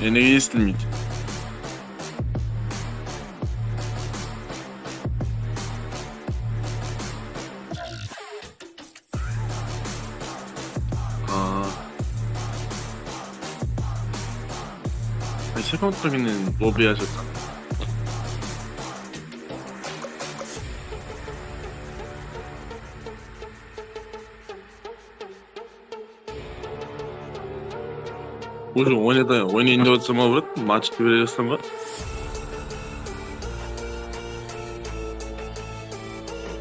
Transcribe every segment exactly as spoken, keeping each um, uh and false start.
E, nege esitilmeydi? Aa. Qaysı akkauntqa menen lobby ashıp atırsań? Уже oynata, oynayın dep atırsań ba, brat? Match kire jazsań ba?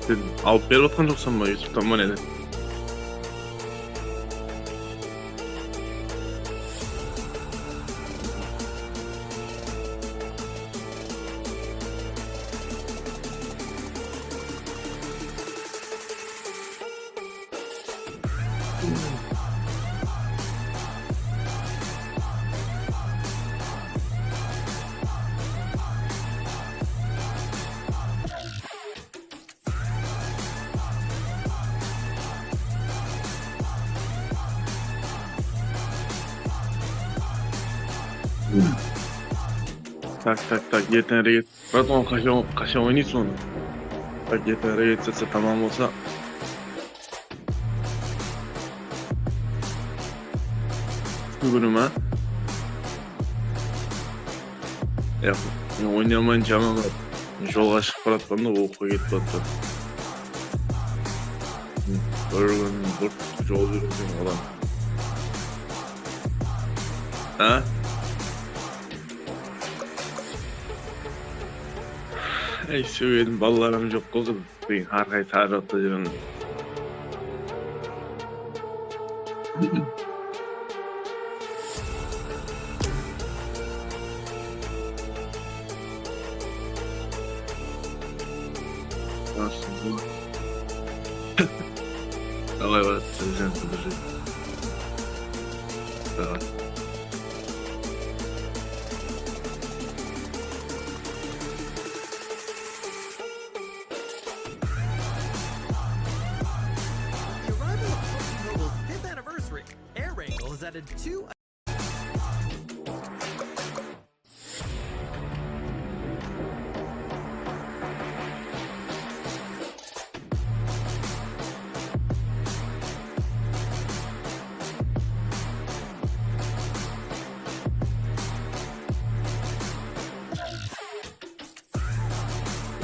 Sen alıp berip atqan joqsań ba, YouTube'tan ba, neden? Tak, tak, tak, erteń háreket. Brat, onı qashan, qashan oynaysız onı? Tak, erteń háreket etse tamam bolsa. Kúni ma? Yaq, men oynay almayın, jaman brat. Jolǵa shıǵıp baratpan da, oqıwǵa ketip baratpan. Bir kúni bir jol júrgen adam. Ha? Ey, sógedim, balalarım joq qıldı. Keyin har qaysı, har jaqta júremiz. Давай, брат, подержи, подержи. Давай. The arrival of PUBG Mobile's fifth anniversary, AirWrangle has added two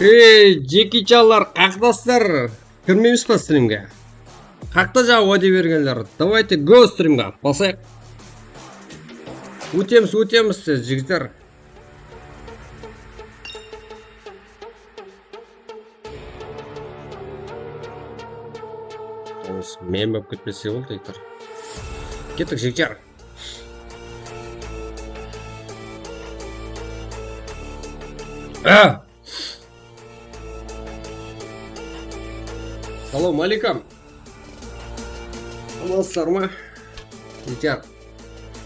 Ey, Jeki Chanlar, qaqtaslar, kirmeymiz ba strimge? Qaqta jaǵı wáde bergenler. Давайте, go strimga, basayıq. Ótemiz, ótemiz siz, jigitler. Ońız men bolıp ketpese boldı, aytar. Kettik, jigitler. Á! Salawma aleykum. Amansızlar ma? Jigitler.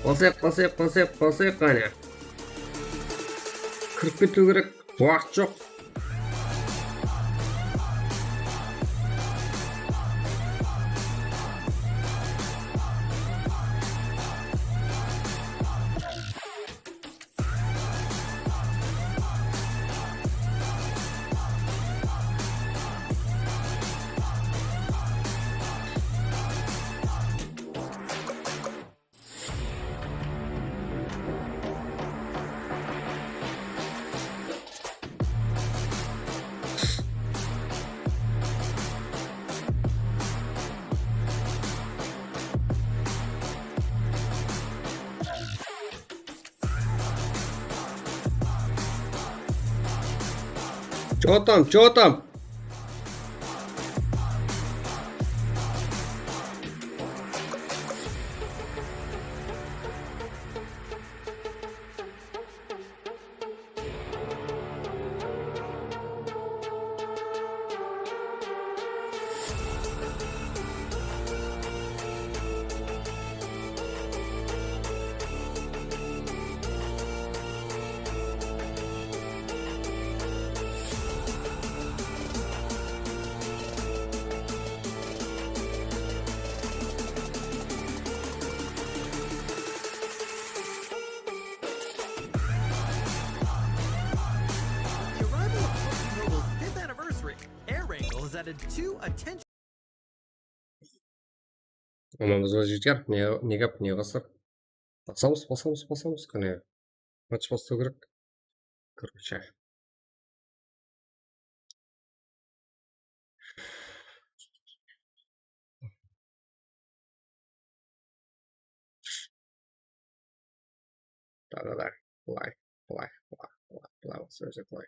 Basayıq, basayıq, basayıq, basayıq, qáne. Kirip ketiw kerek, waqıt joq. Чё там, чё там? The two attention Aman biz jigitler, ne, ne gáp, ne qasır? Basamız, basamız, basamız, qáne. Match baslaw kerek. Короче. Taǵı da. Былай, былай, былай, былай, былай bolsa ózi былай.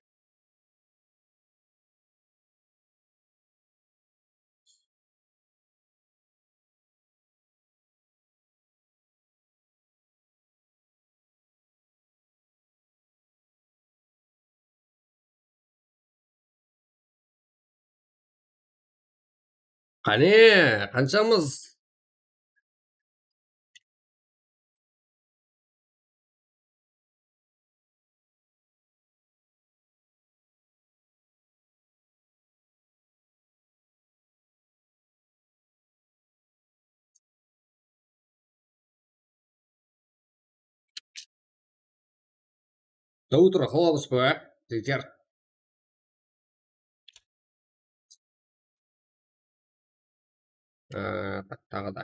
Qáne, qanshamız? Dawıt ura qalamız ba, jigitler? Ee, taǵı da.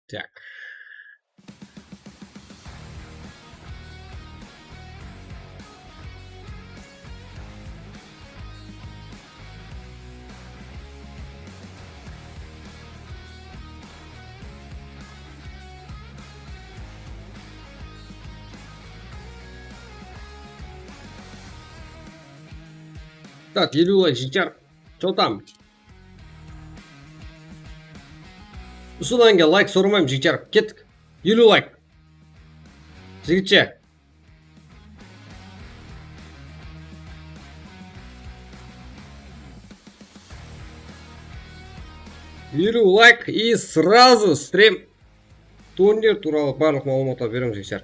Так. Так, елу лайк, жігіттер. Что там? Usıdan ke layk soramayman, jigitler. Kettik. Eliw layk. Jigitshe. Eliw layk и сразу стрим. Turnir tuwralı barlıq maǵlıwmatlar beriń, jigitler.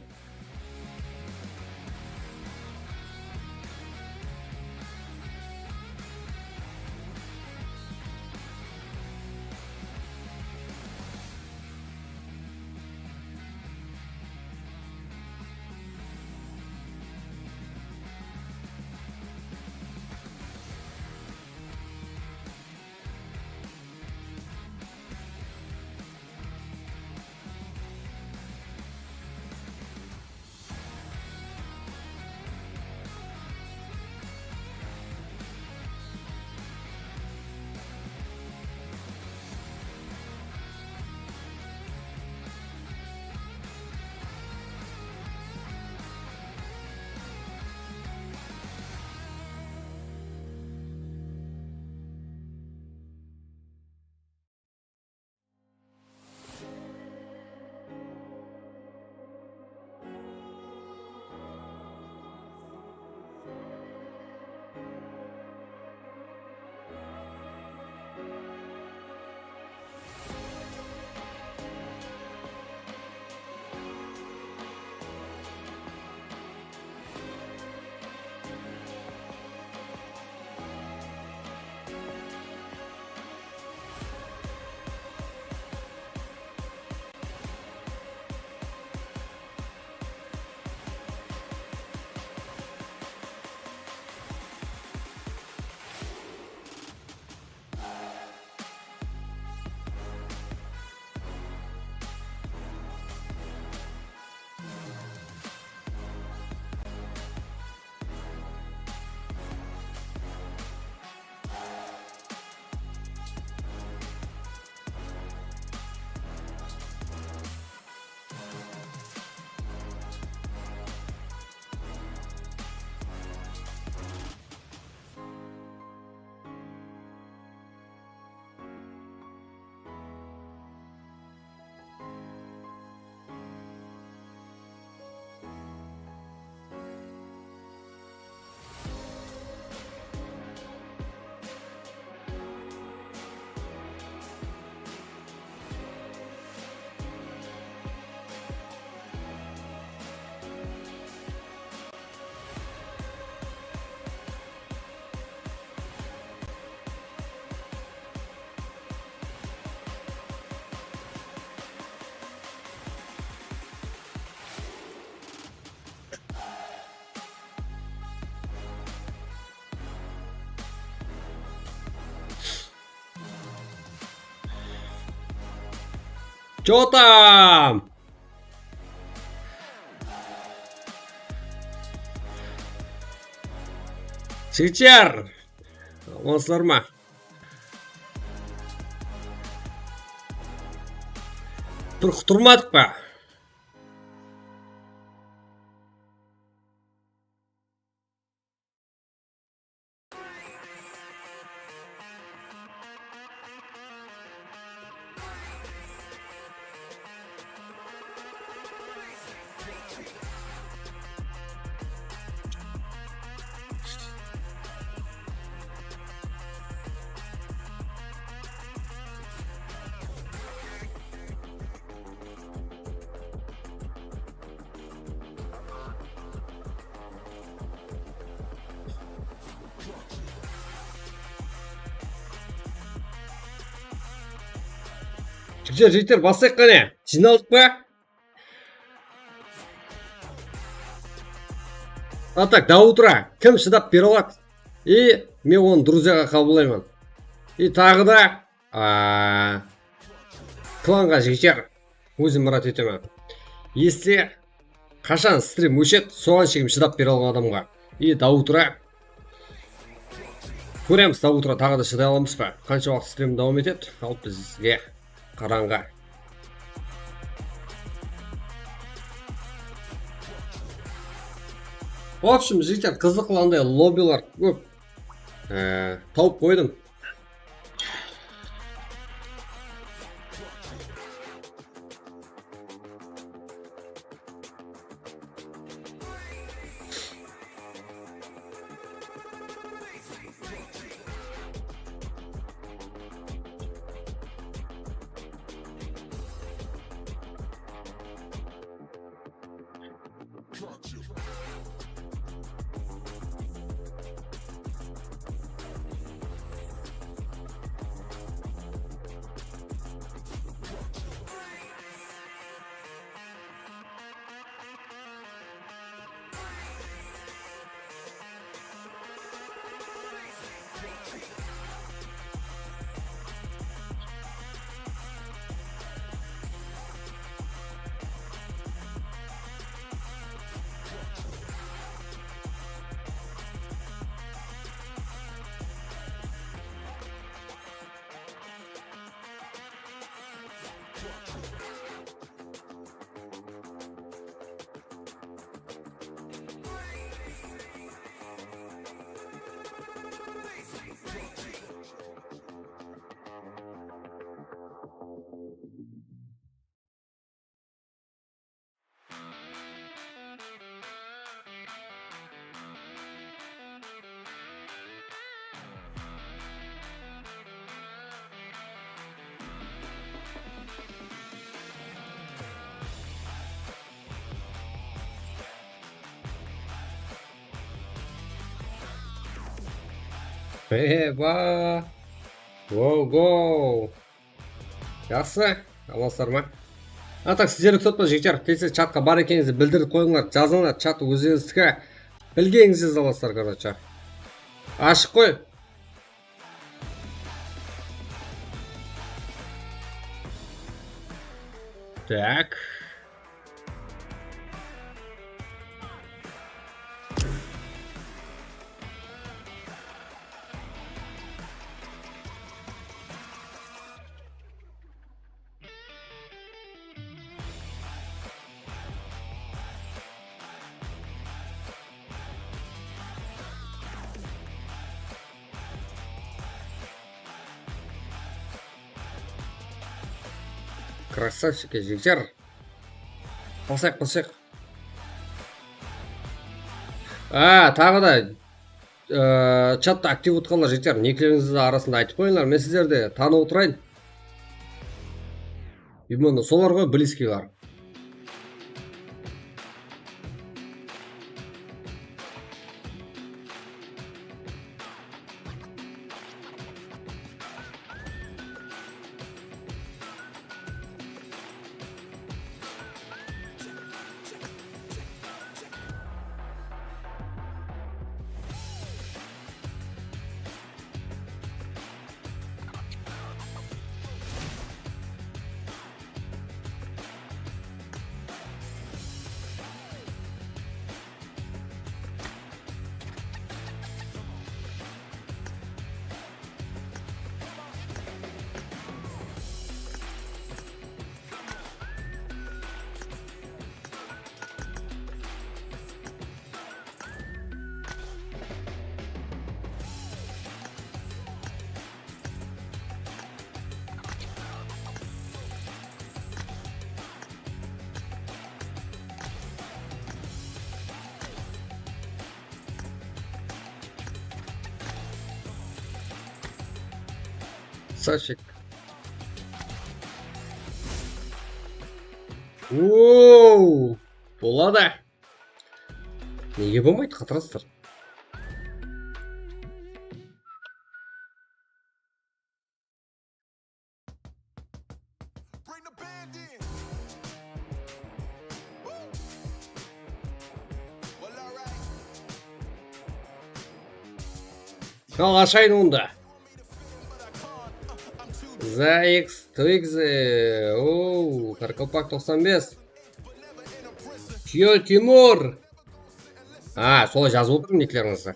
Чё там? Jigitler, amansızlar ma? Bir qutırmadıq pa? Jigitler, jigitler, baslayıq qáne. Jıynaldıq pa? A tak, до утра. Kim shıdap bere aladı? I men onı druzyaǵa qabıllayman. I taǵı da, a, klanǵa jigitler. Ózim mırad etemen. Если qashan strim óshedi, soǵan shekem shıdap bere alǵan adamǵa. I до утра. Kóremiz, до утра taǵı da shıday alamız ba? Qansha waqıt strim dawam etedi? Al bizge qarańǵı. В общем, jigitler, qızıqlı anday lobbiler kóp. E, tawıp qoydım. Eba! Go, go! Jaqsı, amansızlar ma? A tak, sizlerdi kútip atpan, jigitler. Tezirek chatqa bar ekenińizdi bildirip qoyıńlar, jazıńlar, chat ózlerińizdiki. Bilgenińizdi jazalasızlar, короче. Ashıq qoy. Так. Красавчики, jigitler. Basayıq, basayıq. A, taǵı da, e, chatta aktiv otqanlar, jigitler, niklerińizdi arasında aytıp qoyıńlar. Men sizlerdi tanıp otırayın. Именно solar ǵoy, близкийler. Krasavchik. Wow! Boladı. Nege bolmaydı, qatırastır? Al, ashayın onda. Zax, Twix, ooo, Qaraqalpaq toqsan bes. Kyo Timur. A, solay jazıp otırmın niklerińizdi.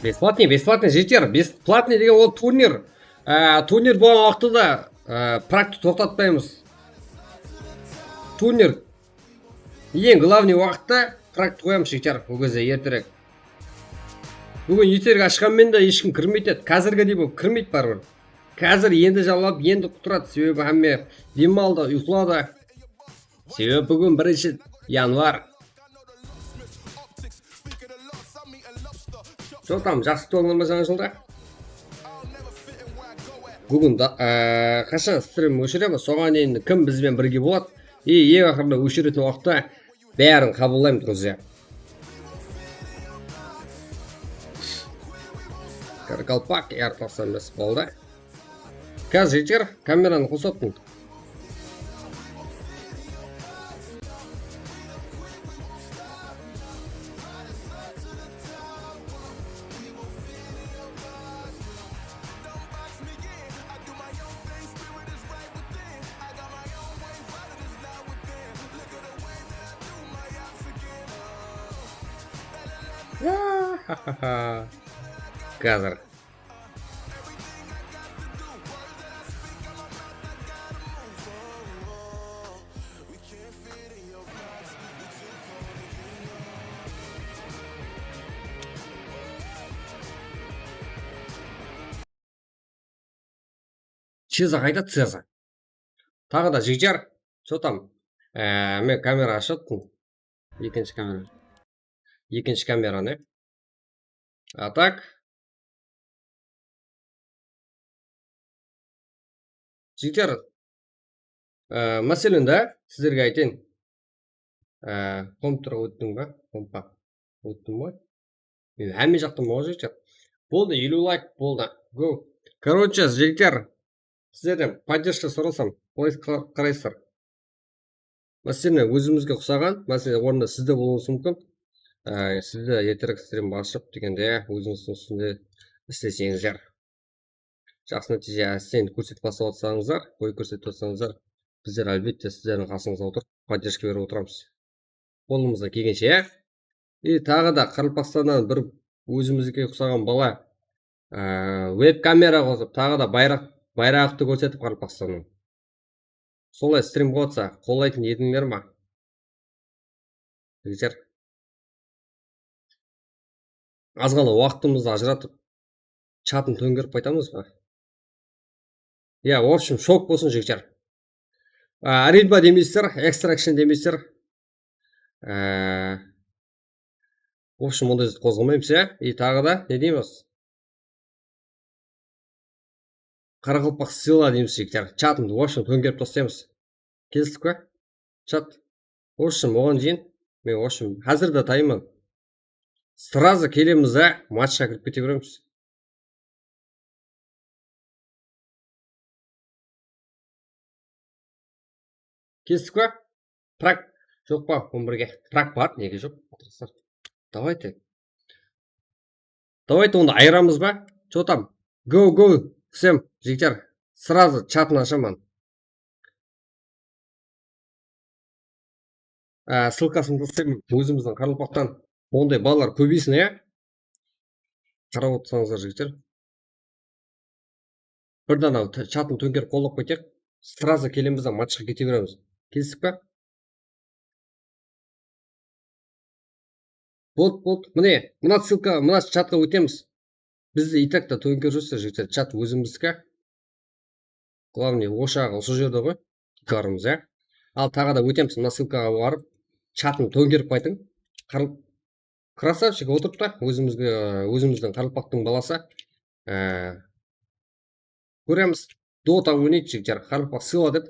Бесплатный, бесплатный, jeter. Besplatnıy degen ol turnir. Á, turnir bolǵan waqıtta da, á, praktı toqtatpaymız. Turnir. Eń glavnıy waqıtta praktı qoyamız, jeter. Ol gezde erterek. Búgin erterek ashqanmen de hesh kim kirmeydi edi. Házirgidey bolıp kirmeydi báribir. Házir endi janlap, endi qutıradı. Sebebi hámme dem aldı, uyqıladı. Sebebi búgin birinshi yanvar. Что там, jaqsı kútip alıńlar ma jańa jıldı? Búgin da, e, qashan strim óshiremiz, soǵan deyin kim biz benen birge boladı? И eń aqırında óshiretin waqıtta bárin qabıllaymız, друзья. Qaraqalpaq R toqsan bes boldı. Házir jeter, kameranı qosıp atırman. Házir. Ceza qayda, Ceza? Taǵı da jigjar. Что там? Ee, men kamera ashıp attım. Ekinshi kamera. Ekinshi kameranı. A tak. Jigitler, e, máselen da sizlerge aytayın. E, kompyuterge óttiń ba? Kompa. Óttim ǵoy. Men hámme jaqtaman ǵoy, jigitler. Boldı, eliw layk boldı. Go. Короче, jigitler, sizlerden поддержка sorasam, qalay qar-, qaraysızlar? Máselen, ózimizge uqsaǵan, máselen, ornında sizde bolıwıńız múmkin. Á, sizde erterek strim ashıp degende, ózińizdiń ústinde isleseńizler. Jaqsı nátiyje, sen kórsetip baslap atsańızlar, boy kórsetip atsańızlar, bizler, álbette, sizlerdiń qasıńızda otırıp, поддержка berip otıramız. Qolımızdan kelgenshe, ya? И taǵı da Qaraqalpaqstannan bir ózimizge uqsaǵan bala, á, veb kamera qosıp, taǵı da bayraq, bayraǵıptı kórsetip Qaraqalpaqstannıń. Solay strim bolsa, qollaytın edińler ma? Jigitler. Az ǵana waqtımızdı ajıratıp, chatın tóńgerip qaytamız ba? Ya, в общем, shok bolsın, jigitler. A, aritma demeysizler, extraction demeysizler. A, в общем, onday zat qozǵamaymız, ya? И taǵı da ne deymiz? Qaraqalpaq sıyla deymiz, jigitler. Chatın, в общем, tóńgerip taslaymız. Kelistik pa? Chat. В общем, oǵan deyin, men, в общем, házir de tayınman. Сразу kelemiz de, matchqa kirip kete beremiz. Kestik pa? Prak. Joq pa? On birge. Prak bar, nege joq? Давайте. Давайте, onda ayıramız ba? Что там? Go, go, всем, jigitler. Сразу chatın ashaman. Á, ссылкасын taslayman ózimizdiń Qaraqalpaqtan. Onday balalar kóbeysin, ya? Qarap otırsańızlar, jigitler. Bir dana t-, chatın tóńkerip qollap keteyik. Сразу kelemiz de, matchqa kete beremiz. Kelistik pa? Boldı, boldı. Mine, mına ssılka, mına chatqa ótemiz. Bizdi и так ta tóńkerip júrsiz, jigitler, chat ózimizdiki. Главный oshaǵı usı jerde ǵoy. Tiykarımız, ya. Al, taǵı da ótemiz, mına ssılkaǵa barıp, chatın tóńkerip qaytıń. Qar-, Krasavchik otırıp ta, ózimizge, ózimizdiń qaraqalpaqtıń balası. E, kóremiz, Dota oynaydı, jigitler. Qaraqalpaq sıyla dep,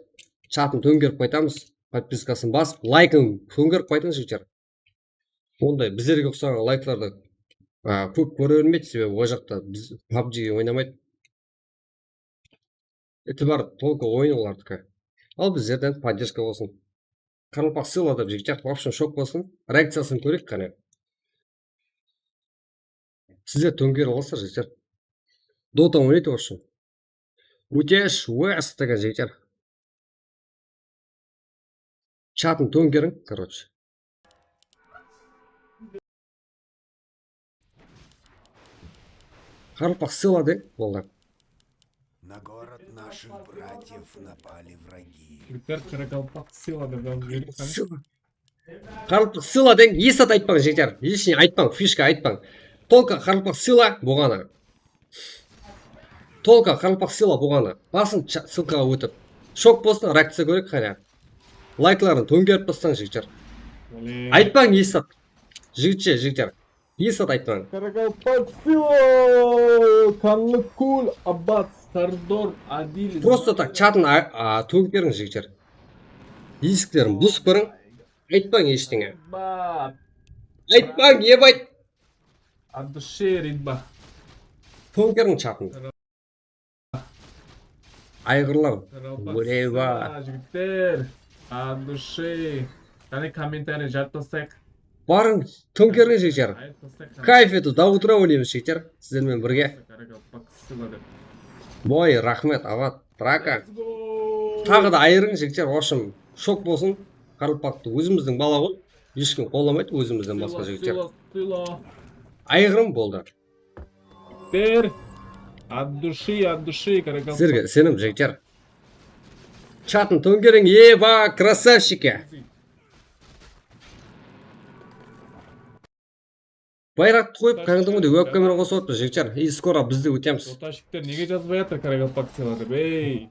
chatın tóńkerip qaytamız. Podpiskasın basıp, laykın tóńkerip qaytıń, jigitler. Onday bizlerge uqsaǵan layklardı, a, kóp kóre bermeydi, sebebi o jaqta biz pabjige oynamaydı. Itibar только oyın olardiki. Al bizlerden podderjka bolsın. Qaraqalpaq sıyla dep jigitler, вообще shok bolsın. Reakciyasın kóreyik qáne. Sizler tóńkerip alasızlar, jigitler. Dota oynaydı вообще. Útesh West degen jigitler. Chatın tóńkeriń, короче. Qaraqalpaq sıyla dep, boldı. На город наших братьев напали враги. Jigitler, qaraqalpaq sıyla dep jazıp jiberik qáne. Sıyla. Qaraqalpaq sıyla deń, esat aytpań, jigitler. Лишний aytpań, fishka aytpań. Только qaraqalpaq sıyla bolǵanı. Только qaraqalpaq sıyla bolǵanı. Basıń ça-, ssılkaǵa ótip. Shok bolsın, reakciya kóreyik qáne. Laykların tóńkerip taslań, jigitler. Bále. Aytpań, esat. Jigitshe, jigitler. Esat aytpań. Qaraqalpaq sıyla, Kanlıkul, Abat, Sardor, Adil. Просто так, chatın a-, a, tóńkeriń, jigitler. Esiklerin busıp kóriń. Aytpań eshteńe. Abat. Aytpań, ep ayt. От души, ритба. Tóńkeriń chatın. Ayǵırlar. Qaraqalpaq Óleyba. Sıyla, jigitler. От души. Qáne, kommentariy jazıp taslayıq. Barıń, tóńkeriń, jigitler. Ayırıp taslayıq. Кайф эту до утра oynaymız, jigitler. Sizler menen birge. Qaraqalpaq sıyla dep. Boy, raxmet, Avat, Draka. Let's go. Taǵı da ayırıń, jigitler. В общем, shok bolsın. Qaraqalpaqtı ózimizdiń bala ǵoy. Hesh kim qollamaydı ózimizden basqa, jigitler. Sıyla, sıyla. Ayırıń, boldı. Jigitler, от души, от души, qaraqalpaq. Sizlerge isenim, jigitler. Chatın tóńkeriń, eba, krasavshiki. Bayraqtı qoyıp, kádimgidey webkamera qosıp atırmız, jigitler. И скоро biz de ótemiz. Dota jigitler nege jazbay atır, qaraqalpaq sıyla dep, ey.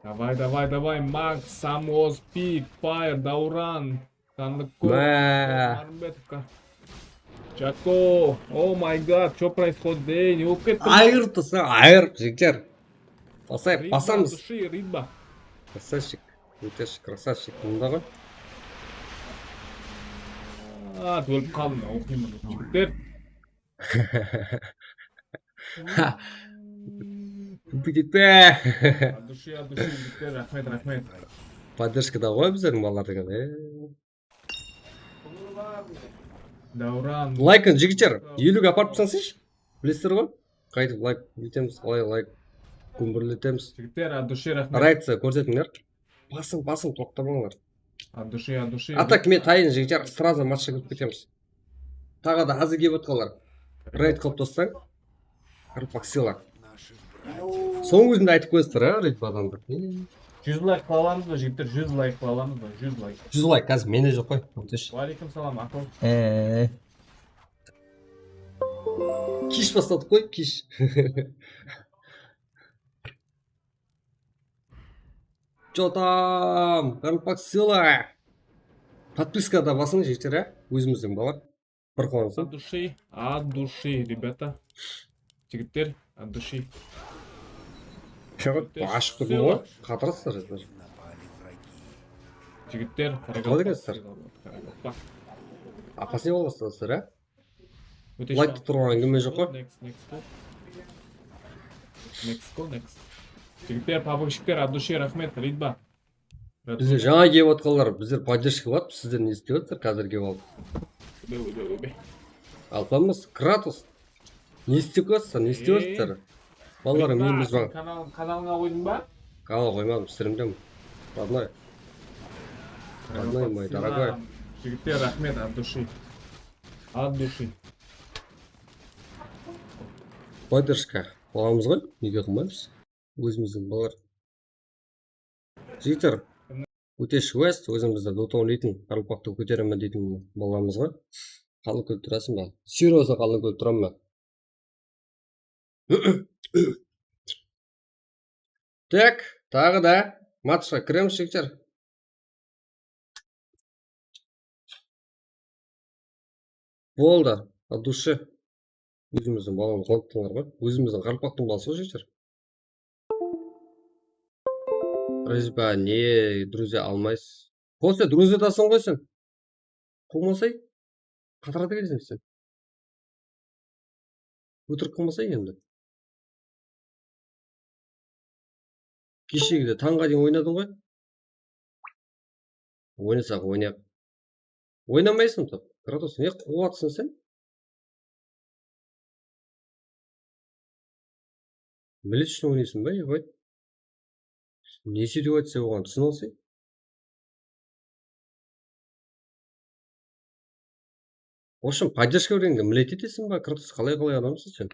Давай, давай, давай, Макс, Самос, Пик, Файр, Дауran. Sandık Má. Narımbetovka. Jako. Oh my god, что происходит? Ey, ne bolıp ketti? Ayır tusa, ayır, jigitler. Basayıq, basamız. Ритба, от души, ритба. Красавчик, Útesh, красавчик, mında ǵoy. Aa, ólip qaldım, oqıyman, jigitler. Búgitpe. От души, от души, jigitler, raxmet, raxmet. Поддержкада ǵoy bizlerdiń balalar degen, e. Dawran. Laykın, jigitler, eliwge aparıp taslayınshı. Bilesizler ǵoy, qaytıp layk etemiz, qalay layk gúmbirletemiz. Jigitler, от души, raxmet. Reakciya kórsetińler. Basıń, basıń, toqtamańlar. От души, от души. А так men tayın, jigitler, сразу matchqa kirip ketemiz. Taǵı da házir kelip atqanlar. Raid qılıp tassań. Qaraqalpaq sıyla. Soń ózinde aytıp qoyasızlar, a, raid barlandı. Júz layk qıla alamız ba, jigitler? Júz layk qıla alamız ba? Júz layk. Júz layk házir mende joq qoy, Útesh. Wa aleykum salam, aqıl. E. Kish basladıq qoy, kish. Jotam, qaraqalpaq sıyla. Podpiska da basıń, jigitler, a? Ózimizdiń bala. Bir quwansın. От души, от души, ребята. Jigitler, от души. Jigitler, ashıp turdım ǵoy. Qatırasızlar, jigitler. Jigitler, qalay ekensiz? Qaraqalpaq. Опаснее bolasızlar, a? Layk turǵan kime joq ǵoy. Next, next, next. Next, next. Jigitler, pabıgshikler, от души, raxmet, Ridba. Bizler jańa kelip atqanlar, bizler поддержка qılıp atırmız, sizler ne istep atır, házir kelip alıp. Alpamız, Kratos. Ne istep atırsań, ne istep atır? Balalarım, men biz bań. Kanal, kanalıńa qoydıń ba? Kanal qoymadım, strimdem. Родной. Родной мой, дорогой. Jigitler, raxmet, от души. От души. Поддержка qılamız ǵoy, nege qılmaymız? Ózimizdiń balalar. Jigitler. Útesh West, ózimizdi Dota oynaytın, qaraqalpaqtı kóteremen deytin balamız ǵoy. Qalın kórip turasıń ba? Seryoznıy qalın kórip turaman ba? Tak, taǵı da matchqa kiremiz, jigitler. Boldı, от души. Ózimizdiń balamız, ulıttıńlar ǵoy. Ózimizdiń qaraqalpaqtıń balası ǵoy, jigitler. Просьба, не, друзья almaysız. Kostya, друзьядасıń ǵoy sen. Quwmasay, qatarada keleseń sen. Ótirik qılmasay endi. Keshegide tańǵa deyin oynadıń ǵoy. Oynasaq oynayıq. Oynamaysań tap. Kratos, ne quwıp atırsań sen? Millet ushın oynaysań ba, ebe? Ne sóytip aytsa oǵan túsinip alsay? В общем, поддержка bergende millet etesiń ba, Kratos, qalay-qalay adamsıń sen?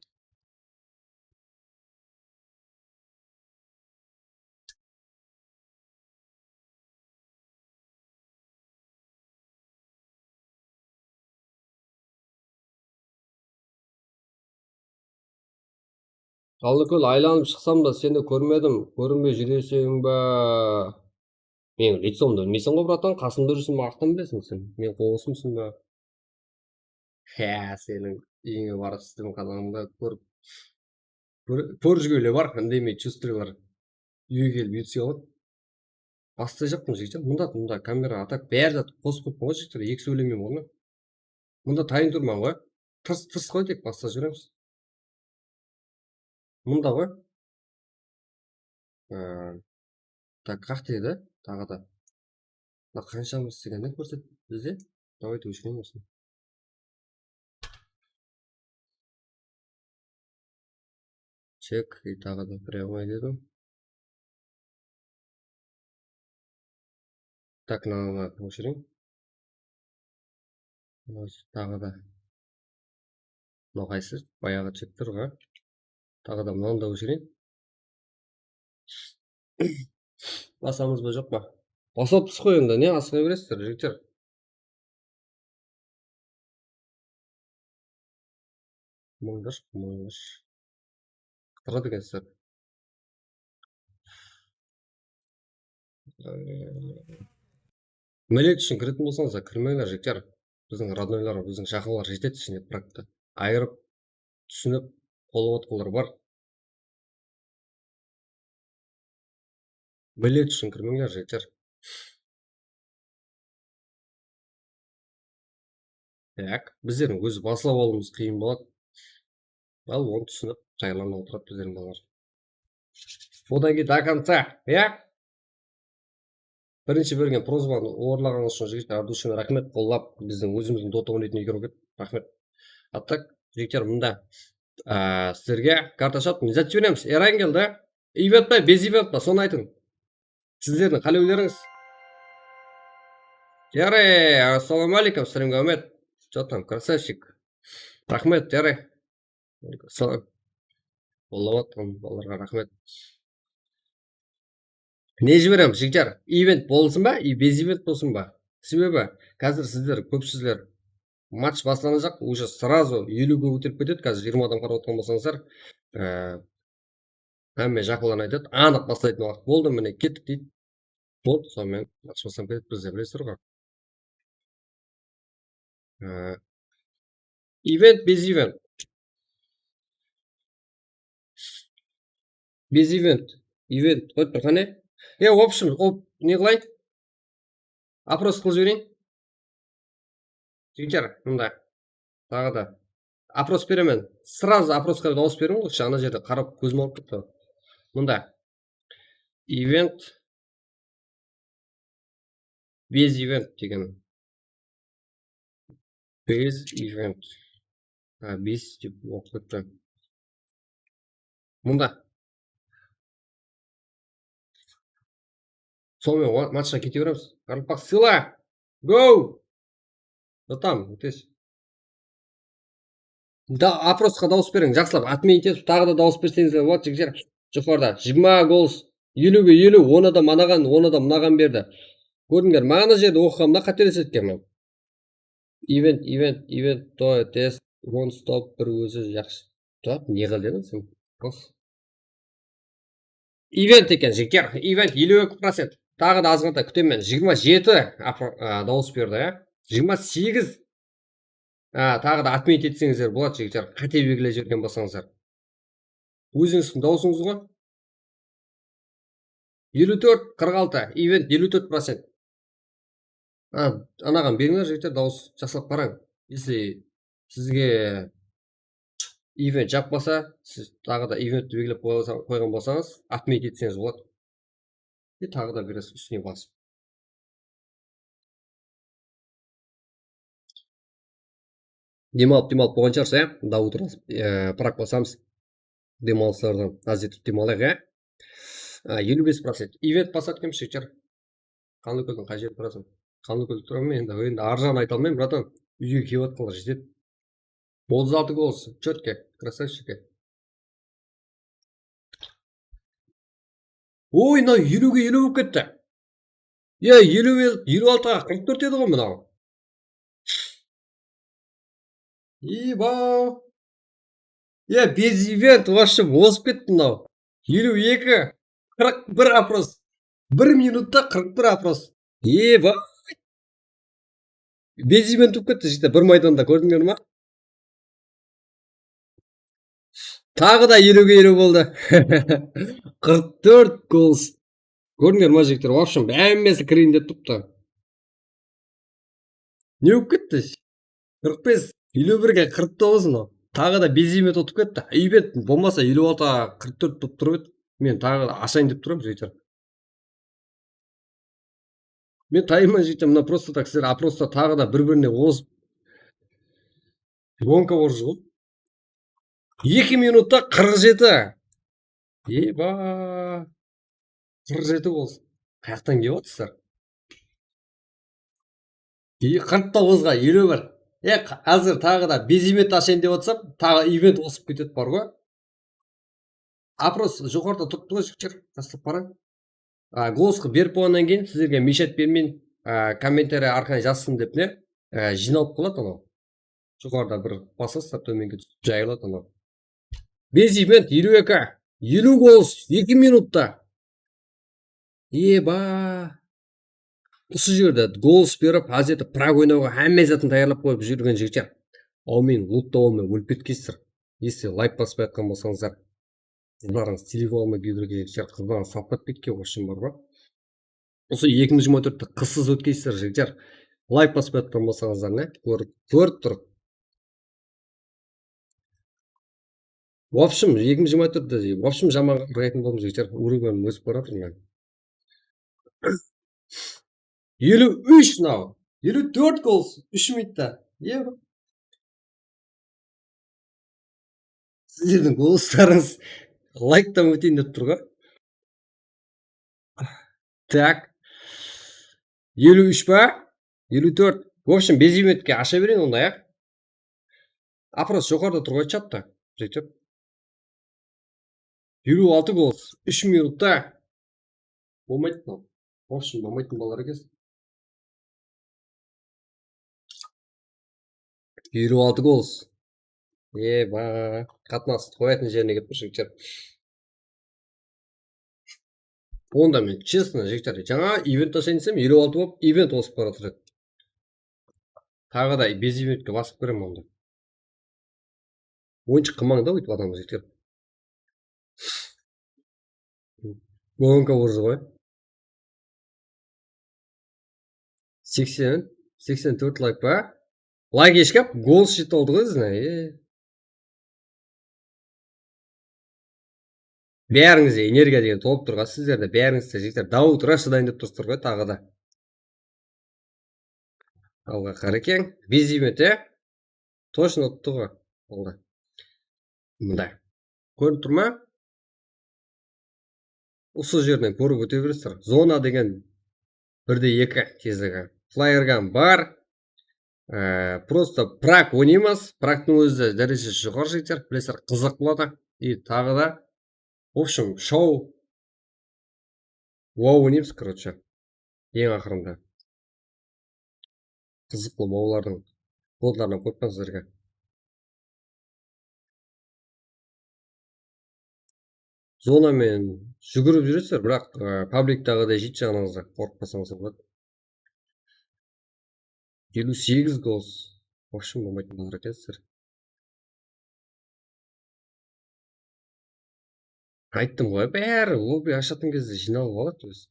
Tallıkól, aylanıp shıqsam da, seni kórmedim. Kórinbey júreseń ba? Meniń licomdı bilmeyseń ǵoy, bratan, qasımda júrsem, aqtan bileseń sen. Meniń qońsımsıń ba? Há, seniń úyińe barıp, siziń kanalımda kórip, kóri-, kórip júrgenler bar, indemey, chustrılar. Úyge kelip uyıtsa alıp. Baslayjaqpın, jigitler. Mında, mında kamera, a tak bári zat qosıp qoyıppan ǵoy, jigitler, eki sóylemeymen ǵoy. Mında tayın turman ǵoy. Tırs, tırs ǵoy, tek baslap jiberemiz. Mında ǵoy. Ee, tak, qaq dedi, taǵı da. Mına qanshamız degende kórset bizde. Давайте óshireyim osını. Chek, и taǵı da прямой dedim. Tak, mınanı óshireyim. Taǵı da. Mınaw qaysı? Bayaǵı chek tur ǵoy. Taǵı da mınanı da óshireyim. Basamız ba, joq pa? Basıp atırmız ǵoy endi, ne asıǵa beresizler, jigitler? Mıńǵısh, mıńǵısh. Qıtıradı ekensizler. Ee, millet ushın kiretin bolsańız, kirmeńler, jigitler. Biziń rodnoylar, biziń jaqınlar jetedi ishine, biraktı ayırıp, túsinip, qollayıp atqanlar bar. Millet ushın kirmeńler, jigitler. Tak, bizlerdiń ózi baslap alıwımız qıyın boladı. Al, onı túsinip, tayarlanıp otıradı bizlerdiń balalar. Odan keyin до конца, ya? Birinshi bergen prozbanı orınlaǵanıńız ushın, jigitler, от души raxmet, qollap, biziń ózimizdiń Dota oynaytın úyge kirip, raxmet. А так, jigitler, mında, á, sizlerge karta shot, ne zat jiberemiz? Erangel da, event pa, bez event pa, sonı aytıń. Sizlerdiń qálewlerińiz. Yarey, assalawma áleykum, streamge úmet. Что там, красавчик? Raxmet, yarey. Salam. Qollap atqan balalarǵa raxmet. Ne jiberemiz, jigitler? Event bolsın ba, i bez event bolsın ba? Sebebi házir sizler kópsizler, match baslanajaq, уже сразу eliwge kóterip ketedi, házir jigirma adam qarap otırǵan bolsańızlar, e, hámme jaqınlarına aytadı, anıq baslaytın waqıt boldı, mine kettik deydi. Boldı, sonımen match baslanıp ketedi, bizde bilesizler ǵoy. Ee, event, bez event. Bez event. Event, qoyıp bir qáne. E, в общем, op, ne qılayın? Опрос qılıp jibereyin. Jigitler, mında. Taǵı da. Опрос beremen. Сразу опросqa dawıs beriń, ǵoy, ana jerde qarap kózim alıp turıptı. Mında. Event. Bez event degen. Bez event. Ha, bez dep oqıp kettim. Mında. Sonımen matchqa kete beremiz. Qaraqalpaq, сила! Go! Bratан, útesh. Da, опросqa dawıs beriń, jaqsılap, отменить etip, taǵı da dawıs berseńizler boladı, jigitler. Joqarıda jigirma golos, eliwge eliw, on adam anaǵan, on adam mınaǵan berdi. Kórdińler, maǵan mına jerde oqıǵanımda qátelesedi ekenmen. Event, event, event, to test, one stop, bir ózi jaqsı. Turat, ne qıl dedim sen? Bos. Event eken, jigitler. Event eliw eki procent. Taǵı da azǵantay kútemen. Jigirma jeti apr-, a, dawıs berdi, ya. Jigirma segiz. A, taǵı da отметить etseńizler boladı, jigitler. Qáte belgilep jibergen bolsańızlar. Ózińizdiń dawısıńız ǵoy. Eliw tórt, qırq altı, event eliw tórt procent. A, anaǵan berińler, jigitler, dawıs jaslap qarań. Если sizge event jaqpasa, siz taǵı da eventti belgilep qoysa-, qoyǵan bolsańız, отметить etseńiz boladı. Ve taǵı da biraz ústine basıp. Dem alıp, dem alıp bolǵan shıǵarsız, ya? Dawıt, e, prak basamız. Dem alıslardan áz etip dem alayıq, ya? A, eliw bes procent. Event basatqan shıǵar. Qanlıkóldiń qay jerinde turasań? Qanlıkólde turaman men endi. Endi arı jaǵın ayta almayman, bratan. Úyge kelip atqanlar jetedi. Otız altı gol, chetke, красавчики. Oy, mınaw eliwge eliw bolıp ketti. Ya, eliw, eliw altıǵa qırq tórt edi ǵoy mınaw. Eba. Ya, без event вообще ozıp ketti mınaw. Eliw eki, qırq bir опрос. Bir minutta qırq bir опрос. Eba. Без event utıp ketti, jigitler, bir maydanda, kórdińler ma? Taǵı da eliwge eliw boldı. Qırq tórt gols. Kórdińler ma, jigitler? В общем, hámmesi kireyin dep turıptı. Ne bolıp ketti? Qırq bes, eliw birge qırq toǵız mınaw. Taǵı da без event utıp ketti. Event bolmasa eliw altıǵa qırq tórt bolıp turıp edi. Men taǵı da ashayın dep turaman, jigitler. Men tayınman, jigitler, mına просто так sizler опроста taǵı da bir-birine ozıp. Gonka orjı ǵoy. Eki minutta qırq jeti. Eba. Qırq jeti bolsın. Qayaqtan kelip atırsızlar? E, qırq toǵızǵa eliw bir. E, qa-, házir taǵı da без event ashayın dep atırsam, taǵı event osıp ketedi bar ǵoy. Опрос joqarıda turıptı ǵoy, jigitler, jaslap qarań. A, golsqa berip bolǵannan keyin sizlerge мешать bermeyin, a, kommentariya arqalı jazsın dep ne, a, jıynalıp qaladı anaw. Joqarıda bir basasızlar, tómenge túsip jayıladı anaw. Без event eliw eki, eliw gols eki minutta. Eba. Usı jerde gols berip, házir prak oynawǵa hámme zatın tayarlap qoyıp júrgen jigitler. Áwmin, lutta bolmay ólip ketkeysizler. Если layk baspay atqan bolsańızlar, qızlarıńız telefon almay kúydirgen jigitler, qızlarıńız salıp ketpekte, вообще bar ǵoy. Usı eki mıń jigirma tórtti qızsız ótkeysizler, jigitler. Layk baspay atqan bolsańızlar, ne? Kórip, kórip turıp. В общем, eki mıń jigirma tórtte, в общем, jaman qırǵaytın boldım, jigitler. Уровень ósip baratır men. Eliw úsh mınaw. Eliw tórt gols, úsh minutta. Eba. Sizlerdiń golslarıńız layktan óteyin dep tur ǵoy. Так. Eliw úsh pa? Eliw tórt. В общем, без eventke asha bereyin onda, ya. Опрос joqarıda tur ǵoy chatta. Jigitler. Eliw altı gols. Úsh minutta. Bolmaydı mınaw. В общем, bolmaytın balalar ekensiz. Eliw altı gols. Eba, qatnastı qoyatın jerine kelip tur, jigitler. Onda men, честно, jigitler, jańa event ashayın desem, eliw altı bolıp, event ozıp baratır edi. Taǵı da без eventke basıp kiremen onda. Oyınshıq qılmań da, óytip adamǵa jetip. Gonka urdı ǵoy. Seksen, seksen tórt layk pa? Layk eshkap, gols jetip aldı ǵoy izine. E. Bárińizde energiya degen tolıp turǵan sizlerde, bárińizde jigitler, Dawıt ura shıdayın dep tursızlar ǵoy taǵı da. Alǵa qarekeń. Без event, e? Точно uttı ǵoy. Boldı. Mında. Kórinip tur ma? Usı jerden kórip óte beresizler. Zona degen bir de eki tezligi. Flyer gun bar. Ee, просто prak oynaymız. Praktıń ózi dárejesi joqarı jigitler. Bilesizler, qızıq boladı. И taǵı da, в общем, show. Wow oynaymız, короче. Eń aqırında. Qızıqlı bawlardıń kodlarına qoyıppan sizlerge. Zona menen júgirip júresizler, biraq, e, publiktaǵıday jeti jaǵınańızda qorqıp qalsańız boladı. Eliw segiz gos. Вообще bolmaytın balar ekensizler. Ayttım ǵoy, bári lobby ashatın gezde jıynalıp aladı ózi.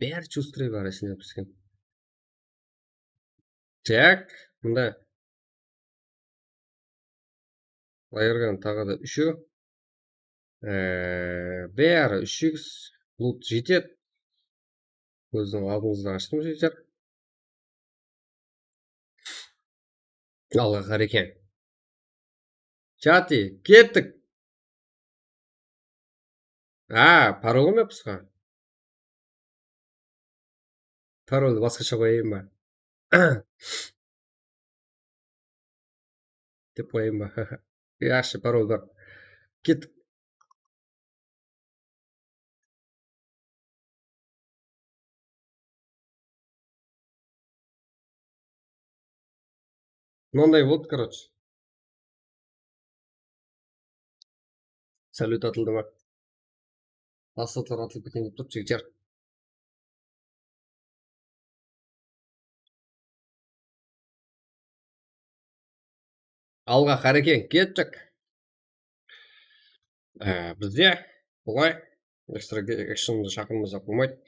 Bári chustrıy bar ishine pisken. Tak, mında Layergan taǵı da úshew. Ee, bári úsh iks, lut jetet. Óziniń aldıńızda ashtım jeter. Alǵa Qareken. Chati, kettik. A, parolım yopsqa. Paroldı basqasha qoyayın ba? Dep qoyayın ba? Yaqshı, parol bar. Kettik. Mınanday boldı, короче. Salyut atıldı ma? Aslatlar atılıp ketken dep turıptı, jigitler. Alǵa, Qareken, kettik. Ee, bizde bulay ekstra ekshondı shaqırmasaq bolmaydı.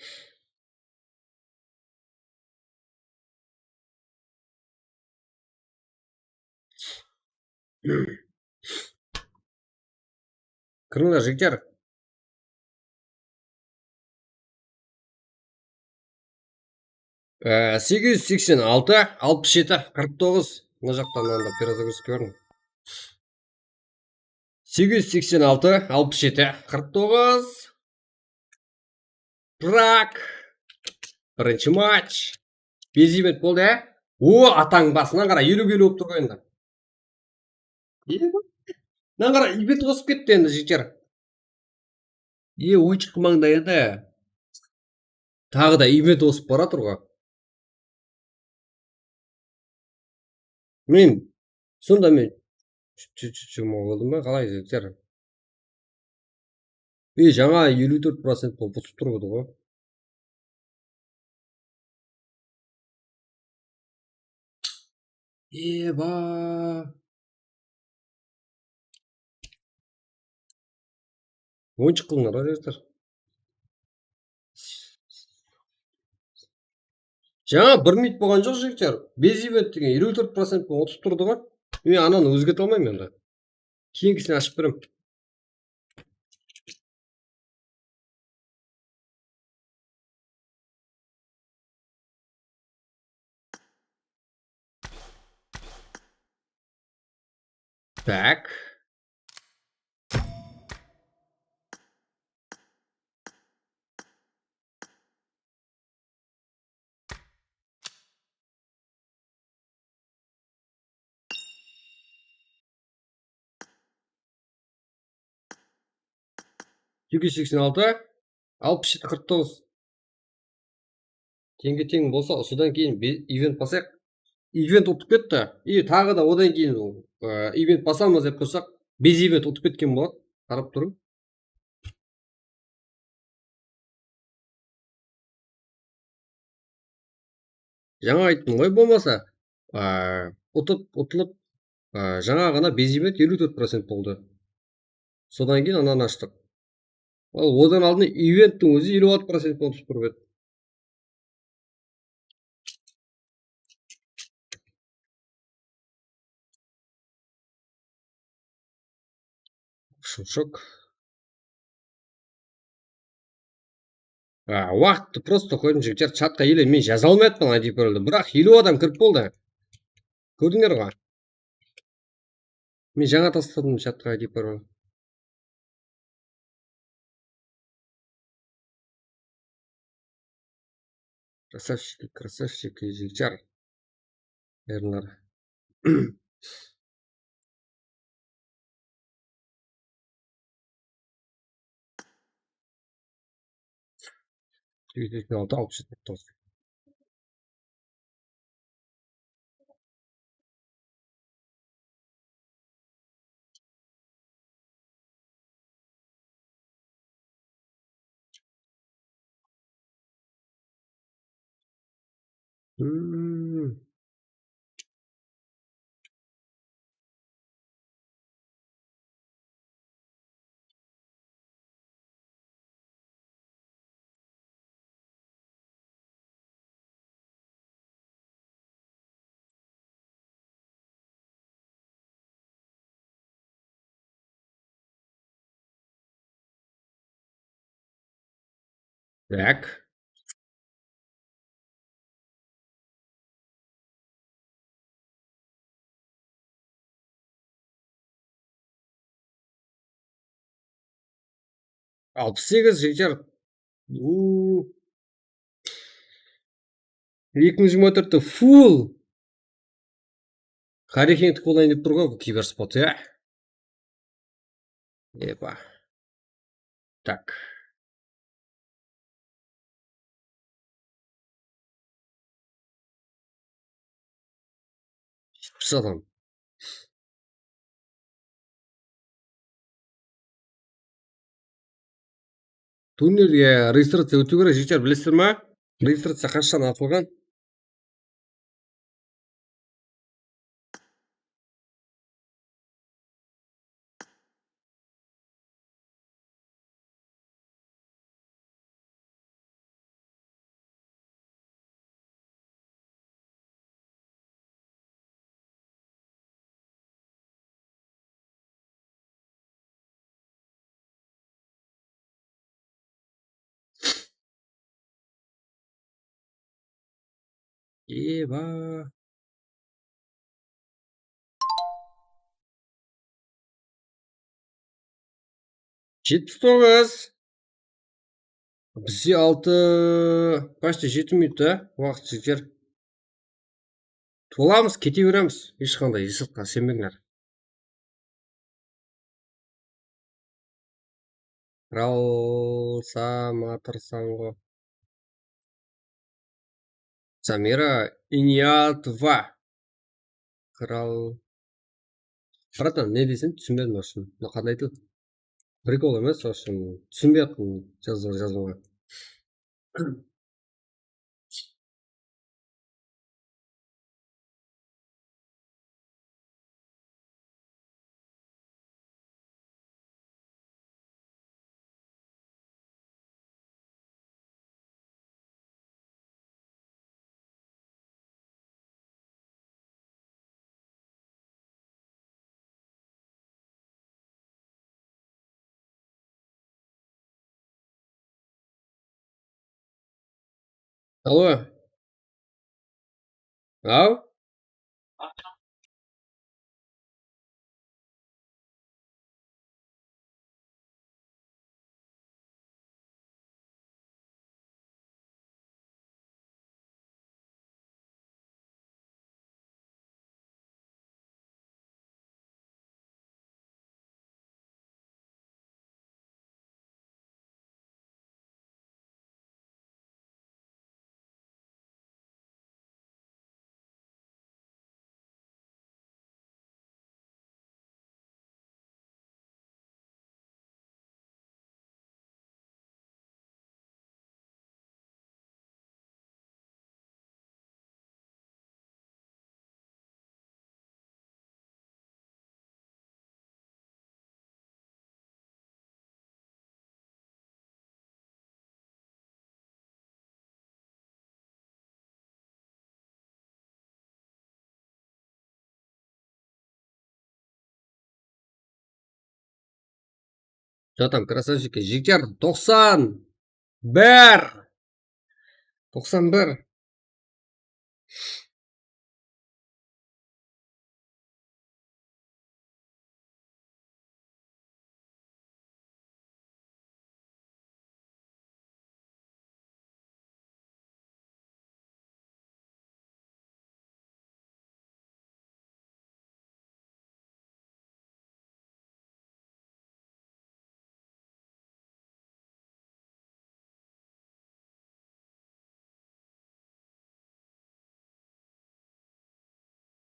Kirińler, jigitler. Ee, segiz júz seksen altı, alpıs jeti, qırq toǵız. Mına jaqtan mınanda перезагрузка berdim. Segiz júz seksen altı, alpıs jeti, qırq toǵız. Brak. Birinshi match. Bes event boldı, á? O, atań basınan qara, eliwge eliw bolıp tur ǵoy endi. Mınan qara, event osıp ketti endi, jigitler. E, oyınshıq mańdayı da. Taǵı da event osıp baratır ǵo. Men, sonda men, sh-, sh-, sh-, shıǵıma boldım ba? Qalay, jigitler? E, jańa eliw tórt procent bolıp utıp tur edi ǵo. Eba. Oyınshıq qılıńlar, jigitler. Jańa bir minut bolǵan joq, jigitler. Bes event degen eliw tórt procent penen utıp turdı ǵoy. Men ananı ózgerte almayman endi. Keyingisin ashıp beremen. Tak. Segiz júz seksen altı, alpıs jeti, qırq toǵız. Teńge teń bolsa, usıdan keyin be-, event basayıq. Event utıp ketti. I taǵı da odan keyin, ı, event basamız dep tursaq, bes event utıp ketken boladı. Qarap turıń. Jańa ayttım ǵoy, bolmasa, a, utıp, utılıp, a, jańa ǵana bes event eliw tórt procent boldı. Sodan keyin ananı ashtıq. Al, odan aldın eventtiń ózi eliw altı procent bolıp turıp edi. Shımshıq. A, waqıttı prosto qoydım, jigitler, chatqa ele men jaza almay atırman I D paroldı. Biraq eliw adam kirip boldı. Kórdińler ǵoy. Men jańa tasladım chatqa I D parol. Красавчики, красавчики, jigitler. Ernlar. Segiz júz seksen altı, alpıs jeti, qırq toǵız. Hmm. Так. Alpıs segiz, jigitler. Uu. Eki mıń jigirma tórtti full Qorexengtiki qolayın dep tur ǵoy, bul kibersport, ya. Epa. Tak. Jetpis adam. Turnirge registraciya ótiw kerek, jigitler, bilesizler ma? Registraciya qashan ashılǵan? Eba. Jetpis toǵız. Bizde altı, почти jeti minut ta waqıt, jigitler. Tolamız, kete beremiz. Hesh qanday esapqa isenbeńler. Qıralsam atırsań ǵo. Samira Inyatova. Qıral. Bratan, ne deyseń? Túsinbedim, в общем. Mına qanday til? Прикол emes, в общем, túsinbey atırman jazıw, jazıwǵa. Алло. Aw? Что там, красавчики? Jigitler, toqsan bir! Toqsan bir!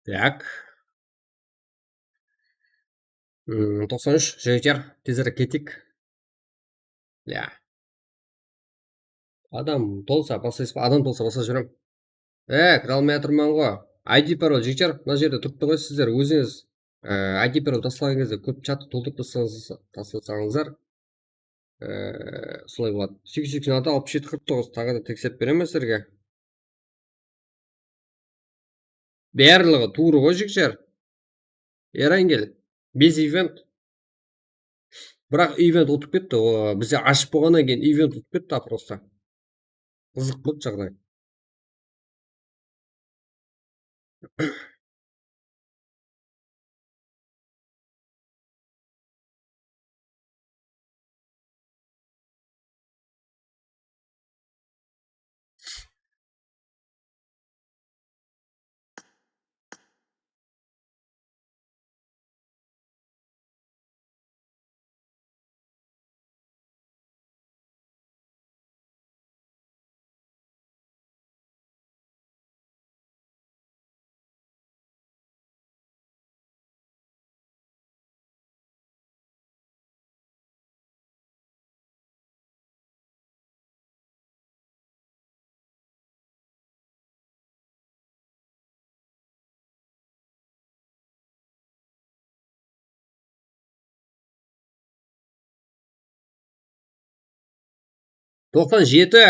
Так. М, toqsan úsh, jigitler, tezirek keteyik. Ya. Adam tolsa, baslayız ba? Adam tolsa, baslap jiberem. E, kire almay atırman ǵo. I D parol, jigitler, mına jerde turıptı ǵoy, sizler ózińiz, e, I D parol taslaǵan gezde kóp chattı toltırıp taslasańız-, taslasańızlar, e, solay boladı. Segiz júz seksen altı, alpıs jeti, qırq toǵız, taǵı da tekserip beremen sizlerge. Barlıǵı tuwrı ǵoy, jigitler. Erangel, bes event. Biraq event utıp ketti. O, bize ashıp bolǵannan keyin event utıp ketti, a, prosta. Qızıq boldı jaǵday. Toqsan jeti.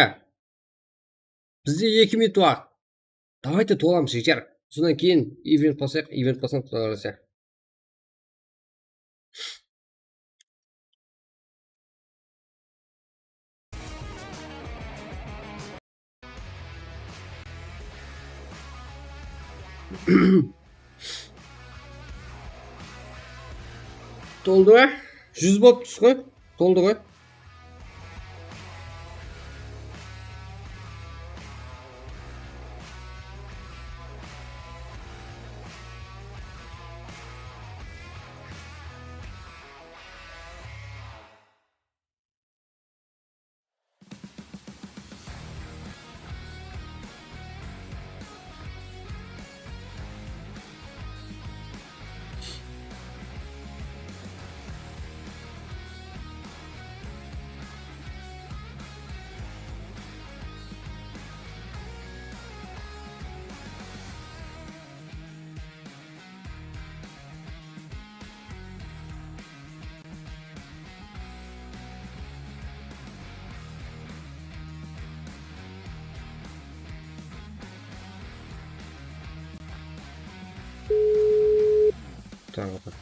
Bizde eki minut waqıt. Давайте tolamız, jigitler. Sonnan keyin event basayıq, event basamız, Quday qálese. Toldı ba? Júz bolıp tús ǵoy. Toldı ǵoy. Taǵı bir.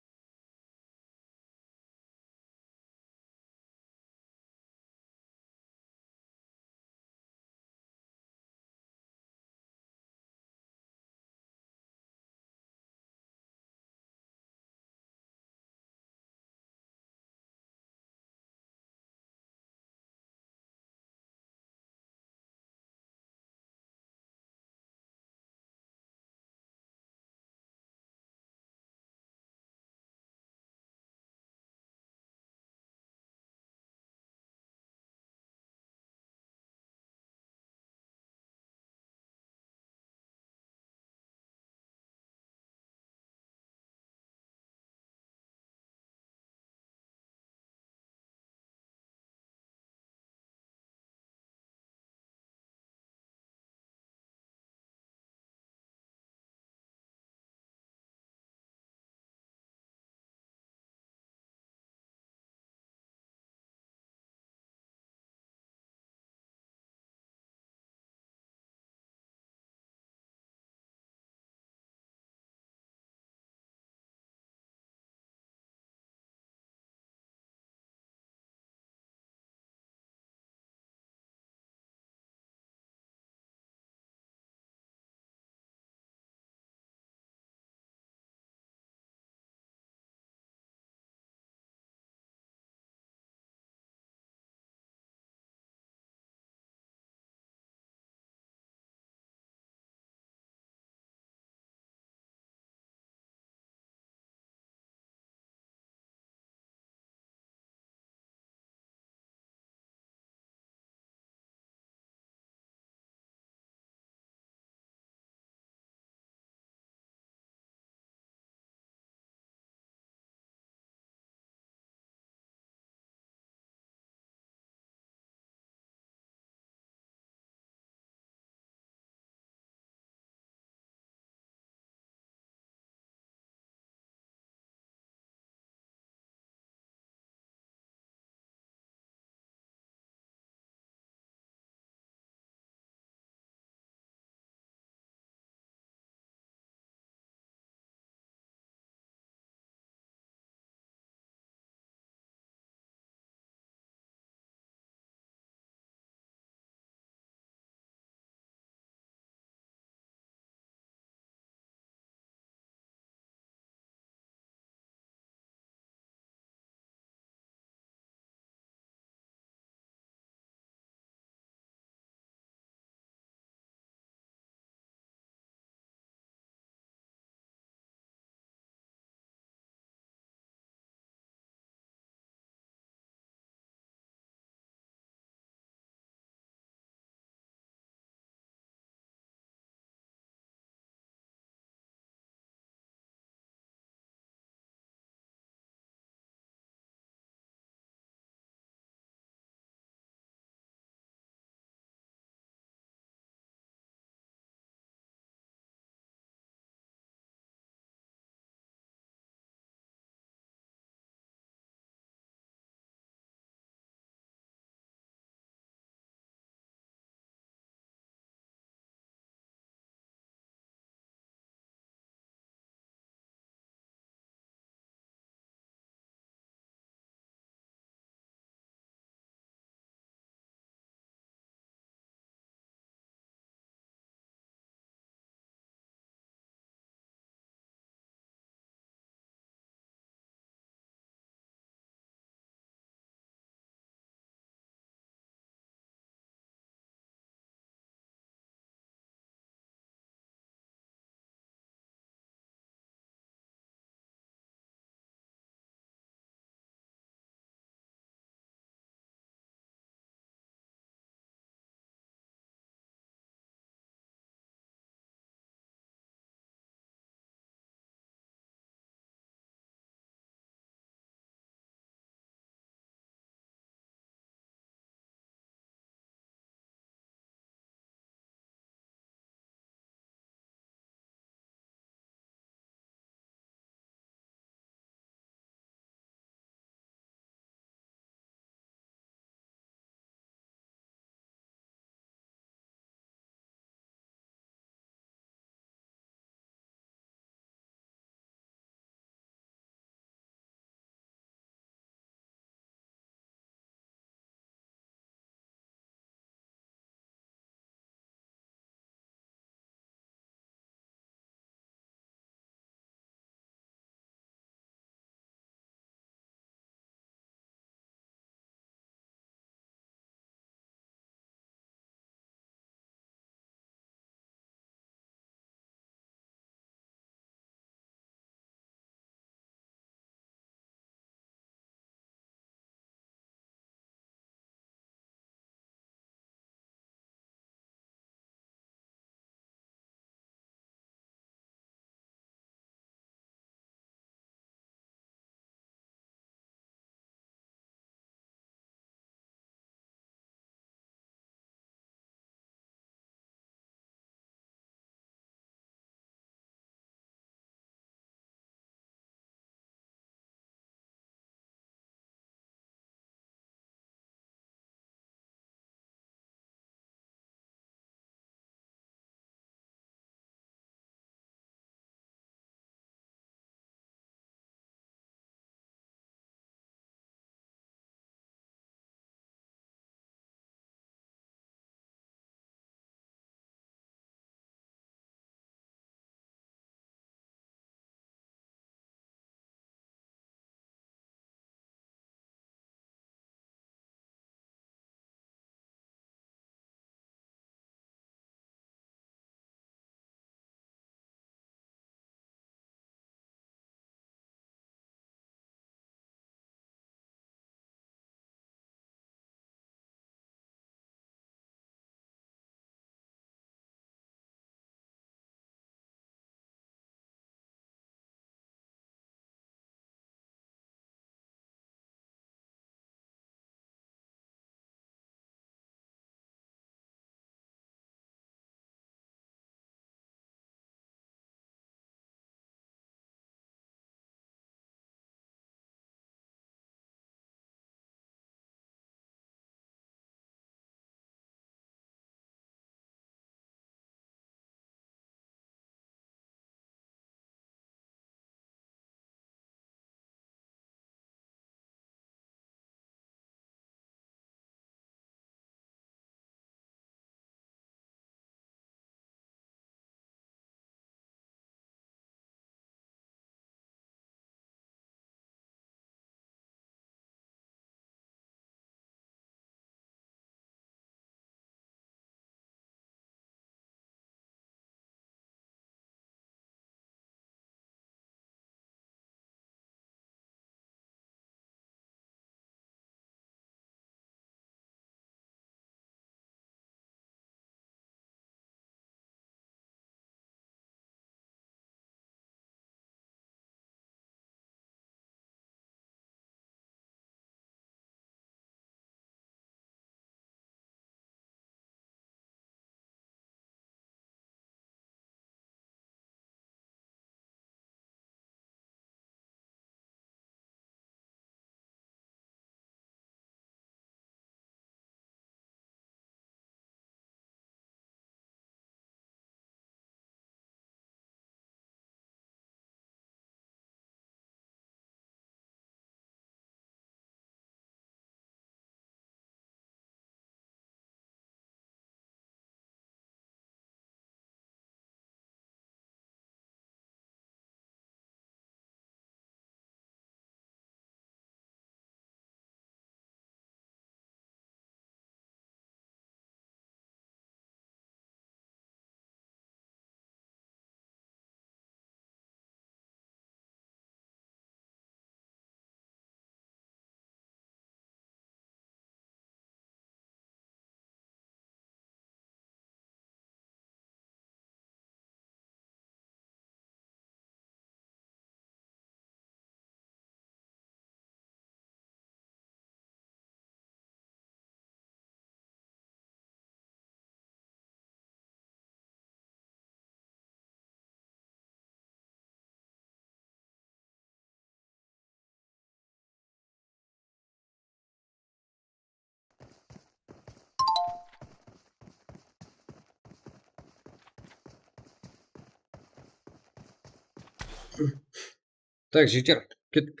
Tak, jigitler, kettik.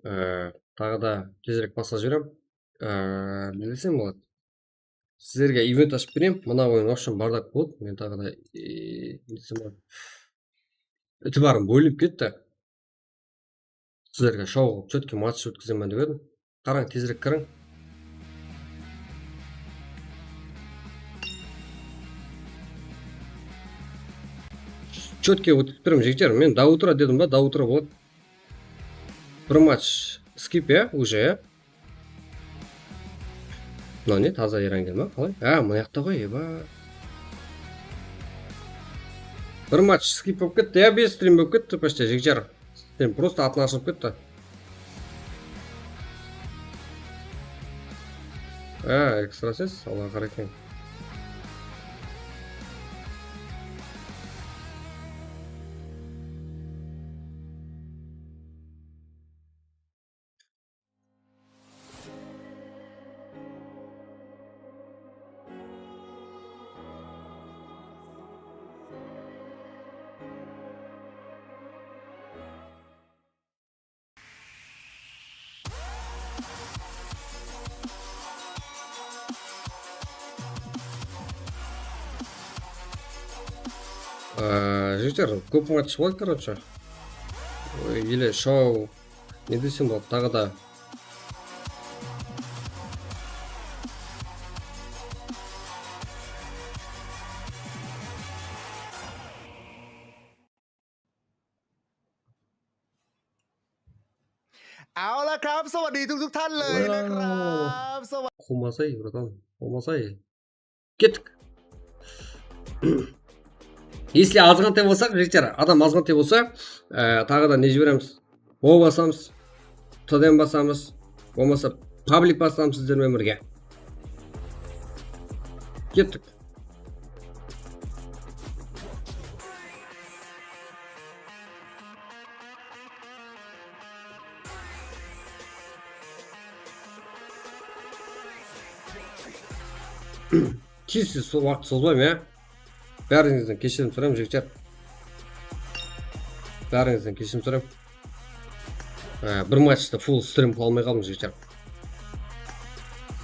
Ee, taǵı da tezirek baslap jiberem. Ee, ne desem boladı? Sizlerge event ashıp bereyim. Mına oyın, в общем, bardak boldı. Men taǵı da, ee, ne desem boladı? Itibarım bólinip ketti. Sizlerge shou qılıp, chetki match ótkizemen dep edim. Qarań, tezirek kiriń. Chetki ótkizip berem, jigitler. Men до утра dedim ba, до утра boladı. Bir match skip, ya, уже, ya. Mınaw ne, taza Erangel ma, qalay? Á, mına jaqta ǵoy, eba. Bir match skip bolıp ketti, ya, bes strim bolıp ketti, почти, jigitler. Strim просто atın ashılıp ketti. Á, ekstra ses, Allaǵa qaratıń. Á, jigitler, kóp match boladı, короче. Oy, ele shou. Ne desem boladı, taǵı da. Aula krab, สวัสดีทุกๆ ท่านเลยนะครับ Wow. สวัสดี Quwmasay, bratан, quwmasay. Kettik. Если azǵantay bolsaq, jigitler, adam azǵantay bolsa, e, taǵı da ne jiberemiz? O basamız, T D M basamız, bolmasa public basamız sizler menen birge. Kettik. Tez-tez sol waqıt sozbayman, ya. Bárińizden keshirim sorayman, jigitler. Bárińizden keshirim sorayman. Á, bir matchta full strim qıla almay qaldım, jigitler.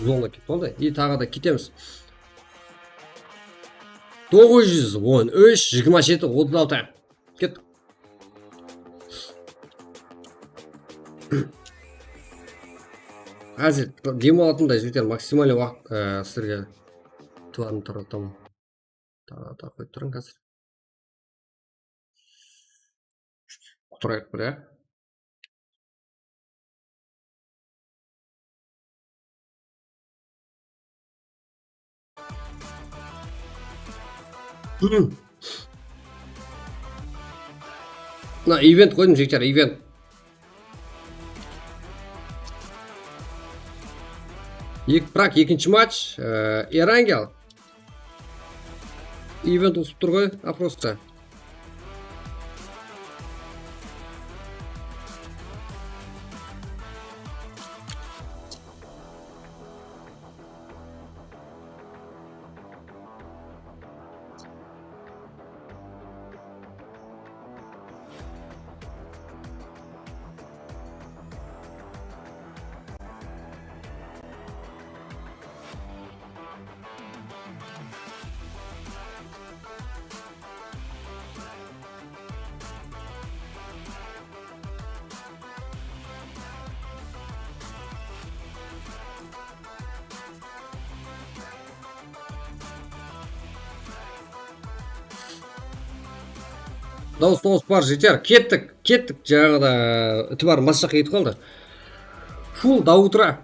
Zonda ketip qaldı. И taǵı da ketemiz. Toǵız júz on úsh, jigirma jeti, otız altı. Kettik. Házir dem alatınday, jigitler, maksimalnıy waqıt, e, sizlerge itibarımdı tarqataman. Taǵı da qoyıp turıń házir. Qutarayıq bir, ya. Mına event qoydım, jigitler, event. Ek, biraq ekinshi match, e, Erangel. Event usıp tur ǵoy, опроста. Dawıs, dawıs bar, jeter. Kettik, kettik. Jańaǵı da itibarım basqa jaqqa ketip qaldı. Full до утра.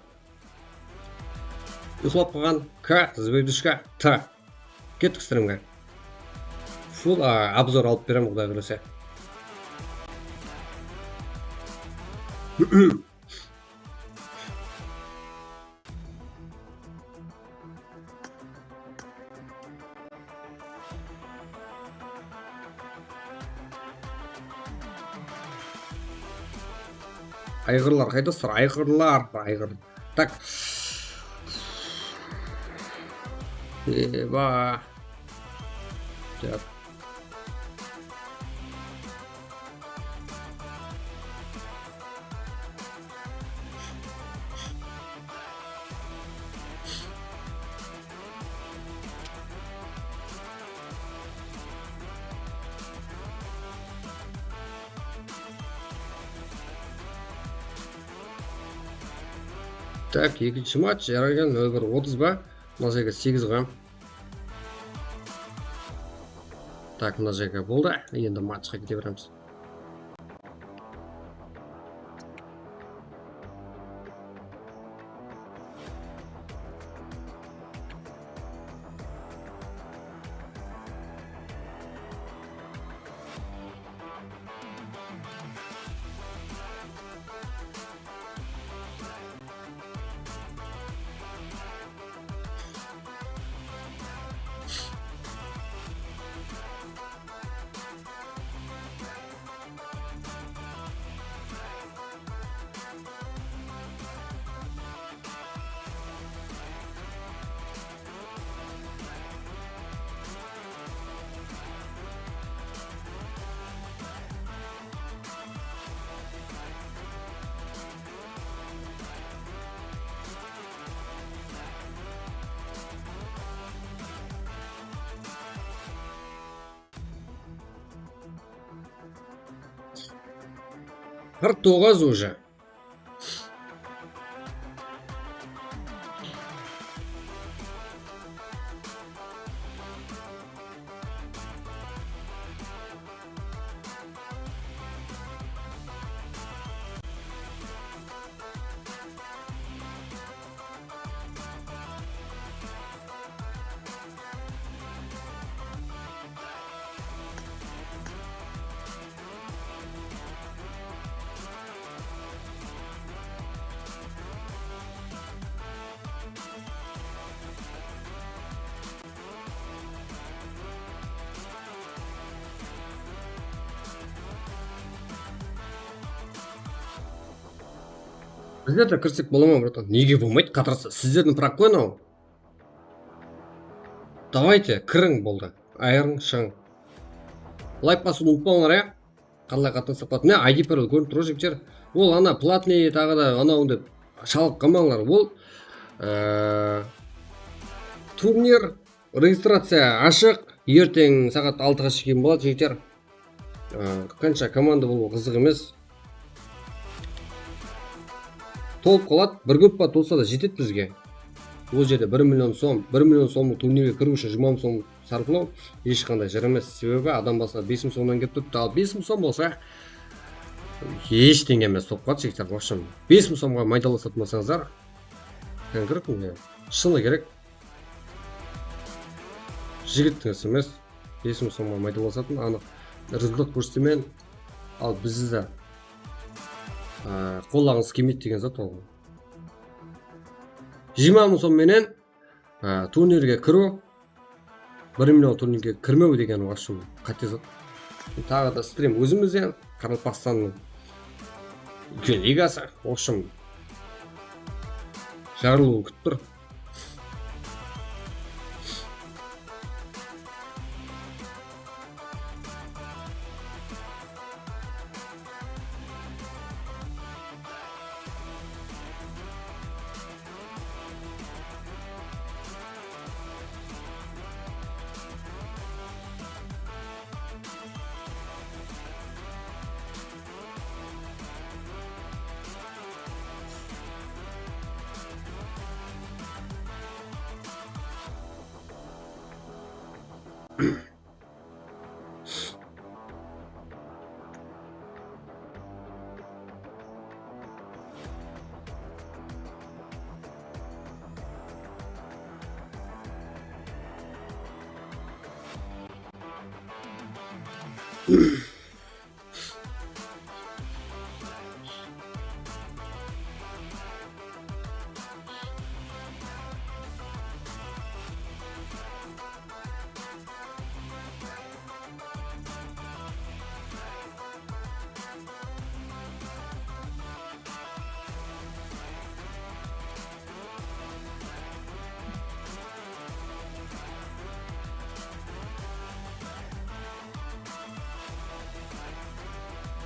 Uyqılap qalǵan K, звездочка T. Kettik strimge. Full, a, obzor alıp berem, Quday qálese. Ayǵırlar qaydasızlar? Ayǵırlar, ayǵır. Tak. Eba. Tak. Tak, ekinshi match, Yaragen nol bir otız ba? Mına jerge segiz ǵo. Tak, mına jerge boldı. Endi matchqa kete beremiz. Qırq toǵız уже. Bizler de kirsek bola ma, bratan? Nege bolmaydı? Qatırsa, sizlerdiń proqoynaw. Давайте, kiriń, boldı. Ayırıń, shıǵıń. Layk basıwdı umıtpańlar, ya. Qalay qatnasıp qaladı? Mine, I D parol kórinip tur, jigitler. Ol ana platnıy taǵı da anaw dep shalıq qalmańlar. Ol, e, turnir registraciya ashıq. Erteń saat altıǵa shekem boladı, jigitler. E, qansha komanda bolıwı qızıq emes. Tolıp qaladı. Bir gruppa tolsa da jetedi bizge. Ol jerde bir million som, bir million somlıq turnirge kiriw ushın jigirma mıń som sarplaw hesh qanday jır emes. Sebebi adam basına bes mıń somnan kelip turıptı, al bes mıń som bolsa hesh teńe emes bolıp qaladı, jigitler. В общем, bes mıń somǵa maydalasatın bolsańızlar, konkretno, shını kerek. Jigittiń isi emes, bes mıń somǵa maydalasatın, anıq rezultat kórsetemen. Al bizdi de, a, qollaǵıńız kelmeydi degen zat ol. Jigirma mıń som menen, a, turnirge kiriw, bir million turnirge kirmew degen, в общем, qáte zat. Taǵı da strim ózimizden, Qaraqalpaqstannıń úlken ligası, в общем, jarılıwın kútip tur.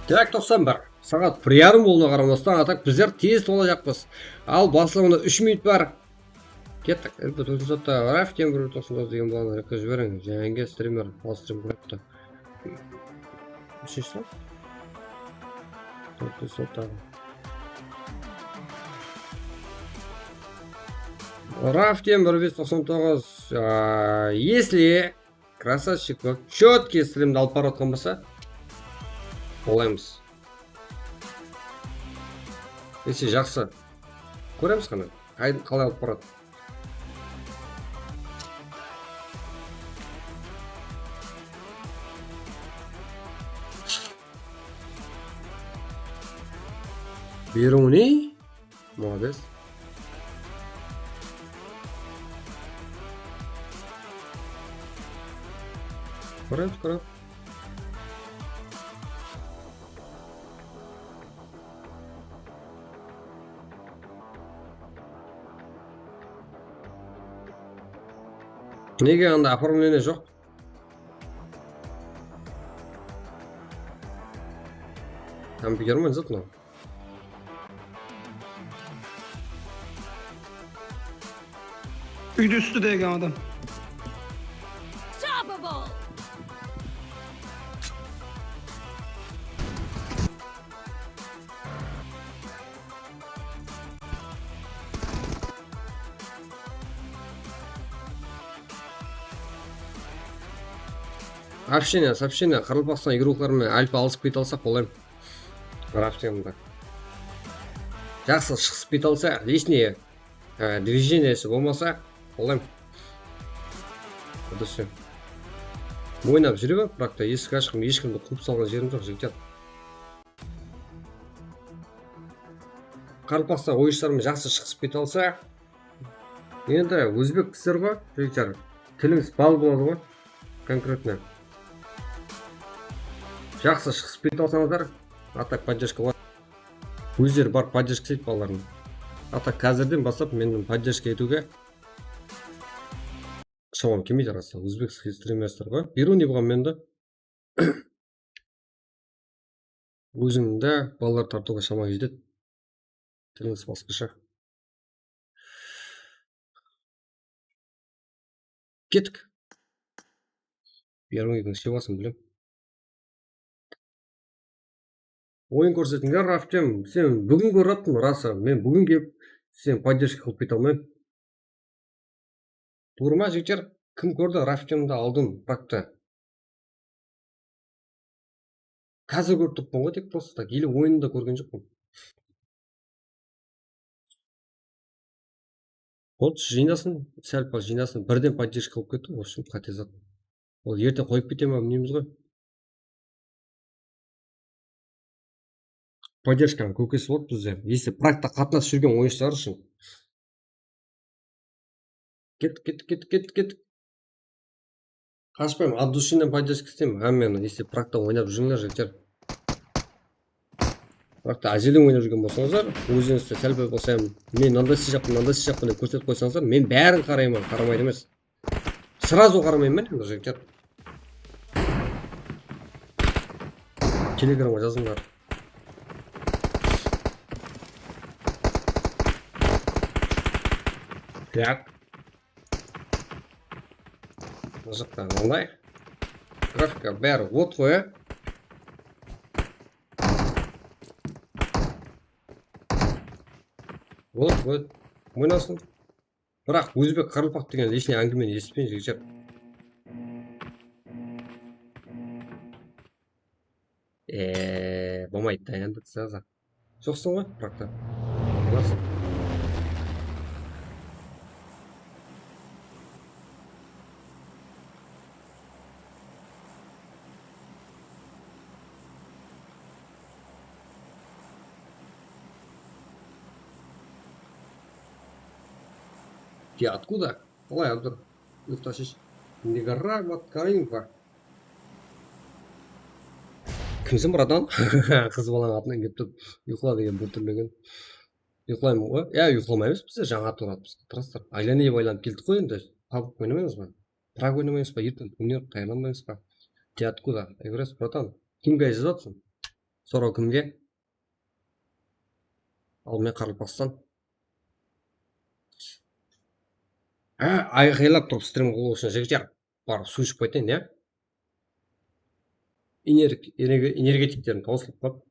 Tak, toqsan bir. Saat bir yarım bolıwına qaramastan, a tak bizler tez tolajaqpız. Al, baslanıwına úsh minut bar. Kettik. Endi toqsan toqsan sotta Raif ten bir toqsan toqsan degen bolǵan rekke jiberiń. Jáne strimer, al strim kóripti. Úshinshi sot. Toqsan toqsan sotta. Raftem bir bes toqsan toǵız, a, если красавчик bolıp, чёткий strimdi alıp barıp atqan bolsa, qolaymız. Если jaqsı. Kóremiz qáne, qay-, qalay alıp baradı. Beruniy. Молодец. Хорош, хорош. Nege anda оформление joq? Kompyuter me, zat mınaw? Úydi ústi degen adam. Unstoppable! Общение, сообщение, Qaraqalpaqstan игрокları menen alfa alısıp kete alsaq, qolaym. Raftemda. Jaqsı shıǵıs bete alsa, лишний, e, движениеsi bolmasa, qolaym. Durıs. Oynap júre ber, biraq ta esik ashıp, eshkimdi quwıp salǵan jerim joq, jigitler. Qaraqalpaqstan oyınshıları menen jaqsı shıǵıs bete alsa, endi ózbek kishiler ǵoy, jigitler, tilińiz bal boladı ǵoy, конкретно. Jaqsı shıǵıs bete alsańızlar, a так поддержка bar. Ózleri barıp поддержка isleydi balalarım. A так házirden baslap meni поддержка etiwge shamam kelmeydi, rası. Ózbek strimmersler ǵoy. Beruniy bolǵan men de. Ózińdi balalar tartıwǵa shamań jetedi. Tilińiz basqasha. Kettik. Beruniy ekewimiz shebasın bilem. Oyın kórsetińler, Raftem. Sen búgin kórip atırman, rası. Men búgin kelip, sen поддержка qılıp kete almayman. Tuwrı ma, jigitler? Kim kórdi Raftemdi aldın, biraq ta? Házir kórip turıppan ǵoy, tek просто так, или oyınında kórgen joqpan. Boldı, jıynasın, sál pal jıynasın, birden поддержка qılıp ketti, в общем, qáte zat. Ol erteń qoyıp kete ma, bilmeymiz ǵoy. Поддержкаǵa kókesi boladı bizde. Если прокta qatnasıp júrgen oyınshılar ushın. Kettik, kettik, kettik, kettik, kettik. Qashpayman, от души-nen поддержка isteymen hámmeni, если прокta oynap júrińler, jigitler. Biraq ta ájeliń oynap júrgen bolsańızlar, ózińizdi sál pal bolsa hám, men mınanday isleyjaqpan, mınanday isleyjaqpan dep kórsetip qoysańızlar, men bárin qarayman, qaramaydı emes. Сразу qaramayman men endi, jigitler. Telegramǵa jazıńlar. Так. Mına jaqta mınday. Grafika bári ot ǵoy, á? Ot, ot. Oynasın. Biraq ózbek qaraqalpaq degen лишний áńgimeni esitpeń, jigitler. Eee, bolmaydı da endi, sraza. Joqsıń ǵoy, biraq ta. Olasıń. Ты откуда? Qalay, Abdur? Uyqıda shesz. Nigara Matkarimova. Kimsen, bratan? Qız balań atınan kelip turıp, uyqıla degen bir túrlegen. Uyqılayman ǵoy. Ya, uyqılamayız bizler, jańa turıp atırmız. Turasızlar. Aylanıp aylanıp keldik ǵoy endi. Pabg oynamaymız ba? Prag oynamaymız ba? Erteń turniv tayarlanbaymız ba? Ты откуда? Эврес, братан. Kimge jazıp atırsań? Soraw kimge? Al, men Qaraqalpaqstan. Há, ayqaylap turıp strim qılıw ushın, jigitler, barıp suw iship qaytayın, ya? Energ-, energe-, energetiklerim tawsılıp qaldı.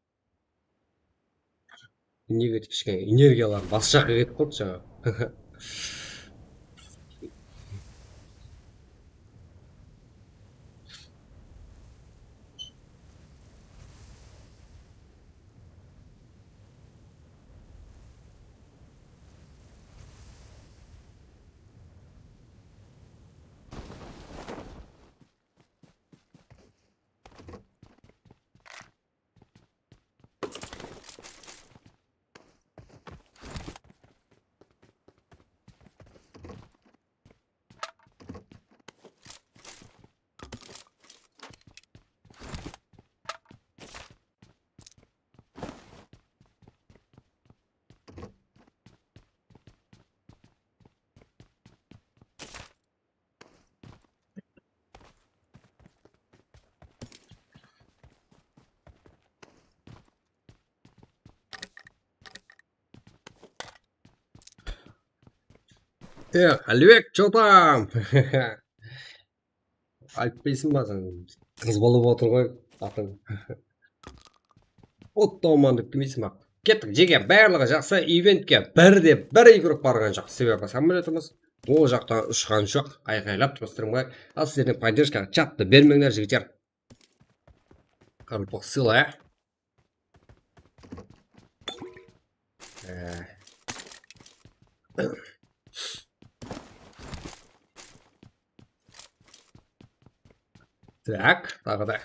Energetik kishkene energiyalarım basqa jaqqa ketip qaldı jańa. E, Qálibek, что там? Aytpaysań ba sen? Qız bolıp otır ǵoy, atın. Otto man dep demeysiń ba? Kettik, jege, barlıǵı jaqsı, eventke bir de bir igorok barǵan joq. Sebebi samolyotımız ol jaqtan ushqan joq, ayqaylap turıp turıń ba? Al, sizlerden podderjka, chattı bermeńler, jigitler. Qaraqalpaq sıyla, ya. E. Tak, taǵı da.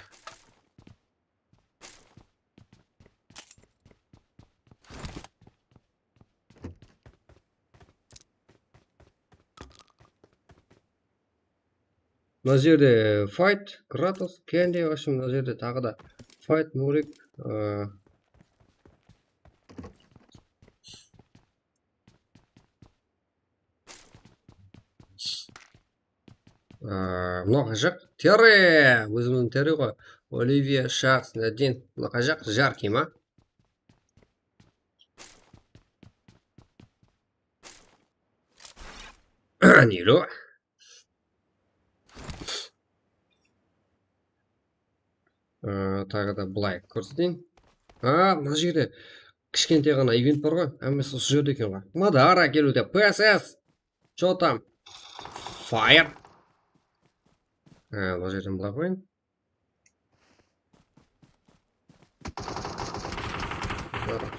Mına jerde fight, Kratos, Kendi, в общем, mına jerde taǵı da fight, Murik, ıı, ıı, mınaw qajaq? Terri! Ózimizdiń Terri ǵoy. Oliviya, Shaxs, Nadin. Mınaw qajaq? Jarkıy ma? Nelu. Aa, taǵı da bılay kórseteyin. Aa, mına jerde kishkentay ǵana event bar ǵoy, hámmesi usı jerde eken ǵoy. Madara keliwde, P S S. Чё там? Fire. Aa, mına jerden bılay qoyayın.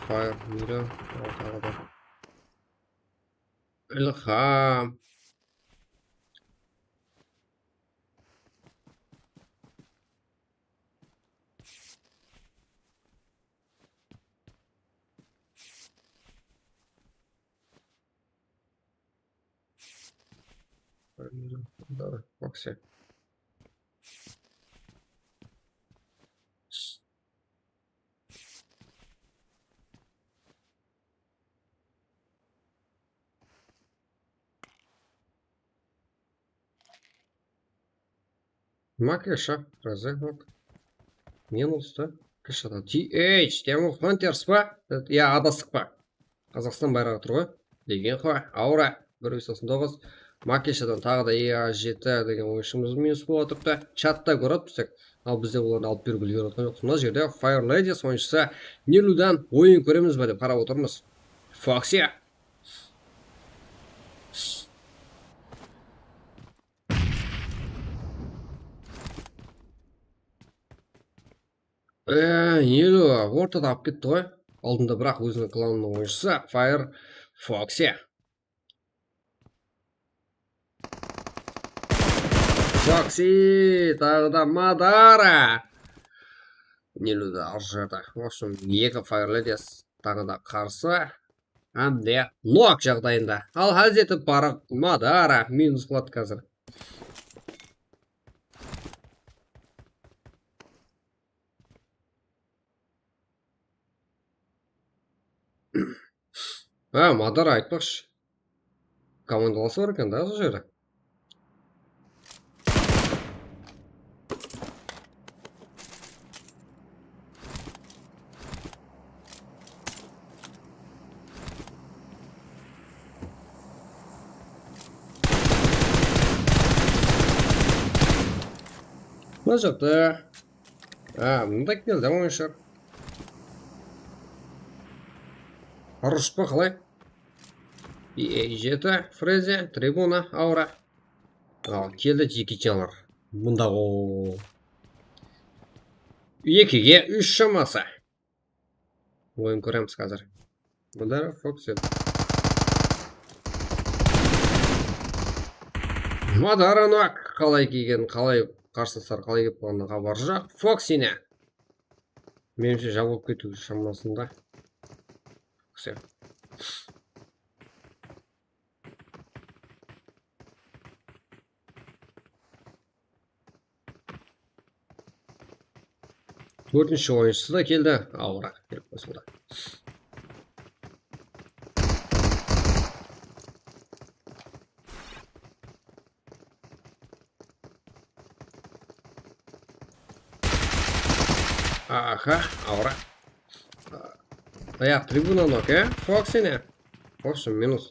Fire, Mira, al taǵı da. Ilham. Давай, Макси. Makesha, razı, ok. Minus ta. Keshadan T H, Demon Hunters pa? Ya, adastıq pa? Qazaqstan bayraǵı tur ǵoy. Degen ǵoy, Aura, bir júz toqsan toǵız. Makeshadan taǵı da E A jeti degen oyınshımız minus bolıp atırıptı. Chatta kórip tursaq, al bizde olardı alıp beriwge úlgerip atqan joqpız. Mına jerde Fire Ladies oyınshısı Niludan oyın kóremiz ba dep qarap otırmız. Foxy. Ee, Nilu ortada alıp ketti ǵoy. Aldında biraq óziniń klanınıń oyınshısı Fire Foxy. Foxy, taǵı da Madara. Nilu da arjada. В общем, eki Fire Ladies taǵı da qarsı. Hám de nok jaǵdayında. Al, Hazreti Barıq Madara minus qıladı házir. Ha, Madara aytpaqshı. Komandalası bar eken da, sol jerde. Mına jaqta. Ha, mında keldi oyınshı. Rush pa qalay? E A jeti, Freze, Tribuna, Aura. Al, keldi Jeki Chanlar. Mında o. Ekige úsh shaması. Oyın kóremiz házir. Madara Foxy. Madara nok qalay kelgen, qalay qarsılıslar qalay kelip qalǵanınan xabarı joq. Foxy ne? Menimshe, jabılıp ketiw shamasında. Все. Tórtinshi oyınshısı da keldi. Aura kelip qosıldı. Aha, Aura. Ayaq tribuna nok, e? Foxy ne? Foxy minus.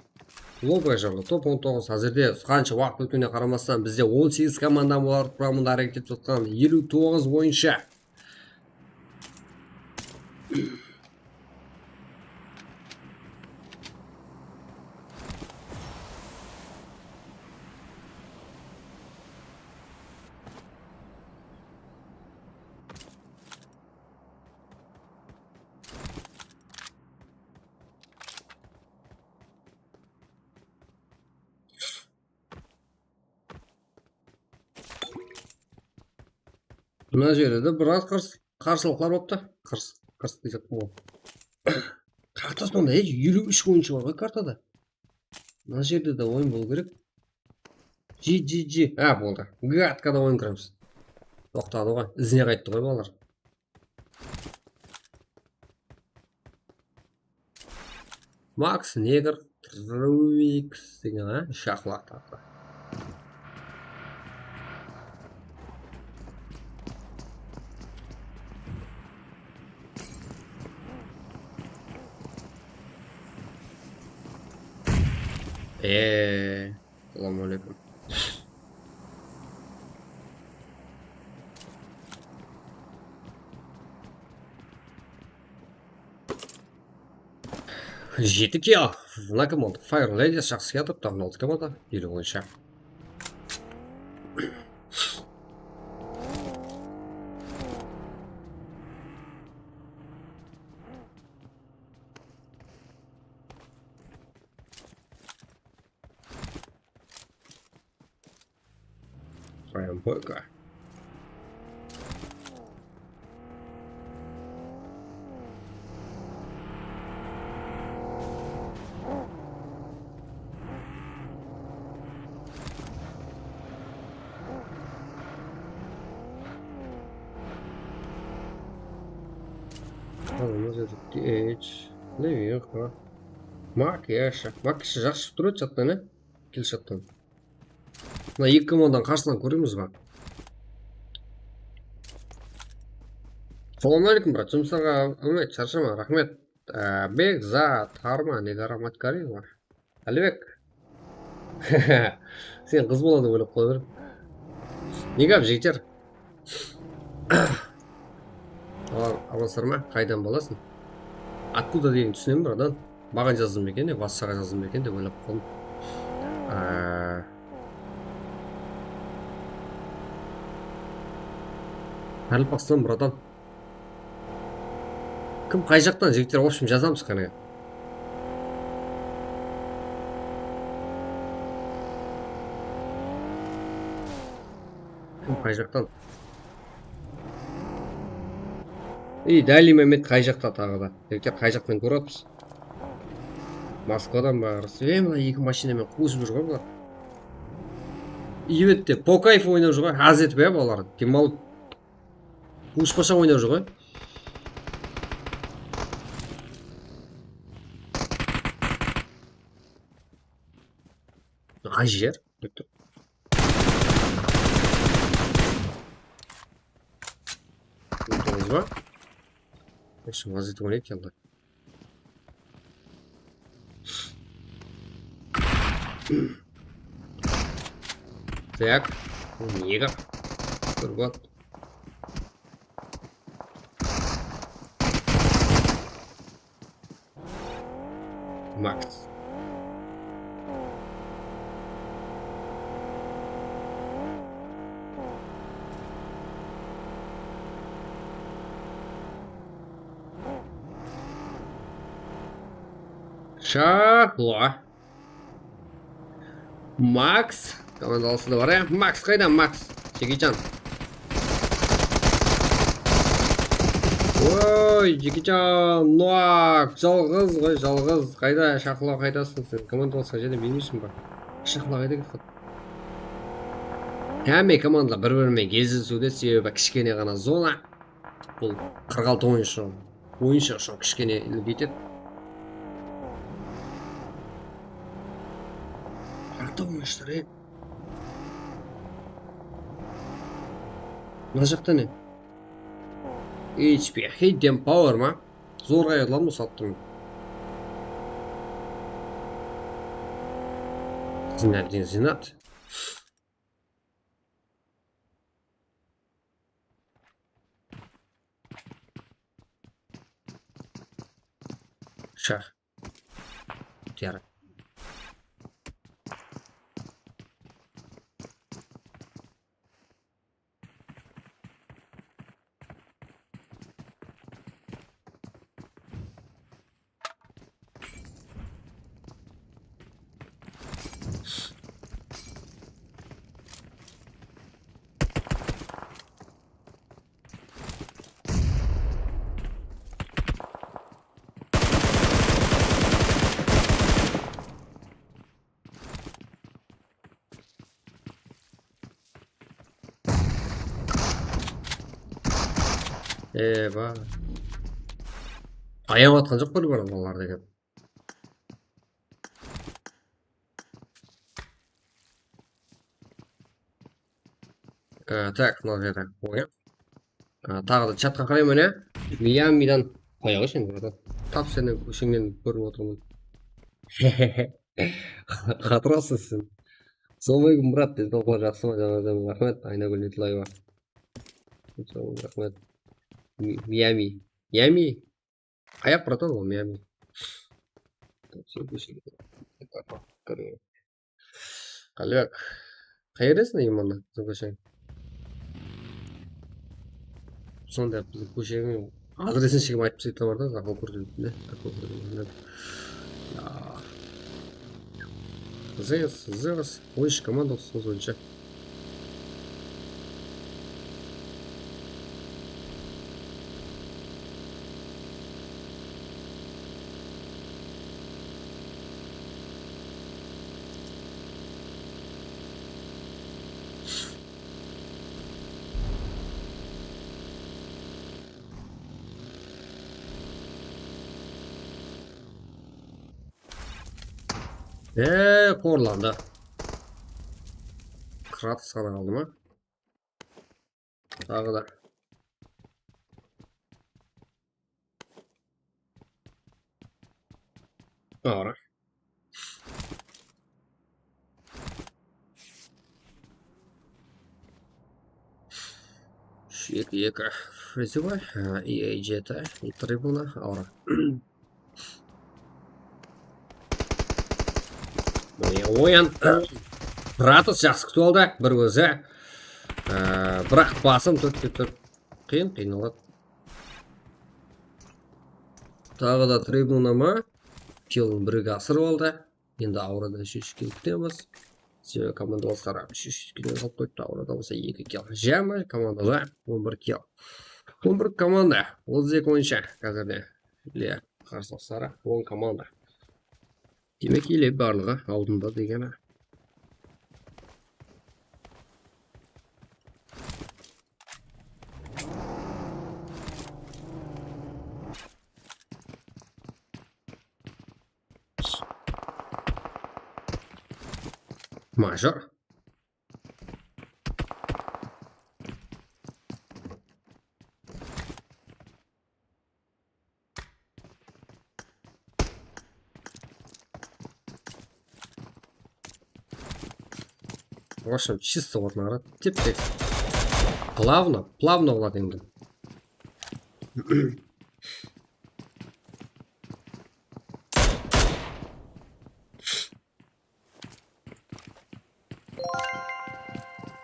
Lobay jırlı top on toǵız. Házirde qansha waqıt ótkenine qaramastan, bizde on segiz komanda olar quramında háreket etip atqan eliw toǵız oyınsha. Mına jerde de biraz qars-, qarsılıqlar bolıptı. Qars-, qars deyjekpin ǵoy. Kartasında, ey, eliw úsh oyınshı bar ǵoy kartada. Mına jerde de oyın bolıw kerek. G G G. Ha, boldı. Gatkada oyın kiremiz. Toqtadı ǵoy. Izine qayttı ǵoy balalar. Max, Neger, Truix degen, a, shaqlaq taǵı. Eee, assalamu aleykum. Jeti kill. Mına kim boldı? Fire Ladies jaqsı kiyatırıptı, altı kim boldı? Eliw boyınsha. Прям быка. Alımız edik, geç. Ne yok ha? Mak ya, şak. Mak kişi jaqsı turıp jattan, ne? Kel jattan. Mına eki komandanı qarsıdan kóremiz ba? Salam aleykum, brat. Jumıslarǵa úmit, sharshama, raxmet. Á, Bekzat, Harman, Negar Ahmadkariyeva. Álibek. Sen qız boladı dep oylap qoya berem. Ne gáp, jigitler? Aman, amansızlar ma? Qaydan bolasıń? Откуда degenin túsinemen, bratan. Maǵan jazdım eken, ya Vassaǵa jazdım eken dep oylap qaldım. Á. Qaraqalpaqstan, bratan. Kim qay jaqtan, jigitler, в общем, jazamız qáne. Kim qay jaqtan? Ey, Dali Memet qay jaqta taǵı da? Jigitler, qay jaqtan kórip atırmız? Moskvadan ba? Ey, mına eki mashinamen quwısıp júr ǵoy bular. Ebette, по кайфу oynap júr ǵoy. Ház etip, ya, balalar. Dem alıp. Quwısıplasha oynap júr ǵoy. Qay jer? Kútip tur. Kútip turıńız ba? Hech kim vaziyet oynaydı endi. Так. Nega? Bir bot. Max. Shahlo. Max. Komandalısı da bar, ya. Max qayda, Max? Jekejan. Oy, Jekejan, Noak, jalǵız ǵoy, jalǵız. Qayda, Shahlo, qaydasıń sen? Komandalısqa jáne bilmeysiń ba? Shahlo qayda ketip qaldı? Hámme komandalar bir-biri menen gezilisiwde, sebebi kishkene ǵana zona. Bul qırq altı oyınshı, oyınshı ushın kishkene ilgitedi. Qırq altı oyınshı, e. Mına jaqta ne? H P, Hidden Power ma? Zor qayırlarım usattım. Zinat, zinat. Shah. Tiyar. Eba. Ayap atqan joq bir balalar degen. Ee, tak, mına jerde qoyayıq. Ee, taǵı da chatqa qarayman, ya. Miamidan qoyayıq endi, bratan. Tap seni óshińnen kórip otırman. Qatırasız sen. Assalamu aleykum, brat. Densalıqlar jaqsı ma? Jańadan raxmet. Aynagúl Netlaeva. Raxmet. Mi-, Miami. Miami. Qayaq, bratan, ol Miami? Qálibek. Qayerdesiń, Imanda? Biziń kósheń. Sonday, biziń kósheń. Adresin shegim aytıp tastaydı bar da, zaqıl kórdi, ne? Zaqıl kórdi, ne? Ya. Zes, zes. On úsh komanda, otız toǵız oyınsha. Eee, qorlandı. Kratos ǵana qaldı ma? Taǵı da. Awır. Úsh, eki, eki. Призовой, e, E A jeti, e, tribuna, awır. Mine, oyan. Kratos jaqsı kútip aldı, bir ózi. Ee, biraq basım tórtte tórt. Qıyın, qıynaladı. Taǵı da tribuna ma? Killin birge asırıp aldı. Endi auradan úsh úsh kill kútemiz. Sebebi komandalaslar úsh úsh kill alıp qoyıptı, aurada bolsa eki kill. Jámi komandada on bir kill. On bir komanda, otız eki oyınsha házirde. Ile qarsı sarı on komanda. Demek, ile barlıǵı aldında degeni. Major. В общем, чисто вот надо. Тип-тип. Плавно, плавно, Владимир.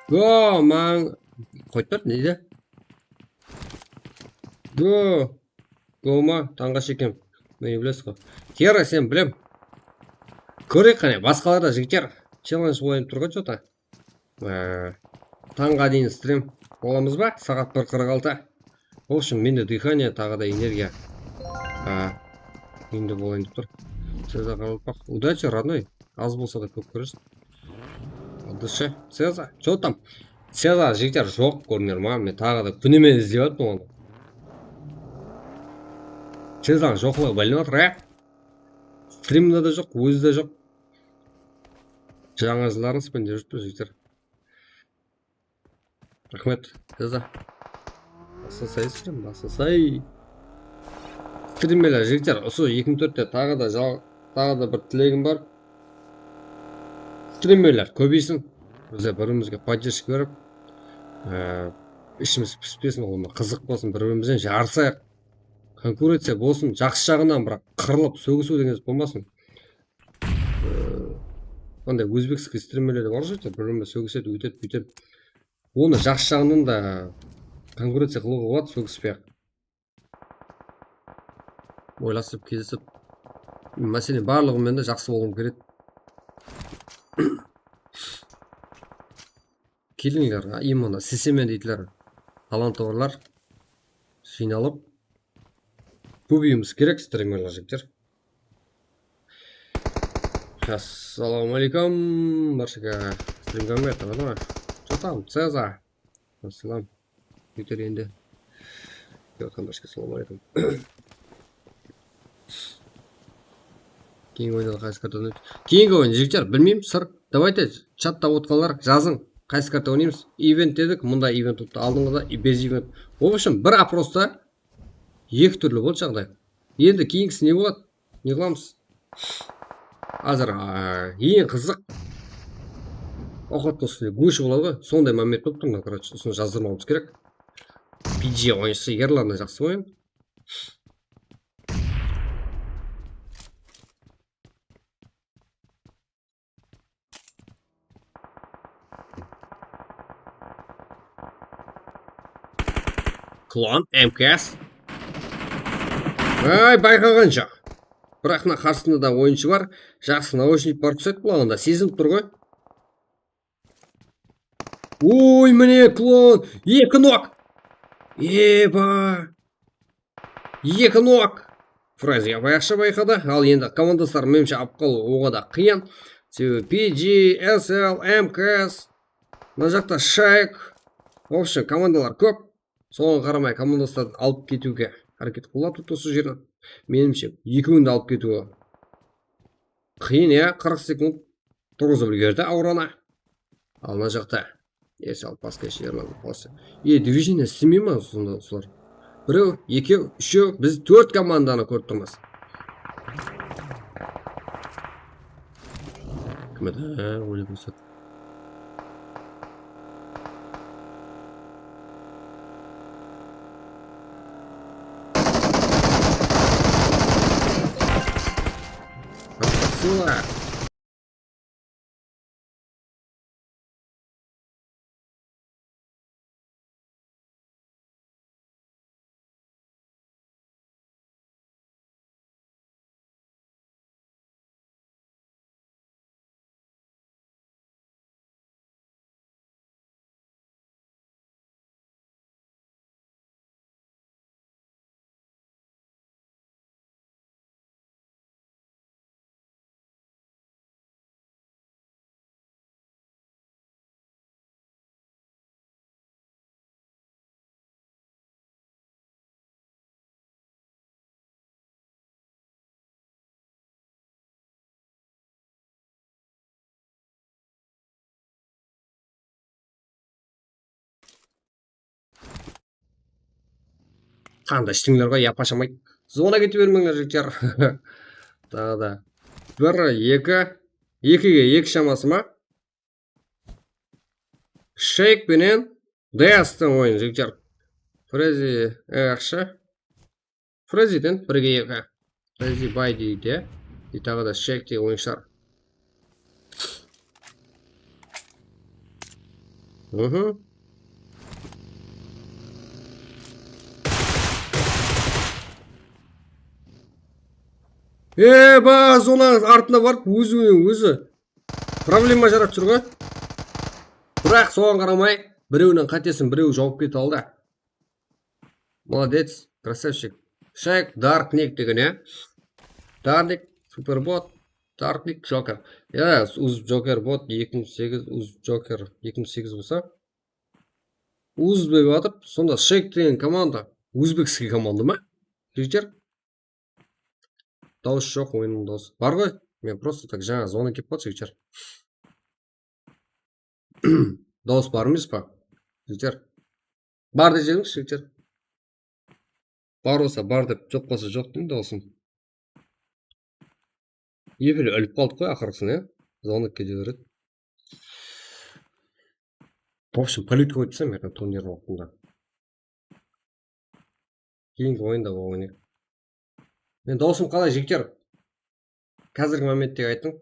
Go, man. Qoyıp ber, neydi? Go. Go ma? Tańǵa shekem. Meni bilesiz ǵo. Tiyara, sen bilem. Kóreyik qáne, basqalarda jigitler. Challenge oynap tur ǵo, что-то. Ee, tańǵa deyin strim bolamız ba? Saǵat bir qırq altı. В общем, mende дыхание, taǵı da energiya. Aa, endi bolayın dep tur. Sezar Qaraqalpaq. Удачи, родной. Az bolsa da kóp kóresiz. От души. Sezar, что там? Sezar, jigitler, joq, kórdińler ma? Men taǵı da kúnime izlep atırman onı. Sezardıń joqlıǵı bilinip atır, ya? Strimde de joq, ózi de joq. Jańa jıllarıńız benen júrip tur, jigitler. Raxmet, Seza. Baslasayız, baslasay. Strimmeler, jigitler, usı eki mıń tórtte taǵı da jal-, taǵı da bir tilegim bar. Streamerler kóbeysin. Bizler bir-birimizge поддержка berip, e, ishimiz pispesin, ol qızıq bolsın, bir-birimizden jarısayıq. Konkurenciya bolsın, jaqsı jaǵınan, biraq qırılıp sógisiw degen zat bolmasın. E, Anday ózbekskiy streamerler bar, bir-birine sógisedi, óytedi, búytedi. Onı jaqsı jaǵınan da konkurenciya qılıwǵa boladı, sógispey-aq. Oylasıp, kelisip, máselen, barlıǵı menen de jaqsı bolıwım kerek. Kelińler, именно, isleseme deydiler. Talantıwarlar jıynalıp, kóbeyiwimiz kerek, streamerler, jigitler. Assalawma aleykum, barshege. Streamge kirmey atır ma? Что там, Цеза? Assalam. Twitter endi. Kiyotqan barshege assalawma aleykum. Keyingi oyında qaysı karta oynaydı? Keyingi oyın, jigitler, bilmeymen, sır. Давайте, chatta otqanlar jazıń, qaysı karta oynaymız? Event dedik, mında event uttı, aldınǵıda i-, bez event. В общем, birопроста eki túrli boldı jaǵday. Endi keyingisi ne boladı? Ne qılamız? Házir, a, eń qızıq. Awqattıń ústinde gósh boladı ǵoy. Sonday moment bolıp tur, mına, короче, usını jazdırmawımız kerek. P G oyınshısı Erlan da jaqsı oyın. Klon, M K S. Ay, bayqaǵan joq. Biraq mına qarsısında da oyınshı bar. Jaqsı naushnik bar, qusaydı bulaǵanda. Sezinip tur ǵoy. Oy, mine, klon. Eki nok. Eba. Eki nok. Frezi yapayaqshı bayqadı. Al endi komandaslar, menimshe, alıp qalıw oǵada qıyın. Sebebi P G, S L, M K S. Mına jaqta Shake. В общем, komandalar kóp. Soǵan qaramay, komandaslardı alıp ketiwge háreket qıladı usı jerden. Menimshe, ekewin de alıp ketiwi qıyın, ya, qırq sekund turǵızıp úlgerdi auranı. Al mına jaqta. Esi alıp basqa jerlerdi qosıp. E, движение islemey ma sonda usılar? Birew, ekew, úshew, biz tórt komandanı kórip turmız. Kim edi? Há, oylap bolsa. Спасибо. Qanda ishtińler ǵoy, yapashamay. Zona kete bermeńler, jigitler. Taǵı da bir, eki, ekige eki shaması ma? Shake penen D S-tiń oyını, jigitler. Frezi, e, yaqshı. Freziden birge eki. Frezi bay deydi. E, taǵı da Shake te oyınshılar. Mhm. Eba, zonanıń artına barıp, ózi menen ózi problema jarap júr ǵoy. Biraq soǵan qaramay, birewiniń qátesin birew jawıp kete aldı. Молодец, красавчик. Shake, Dark Nick degen, ya. Dark Nick, Superbot, Dark Nick, Joker. Ya, uz Joker bot, eki mıń segiz, uz Joker, eki mıń segiz bolsa. Uz dep atıp, sonda Shake degen komanda, ózbekskiy komanda ma? Jigitler. Dawıs joq, oyınnıń dawısı. Bar ǵoy, men просто так jańa zona kelip qaldı, jigitler. Dawıs bar emes pa? Jigitler. Bar dep jibermiz, jigitler. Bar bolsa bar dep, joq bolsa joq deń dawısın. Epili ilip qaldıq ǵoy aqırǵısın, ya. Zona kete beredi. В общем, politika oyıp taslayman erteń turnir waqtında. Keyingi oyında oynayıq. Men dawısım qalay, jigitler? Házirgi momenttegi aytıń.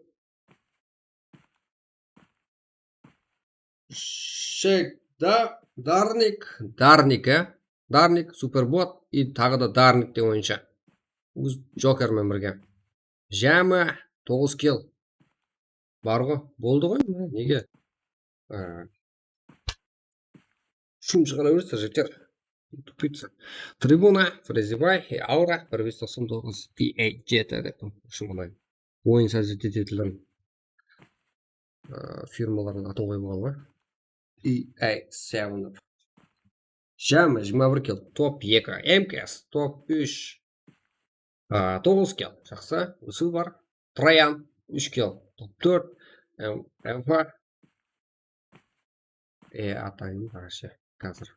Shek, da, Darnik, Darnik, e? Darnik, Superbot i taǵı da Darnik degen oyınsha. Óz Jokermen birge. Jámi toǵız kill. Bar ǵo, boldı ǵoy, mine, nege? A. Shum shıǵara bersin, jigitler. Tupitsa. Tribuna, Frezibay, e, Aura, bir bes toqsan toǵız, P A jeti dep. Shım bunday oyın sázet etetuǵın, a, firmalardıń atın qoyıp alǵan. E A seven dep. Jámi jigirma bir kill, top eki, M K S, top úsh, a, toǵız kill, jaqsı, usı bar. Trayan, úsh kill, top tórt, M-, M F A. E, atayın, короче, házir.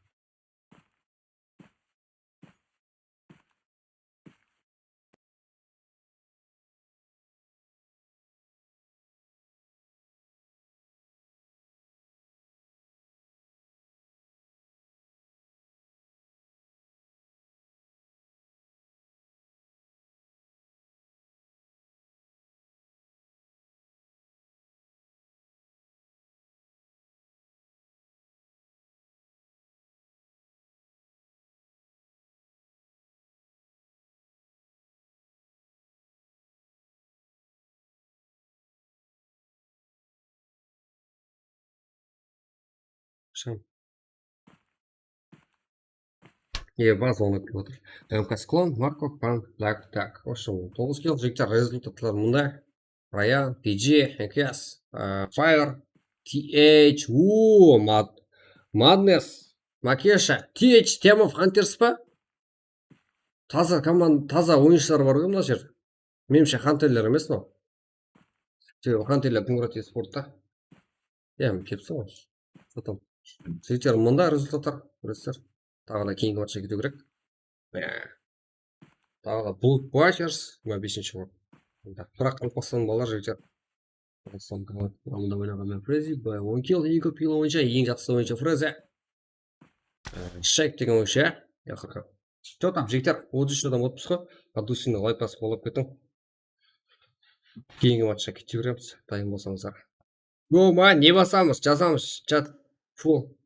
Sham. E, bas, onı kutip otır. M K Sklon, Marko, Pan, Black, tak. Oshın, toǵız kill, jigitler, rezultatlar mında. Raya, P G, N K S, e, Fire, T H, uuu, Mad-, Madness, Makesha, T H, Team of Hunters pa? Taza komanda, taza oyınshılar bar ǵoy mına jerde. Menimshe, Hunterler emes mınaw. Sebebi Hunterler Qumqırat esportta. Ya, kelipsiz ǵoy. Потом. Jigitler, mında rezultatlar, kóresiz. Taǵı da keyingi matchqa ketiw kerek. Mine. Taǵı da Bloodbusters, jigirma besinshi orın. Biraq, Qaraqalpaqstan balalar, jigitler. Qaraqalpaqstan komandasında oynaǵan men Frezi, B on kill, eń kóp kill oyınshı, eń jaqsı oyınshı Frezi. Ee, Shek degen oyınshı, ya, aqırǵı. Что там, jigitler, otız úsh adam otpız ǵo. Подписчикті лайк basıp qollap ketiń. Keyingi matchqa kete beremiz, dayın bolsańızlar. Go ma, ne basamız, jazamız, chat full.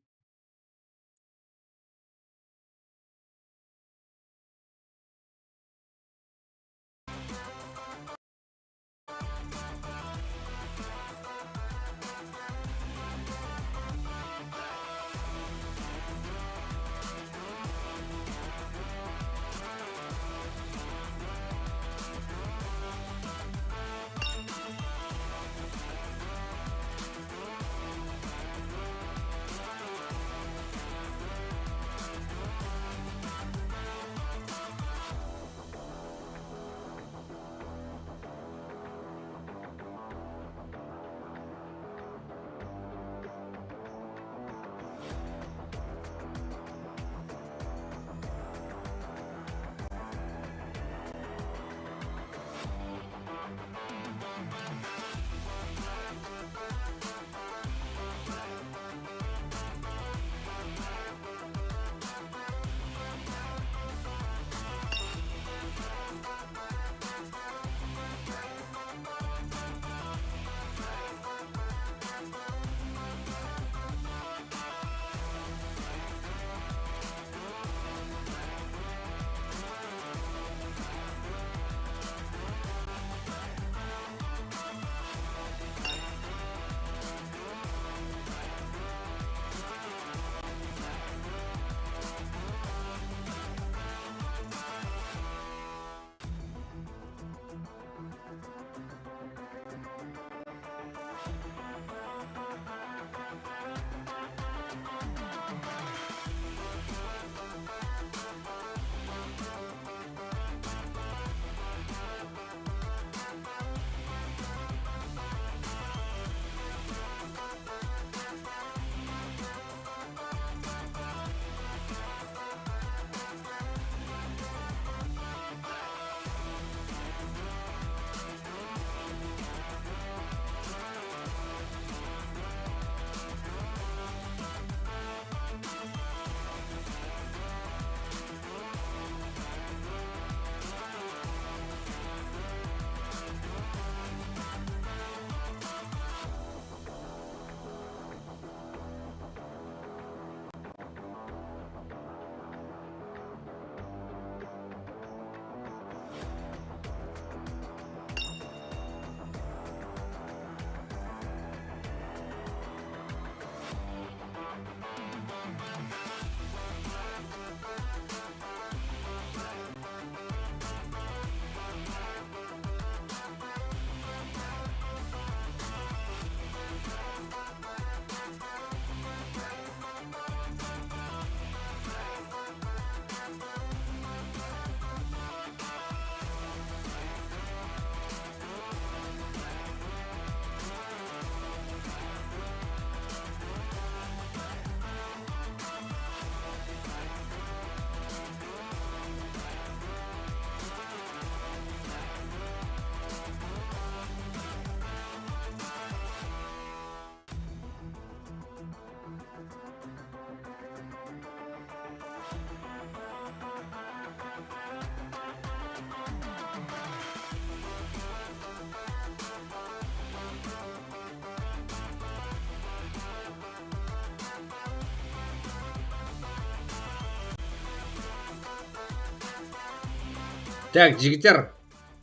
Tak, jigitler,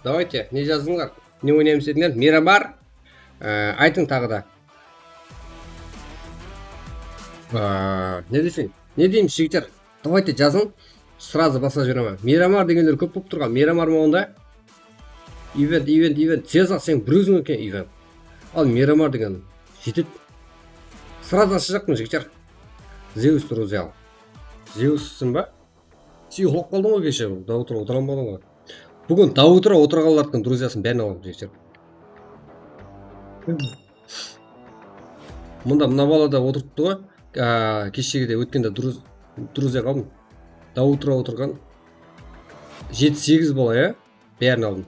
давайте, ne jazdıńlar? Ne oynaymız dedińler? Miramar, e, aytıń taǵı da. E, ne deseń? Ne deymiz, jigitler? Давайте, jazıń. Сразу baslap jiberemen. Miramar degenler kóp bolıp turǵan. Miramar ma onda? Event, event, event. Tez-aq, sen bir óziń eken event. Al, Miramar degen jetedi. Сразу ashıjaqpın, jigitler. Zeus, друзья. Zeussın ba? Sen uyıqlap qaldıń ǵoy keshe, до утра otıra almadıń ǵoy. Búgin до утра otırǵanlardıń друзьяsın bárin alaman, jigitler. Mında mına bala da otırıptı ǵoy. Á, keshegide ótkende друз-, друзья qaldım. До утра otırǵan. Jeti-segiz bala, ya? Bárin aldım.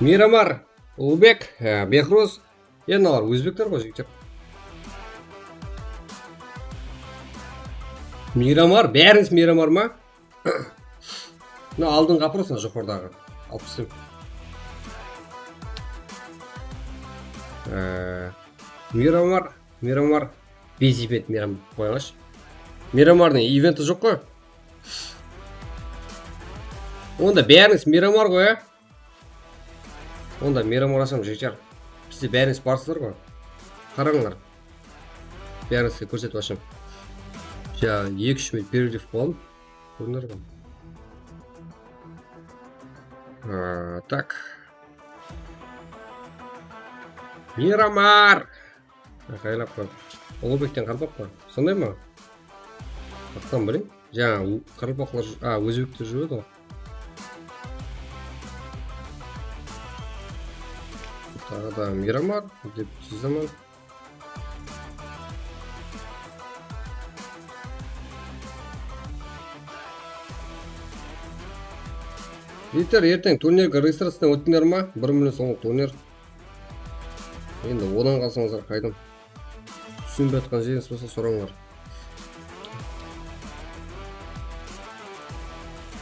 Miramar, Ulbek, á, Behruz. Endi mınalar ózbekler ǵoy, jigitler. Miramar, bárińiz Miramar ma? Mına aldınǵı oprosına joqarıdaǵı. Alıp taslay. Ee, Miramar, Miramar, без event Miram qoyıńlash. Miramardıń eventi joq ǵoy. Onda bárińiz Miramar ǵoy, ya? Onda Miramar asham, jigitler. Bizde bárińiz barsızlar ǵoy. Qarańlar. Bárińizge kórsetip asham. Ja, eki-úsh minut перерыв qılalım. Kóriner ǵoy. A, tak. Miramar! Qaylap qoy. Ulugbekten qarpaq pa? Sonday ma? Qaqtan bileyim. Jańa u-, qaraqalpaqlar ju-, a, ózbekler júredi ǵoy. Taǵı da Miramar dep jazaman. Jigitler, erteń turnirge registraciyasına óttińler ma? Bir million somlıq turnir. Endi odan qalsańızlar qaydım. Túsinbey atqan jerińiz bolsa sorańlar.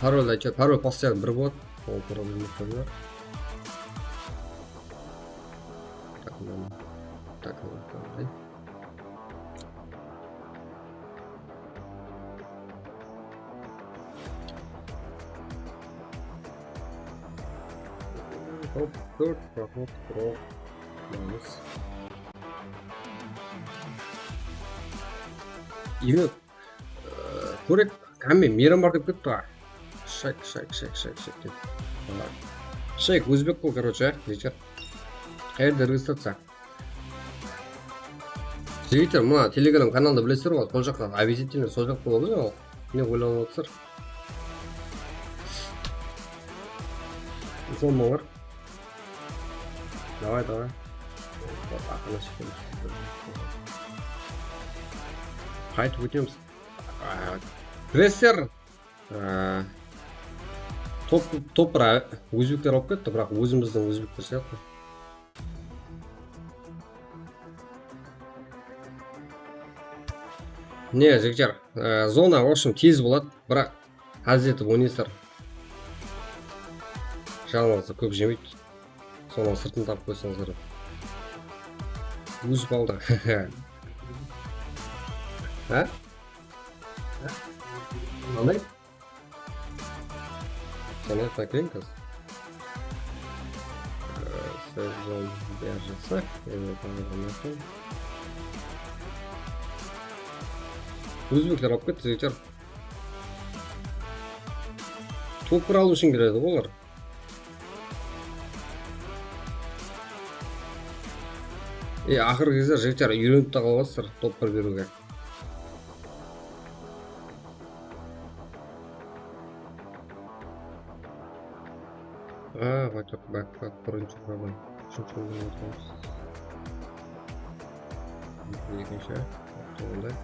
Paroldi aytshı, parol postoyanno bir boladı. Ol problem joq. Tak, mınan, tak, mınan. Hop, tórt, hop, hop. Minus. Endi, e, kórek, hámme Miramar dep ketti ǵoy. Shayk, shayk, shayk, shayk, shayk dep. Shayk, ózbek ǵoy, короче, jigitler. Qayerde registraciya? Jigitler, mına Telegram kanaldı bilesizler ǵoy, sol jaqta, обязательно sol jaqta bolıp ol. Ne oylanıp atırsızlar? Sol malar. Давай, давай. Aqırına shıqtım. Qaytıp ótemiz. Aa, Presser. Aa, top, top bir ózbekler alıp ketti, biraq ózimizdiń ózbekler sıyaqlı. Ne, jigitler, e, zona, в общем, tez boladı, biraq ház etip oynaysızlar. Jańalıǵızdı kóp jemeydi. Sonıń sırtın tapıp qoysańızlar. Ózip aldı. Há? Qanday? Sen aytpa, keliń, kız. Ee, sezon beri jaqsı. Endi tanıǵan edim. Ózbekler alıp ketti, jigitler. Top bir alıw ushın keledi ǵoy olar. E, aqırǵı gezler, jigitler, úyrenip te qalasızlar top bir beriwge. A, bak, bak, bak, birinshi problem. Úshinshi problem. Ekinshi, sonday.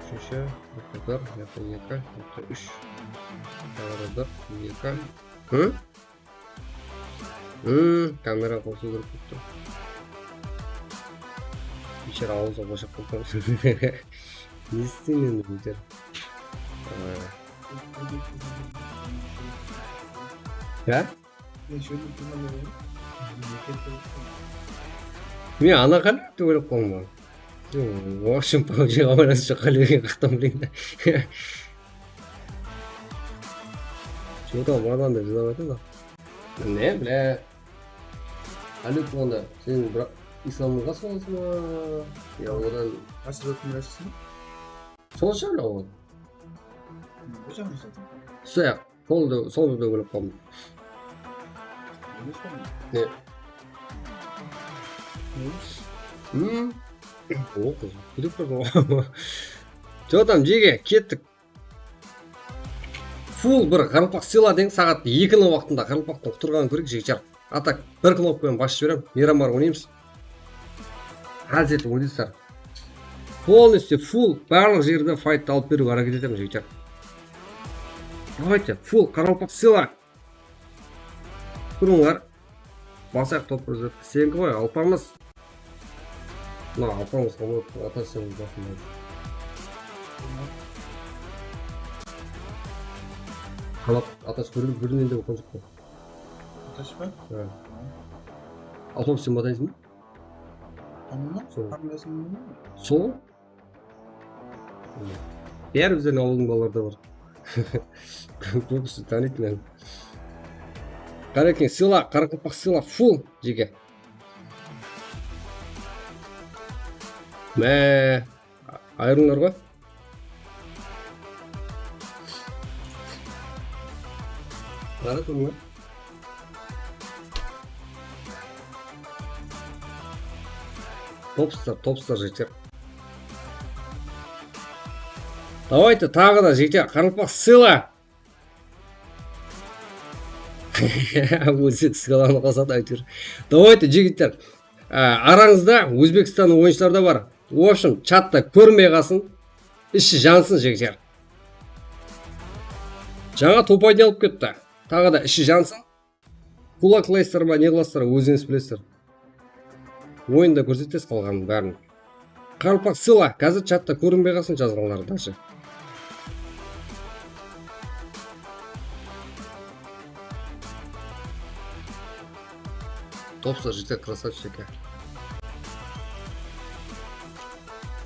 Úshinshi, bir, bir, eki, eki, úsh. Taǵı da bir, eki. Hı? Hmm, kamera qosıw kerek bolıp tur. Biyshara awızı boshap qaldı. Ne isteyim endi, biyshara? Ya? Men ana qále dep oylap qaldım ǵoy. В общем, PUBG-ǵa baylanıslı qále degen qaqtan bileyin. Shu Otan vardan dep jılap aytadı. Ne, bile. Alik onda, sen bir islamǵa solasın ba? Ya odan Qasır otın bilesiz mi? Sol shıǵar ol. Bu jaǵın sotın. Sol, sol da, sol da bilip qaldım. Emes pa? Ne? Emes. Hmm. O, qız, kúdip turdı ǵoy. Jotam, jege, kettik. Full bir qaraqalpaq sıyla deń, saat ekiniń waqtında qaraqalpaqtıń qutırǵanın kóreyik, jigitler. A tak, bir knopka penen basıp jiberem, Miramar oynaymız. Házir oynaysızlar. Полностью full, barlıq jerde fayttı alıp beriwge háreket etemiz, jigitler. Давайте, full qaraqalpaq sıyla. Turıńlar. Basayıq top bir zat. Seniki ǵoy, Alpamıs. Mına Alpamıs, Alpamıs, Atash sen basın. Qalap, Atash bir, birinen de oqıǵan joq pa? Atash pa? Ha. Alpamıs sen batayınsın ba? Tanıma? Sol. Tanımayasın ba? Sol. Bári bizlerdiń awıldıń balaları da bar. Kóbisi tanıydı meni. Qarekeń, sıyla, qaraqalpaq sıyla, full, jege. Má, ayırıńlar ǵoy. Qara turma. Topsızlar, topsızlar, jigitler. Давайте, taǵı da, jigitler, qaraqalpaq sıyla. Ózi siz qalanı qosadı, áytewir. Давайте, jigitler. Á, arańızda Ózbekstannıń oyınshıları da bar. В общем, chatta kórinbey qalsın. Ishi jansın, jigitler. Jańa topaydı alıp ketti. Taǵı da ishi jansın. Kulaklaysızlar ma, ne qılasızlar, ózińiz bilesizler. Oyında kórsetesiz qalǵanın bárin. Qaraqalpaq sıyla, házir chatta kórinbey qalsın jazǵanları даже. Topsızlar, jigitler, красавчики.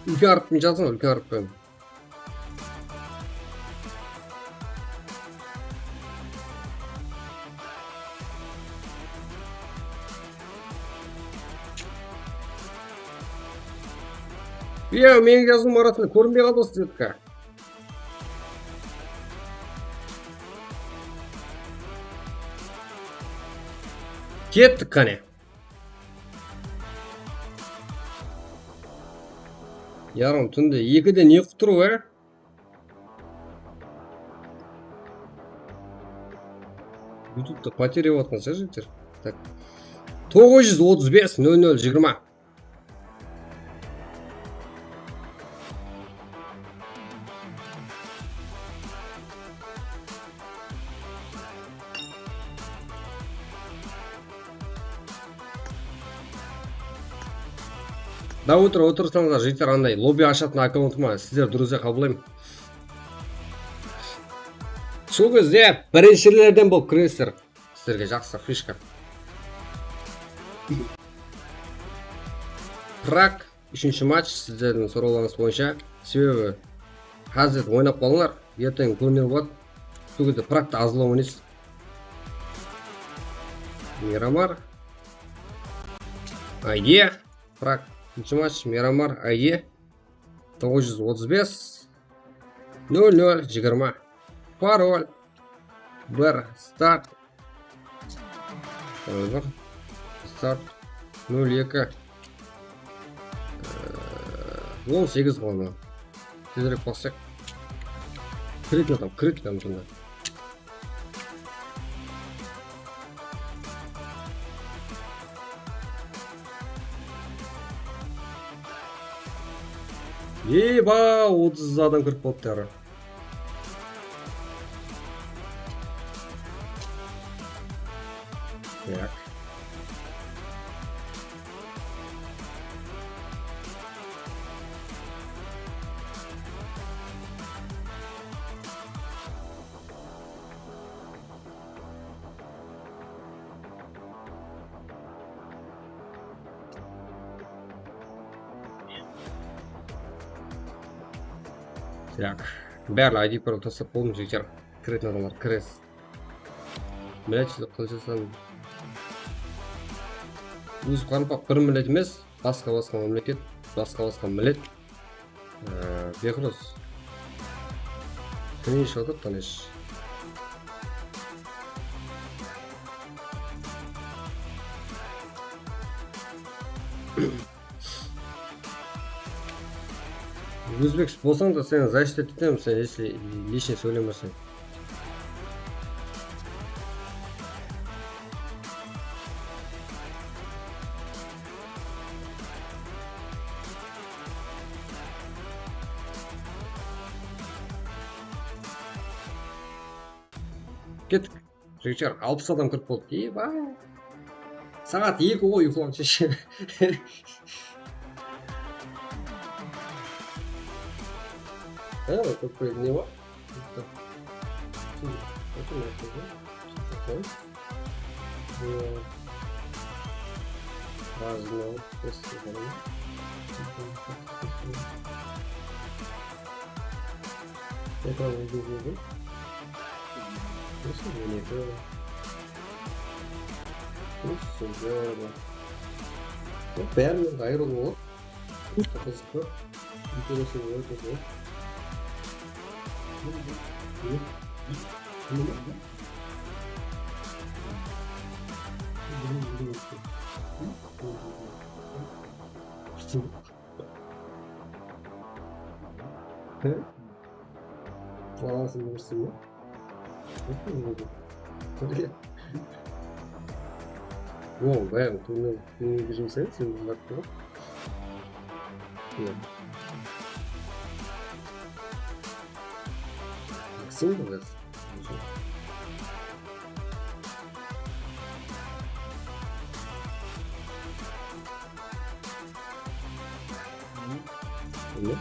Úlken hárip penen jazıń, úlken hárip penen. Iya, meniń jazıwım arasında kórinbey qaldı ǵoy, svetka. Kettik qáne. Yarım túnde ekide ne qılıp tur, á? YouTube'da потеря bolıp atqan shıǵar, jigitler. Так. Toǵız júz otız bes, nol nol jigirma. Да, otır, otırsańızlar, jigitler, anday lobby ashatın akkauntım bar, sizler, друзья, qabıllayman. Sol gezde birinshilerden bolıp kiresizler. Sizlerge jaqsı fishka. Prag, úshinshi match, sizlerdiń sorawlarıńız boyınsha. Sebebi házir oynap qalıńlar, erteń turnir boladı. Sol gezde Pragta azlaw oynaysız. Miramar. Ayge. Prag, úshinshi match, Miramar, Ayge. Toǵız júz otız bes, nol nol jigirma. Parol. Bir, start. Házir. Start. Nol eki. Ee, on segiz ǵoy. Tezirek bassaq. Kiretin adam, kiretin adam sonda. Eba, otız adam kirip qalıptı ara. Так. Так. Bárli I D parol taslap boldım, jigitler. Kiretin adamlar kiresiz. Milletchilik qılshasań. Ózi qaraqalpaq bir millet emes, basqa-basqa mámleket, basqa-basqa millet. Ee, Behruz. Tınısh otır, tınısh. Ózbek bolsań da, seni защита etemiz, sen если лично sóylemeseń. Kettik. Jigitler, alpıs adam kirip boldı. Eba. Saat eki ǵoy, uyqılaǵan sheshi. Ha, kóp ne bar? Razınaw. Ekran uzun uzun. Nasıl on eki? Nasıl sözler? Bárinen ǵayrı ol. Qızıq pa? Интересно, ol qızıq. Balasın bilirsin ba? Oǵan bárin túrme túrme jumsaydı, sen bilip atırıp. Maksim biraz. Bilmem.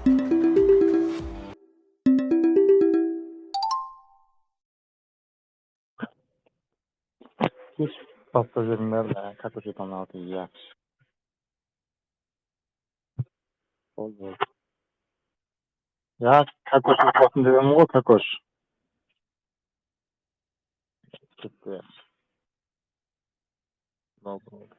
Kesh pasta jediń ba, kokosh edim altı, yaqshı. Boldı, boldı. Ya, kokosh uqlasın dedim ǵoy, kokosh. Ketti, yaqshı. Boldı, boldı.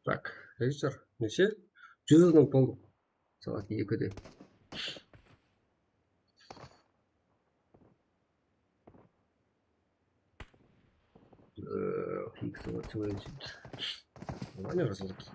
Tak, rejissyor, neshe? Júz udım boldı. Saat ekide. Э, фиг его, чего лежит. Ваня разлуки.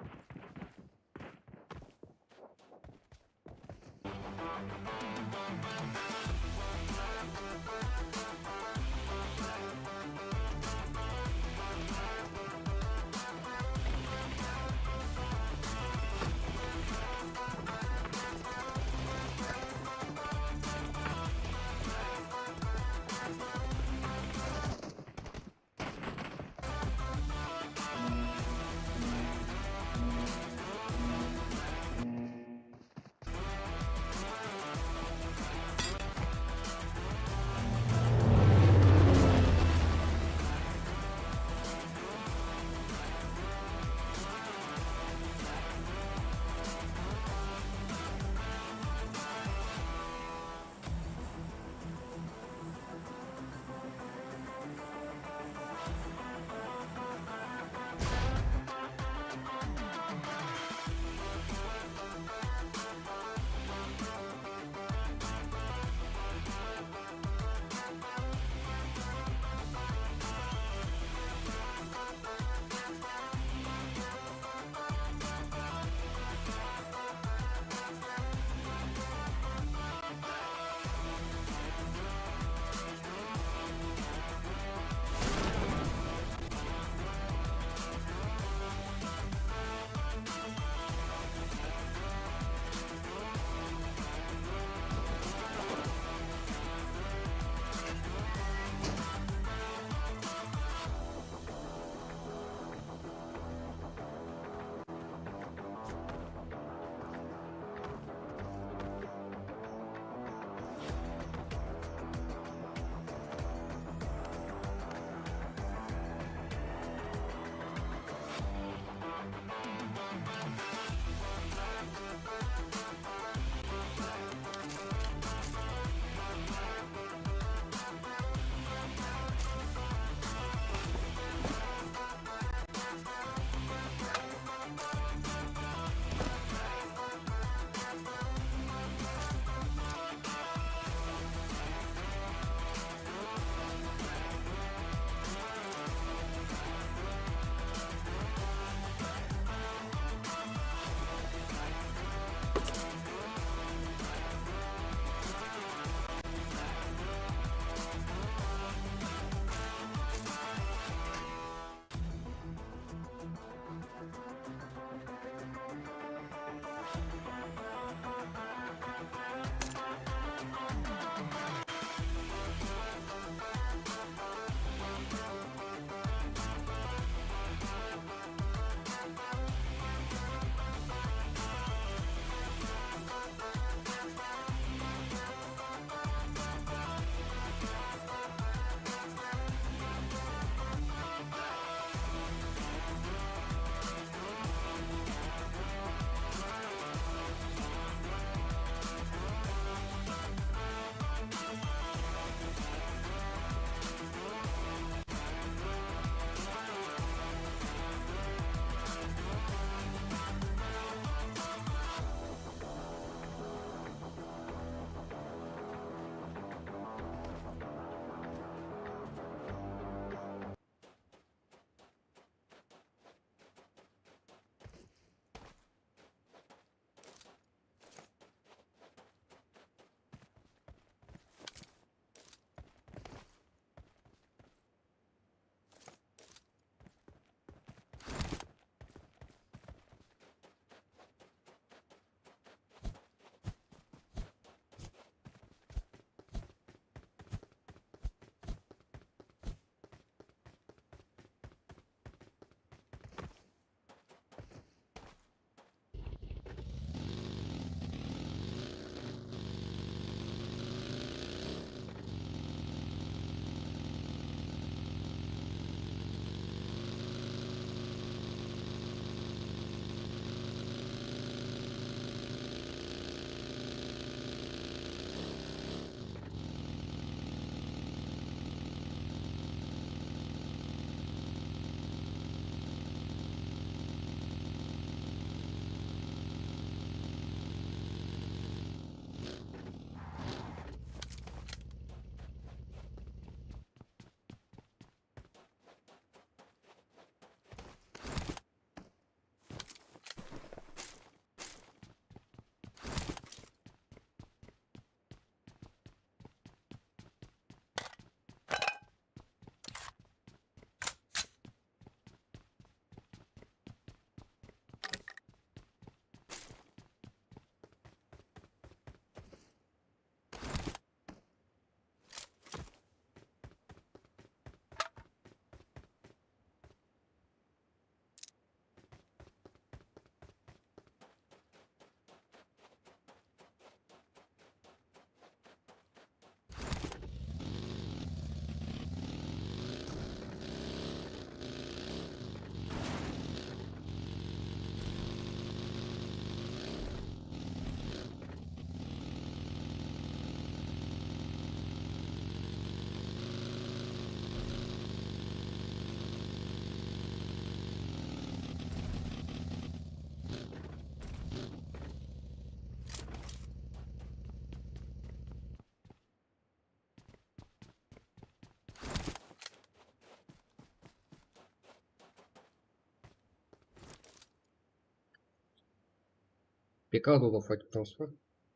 Pekado da fayt tutamız ba?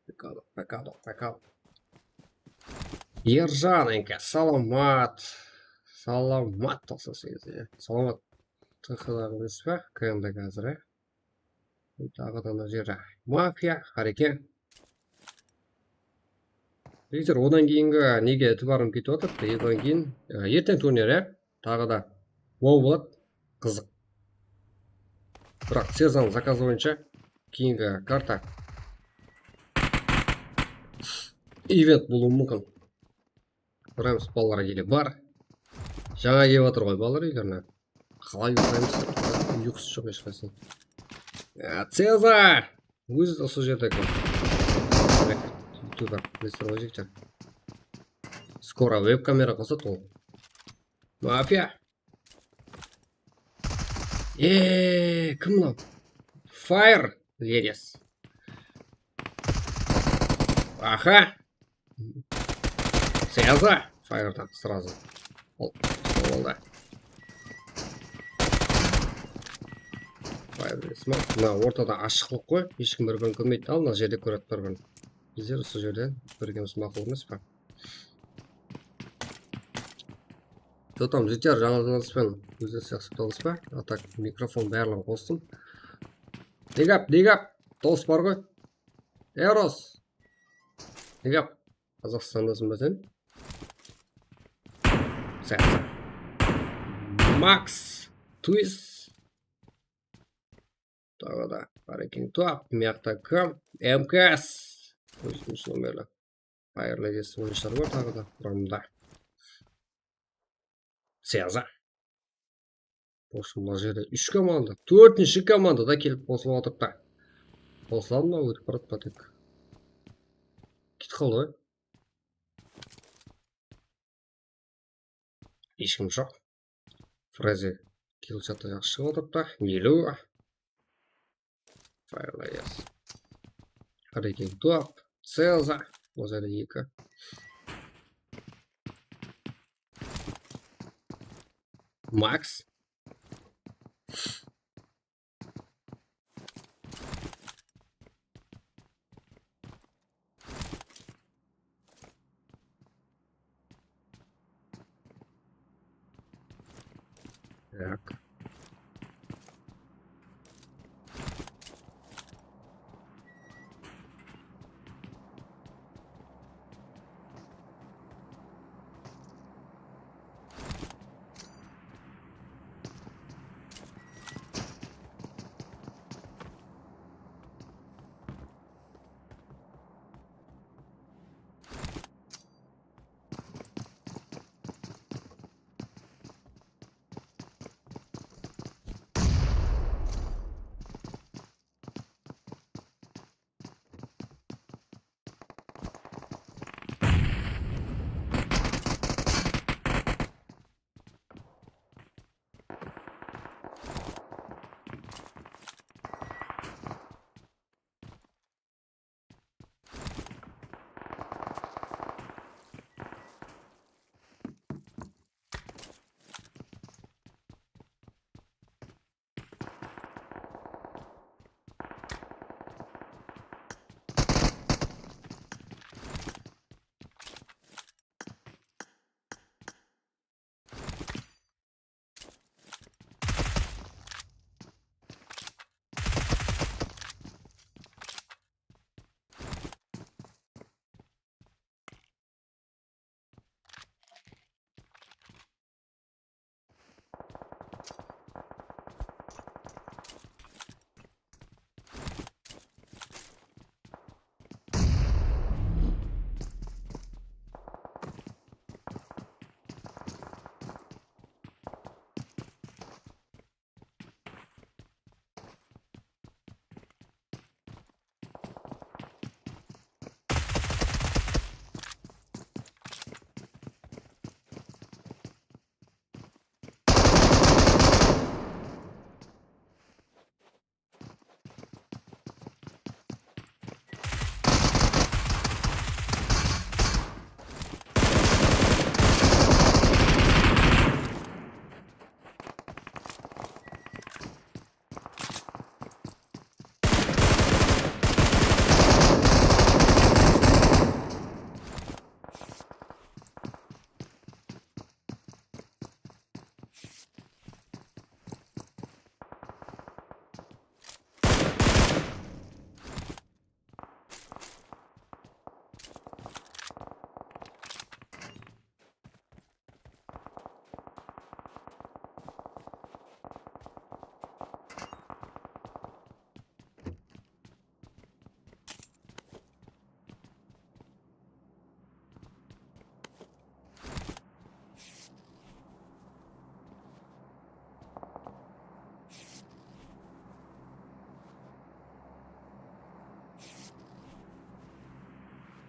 Pekado, pekado, pekado. Erjan eke, salamat. Salamat, toqsan segiz, e. Salamat. T H-daǵı emes pa? K M-dagi házir, e. Taǵı da mına jerde. Mafiya, Hareke. Jigitler, odan keyingi nege itibarım ketip atır? Odan keyin, e, erteń turnir, e. Taǵı da wow boladı. Qızıq. Biraq Cezanıń zakazı boyınsha keyingi karta event bolıwı múmkin. Koyemiz, balalar ele bar. Jańa kelip atır ǵoy balalar úylerine. Qalay uqpaymiz? Uyqısı joq hesh qaysısınıń. Ya, Ceza! Ózi de usı jerde eken. Youtuber, bilesizler ǵoy, jigitler. Skoro web kamera qosadı ol. Mafiya. Eee, kim mınaw? Fire Ladies. Aha. Ceza. Fire'dan srazı. Ol, ol da. Fire Ladies. Mına ortada ashıqlıq ǵoy. Hesh kim bir-birin kórmeydi. Al, mına jerde kóredi bir-birin. Bizler usı jerde birgemiz maqul emes pa? Что там, jigitler, jańa jılıńız benen óziniz jaqsı kútip atırsız ba? A tak, mikrofon barlıǵın qostım. Big up, big up. Dawıs bar ǵoy. Eros. Big up. Qazaqstandasın ba sen? Sağ, sağ. Max. Twist. Taǵı da bar eken. Top, mıyaqta kim? M K S. Ózimiz nomerli. Fire Ladies oyınshıları bar taǵı da quramda. Ceza. Qosılma jerde úsh komanda, tórtinshi komanda da kelip qosılıp atırıptı. Qosıladı ma, ótip baradı ma tek? Ketip qaldı ǵoy. Hesh kim joq. Freze killshotta jaqsı shıǵıp atırıptı. Eliw. Fire Ladies. Hareke top. Ceza. Bul jerde eki. Max. Так.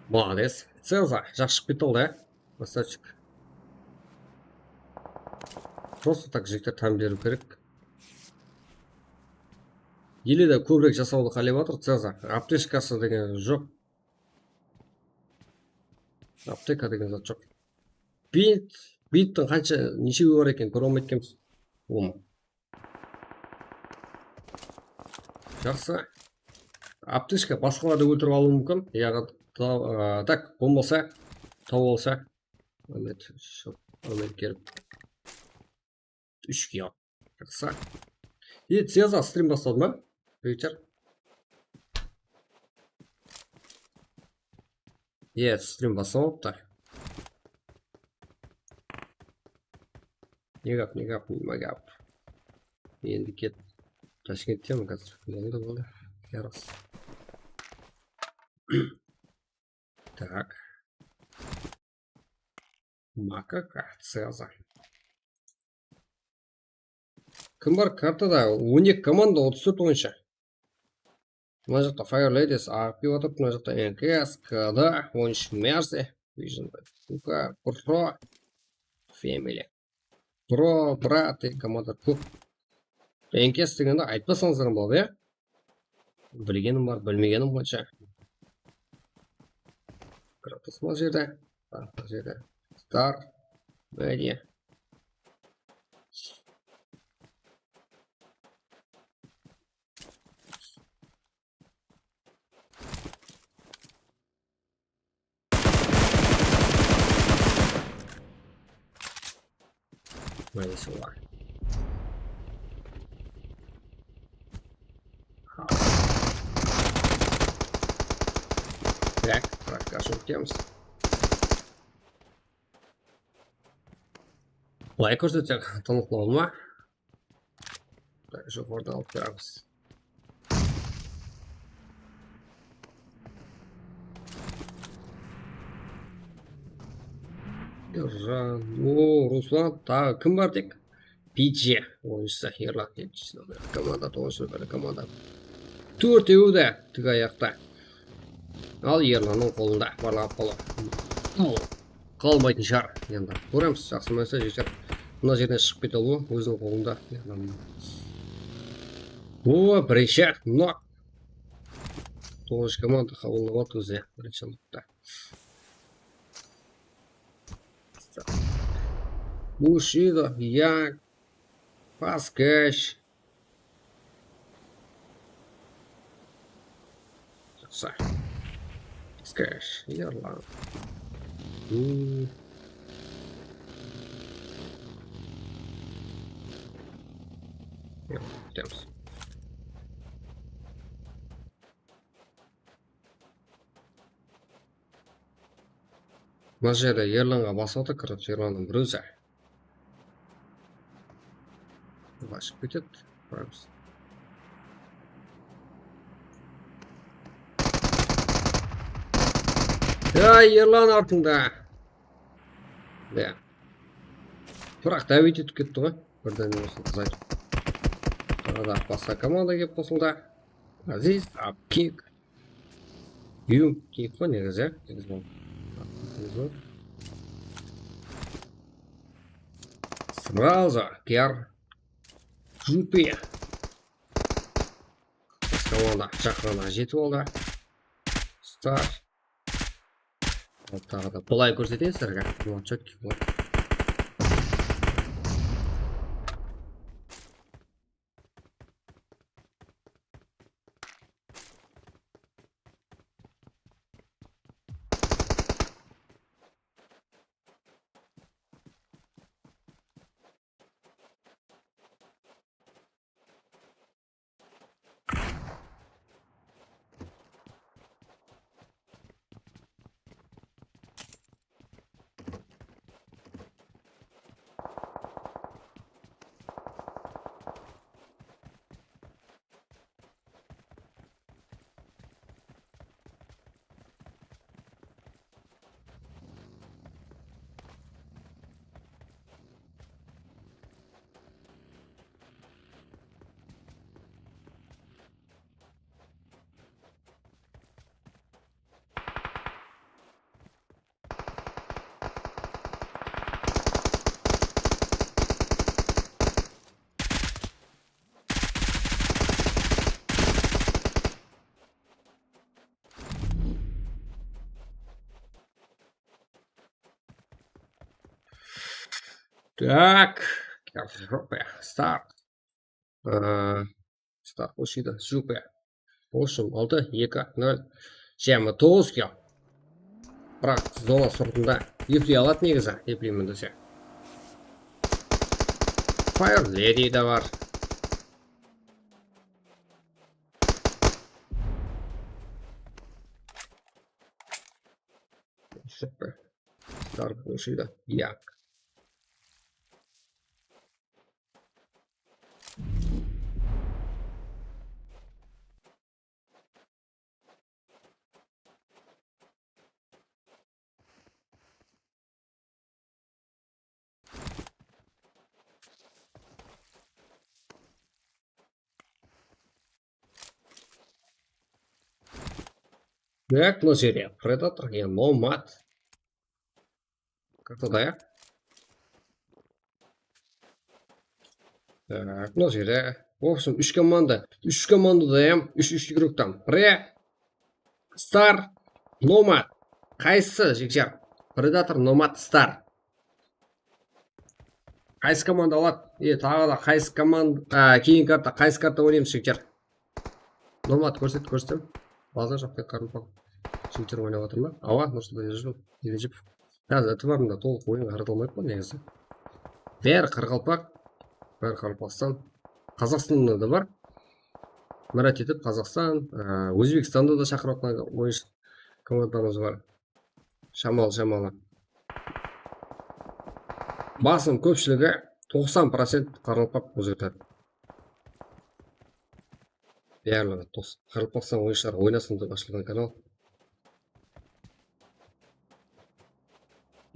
Молодec. Ceza, jaqsı shıǵıp ketti ol da. Krasavchik. Просто так jigitler tán beriw kerek. Ele de kóbirek jasawdı qálep atır Ceza. Aptechkası degen joq. Apteka degen zat joq. Bint, binttiń qansha, neshewi bar eken, kóre almay atırmız. Ulıwma. Jaqsı. Aptechka basqalardı óltirip alıwı múmkin. Yaǵnı, ta-, a, tak, bolmasa, tawıp alsa. Ámet, shıp, ámet kelip. Úsh kill. Jaqsı. E, Ceza, strim basladı ma? Jigitler. Yes, strim baslanıptı. Ne gáp, ne gáp, ne gáp. Endi ket. Tashkenttemen házir. Boldı, boldı. Yarıs. Tak. Makaka, Ceza. Kim bar kartada? On eki komanda, otız tórt oyınshı. Mına jaqta Fire Ladies aǵıp kiyip atır, mına jaqta N K S, K D, on úsh Mercy, Vision, Puka, Pro, Family. Pro, Brat, e, komanda kóp. N K S degende aytpasańızlar ham boladı, ya? Bilgenim bar, bilmegenim qansha. Kratos mına jerde, mına jerde. Star, Media. Mine, sol bar. Tak, frakka shıǵıp ketemiz. Bılay kórsetsek, tınıqlı bola ma? Joqarıda alıp turamız. Erjan, o, Ruslan, taǵı kim bar tek? P J oyınshısı, Erlan, yettinshi nomer. Komanda, toǵızınshı nomer, komanda. Tórtewi de tig ayaqta. Al, Erlannıń qolında barlap qalıw. Qalmaytın shıǵar endi. Kóremiz, jaqsı bolsa jigitler. Mına jerden shıǵıp kete alıw óziniń qolında. O, birinshi nok. Toǵızınshı komanda qabıllap atır ózi birinshi nokta. Bushido, Yang, Paskash. Jaqsı. Paskash, Erlan. Hmm. Yoq, ketemiz. Mına jerde Erlanǵa basıp atır, kirip Erlannıń bir ózi. Qashıp ketedi. Qoyamız. Ay, Erlan artıńda. Ya. Biraq dáwet etip ketti ǵoy. Birden bolsın, qızaytır. Taǵı da basqa komanda kelip qosıldı. Aziz, Apkik. Yu, kiyik ǵoy negizi. Negizi. Сразу, Ker. Jupi. Komanda shaqırǵanına jetip aldı. Star. Al, taǵı da bılay kórseteyin sizlerge. Mına, чёткий ǵoy. Так, Star. Ee, Star qoshıydı, Jupe. Bolsın, altı, eki, nol. Jigirma toǵız kill. Biraq zona sırtında epley aladı negizi, epleymen dese. Fire Lady de bar. Jupe. Star qoshıydı. Yak. Так, mına jerde Predator, ya, Nomad. Kartada, ya. Так, mına jerde. В общем, úsh komanda. Úsh komandada ham, úsh, úsh igroktan. Pre, Star, Nomad. Qaysı, jigitler? Predator, Nomad, Star. Qaysı komanda aladı? E, taǵı da qaysı komanda, a, keyin karta, qaysı karta oynaymız, jigitler? Nomad kórset, kórset. Baza joq, tek qarılpaq. Jigitler oynap atır ma? Awa, Nursultan Ejipov. Házir itibarımda tolıq oyınǵa qarata almayıppan negizi. Bári qaraqalpaq, bári Qaraqalpaqstan. Qazaqstanda da bar. Mirát etip Qazaqstan, a, Ózbekstanda da shaqırıp atqan oyınshı komandamız bar. Shamalı, shamalı. Basım kópshiligi toqsan procent qaraqalpaq bul jerde. Bárligi toqsan, Qaraqalpaqstan oyınshıları oynasın dep ashılǵan kanal.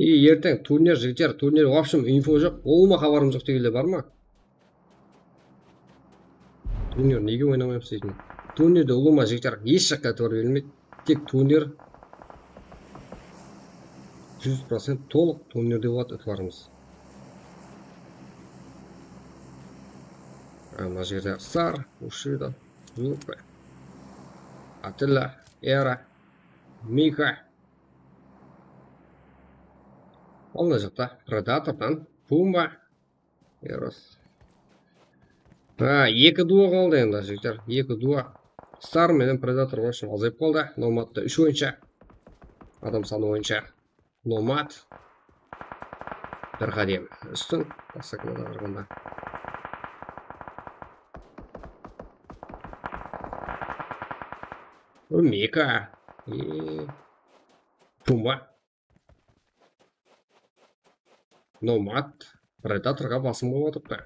И erteń turnir, jigitler, turnir, в общем, info joq, ulıwma xabarım joq degenler bar ma? Turnir nege oynamaymız deytin. Turnirde ulıwma, jigitler, hesh jaqqa itibar berilmeydi. Tek turnir júz procent tolıq turnirde boladı itibarımız. Mına jerde Star, Bushido, Jupe, Atilla, Era, Mika. Al, mına jaqta Predatordan Pumba, Eros. Ha, eki duo qaldı endi, jigitler. Eki duo. Star menen Predator, в общем, azayıp qaldı. Nomadta úsh oyınshı. Adam sanı boyınsha Nomad. Bir qádem ústin. Basqa komanda qaraǵanda. Mika. E, Pumba. Nomad Predatorǵa basım bolıp atırıptı.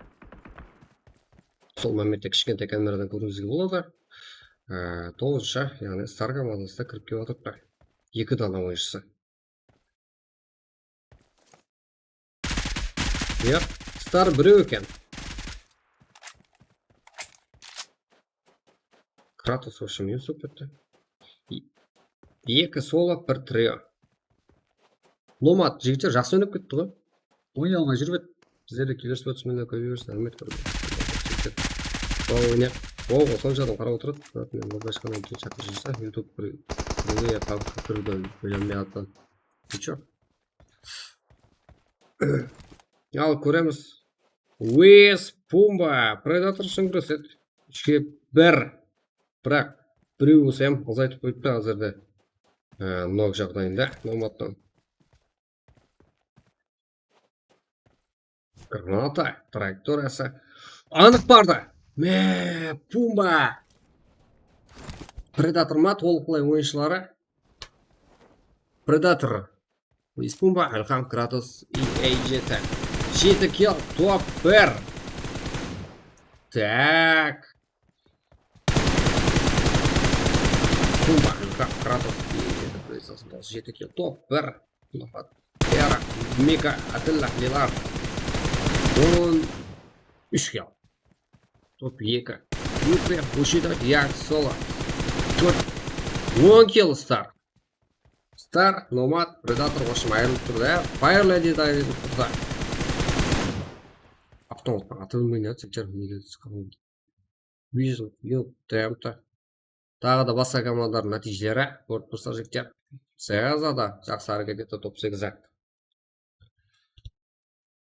Sol momente kishkentay kameradan kóriwimizge boladı. Á, toǵızınsha, yaǵnıy Star komandası da kirip kelip atırıptı. Eki dana oyınshısı. Yaq, Star birew eken. Kratos, в общем, minus bolıp ketti. E-, eki solo, bir trio. Nomad, jigitler, jaqsı oynap ketti ǵoy. Oynay almay júrip edi. Bizler de kelirip otırmız, mende kóre bersin, raxmet, kórip otırmız. Jigitler, bala oynayıq. Wow, sonshı adam qarap otır edi. Biraq men mobile shıqqannan keyin shatır jıysa, YouTube bir, bir, ya, PUBG kirdi, oylanbay attan. Ты чё? Al, kóremiz. Wes Pumba Predator ushın kúresedi. Úshke bir. Biraq birew bolsa ham azaytıp qoyıptı házirde. Á, nok jaǵdayında Nomadtan. Granata trayektoriyası anıq bardı. Mine, Pumba. Predator ma, tolıqlay oyınshıları. Predator. Wes Pumba, Ilham, Kratos, E A jeti. Jeti kill, top bir. Tak. Pumba, Ilham, Kratos, E A jeti, Kratos, jeti kill, top bir. Nomad, Era, Mika, Atilla, Lilard. On úsh kill. Top eki. Jupe, Bushido, Yak, Solo. Tórt. On kill Star. Star, Nomad, Predator, в общем, ayırılıp turdı, ya. Fire Lady de ayırılıp turdı. Avtomattan atıp bilmeydi, ya, tekshirip nege túsip qalǵan. Weasel, Yul, T M T. Taǵı da basqa komandalardıń nátiyjeleri kórip tursa, jigitler. Seza da jaqsı háreket etti, top segiz aq.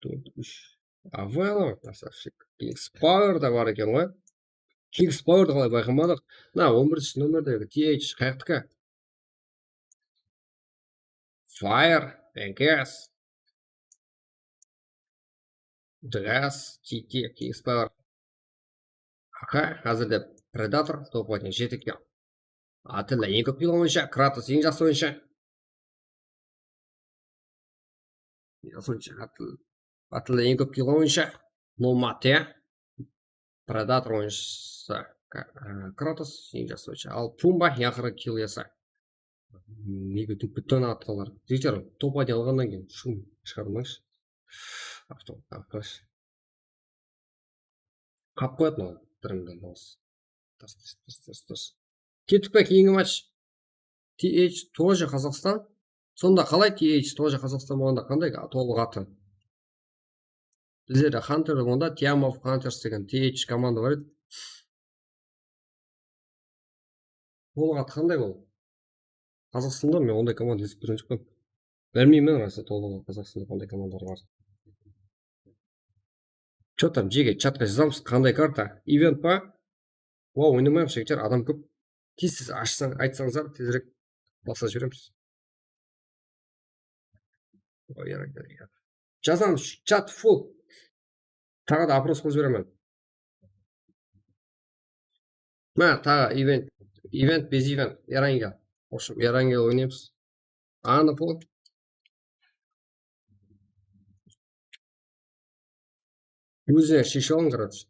Tórt, úsh. Avel, krasavshik. Kings Power da bar eken ǵoy. Kings Power da qalay bayqamadıq? Mına, on birinshi nomerdegi T H qayaqtiki? Fire, Vegas, Degas, T T, Kings Power. Aka, házirde Predator, top один, jeti kill. Atilla eń kóp kill oyınshı, Kratos eń jaqsı oyınshı. Eń jaqsı oyınshı, Atilla. Atilla eń kóp kill oyınshı, Nomad, ya. Predator oyınshısı, Ka-, e, Kratos eń jaqsı oyınshı. Al Pumba eń aqırǵı kill iyesi. Nege dúmpet tonatkalar? Jigitler, top один alǵannan keyin shum shıǵarmańızshı. Avto, avtosh. Qap qoyatın ol, birimden dawıs. Tırıs, tırıs, tırıs, tırıs, tırıs. Kettik pe keyingi match? T H тоже Qazaqstan. Sonda qalay T H тоже Qazaqstan bolǵanda qanday tolıq atı? Bizlerde Hunter, onda Team of Hunters degen T H komanda bar edi. Tolıq atı qanday ol? Qazaqstanda men onday komanda esitip kórgen joqpan. Bilmeymen, rası, tolıǵı Qazaqstanda qanday komandalar bar. Что там, jeke, chatqa jazamız, qanday karta? Event pa? Wow, oynamayıq, jigitler, adam kóp. Tez-tez ashsań, aytsańızlar, tezirek basıp jiberemiz. Oy, yaray, yaray, yaray. Jazamız, chat full. Taǵı da oпрос qılıp jiberemen. Mına, taǵı event, event, без event, Erangel. В общем, Erangel oynaymız. Anı pul. Ózine sheshe alıń, короче.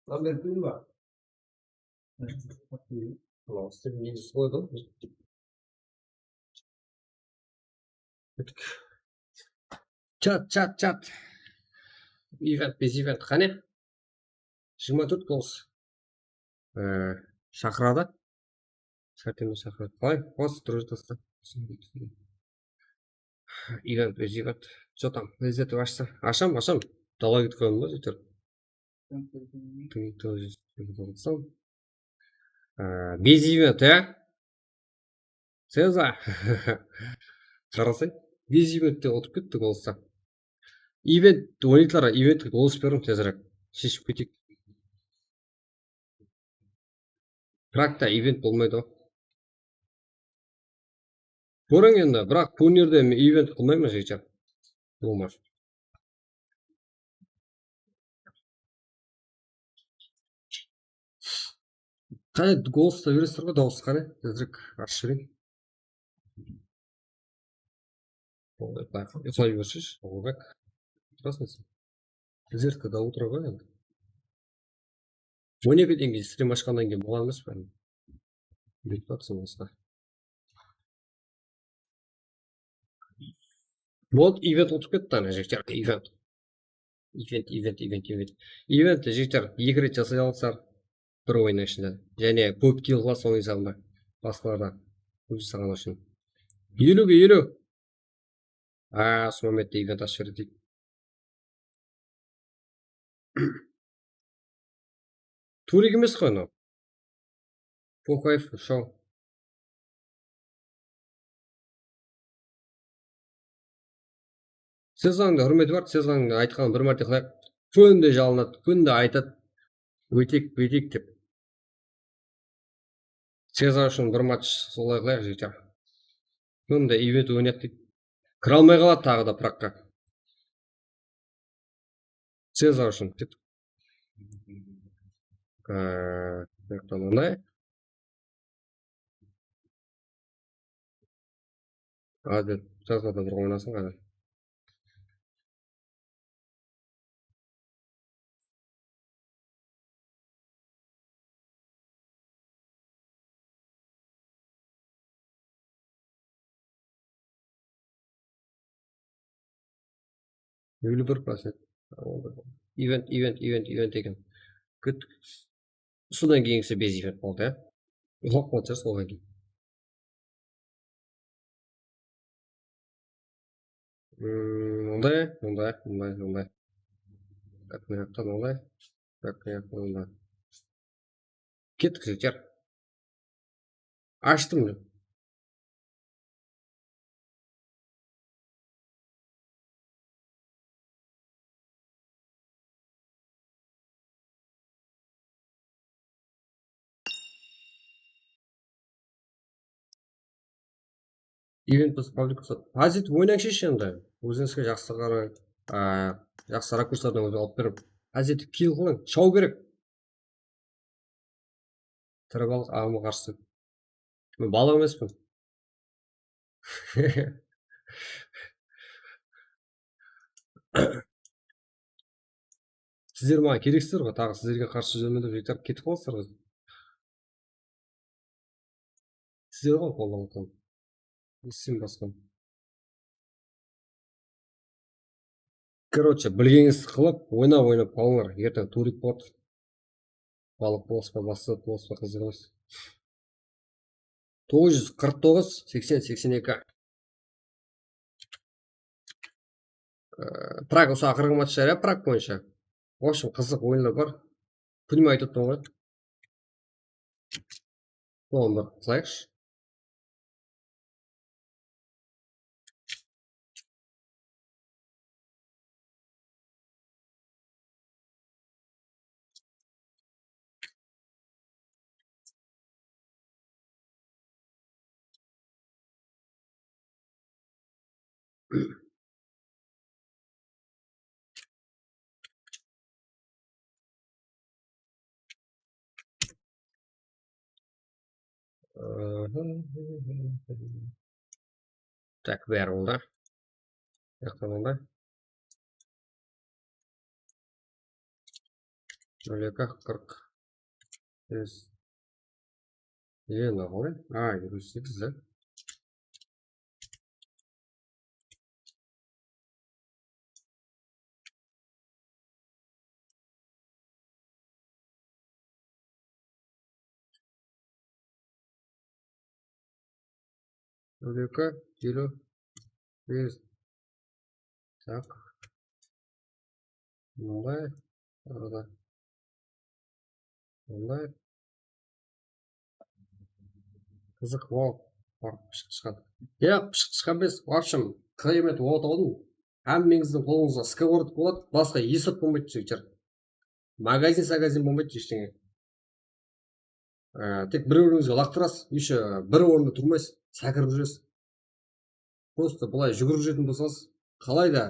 Lan berip qoyayın ba? Tamam, size minus qoydım. Chat, chat, chat. Event, без event. Qáne? Jigirma tórt golus. Ee, shaqıradı. Shartnama shaqıradı. Qalay? Hozir turıp tasta. Event, óz event. Что там? Lezzetli ashsa. Asham, asham. Dala ketip qoydım da, jeter. Á, bez event, á? Ceza. Qarasay, bez eventte utıp kettik, olsa. Event, oynaydılar, eventke golos beriń tezirek. Sheship keteyik. Prakta event bolmaydı ǵoy. Kóriń endi, biraq turnirde men event qılmayman, jigitler. Bolmaz. Qáne, голосta beresiz ǵoy, dawıs qáne? Tezirek ashıp jibereyin. Uxlay berseshi, Ullıbek. Turasıń sen. Bizlerdi da otıra ǵoy endi. On ekiden keyin strim ashqannan keyin bolǵan emes pe? Úyretip atırsın basqa. Вот, event utıp ketti ana, jigitler, event. Event, event, event, event. Event, jigitler, eki ret jasay alasızlar bir oyınnıń ishinde. Jáne kóp kill qılasız, onıń esabında. Basqalardan kóp jasaǵanı ushın. Eliwge eliw. A, usı momentte event ashıp jiberedi. Turik emes ǵoy mınaw. По кайфу, шоу. Cezanıń da húrmeti bar, Cezanıń da aytqanın bir márte qılayıq. Kúnde jalınadı, kúnde aytadı. Óyteyik, búyteyik dep. Ceza ushın bir match solay qılayıq, jigitler. Kúnde event oynayıq deydi. Kire almay qaladı taǵı da Pragqa. Ceza ushın. Ee, bu jaqtan mınday. Házir jazbada bir oynasın házir. Eliw bir procent. Event, event, event, event eken. Kúttik. Usıdan keyingisi bez event boldı, ya. Uxlap qaldı, odan keyin. Hmm, mınday, mınday, mınday, mınday. Tak, mına jaqtan mınday. Tak, mına jaqtan mınday. Kettik, jigitler. Ashtım men. Event biz publikası. Pozit oynańshı endi. Ózińizge jaqsı qarań, a, jaqsı rakurslardan ózge alıp berem. Pozit kill qılıń, shaw kerek. Tiri balıq aǵıma qarsı. Men balıq emespen. Sizler maǵan kereksizler ǵoy, taǵı sizlerge qarsı júremen dep jigitler ketip qalasızlar ǵoy. Sizler ǵoy qollanıp atırǵan. Sen basqan. Короче, bilgenińizdi qılıp, oynap, oynap qalıńlar. Erteń turik bot. Balıq bolıs pa, basqa zat bolıs pa, qızıq emes. Toǵız júz qırq toǵız, seksen, seksen eki. Ee, Prag usı aqırǵı matchlar, ya, Prag boyınsha. В общем, qızıq oyınlar bar. Kúnime aytıp turman ǵoy. Soǵan bir qılayıqshı. Tak, bári boldı. Jaqtan boldı. Nol eki qırq. Biz. Elli ǵoy. A, elli segiz, da. Bir eki, elli bes. Tak. Mınday arada. Mınday. Qızıq, wow. Pıshıq shıqadı. Yaq, pıshıq shıqqan emes. В общем, qıyamet otawdın. Hámmeńizdiń qolıńızǵa skоворod boladı. Basqa esap bolmaydı, jigitler. Magazin-sagazin bolmaydı, eshteńe. Á, tek bir-birińizge laqtırasız, еще bir orında turmaysız, sákirip júresiz. Просто bılay júgirip júretin bolsańız, qalay da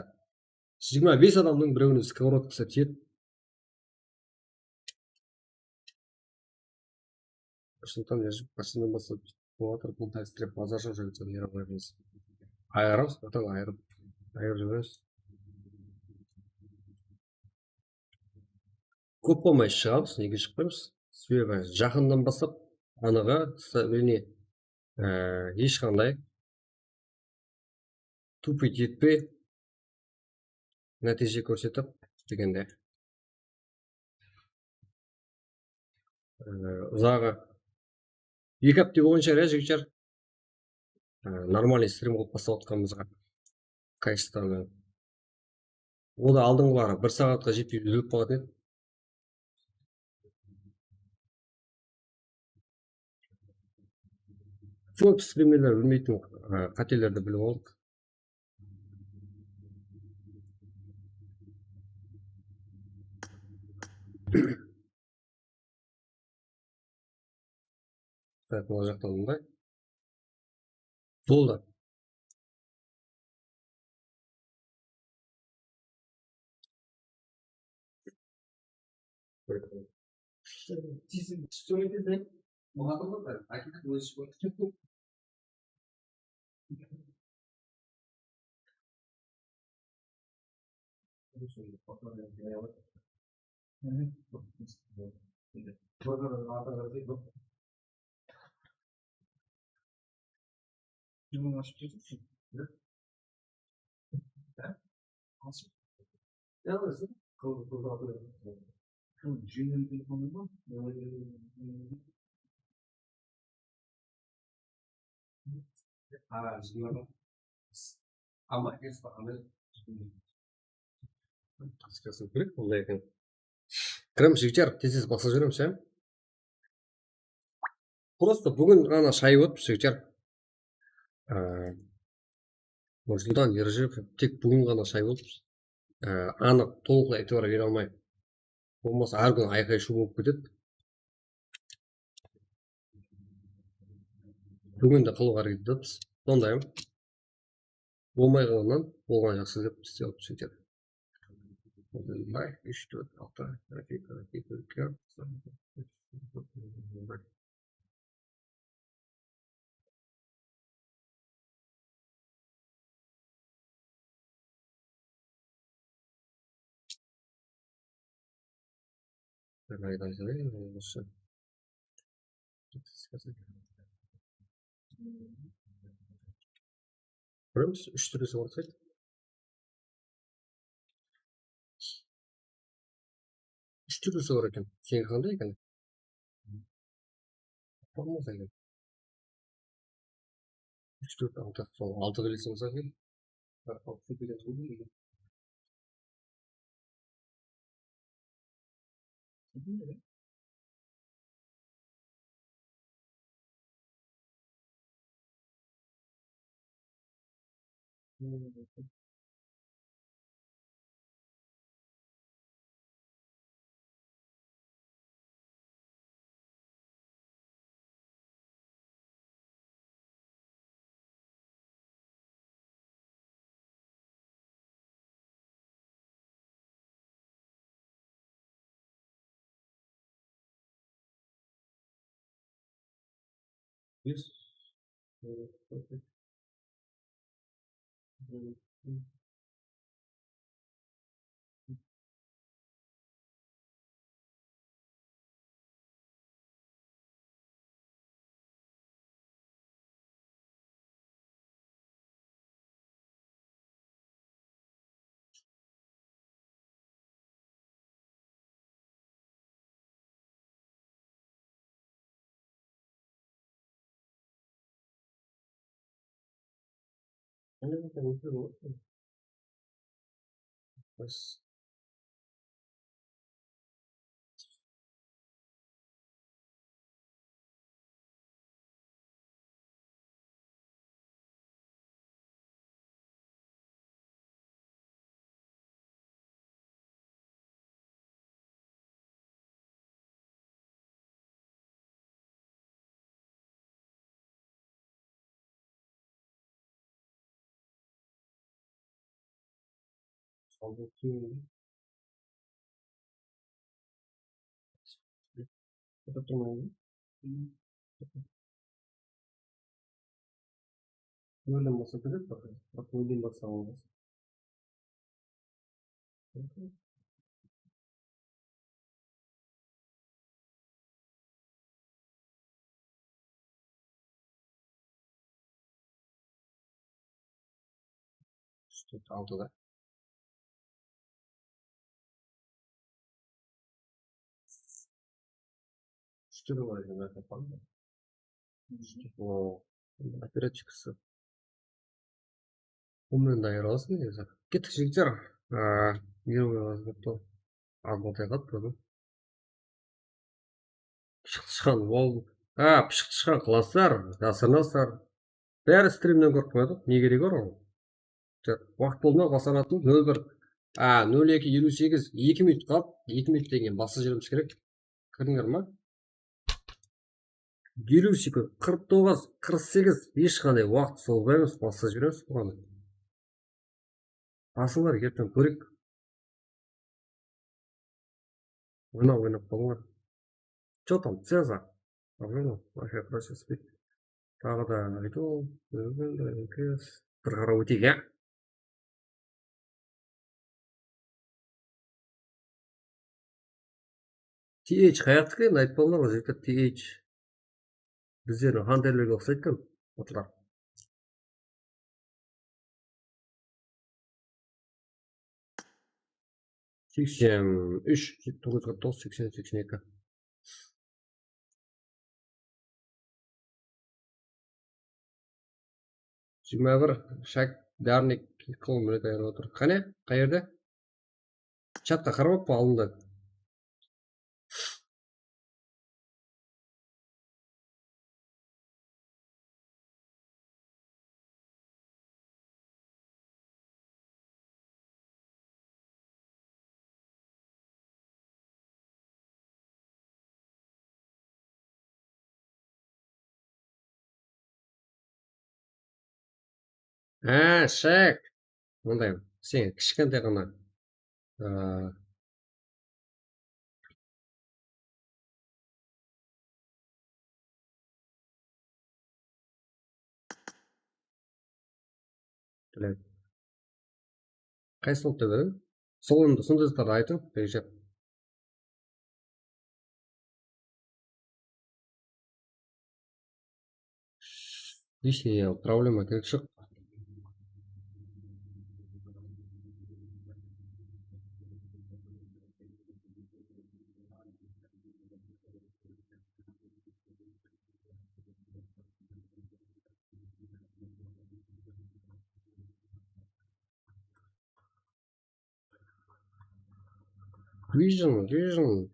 jigirma bes adamnıń birewine skovorodkası tiyedi. Nursultan Erjip, qashannan baslap bola atır, bul dáriste bazar joq, jigitler, ayıra qoyıpsız. Ayıramız, bratан, ayırıp, ayırıp jiberemiz. Kóp bolmay shıǵamız, nege shıqpaymız? Sebebi jaqınnan baslap anıǵı stabilniy, e, hesh qanday tupıy etpey nátiyje kórsetip degende. E, uzaǵı eki hápte bolǵan shıǵar, ya, jigitler. E, нормальный стрим qılıp baslap atqanımızǵa. Качествоны. O da aldınǵıları bir saatqa jetpey úzilip qalǵan edi. Kóp strimlerler bilmeytin, e, qátelerdi bilip aldıq. Tak, mına jaqtan mınday. Boldı. Ama es bag'anı. Qısqasın kerek, bunday eken. Kiremiz, jigitler, tez-tez baslap jiberemiz, ya. Просто búgin ǵana shayıp otırmız, jigitler. Á, Nursultan Erjipov tek búgin ǵana shayıp otırmız. Á, anıq, tolıqlay itibar bere almay. Bolmasa, hár kúni ayqay-shuw bolıp ketedi. Búgin de qılıwǵa háreket etemiz. Sonday. Bolmay qalǵannan bolǵan jaqsı dep islep atırmız. Úsh, tórt, altı, bir, eki, bir, eki, bir, eki. Kóremiz, úsh túrlisi bar eкен. Úsh túrlisi bar eken. Seniki qanday eken? Formulası eken. Úsh, tórt, altı. Sol altı qıyılsa bolsa eken. Yes. Qanday bolsa ótpege boladı. Bas. Nolden basıw kerek, biraq nolden basıw. Что-то aldı da. Что говорили на это? Что? О, operativkası. Umrende ayıra alasın, negizinde. Kettik, jigitler. Aa, не было, то. Aldı atay qaldı, bro. Pıshıq tısqan, ol, a, pıshıq tısqan qılasızlar, jasırınasızlar. Bári strimnen kórip qoyadı, ne keregi bar oǵan? Waqıt boldı ma, baslanatın, nol bir, a, nol eki eliw segiz, eki minut qaldı, eki minut degen basıp jiberemiz kerek. Kirdińler ma? Eliw sekund, qırq toǵız, qırq segiz, hesh qanday waqıt sozbaymiz, basıp jiberemiz buǵan. Basıńlar, erteń kóreyik. Oynap, oynap balıńlar. Что там, Цезарь? Нормально? Вообще хорошо спит. Taǵı da aytıw, bir qarap óteyik, ya. T H qayaqtiki endi, aytpadılar ǵoy, jigitler, T H. Bizlerdiń hanterlerge uqsaydı eken, otlar. Seksen úsh, toǵız qırq toǵız, seksen, seksen eki. Jigirma bir, Shak Darnik qıl minut ayırıp otır. Qáne, qayerde? Chatta qarap atpa aldında. Há, Shek. Mınday, sen kishkentay ǵana. Aa, Biledi. Qaysı top dep ediń? Sol endi, sonday zatlardı aytıń, Rejep. Lishniy problema kerek joq. Vision, Vision.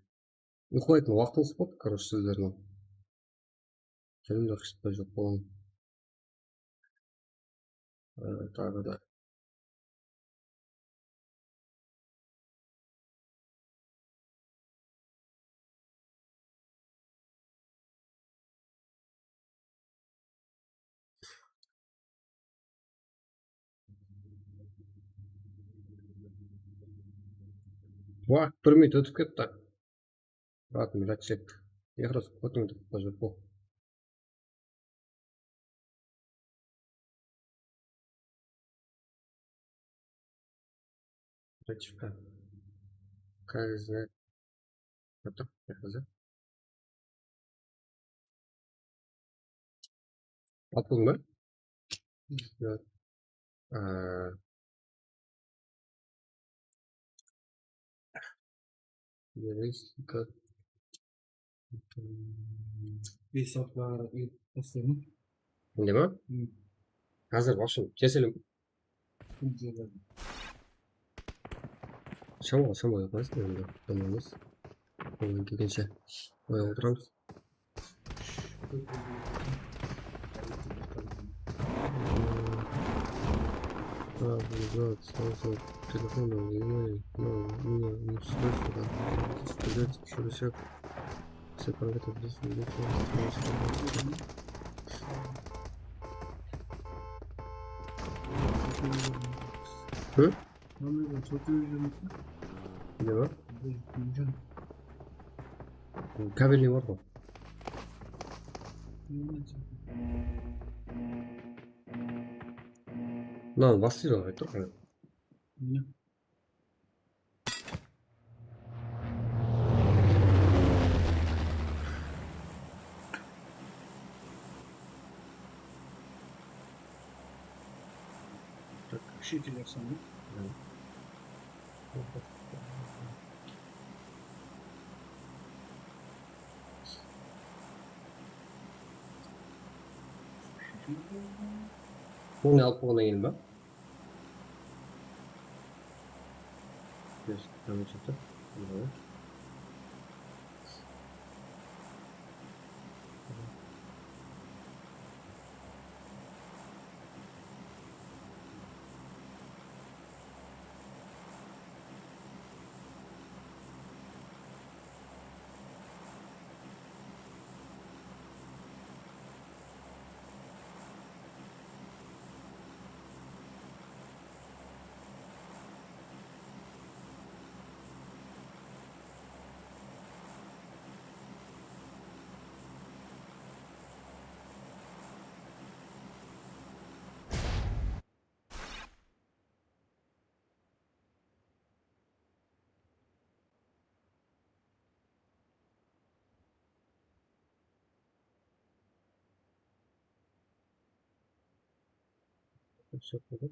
Uyqılaytın waqtıńız boldı, короче, sizlerdiń. Tilimdi qıshıtpay joq bolaman. Ee, taǵı da. Wah, bir minut ótip ketti. Bratım, рецепт. Я просто потом это покажу. Точка. Как знать? Потом покажу. Atıldı mı? Aa, Bes saatqa baslayman. Endi ma? Házir, в общем, keselim. Shamaǵa, shamaǵa qoyasın endi, tamam emes. Onnan kelgenshe oyaq otıramız. А, ребят, сразу телефон, ну, ну, ну, не стоит сюда. Стрелять, ещё решать. Все, пробуйте здесь, здесь, здесь. Hı? Anladım, çok iyi. Ne var? Bilmiyorum. Kabelin var mı? Bilmiyorum. Mınaw bastıydı ǵoy, tur qara. Bilmiyorum. Так, shekil yapsam, ya? Bunı alıp bolǵannan keyin ba? Yes, tamam, shıqtı. Yapsaq boldı.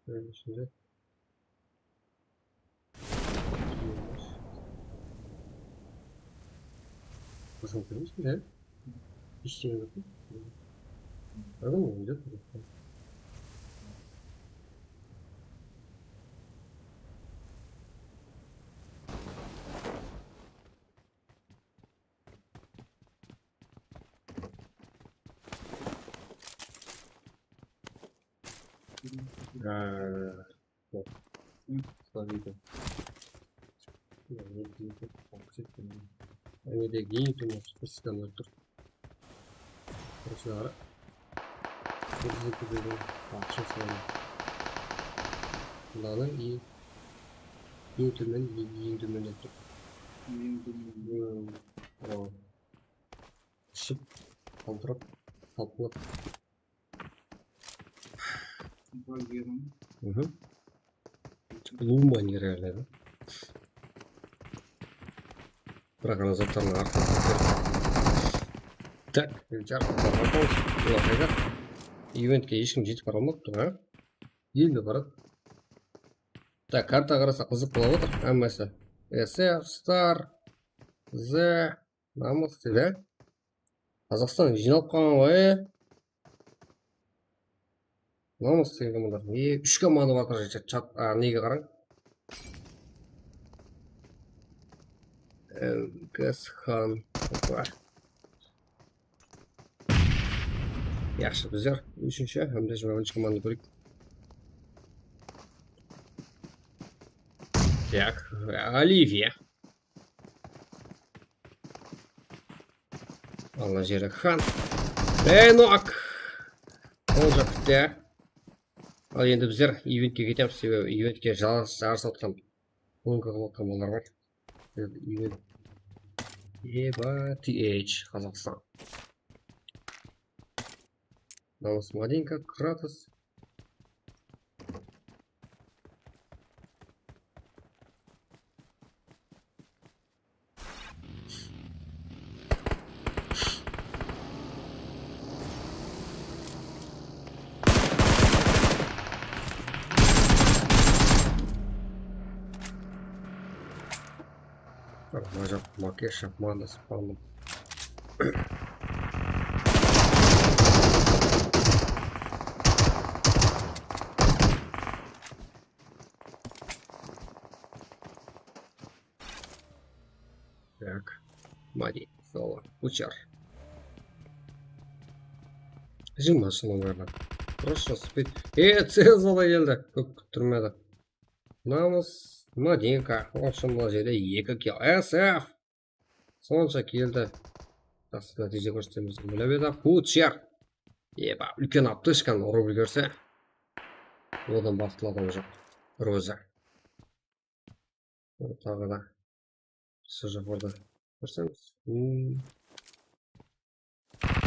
Bunıń ishinde. Basıp kórmeysiz be? Hesh ne joq. Adam oynadı. Ee, Hı, sorry. Mine de eń tómen spırskan ólip tur. Osılar. Bizde kóbeygen aqsha soradı. Mınanı eń, eń tómen, eń, eń tómen ólip tur. Eń tómen. Mmm, o. Iship, qaltırap, talpınıp. Mhı. Luma nerealno da. Biraq ana zatlardıń arqasın. Tak, endi jarqın barmaqtan. Bular qayda? Eventke hesh kim jetip bara almaptı, ha? Endi baradı. Tak, karta qarasa qızıq bolıp atır, hámmesi. S R, Star, Z, Namıs deydi. Qazaqstan jıynalıp qalǵan ǵoy, e. Namıs degen bular. E, úsh komanda bar, qara, chat, chat, a, nege qarań. Elgasxan. Opa. Yaqshı, bizler úshinshi hám de jigirma birinshi komanda kóreyik. Tak, Oliviya. Alla jeri Xan. Enok. Ol jaq bitti. Al endi bizler eventke ketemiz, sebebi eventke jarıs, jarıs atqan. Bunga qılıp atqan bular bar. Event. Eba T H, Qazaqstan. Namıs Madinka, Kratos. Mına jaq makiyaj yapıp, mına spamnıp. Tak. Madi, solo, uçar. Jıma shılımlardan. Prosto spid. E, Ceza da keldi. Kóp kúttirmedi. Namıs, Madinka. Onshın mına jerde eki kill. S F. Sonsha keldi. Jaqsı nátiyje kórsetemiz dep oylap edi. Pucher. Eba, úlken aptechkanı urıp úlgerse, odan baxıtlı adam joq. Bir ózi. Taǵı da. Sol joqarıda kórsemiz. Hmm.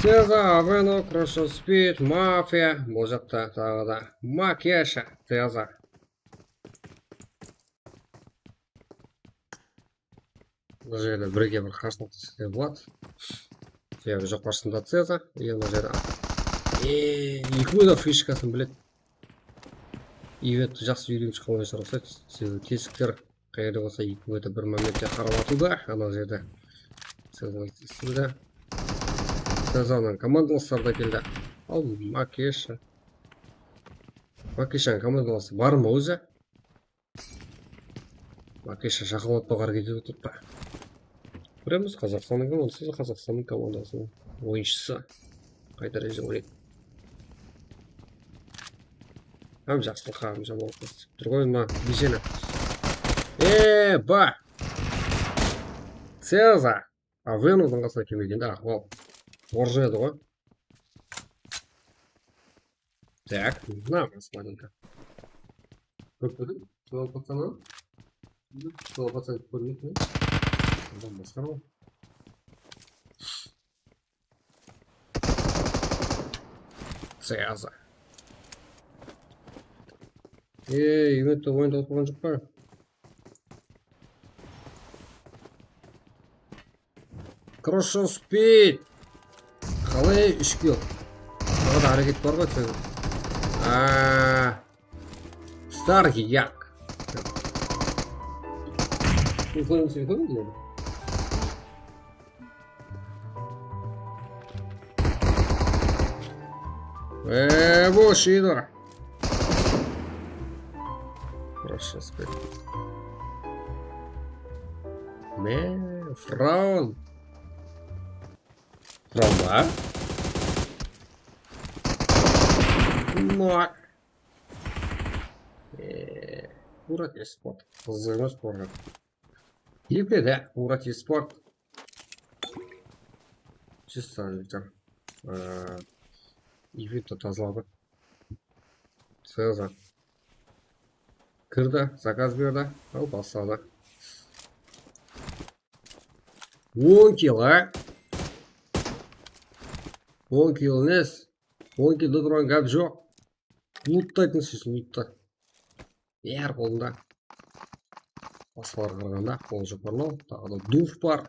Ceza, Aveno, Crash Speed, Mafia. Bul jaqta taǵı da Makesha, Ceza. Mına jerde birge bir qarshılıq deske boladı. Sebebi joqarısında Ceza, e, mına jerde. E, eki de fishkasın biledi. Eventti jaqsı úyrenip shıqqan oyınshılar uqsaydı. Sebebi tesikler qayerde bolsa eki de bir momentte qarap atıwda, ana jerde. Ceza isildi. Cezanıń komandalasları da keldi. Al, Makesha. Makeshanıń komandalası bar ma ózi? Makesha shaqalatpaq háreket etip otırıptı. Kóremiz, Qazaqstannıń komandası, Qazaqstannıń komandasınıń oyınshısı. Qay dáreje oynaydı? Hám jaqsılıqqa, hám jamanlıqqa istep tur ǵoy, mına, biyjeni. Eba! Ceza! Avenodıń qasına kelmegende ahwal orjı edi ǵoy. Так, mına, посмотрим-ка. Kórmedim. Sol patsana. Sol patsan kórmedim. Adam basqara ǵoy. Ceza. Ey, eventte oyında otırǵan joq pa? Crash Speed. Qalay úsh kill? Taǵı da háreket bar ǵoy, sen. Aa. Star yak. Sen qoyıń, sen qoyıń, deydi. Eee, boshıydı. Prosto spet. Me, Fraun. Fraun ba? Nok. Eee, Murat Esport. Qızıq emes, Murat. Epe de, Murat Esport. Чисто, eee, eventti tazaladı. Sırada kirdi, zakaz berdi. Al, basladı. On kill, a? On kill emes. On killde turǵan gáp joq. Luttaytın siz, lutta. Bár qolında. Basqalarǵa qaraǵanda qol joqarılaw. Taǵı da duf bar.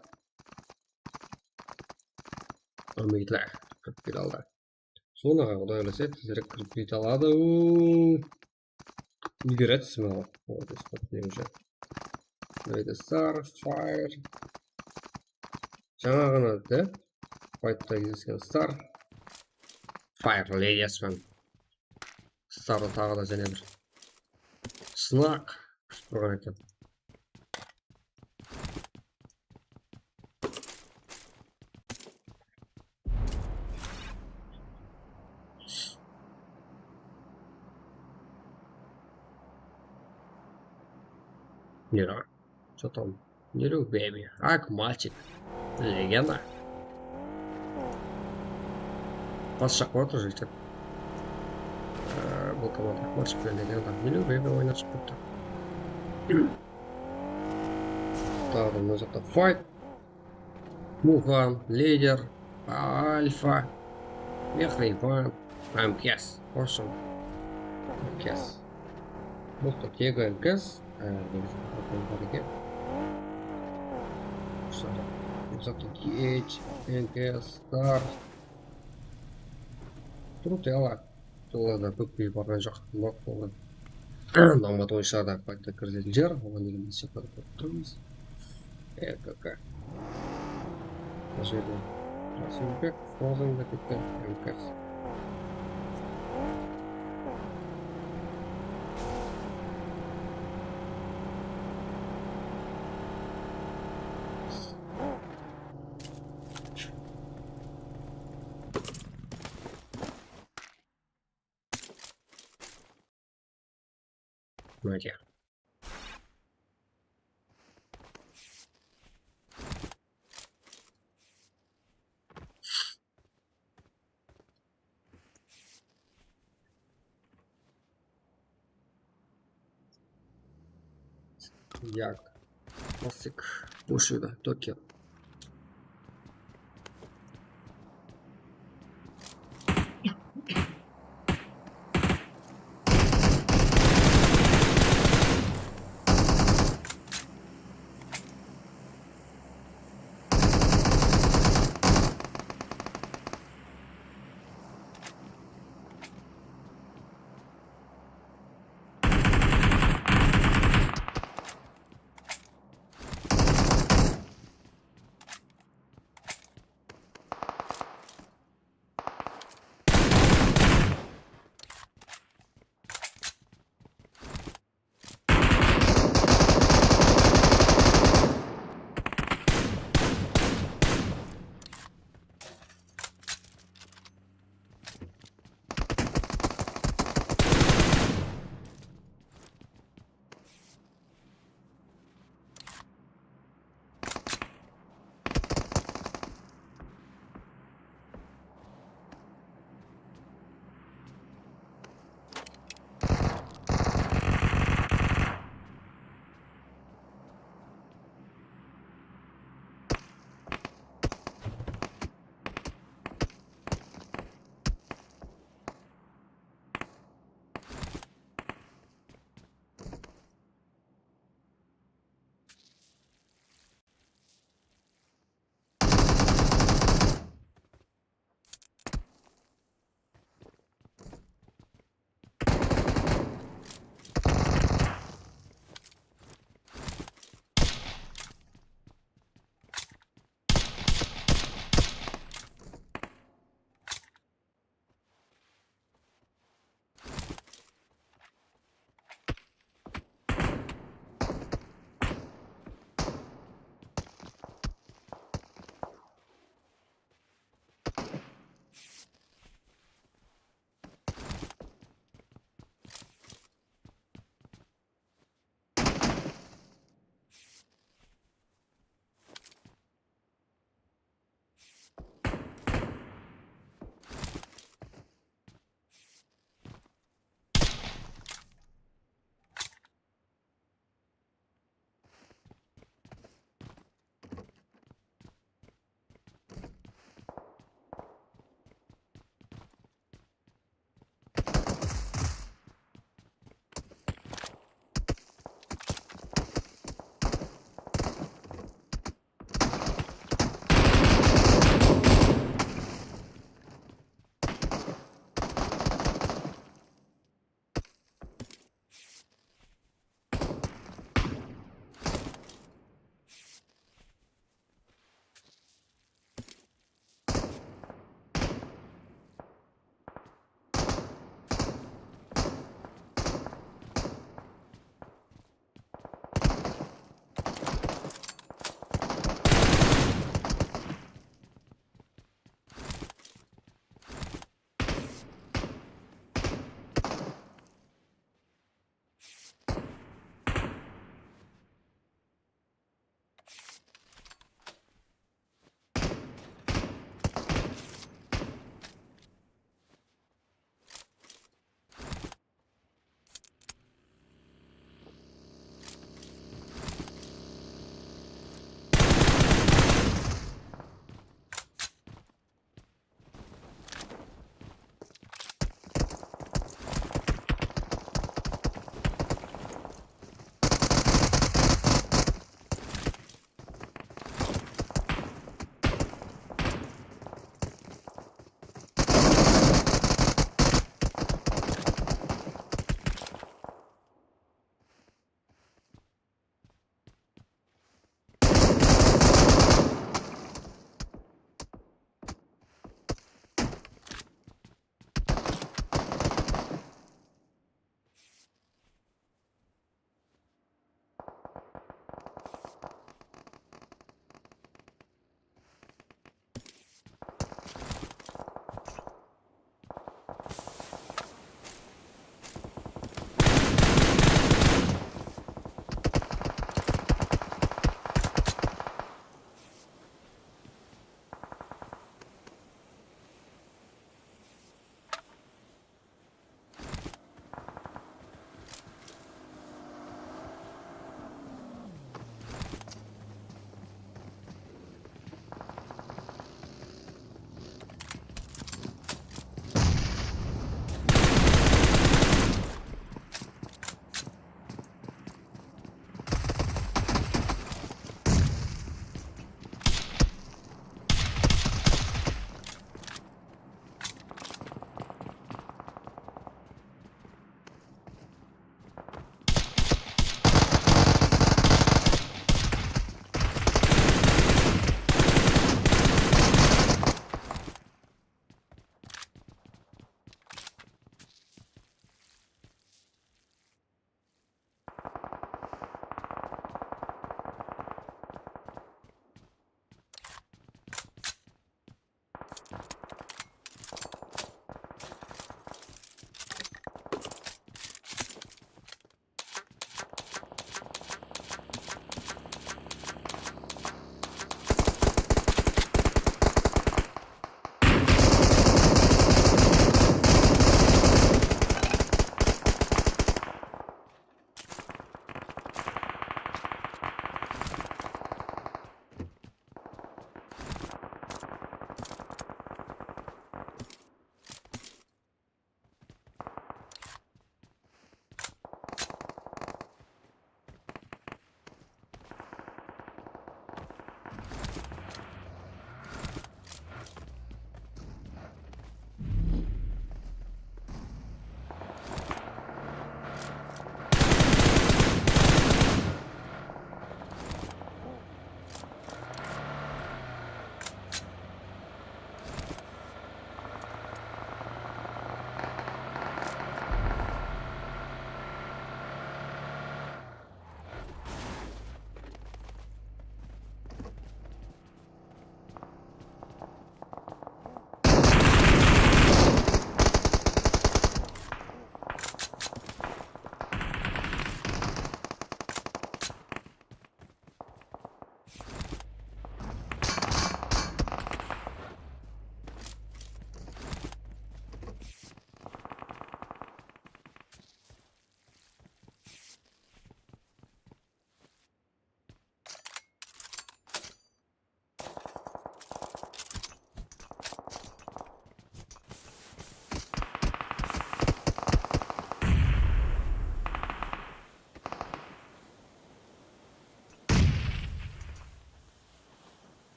Umidler. Kóp kile aldı. Zonaǵa, Quday qálese, tezirek kirip kete aladı. Úlgeredi, smelo. Molodec, поддержи. Mına jerde Star, Fire. Jańa ǵana de faytta kesken Star. Fire, Ladies man. Stardı taǵı da jáne bir snak kútip turǵan eken. Nero. Что там? Nero, baby. Ak, мальчик. Legenda. Pas shaqıp atır, jigitler. Ee, bul komanda Ak, мальчик penen Legenda. Nero, baby oynap shıǵıp ketipti. Taǵı da mına jaqta fight. Muhan, Lider, Alfa, Mehriyban, M K S. Qoshın. M K S. Bul da tegi M K S. Ee, negizi, bar eken. Mısal, T H, M K S, Star. Turıp, yala. Jollarda kóp kúyip barǵan joq, nok bolǵan. Nomad oyınshilarda qayta kirizetin shıǵar, oǵan degen esaplar berip turmız. E K K. Mına jerde Rasulbek, Frozen de ketken, M K S. Mına. Yak. Plastik. Bosh edi. Tokio.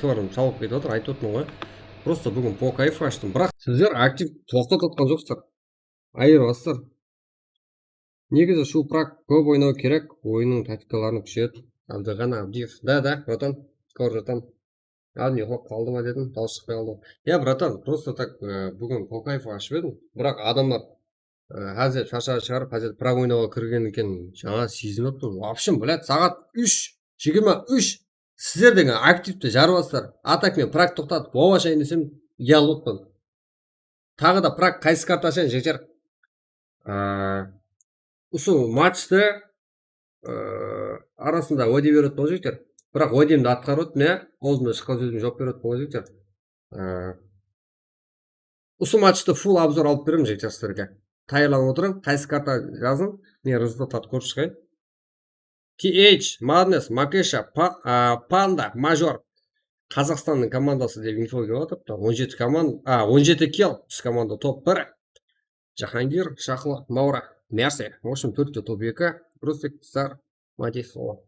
Tovarım shawıp ketip atır, aytıp atırman ǵoy. Prosto búgin po kayfu ashtım. Biraq sizler aktiv toqtatayatqan joqsızlar. Ayırıp atsızlar. Negizi Shupraq kóp oynawı kerek, oyınnıń taktikalарын kúsheyedi. Abdiǵani Abdiyev. Da, da, bratan, kórip jatan. Adın uxlap qaldı ma dedim, dawıs shıqpay qaldı. Ya, bratan, prosto tak, e, búgin po kayfu ashıp edim. Biraq adamlar, e, házir sharshaǵan shıǵar, házir prak oynawǵa kirgen eken, jańa sezim atırman. Вообще, блядь, saǵat úsh, jigirma úsh, sizler degen aktivti jarıp atsızlar. A tak men prak toqtatıp, boba ashayın desem, uyalap atpan. Taǵı da prak qaysı karta ashayın, jigitler? Aa, usı matchtı, aa, arasında wáde berip atırman, jigitler. Biraq wádemdi atqarıp atırman, ya. Awzımnan shıqqan sózime juwap berip atırman, jigitler. Aa, usı matchtı full obzor alıp beremen, jigitler, sizlerge. Tayarlanıp otırıń, qaysı karta jazıń, men rezultatlardı kórip shıǵayın. T H, Madness, Makesha, Pa-, a, Panda, Major. Qazaqstannıń komandası dep info kelip atırıptı. On jeti komanda, a, on jeti kill, usı komanda top bir. Jahangir, Shaqlı, Maura, Mersi. В общем, tórtte top eki. Rustik, Star, Matis, o.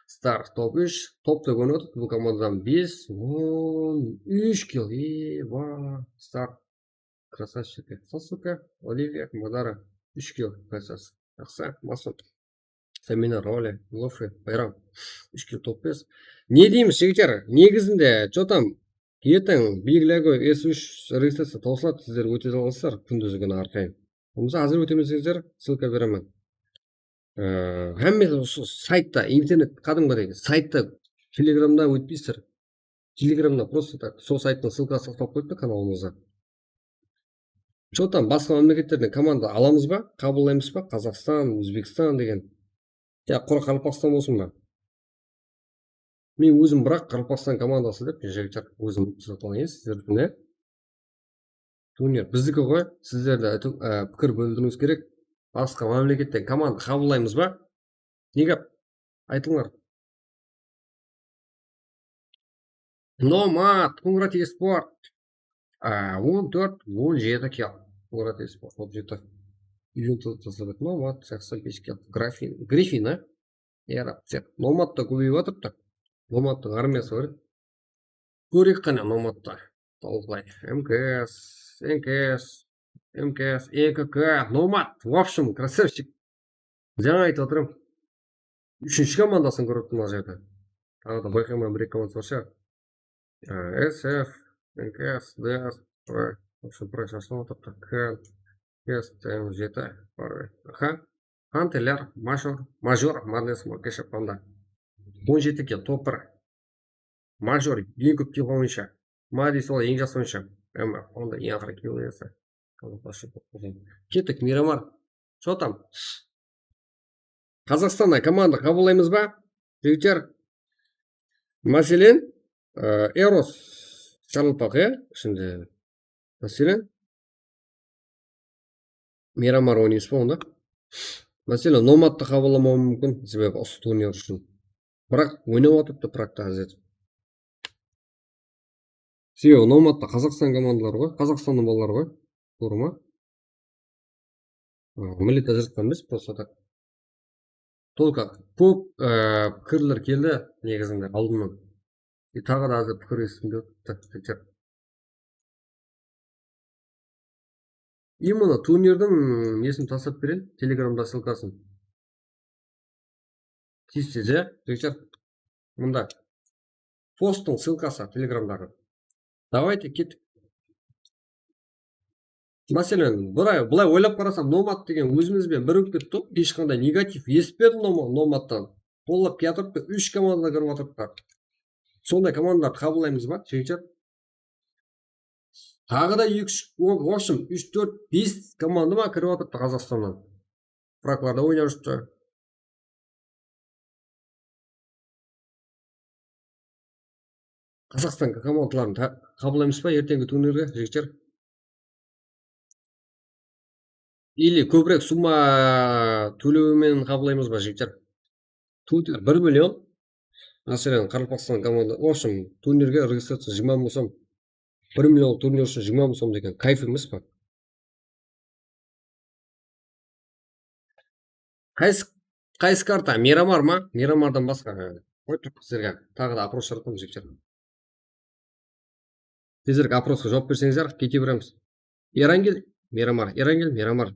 Star, top úsh. Topta kórinip atır, bul komandadan bes, on úsh kill. Eba, Star. Красавчики. Sasuke, Olivia, Madara. Úsh kill, красавчик. Jaqsı, Masud. Samina, Roli, Lofi, Bayram. Úsh kill, top bes. Ne deymiz, jigitler? Negizinde, что там? Erteń Big Lego S úsh registraciya tawsıladı, sizler óte alǵansızlar kúndizgi kúni arqayın. Bolmasa házir ótemiz desizler, ссылка beremen. Ee, hámmesi usı saytta, internet, qádimgidey saytta, Telegramda ótpeysizler. Telegramda просто так, sol sayttıń ссылкаsın tawıp qoyıptı kanalımızda. Что там, basqa mámleketlerden komanda alamız ba, qabıllaymız ba, Qazaqstan, Ózbekstan degen. Ya, qurı Qaraqalpaqstan bolsın ba? Men ózim biraq Qaraqalpaqstan komandası dep, jigitler, ózim sızıp alayın sizlerdi, mine. Turniir bizdiki ǵoy, sizler de aytıw, á, pikir bildiriwińiz kerek. Basqa mámleketten komanda qabıllaymız ba? Ne gáp? Aytıńlar. Nomad, Qumrat Esport. Á, on tórt, on jeti kill. Qumrat Esport, on jeti. Nomad, seksen bes kill. Grafin, Grifin, á? Era, cep. Nomad ta kóbeyip atırıptı. Nomadtıń armiyası bar edi. Kóreyik qáne Nomadtı. Talqılay. M K S, N K S, M K S, E K K, Nomad. В общем, красавчик. Jańa aytıp atırman. Úshinshi komandasın kórip atırman mına jerde. Taǵı da bayqaman bir-eki komandası bar shıǵar. Á, S F, N K S, D S, в общем, прай shashlanıp atırıptı. Kán, Kest, M jeti, bar. Aha. Hanterler, Major, Major, Madness, Makesha, Panda. On jeti kill, top bir. Major, eń kóp kill boyınsha. Madis, ol eń jas oyınsha. Em, Panda, eń aqırǵı kill oyınsha. Kettik, Miramar. Что там? Qazaqstannan komanda qabıllaymız ba? Jigitler. Máselen, e, Eros Qaraqalpaq, ya, ishinde. Máselen, Miramar oynaysız ba onda? Máselen, Nomadtı qabıllamawı múmkin, sebebi usı turnir ushın. Biraq oynap atırıptı, Pragta házir. Sebebi Nomadta Qazaqstan komandaları ǵoy, Qazaqstannıń balaları ǵoy. Tuwrı ma? Á, millet ajıratqan emes, просто так. Только kóp, á, pikirler keldi negizinde aldımnan. E, taǵı da házir pikir esittim de, tak, tak, tak. И mına turnirdiń nesin taslap bereyin, Telegramda ссылкаsın. Tez-tez, ya, jigitler. Mında posttıń ссылкасы Telegramdaǵı. Давайте, kettik. Máselen, bılay, bılay oylap qarasam, Nomad degen ózimiz benen birigip ketti ǵoy. Hesh qanday negativ esitpedim Noma-, Nomadtan. Qollap kiyatırıptı, úsh komanda kirip atırıptı. Sonday komandalardı qabıllaymız ba, jigitler? Taǵı da eki, úsh, o, в общем, úsh, tórt, bes komanda ma kirip atırıptı Qazaqstannan. Praglarda oynap júripti. Qazaqstan komandaların ta-, qabıllaymız ba erteńgi turnirge, jigitler? Или kóbirek summa tólew menen qabıllaymız ba, jigitler? Turnir bir million. Máselen, Qaraqalpaqstan komanda, в общем, turnirge registraciya jigirma mıń sum. Bir million turnir ushın jigirma mıń sum degen kayf emes pa? Qaysı, qaysı karta? Miramar ma? Miramardan basqa. Qoyıp turıppan sizlerge. Taǵı da oпрос jaratamız, jigitler. Tezirek oprosqa juwap berseńizler, kete beremiz. Erangel, Miramar, Erangel, Miramar.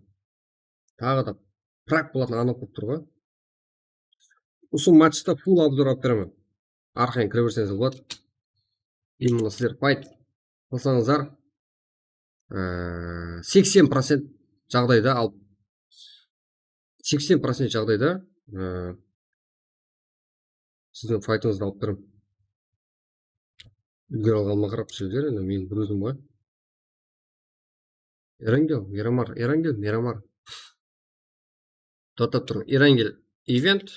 Taǵı da prak bolatın anıq bolıp tur ǵoy. Usı matchta full obzor alıp beremen. Arqayın kire berseńiz boladı. Именно sizler fight qılsańızlar, ee, seksen procent jaǵdayda al, seksen procent jaǵdayda, ee, siziń faytıńızdı alıp berem. Úlgere alǵanıma qarap, jigitler, endi men bir ózim ǵoy. Erangel, Miramar, Erangel, Miramar. Toqtap turıń. Erangel, event.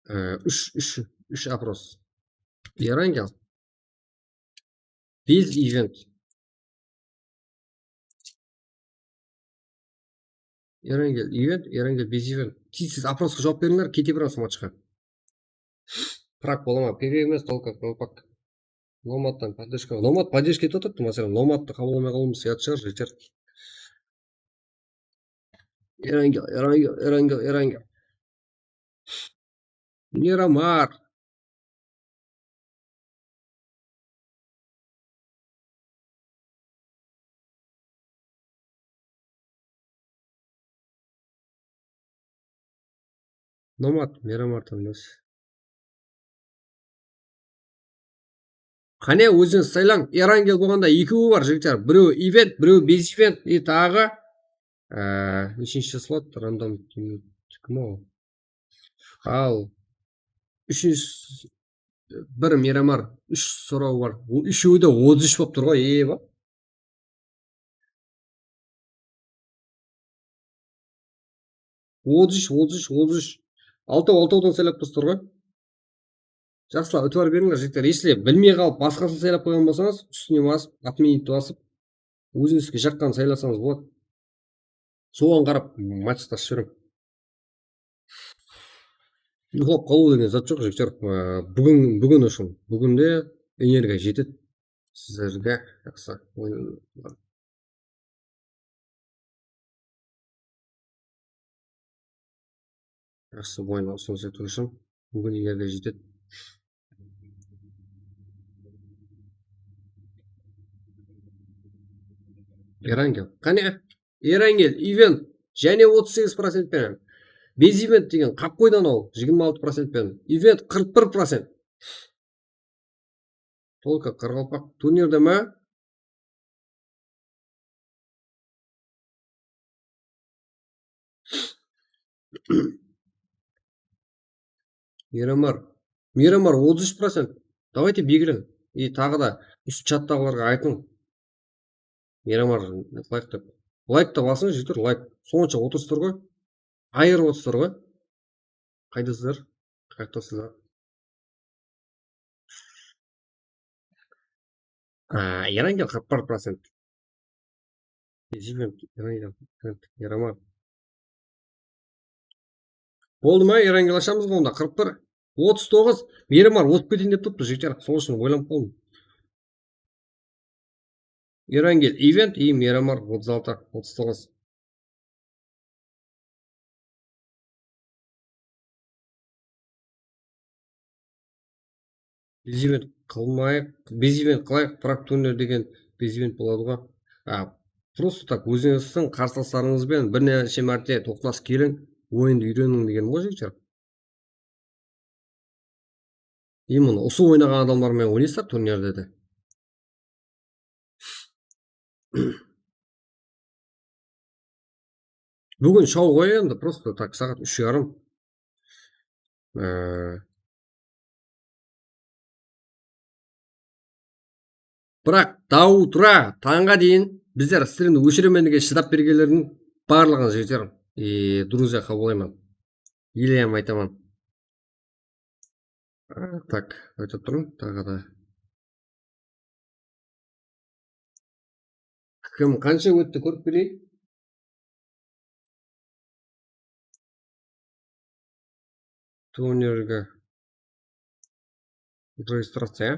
Ee, úsh, úsh, úsh oпрос. Erangel. Biz event. Erangel event, Erangel biz event. Tez-tez oprosqa juwap berińler, kete beremiz matchqa. Prak bola ma? Kerek emes, только kolpak. Nomadtan podderjka. Nomad podderjka etip atırıptı, máselen, Nomadtı qabıl almay qalıwımız uyat shıǵar, jeter. Erangel, Erangel, Erangel, Erangel. Miramar. Nomad, Miramar tanımaz. Qáne, ózińiz saylań. Erangel bolǵanda ekewi bar, jigitler. Birewi event, birewi bez event, e, taǵı, e, neshinshi slot, random, kim ol? Al, úshinshi, bir Miramar, úsh soraw bar. Ol úshewi de otız úsh bolıp tur ǵoy, eye ba? Otız úsh, otız úsh, otız úsh. Altaw, altawdan saylap turıpsızlar ǵoy. Jaqsılar, itibar berińler, jigitler. Если bilmey qalıp, basqasın saylap qoyǵan bolsańız, ústine basıp, отменить basıp, ózińizge jaqqanın saylasańız boladı. Soǵan qarap matchta shıǵıń. Uyıqlap qalıw degen zat joq, jigitler. Ee, búgin, búgin ushın. Búginde energiya jetedi sizlerge. Jaqsı. Oyın. Jaqsı, oyın usınıs etip turıpsın. Búgin energiya jetedi. Erangel. Qáne? Erangel, event, jáne otız segiz procent penen. Bez event degen qap qoydı anaw, jigirma altı procent penen. Event qırq bir procent. Tolka qaraqalpaq turnirde ma? Miramar. Miramar otız úsh procent. Давайте belgileń. И taǵı da úst chattaǵılarǵa aytıń. Miramar, layk dep. Layk ta basıń, jigitler, layk. Sonsha otırıpsızlar ǵoy. Ayırıp otırıpsızlar ǵoy. Qaydasızlar? Qayaqtasızlar? A, Erangel qırq bir procent. Prezident, Erangel, Erangel, Miramar. Boldı ma, Erangel, ashamız ǵoy onda, qırq bir. Otız toǵız, Miramar, otıp keteyin dep turıptı, jigitler. Sol ushın oylanıp qaldım. Erangel, event, и Miramar, otız altı, otız toǵız. Bez event qılmayıq, bez event qılayıq, birak turnir degen bez event boladı ǵoy. A, просто так, ózińizdiń qarsılaslarıńız benen bir neshe márte toqtasıp keliń, oyındı úyreniń degenim ǵoy, jigitler. Именно usı oynaǵan adamlar menen oynaysızlar turnirde de. Búgin show ǵoy endi, просто так, saat úsh yarım. Ee, Birak, до утра, tańǵa deyin bizler strimdi óshiremen degen shıdap bergenlerdiń barlıǵın jigitler, e, друзья qabıllayman. Или aytaman. A, так, aytıp turman, taǵı da. Kim qansha ótti, kórip keleyin. Turnirge registraciya.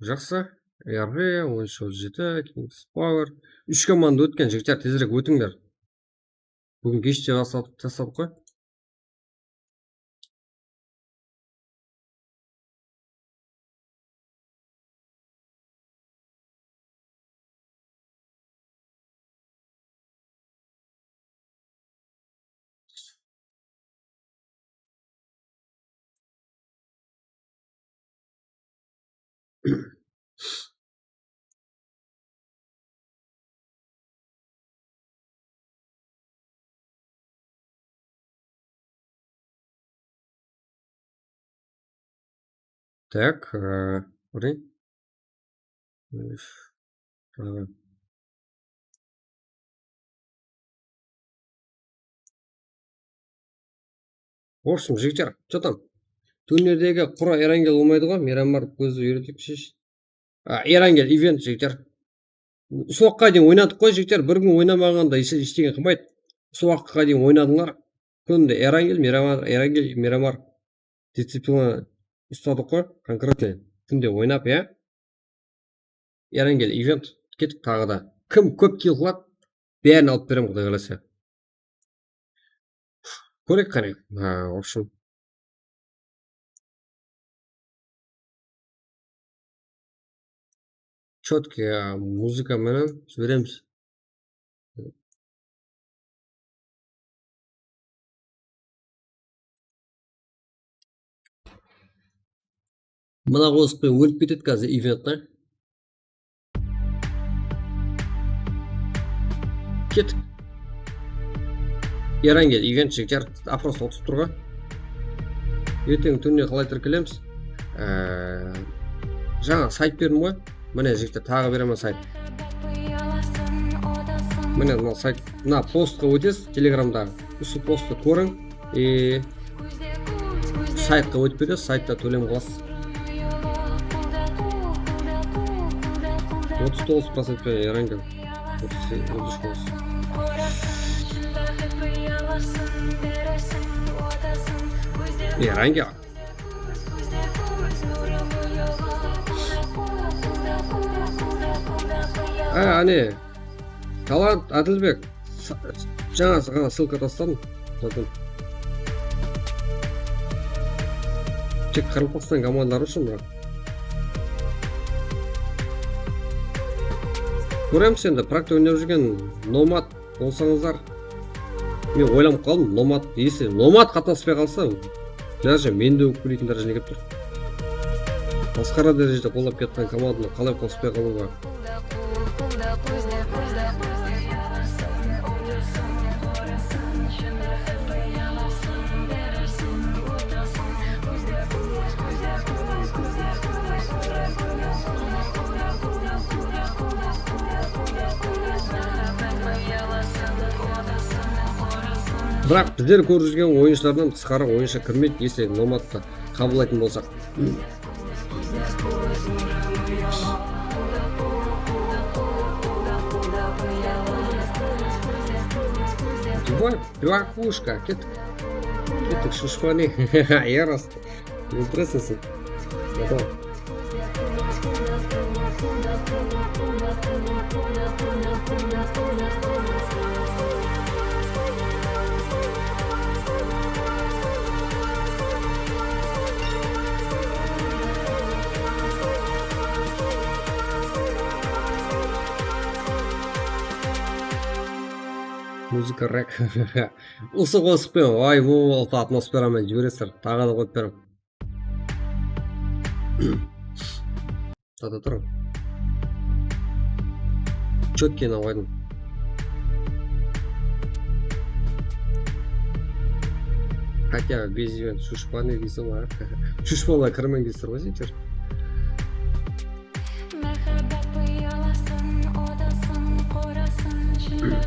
Jaqsı. R V, on úsh, otız jeti, Kings Power. Úsh komanda ótken, jigitler, tezirek ótińler. Búgin keshte tasladıq, tasladıq ǵoy. Так, e, kóreyin. Úf, qaraǵan. В общем, jigitler, что там? Turnirde qura Erangel bolmaydı ǵoy, Miramar kózdi úyretip shesh. A, Erangel event, jigitler. Usı waqıtqa deyin oynadıq ǵoy, jigitler, bir kún oynamaǵanda es-, eштegen qılmaydı. Usı waqıtqa deyin oynadıńlar. Kúnde Erangel, Miramar, Erangel, Miramar. Disciplina ustadıq ǵoy, konkretno. Kúnde oynap, ya. Erangel event, kettik taǵı da. Kim kóp kill qıladı, bárin alıp berem, Quday qálese. Kóreyik qáne. Ha, в общем. Чётко, a, muzıka menen jiberemiz. Mına qosıq penen ólip ketedi házir event ta. Kettik. Erangel event, jigitler, oprosqa túsip tur ǵoy. Erteń túnine qalay tirkelemiz? Ee, jańa sayt berdim ǵoy. Mine, jigitler, taǵı beremen sayt. Mine, mına sayt, mına postqa ótesiz, Telegramdaǵı. Usı posttı kóriń. E, saytqa ótip ketesiz, saytta tólem qılasız. Otız toǵız procent pe, Erangel? Otız segiz, otız toǵız. Erangel. A, áne. Talant, Ádilbek. Sa-, jańası ǵana ssılka tasladım. Zaten. Tek Qaraqalpaqstan komandaları ushın, biraq. Kóremiz endi, prakta oynap júrgen Nomad bolsańızlar. Men oylanıp qaldım, Nomad, если Nomad qatnaspay qalsa, даже men de ókpeleytin dárejege kelip tur. Masqara dárejede qollap kiyatqan komandanı qalay qospay qalıwǵa? Biraq bizler kórip júrgen oyınshılardan tısqarı oyınshı kirmeydi, если Nomadtı qabıllaytın bolsaq. Два, два пушка, kettik. Kettik, shushpanı. Ярос. Óltireseń sen. Потом. Muzıka рэк. Usı qosıq penen, ay, bu atmosfera menen jiberesizler. Taǵı da qoyıp berem. Tata tur. Чёткий nawaydım. Хотя без event shushpanı deyseń ǵoy. Shushpanlar kirmen keysizler ǵoy, jigitler. Máhábbet pıyalasın, odasın, qorasın, shındı.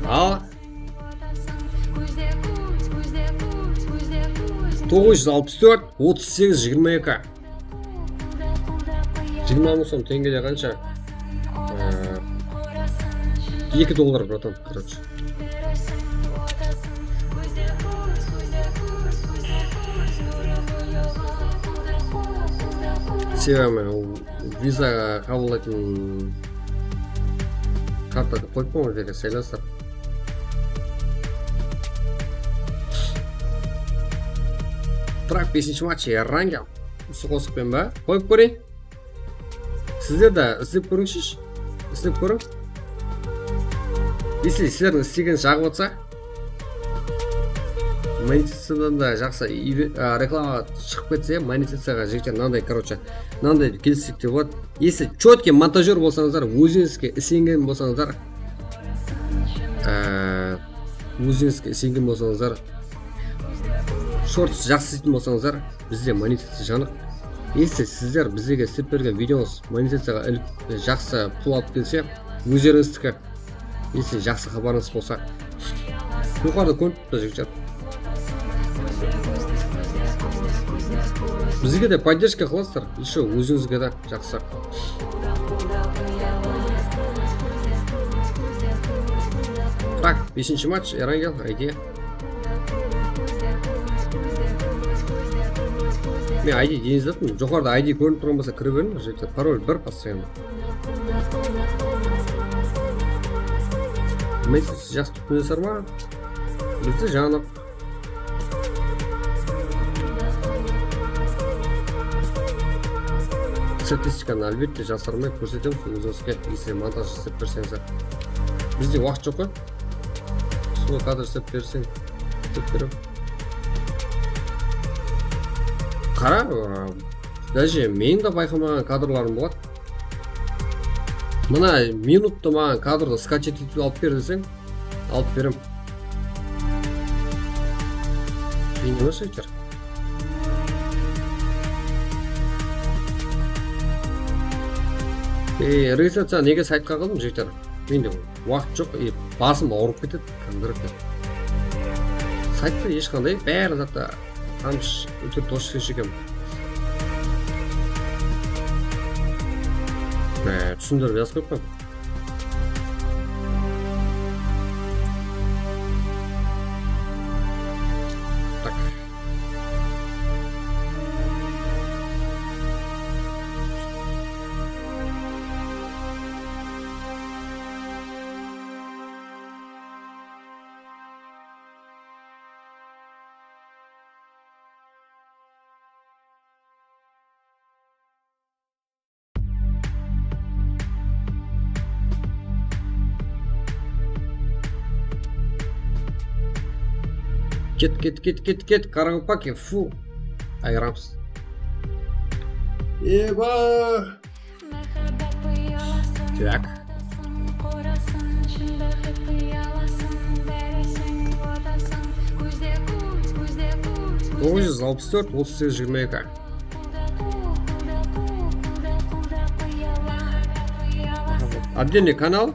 Al. Toǵız júz alpıs tórt, otız segiz, jigirma eki. Jigirma mıń som teńgede qansha? Ee, eki dollar, bratan, короче. Sebebi men ol viza qabıllaytın karta qoyıp qoyman, ol jerge saylasızlar. Biraq besinshi match Erangel. Usı qosıqpen ba? Qoyıp kóreyin. Sizler de islep kórińshi. Islep kóriń. Если sizlerdiń islegen jaǵıp atsa, Monetizaciyadan da jaqsı ive-, a, reklama shıǵıp ketse, monetizaciyaǵa jigitler mınanday, короче, mınanday kelissek te boladı. Если чёткий montajyor bolsańızlar, ózińizge isengen bolsańızlar, a, ózińizge isengen bolsańızlar, shorts jaqsı isleytin bolsańızlar, bizde monetizaciya janıq. Если sizler bizlerge islep bergen videońız monetizaciyaǵa ilip, e, jaqsı pul alıp kelse, ózlerińizdiki. Если jaqsı xabarıńız bolsa. Joqarıda kórinip turıptı, jigitler. Bizge de поддержка qılasızlar, ещё ózińizge de jaqsı. Так, besinshi match, Erangel, I D. Men I D deyin zatım, joqarıda I D kórinip turǵan bolsa, kire beriń, jigitler. Parol bir постоянно. Men siz jaqsı túsinesiz ma? Bizde janıq. Statistikanı, álbette, jasırmay kórsetemiz, ózińizge, если montaj islep berseńizler. Bizde waqıt joq ǵoy. Sol kadr islep berseń, islep berem. Qara, ı, даже meniń de bayqamaǵan kadrlarım boladı. Mına minuttı maǵan kadrdı скачать etip alıp ber deseń, alıp berem. Qıyın emes, jigitler. E, registraciyanı nege saytqa qıldım, jigitler? Mende waqıt joq, e, basım awırıp ketedi, konvertler. Saytta hesh qanday, bári zatta tamısh, útir toshka shekem. Bá, túsindirip jazıp qoyıppan. Tak. Ket, ket, ket, ket, ket, qaraqalpaq, fu. Ayıramız. Eba! Tak. Toǵız júz alpıs tórt, otız segiz, jigirma eki. Отдельный kanal.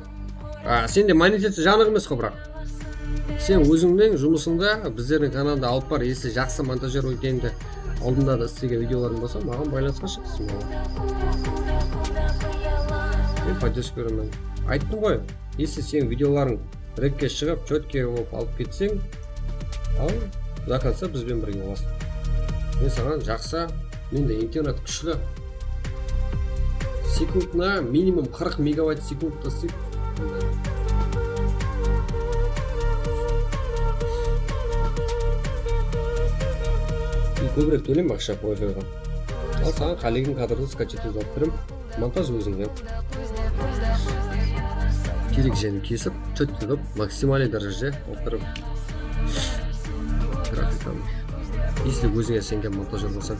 A, sende monetizaciya janıq emes ǵo, biraq. Sen ózińniń jumısıńda bizlerdiń kanaldı alıp bar, если jaqsı montajyor ekenińdi, aldında da islegen videolarıń bolsa, maǵan baylanısqa shıqsın. Men поддержка beremen. Ayttım ǵoy, если seniń videolarıń rekke shıǵıp, чёткий bolıp alıp ketseń, al, до конца biz benen birge bolasıń. Men saǵan jaqsı, mende internet kúshli. Sekundına minimum qırq megabayt sekundta isleydi. Kóbirek tóleme aqsha Wi-Fi-ǵa. Al, saǵan qálegeniń kadrdı скачать etip alıp berem. Montaj ózińe. Kerek jerin kesip, cót qılıp, maksimalnıy dárejede alıp berem. Grafikanı. Если ózińe isengen montajyor bolsań.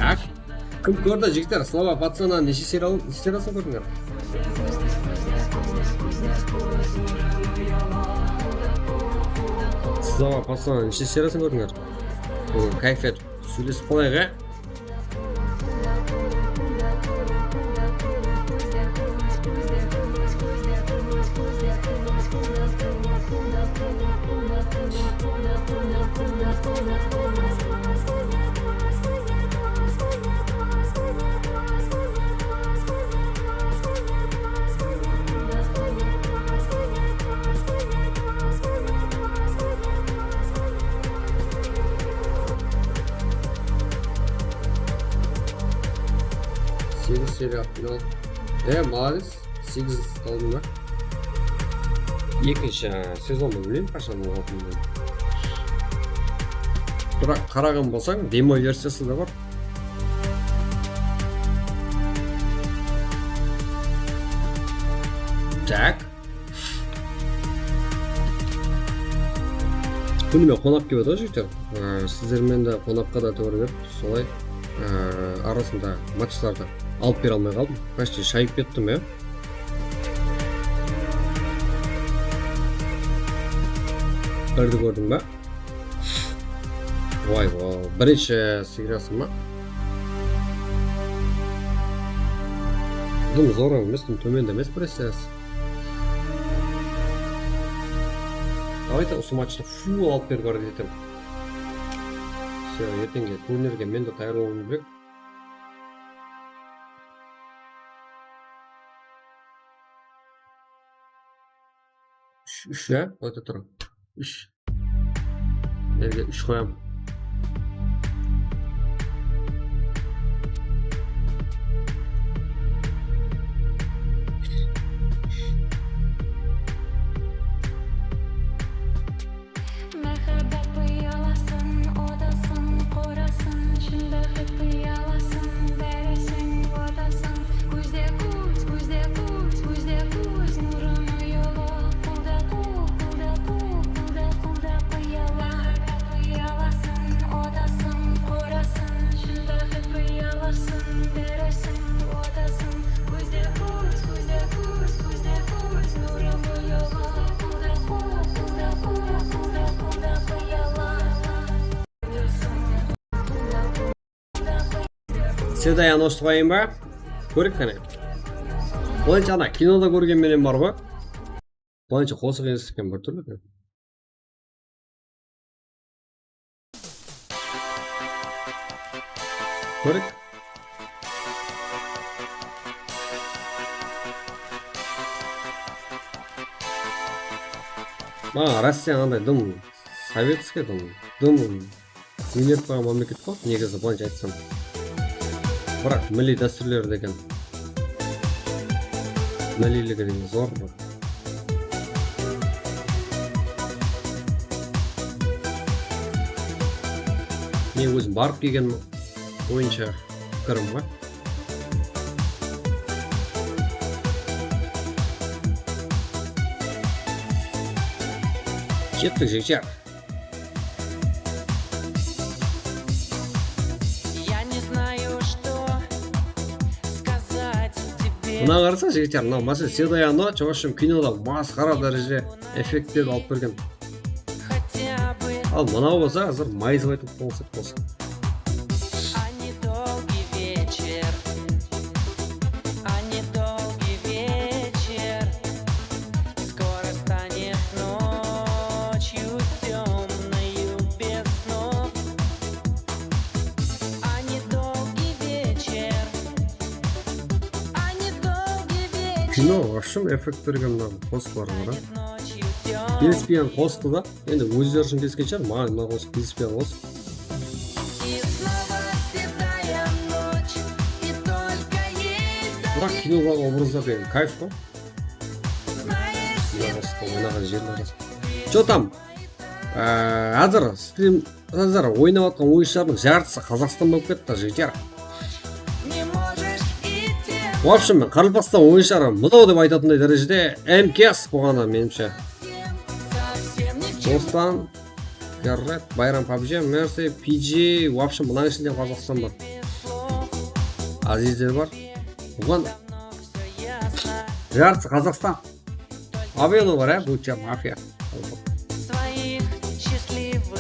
Tak. Kim kórdi, jigitler? Slava patsana neshe serial, neshe serialsın kórdińler? Slava patsana neshe serialsın kórdińler? Búgin kayfiyat sóylesip qalayıq, e? Segiz seriya final. E, молодец. Segiz qaldıń ba? Ekinshi sezondı bilmeymen, qashan bolatının. Biraq qaraǵan bolsań, demo versiyası da bar. Tak. Kúnime qonaq kelip atır, jigitler. Ee, sizler mende qonaqqa da tuwra berip, solay, ee, arasında matchlardı alıp bere almay qaldım. Почти shayıp kettim, ya. Birdi kórdiń ba? Vay, vay, birinshi seriyası ma? Dım zor emes, dım tómende emes, birinshi. Давайте usı matchti full alıp berip areket eteyin. Все, erteńge turnirge men de tayarlanıwım kerek. Úsh, úsh, ya? Qoyta turıń. Úsh. Nerge úsh qoyam? Máhábbet piyalasın, otasın, qorasın, shındaǵı piyalasın, báriseń otasın. Kózde kóz, kózde kóz, kózde kóz, nurım uyılı. Qulda qul, qulda qul, qulda qulda piyala. Máhábbet piyalasın, otasın, qorasın, shındaǵı piyalasın, báriseń otasın. Kózde kóz, kózde kóz, kózde kóz, nurım uyılı. Qulda qul, qulda qul, qulda qulda piyala. Seda Yanoshtı qoyayın ba? Kóreyik qáne. Bulansha ana kinoda kórgen menen bar ǵoy. Bulansha qosıq esitken bir túrli. Kóreyik. Maǵan Rossiya anday dım, sovetskiy dım, dım. Óner qoyǵan mámleket ǵoy, negizi, bulansha aytsam. Biraq milliy dástúrleri degen, milliyligi degen zor bir. Men ózim barıp kelgen boyınsha pikirim ǵoy. Kettik, jigitler. Mına qarasa, jigitler, mına, máselen, Seda Yano, в общем, kinoda masqara dárejede effektlerdi alıp bergen. Al, mınaw bolsa, házir mayız baytıp bolsa, bolsa. Kino, в общем, effekt bergen mınaw qosıqlar bar, a? Kelispegen qosıqtı da, endi ózleri ushın kelisken shıǵar, maǵan mınaw qosıq kelispegen qosıq. Biraq kinodaǵı obrazlar degen kayf ǵoy. Mına qosıqta oynaǵan jerleri. Что там? Á, házir strim, házir oynap atqan oyınshılardıń jartısı Qazaqstan bolıp ketti, jigitler. В общем, Qaraqalpaqstan oyınshıları mınaw dep aytatınday dárejede M K S bolǵanı, menimshe. Dostan, Garret, Bayram, PUBG, Mercy, P G, в общем, mınanıń ishinde Qazaqstan bar. Azizler bar. Buǵan jartısı Qazaqstan. Abeno bar, ya, Bucha, Mafiya.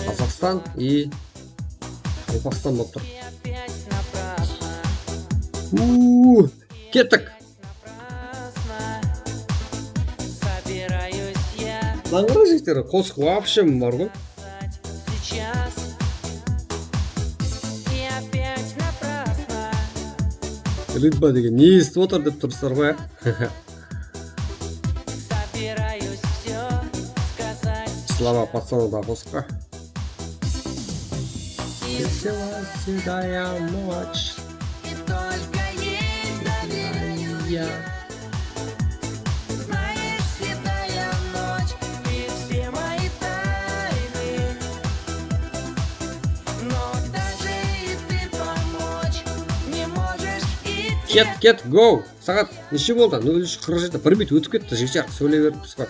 Qazaqstan и Qaraqalpaqstan bolıp tur. Uuu, kettik. Mınań qara, jigitler, qosıq вообще bar ǵoy. Rıtba degen ne esitip otır dep turıpsızlar ǵoy, ya? Слава пацанам da qosıqqa. Весела седая ночь. Я. Ket, ket, go! Saat neshe boldı? Nol úsh qırq jeti. Bir minut ótip ketti, jigitler. Sóyley berip turıs pa?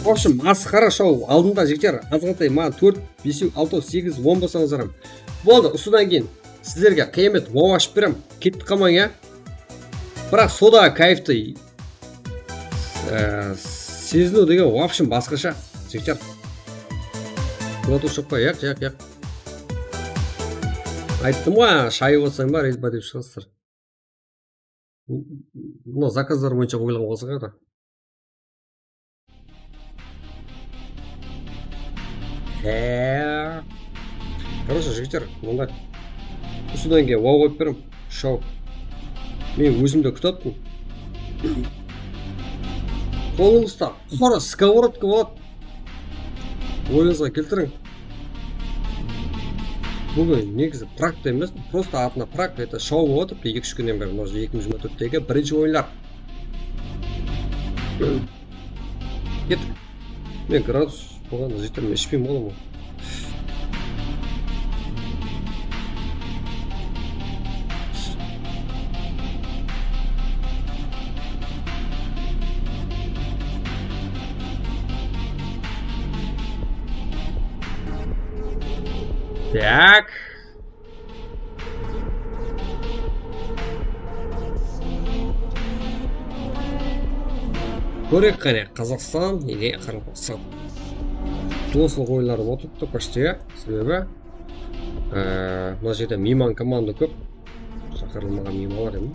В общем, masqara shou aldında, jigitler. Azǵantay maǵan tórt, besew, altıw, segiz, on bolsańızlar hám. Boldı, usıdan keyin sizlerge qıyamet wow ashıp berem. Kettik qalmań, ya. Biraq soda kayfti, e, seziniw degen, в общем, basqasha, jigitler. Kúlip otırıp shıqpay, yaq, yaq, yaq. Ayttım ǵoy, shayıp otsań ba, rezba dep shıǵasızlar. Mına zakazlar boyınsha qoyılǵan bolsa qayda? He. Короче, jigitler, mında usıdan keyin wow qoyıp berem. Shou. Men ózimdi kútip attım. Qolıńızda qora skоворodka boladı. Oyıńızǵa keltiriń. Búgin negizi prak ta emes, просто atına prak, это shou bolıp atırıptı, eki-úsh kúnnen beri, может, eki mıń jigirma tórttegi birinshi oyınlar. Kettik. Men gradus bolǵanda jetemen, ishpeymen ǵoy. Так. Kórek qáne, Qazaqstan ele Qaraqalpaqstan. Doslıq oyınları otırıptı почти, sebebi, e, mına jerde miyman komanda kóp. Shaqırılmaǵan miymanlar edi.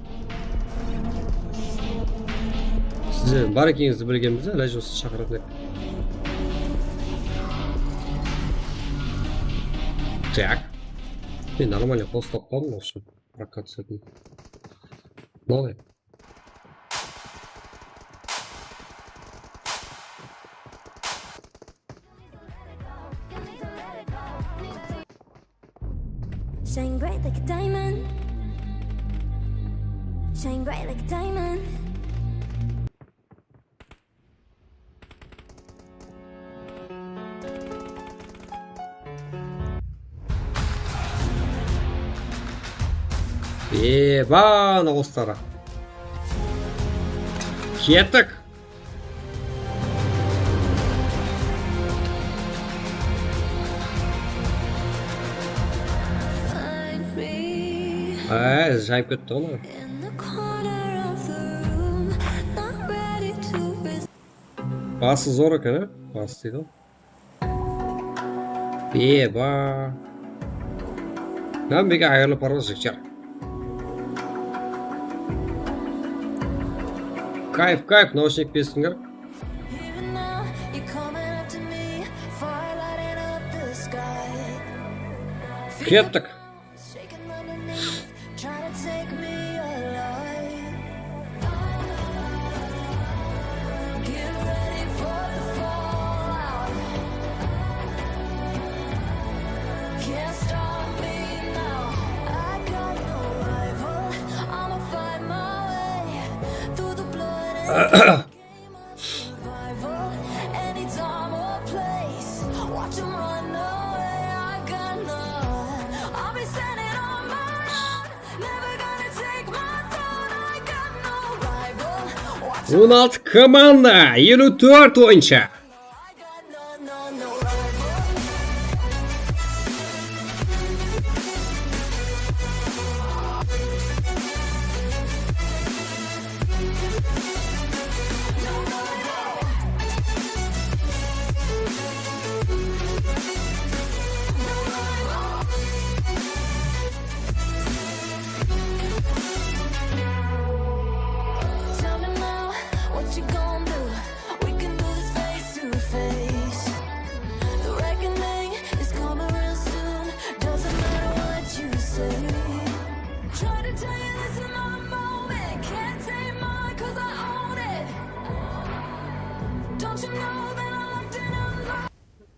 Sizler bar ekenińizdi bilgenimizde, ilajı bolsa shaqıratuın edik. Так. Men нормальный qos tapqanım, в общем. Прокат etsin. Давай. Shine bright like a diamond. Shine bright like a diamond. Eba, noqostara. Kettik. Ay, jayıp ketti ǵoy. Bası zor eken, á? Bası deydi ǵoy. Eba. Hámmege qayırlı parvaz, jigitler. Kayf, kayf, naushnik bestińler. Kettik. On altı komanda, eliw tórt oyınshı.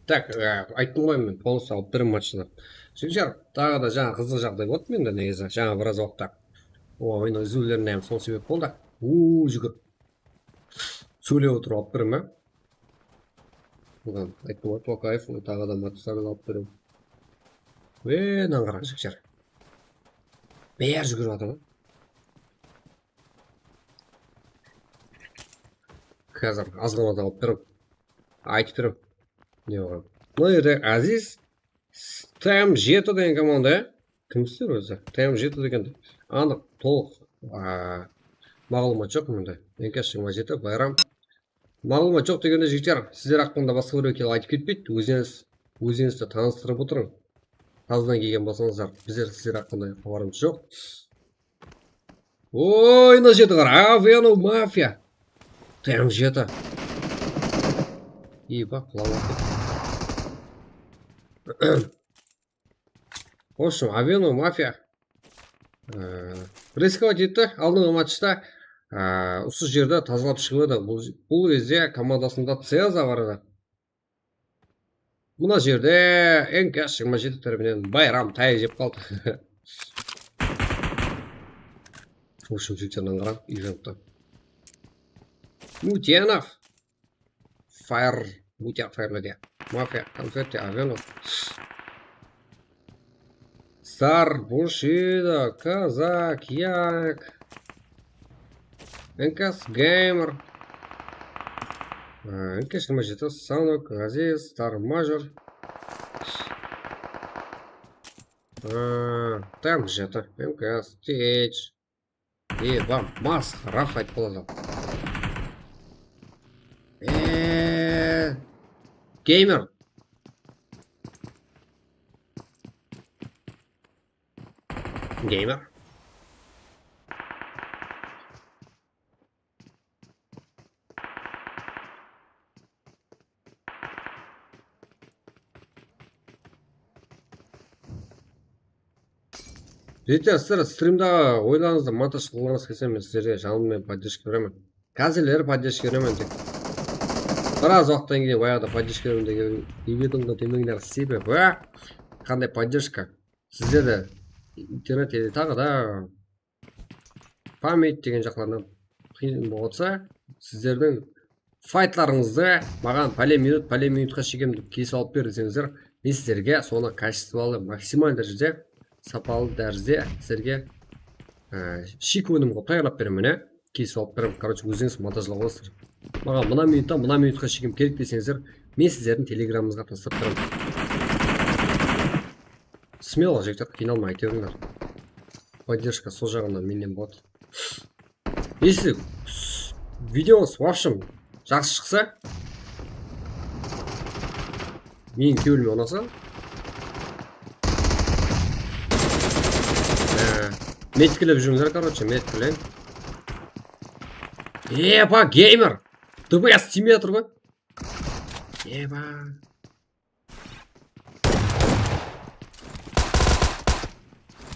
Tak, e, ayttım ǵoy men, polностью alıp berem matchtan. Jigitler, taǵı da jańa qızıq jaǵday boldı mende negizi, jańa biraz waqıtta. O, oyın úziwlerine hám sol sebep boldı. Uuu, júgir. Sóylep otırıp alıp berem, á? Buǵan ayttım ǵoy, Tokaev, taǵı da matchlardan alıp berem. Ve, mınań qarań, jigitler. Bári júgirip atır ǵoy. Házir azǵana da alıp berip, aytıp berip. Ne bolǵan? Mına jerde Aziz, T M jeti degen komanda, ya? Kim sizler ózi? T M jeti degende anıq, tolıq, a, maǵlıwmat joq mında. N K jigirma jeti, Bayram. Maǵlıwmat joq degende, jigitler, sizler haqqında basqa birewge kelip aytıp ketpeydi. Ózińiz, ózińizdi tanıstırıp otırıń. Tazadan kelgen bolsańızlar, bizler sizler haqqında xabarımız joq. Oy, mına jerde qara, Avenue Mafia. T M jeti. Eba, qulap alıp ketti. В общем, Avenue Mafia, e, riskovat etti aldınǵı matchta, e, usı jerdi tazalap shıǵıp edi. Bul, bul gezde komandasında Ceza bar edi. Mına jerde N K jigirma jeti tárepinen Bayram tayaq jep qaldı. В общем, jigitlerden qarań, eventti. Mutyanov. Fire, Mutyanov Fire, Mafia, Konfetti, Avenue. Star, Bushido, Kazak, Yak, N K S Gamer, e, N K S jigirma jeti, Sanok, Aziz, Star Major, e, T M jeti, N K S, T H, Eba, masqara fayt boladı. Eee, Gamer. Gamer. Jigitler, sizler strimda oyınlarıńızdı montaj qılǵıńız kelse, men sizlerge janımnan podderjka beremen. Házirleri podderjka beremen tek. Biraz waqıttan keyin bayaǵıda podderjka beremen degen iybidińdi demeńler, sebebi qanday podderjka? Sizler de internet ele taǵı da pamet degen jaqlardan qıyın bolsa, sizlerdiń faytlarıńızdı maǵan pállen minut, pállen minutqa shekem dep kesip alıp ber deseńizler, men sizlerge sonı kachestvolı, maksimal dárejede, sapalı dárejede sizlerge, e, shiyki ónim qılıp tayarlap beremen, ya. Kesip alıp beremen. Короче, ózińiz montajlap alasızlar. Maǵan mına minuttan mına minutqa shekem kerek deseńizler, men sizlerdiń telegramıńızǵa taslap beremen. Смело, jigitler, qıynalmay ayta berińler. Поддержка sol jaǵınan mennen boladı. Если videońız, в общем, jaqsı shıqsa, meniń kewlime unasa, e, metkelep júrińler, короче, metkeleń. Eba, Gamer! D P S tiymey atır ǵoy. Eba.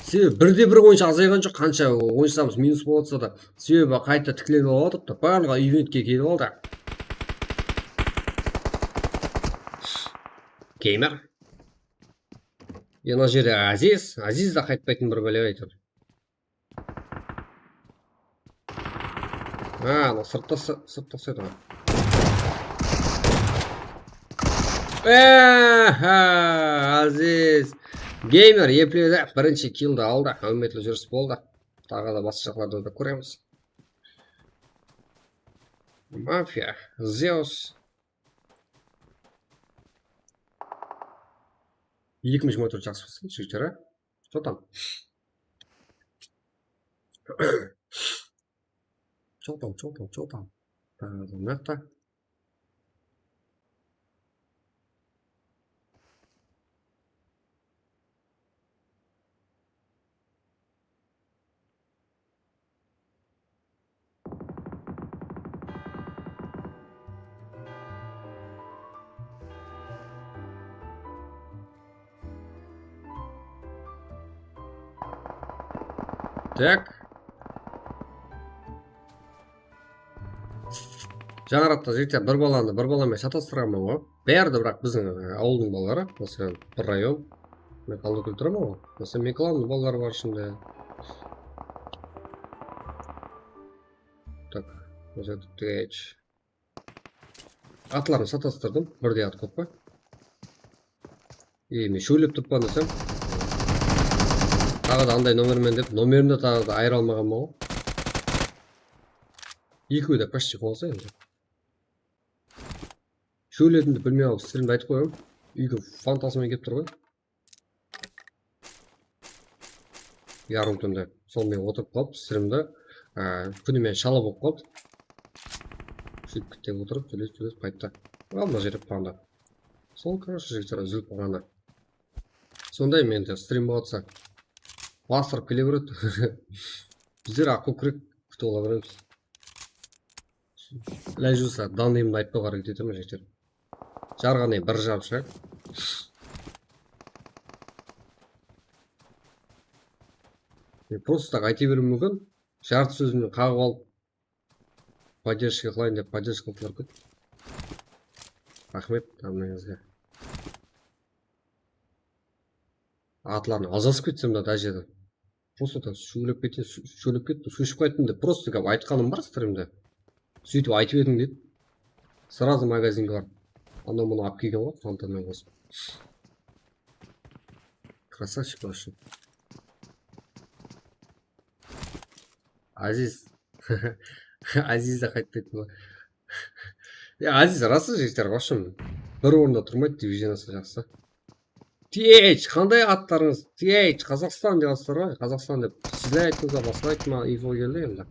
Sebebi birde bir oyınshı azayǵan joq, qansha oyınshamız minus bolıp atsa da. Sebebi qayta tiklenip alıp atırıptı. Barlıǵı eventke kelip aldı. Gamer. Mına jerde Aziz. Aziz de qaytpaytın bir bále aytır. Ha, mına sırtta sı-, sırtta sıydı. Ehe, Aziz. Gamer epledi, birinshi killdi aldı. Hámmetli júris boldı. Taǵı da basqa jaqlarda da kóremiz. Mafia, Zeus. Ekinshi motor jaqsı bolsın, jigitler, a? Что там? Что там, что там, что там? Так, мынаяқта. Так. Jańaraqta, jigitler, bir balanı bir bala menen shatastırǵanman ǵoy. Bári de, biraq, biziń, e, awıldıń balaları, máselen, bir rayon. Men qaldıkól turaman ǵoy. Máselen, men klanımnıń balaları bar ishinde. Tak, máselen, T H. Atların satastırdım, birdey at kóp pe? E, men shólep turıppan desem, Taǵı da anday nomermen dep, nomerimdi taǵı da ayıra almaǵanman ǵoy. Ekewi de почти qolsa endi. Shólediń de bilmey alıp, streamde aytıp qoyam. Úyge fantasmen kelip tur ǵoy. Yarım túnde. Sonday otırıp qalıp, streamde, á, kúnime shala bolıp qaldı. Sóytip kette otırıp, sóylesip, sóylesip qayttı. Al, mına jerde panda. Sol, короче, jigitler úzilip qalǵanı. Sonday mende stream bolatsa. Bastırıp kele beredi. Bizler aq kókirek kútip ala beremiz. Ilajı bolsa, danıymdı aytpawǵa háreket etemen, jigitler. Jarǵanı bir japsha. Men просто так ayta beriwim múmkin. Jartı sózimnen qaǵıp alıp, поддержка qılayın dep, поддержка qıldılar kóp. Raxmet, hámmeńizge. Atlarına aljasıp ketsem de, dájedi. Просто так shólep kete, shó-, shólep kettim, shóship qayttım dep, просто gáp aytqanım bar streamde. Sóytip aytıp ediń dedi. Сразу magazinge barıp, anaw-mınaw alıp kelgen ǵoy, fantamen qosıp. Красавчик вообще. Aziz. Aziz de qaytpaydı ma? Ya, Aziz, rası, jigitler, в общем, bir orında turmaydı, diviziyanası jaqsı. T H, qanday atlarıńız? T H, Qazaqstan dep atırlar ǵoy, Qazaqstan dep. Sizler ayttıńız ba, basqa ayttı ma, info keldi endi.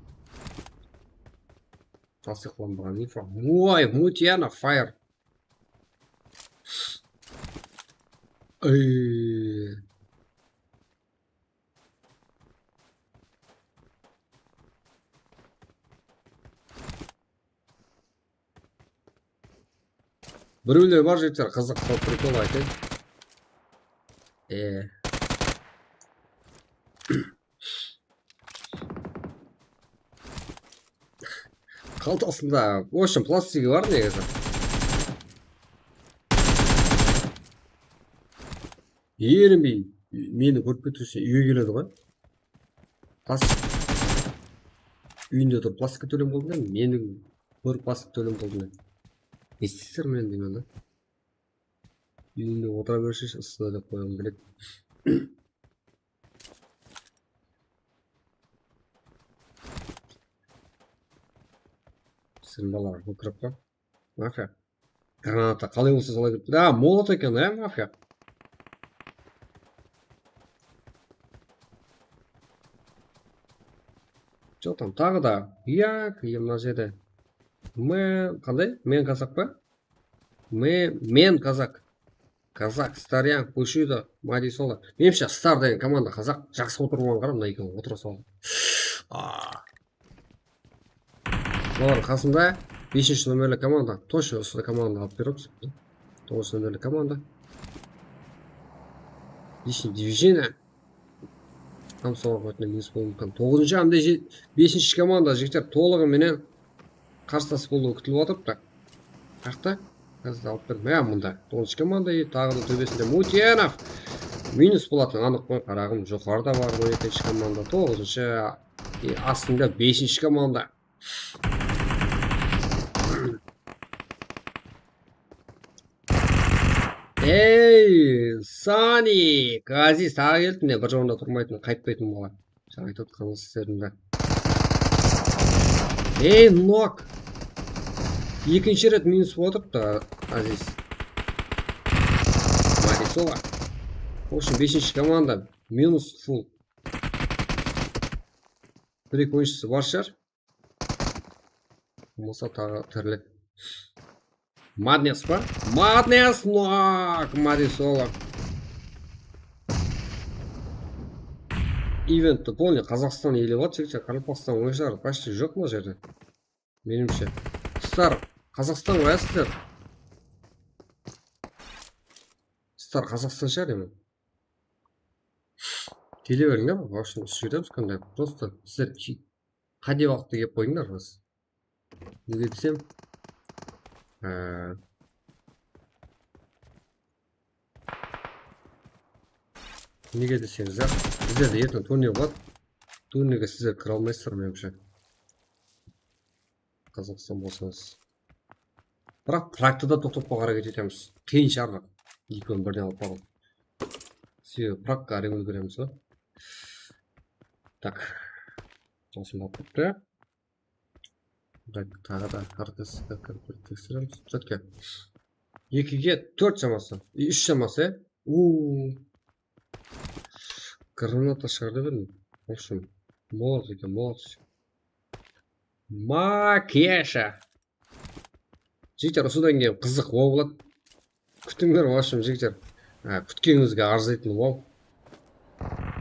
Tastıyıqlanbaǵan info. Oy, Mutiana Fire. Ey. Birewler bar, jigitler, qızıq bir prikol aytayın. E. Qaltasında, в общем, plastigi bar negizi. Erinbey meni kórip ketiwshi úyge keledi ǵoy. Plas-, úyinde turıp plastikke tólem qıldım da, meni kórip plastik tólem qıldım. Ne isteysiz menen deymen da. Úyinde otıra bershi, ıssı dep qoyǵım keledi. Sizin balalar kókirek pa? Mafiya. Granata qalay bolsa solay dep. Ya, molot eken, ya, mafiya. Что там, taǵı da? Ya, mına jerde. Men, qanday? Men kazak pa? Men, men kazak. Kazak, Staryan, Bushido, Madisola. Menimshe, Star degen komanda qazaq, jaqsı otırıp alǵan, qara, mına ekewi otıra saldı. Aa. Bulardıń qasında besinshi nomerli komanda. Точно usı komanda alıp beremiz. Toǵızınshı nomerli komanda. Личный движение. Hám soǵan minus bolıwı múmkin. Toǵızınshı hám de je-, besinshi komanda, jigitler, tolıǵı menen qarsılas bolıwı kútilip atırıptı. Taqta. Házir alıp berdim. Ya, mında. Toǵızınshı komanda, e, taǵı da tóbesinde Mutyanov. Minus bolatuǵın anıq qoy, qaraǵım, joqarıda bar on ekinshi komanda, toǵızınshı, e, astında besinshi komanda. Ey, Sani, Aziz taǵı keldi, mine, bir orında turmaytın, qaytpaytın bala. Jańa aytıp atqanıńız sizlerdiń de. Ey, nok. Ekinshi ret minus bolıp atırıptı, Aziz. Marisova. В общем, besinshi komanda minus full. Bir-eki oyınshısı bar shıǵar. Bolmasa taǵı tirilik. Madness pa? Madness, nok! Marisova. Eventti полный Qazaqstan iyelep atır, jigitler, Qaraqalpaqstan oyınshıları почти joq mına jerde. Menimshe. Star, Qazaqstan qoyasızlar. Star Qazaqstan shıǵar endi. Kele beriń da, в общем, usı jerde biz qanday, просто sizler ki-, qáte waqıtta kelip qoyıńlar, rас. Nege desem, e, nege deseńiz, ya, bizlerde erteń turnir boladı. Turnirge sizler kire almaysızlar, menimshe. Qazaqstan bolsańız. Biraq Pragta da toqtap qoyıwǵa háreket etemiz. Qıyın shıǵar, biraq. Ekewin birden alıp barıw. Sebebi Pragqa háreket beremiz ǵoy. Tak. Osınday bolıptı. Tak, taǵı da R T S tekseremiz. Chetke. Ekige tórt shaması. E, úsh shaması, e? Uuu. Granata shıǵar dep edim. В общем, молод eken, молодец. Makesha. Jigitler, usıdan keyin qızıq wow boladı. Kútińler, в общем, jigitler. Á, kútkenińizge arzıytın wow.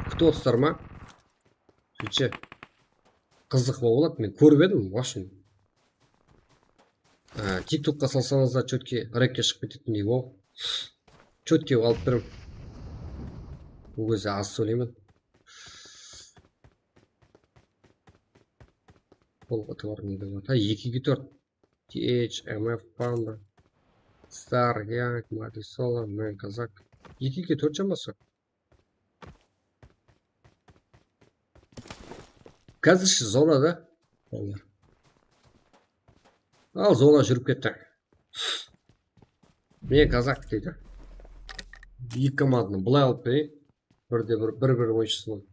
Kútip otırsızlar ma? Sóytse, qızıq wow boladı, men kórip edim, в общем. Á, TikTokqa salsańız da, chetke rekke shıǵıp ketetuǵınday wow. Chetke alıp berem. Bul gezde az sóyleymen. Bul itibar nede bar? Ha, ekige tórt. T H, M F, Panda, Star, Yank, Mati, Solo, Men, Kazak. Ekige tórt shaması. Házirshi zona da. Al, zona júrip ketti. Men Kazak deydi. Eki komandanı bılay alıp bereyin. Bir de bir, bir, bir oyınshısın.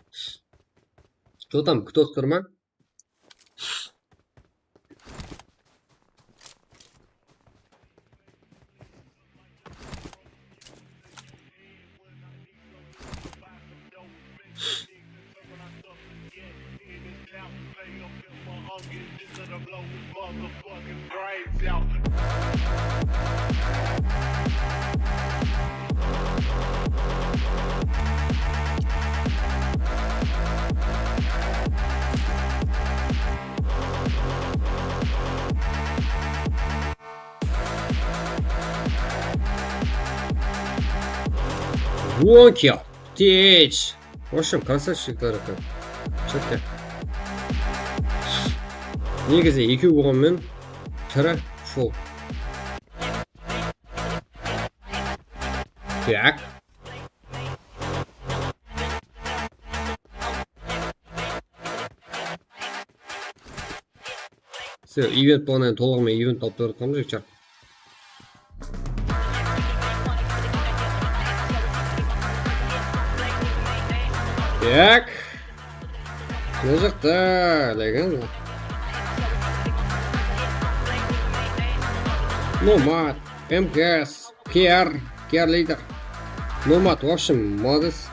Что там, кто сперма? One kill. T H. В общем, красавчиклар eken. Chetke. Negizi ekew bolǵanmen tiri full. Так. Все, event bolǵannan keyin tolıǵı menen event alıp berip atırmız, jigitler. Так. Mına jaqta, legend. Nomad, M K S. K R, K R leader. Nomad, в общем, молодец.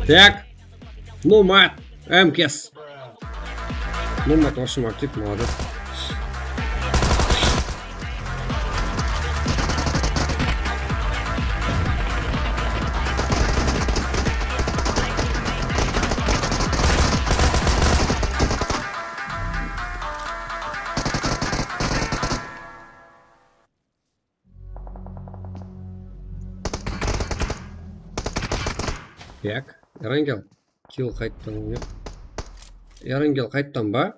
Так. Nomad, M K S. Nomad, в общем, aktiv, молодец. Так, Erangel. Kill qayttan, yoq. Erangel qayttan ba?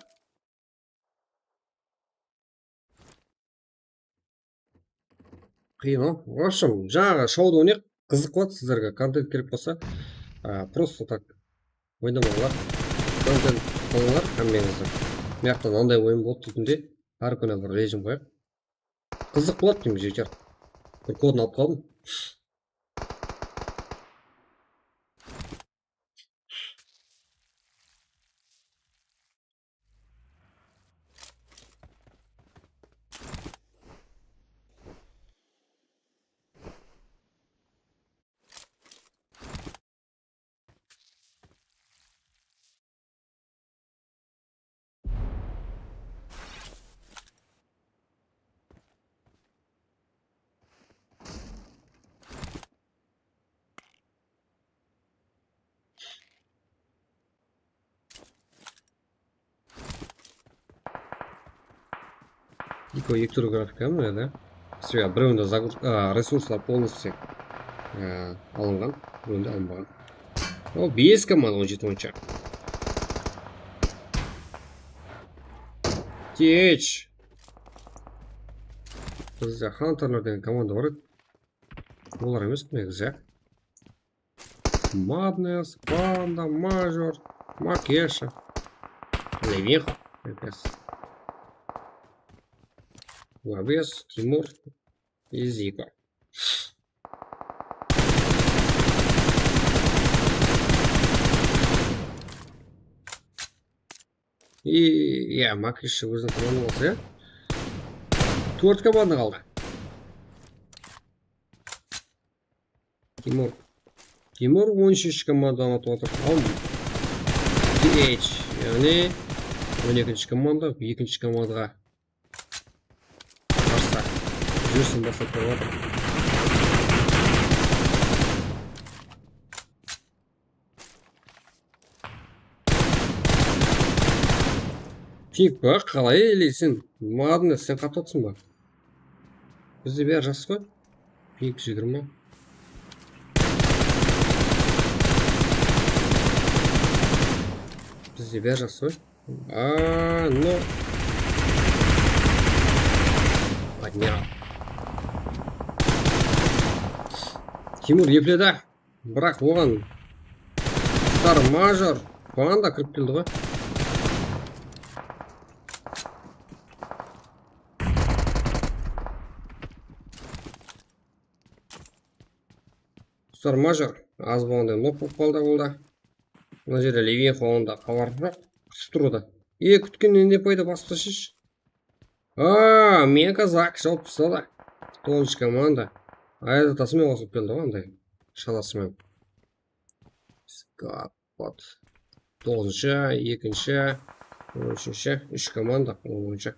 Qıyın, a? В общем, jańaǵı shoudı oynayıq. Qızıq boladı, sizlerge kontent kerek bolsa, a, просто так oynamańlar. Kontent qılıńlar hámmeńizde. Mıyaqta mınanday oyın boladı deytindey, hár kúni bir rejim qoyaq. Qızıq boladı deymen, jigitler. Bir kodın alıp qaldım. Eko, eki túrli grafika mı edi? Все, birewinde загруз-, a, resurslar полностью. Á, alınǵan, endi alınbaǵan. O, bes komanda, on jeti oyınsha. T H. Bizde Hunterlar degen komanda bar edi. Olar emes, negizi. Madness, Panda, Major, Makesha, Levinho, Mabes, Timur, Ziko. I, ya, Makesha óziniń komandası bolsa, ya. Tórt komanda qaldı. Timur. Timur on úshinshi komandanı atıp atır. Al. T H, yaǵnıy on ekinshi komanda, ekinshi komandaǵa qarsı júrisin baslap berip atır. Pik pa, qalay eyleysiń? Madness, sen qaptatsań ba? Bizde bári jaqsı ǵoy. Pik jigirma. Bizde bári jaqsı ǵoy. Aa, no. Поднял. Timur epledi. Biraq oǵan Star, Major, Panda kirip keldi ǵoy. Star, Major az bolǵanday nok bolıp qaldı, ol da. Mına jerde Levinho, onda xabar joq. Kútip tur o da. E, kútkennen ne payda, basıp tashash. Aa, men kazak, jawıp tasladı. Toǵızınshı komanda. Ayaz atasımen qosılıp keldi ǵoy, anday. Shalasımen. Squad. Toǵızınshı, ekinshi, on úshinshi, úsh komanda, on boyınsha.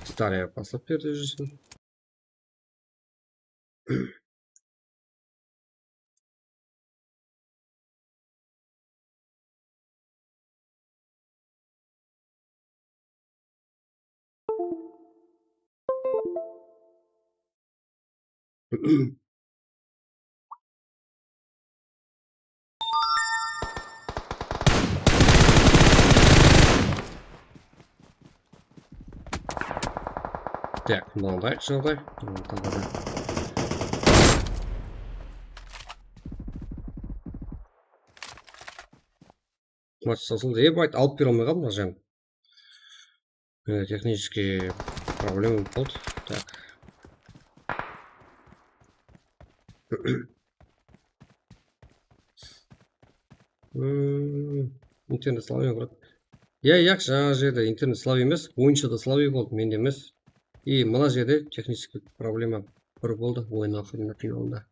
Stariya baslap berdi júrisin. Так, mınanday jılday. Match sosıldı. Ep, ayt, alıp bere almay qaldım, jan. Mine, технический проблема boldı. Так. Hmm, internet слабый, брат. Ya, yaq, jańa jerde internet слабый emes, oyınshıda слабый boldı, mende emes. И mına jerde технический проблема bir boldı, oyın waqtında qıyın boldı.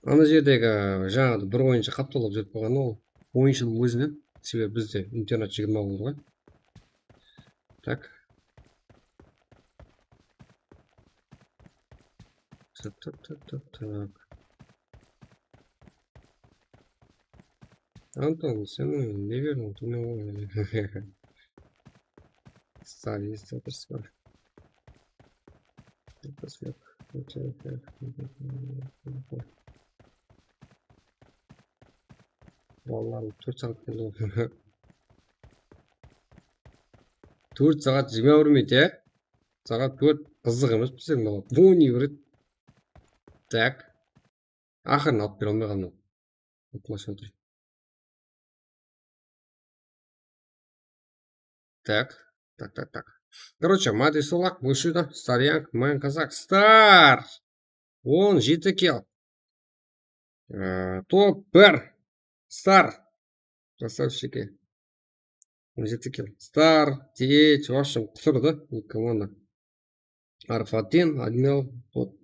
Ana jerdegi, jańada bir oyınshı qaptalap júrip qalǵan ol. Oyınshınıń ózinen, sebebi bizde internet jigirma boldı ǵoy. Так. Так, так, так, так, так. Антон, sen ne berdiń? Ты me Star, есть вопрос. Вопрос yok. Vallahi tórt saat boldı. Tórt saat jigirma bir minut, ya? Saat tórt, qızıq emes bizler maǵan. Bu ne bir. Так. Aqırın alıp bere almay qaldım. Atmosfera. Так, так, так, так. Короче, Madness, Solak, Bushido, Star Young, Main Kazak, Star! On jeti kill. Ee, top bir. Star. Красавчики. On jeti kill. Star, T H, в общем, qusırdı. Eki komanda. Arfadin, Admiral, вот.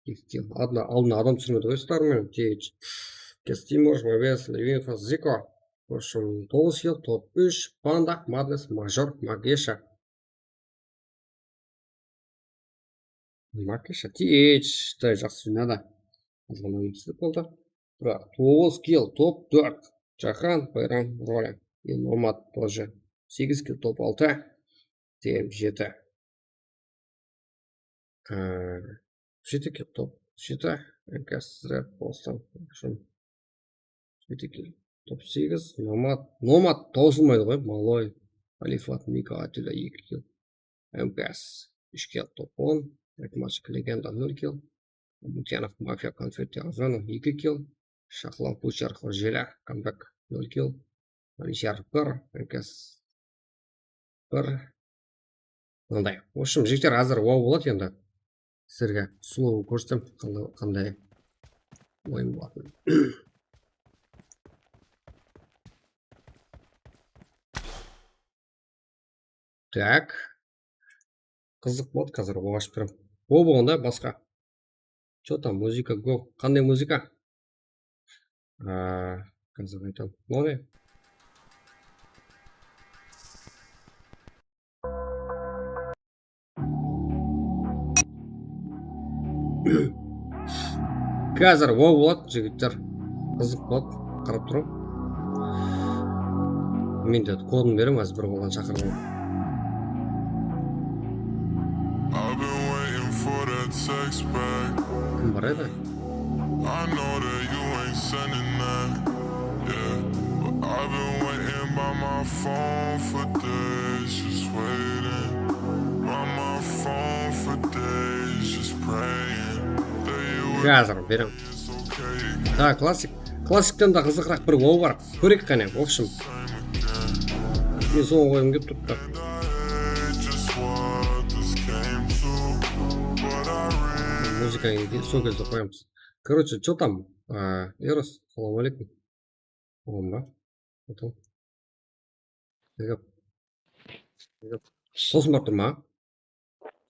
Eki kill. Adına, aldına adam túsirmedi ǵoy, Star menen, T H. Kestimur, Mabes, Levinho, Ziko. В общем, toǵız kill, top úsh, Panda, Madness, Major, Magesha. Magesha, T H, da jaqsı jıynadı. Azǵana úmitsizlik boldı. Biraq toǵız kill, top tórt. Jahan, Bayram, Rolim. И Nomad тоже. Segiz kill, top altı. T M jeti. Ee, jeti kill, top Shita, N K S, Red Boston, Action. Shita kill. Top segiz, Nomad. Nomad tawsılmaydı ǵoy, Maloy. Xalifat, Mika, Atilla, eki kill. M K S, úsh kill, top on. Erkin Machik, Legenda, nol kill. Mutyanov, Mafiya, Konfetti, Azanov, eki kill. Shaqlaw, Puchar, Xorjela, Comeback, nol kill. Alishar, bir, N K S, bir. Mınday. В общем, jigitler, házir wow boladı endi. Sizlerge slow kórsem, qanday, qanday oyın bolatın. Так. Qızıq boladı, házir oǵan ashıp berem. O, bolǵanda basqa. Чё там, muzıka, go. Qanday muzıka? A, házir aytam. Mınaw ne? Házir wow boladı, jigitler. Qızıq boladı. Qarap turıń. Men de kodın berem, házir bir bolǵan shaqırıp alayın. I've been waiting for that text back. Kim bar edi? I know that you ain't sending that. Yeah, but I've been waiting by my phone for days, just waiting. By my phone for days, just praying that you would. Házir berem. It's okay. Da, klassik. Klassikten de qızıqıraq bir wow bar. Kóreyik qáne, в общем. Men soǵan qoyǵım kelip turıptı. Muzıkanı sol kezde qoyamız. Короче, чё там? A, Eros, salam aleykum. Oǵan ba? Otan. Nege? Nege? Sosın barıp tur ma?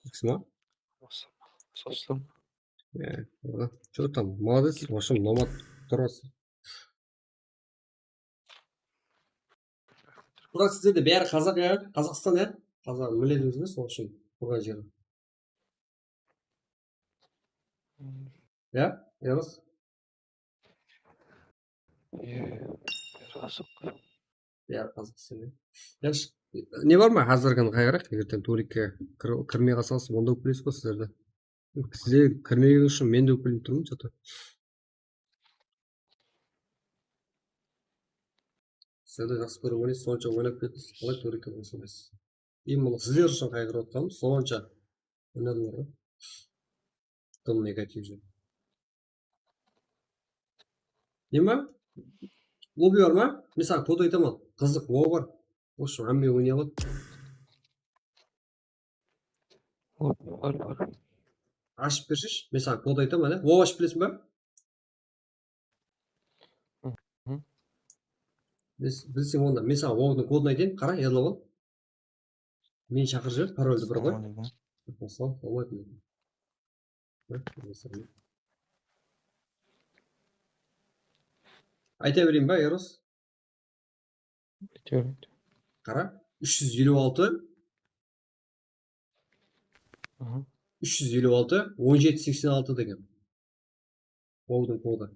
Sosın ma? Sosın. Ya, oǵan. Чё там? Молодец, в общем, Nomad turasız. Burak, sizlerde bári qazaq, ya? Qazaqstan, ya? Qazaq, milletimiz emes, в общем, turǵan jeri. Ya, Eros? Iya, qazaq. Ya, Qazaqstan, ya. Yaqshı. Ne bar ma házirgini qayıraq, erteń tolikke kir-, kirmey qalsańız, onda ókpeleysiz ǵoy sizlerde. Sizler kirmegeni ushın men de ókpelenip turman, что-то. Sizler de jaqsı kórip oynaysız, sonsha oynap ketesiz, qalay tolikke bolsa oynaysiz. Em, mına sizler ushın qayǵırıp atqanım, sonsha oynadıńlar ǵoy. Dım negativ júr. Neme? Lobby bar ma? Men saǵan kod aytaman. Qızıq, wow bar. В общем, hámme oynay aladı. Bar, bar. Ashıp berseshi. Men saǵan kod aytaman, e. Wow ashıp bilesiń ba? Hı hı. Biz, bilseń onda. Men saǵan wowdıń kodın aytayın. Qara, yadlap al. Meni shaqırıp jiber, paroldi bir qoy. Assalawma aleykum. Assalam, salam aleykum. Ayta bereyin ba, Eros? Ayta ber, ayta ber. Qara, úsh júz eliw altı. Aha. Úsh júz eliw altı, on jeti seksen altı degen. Wowdıń kodı.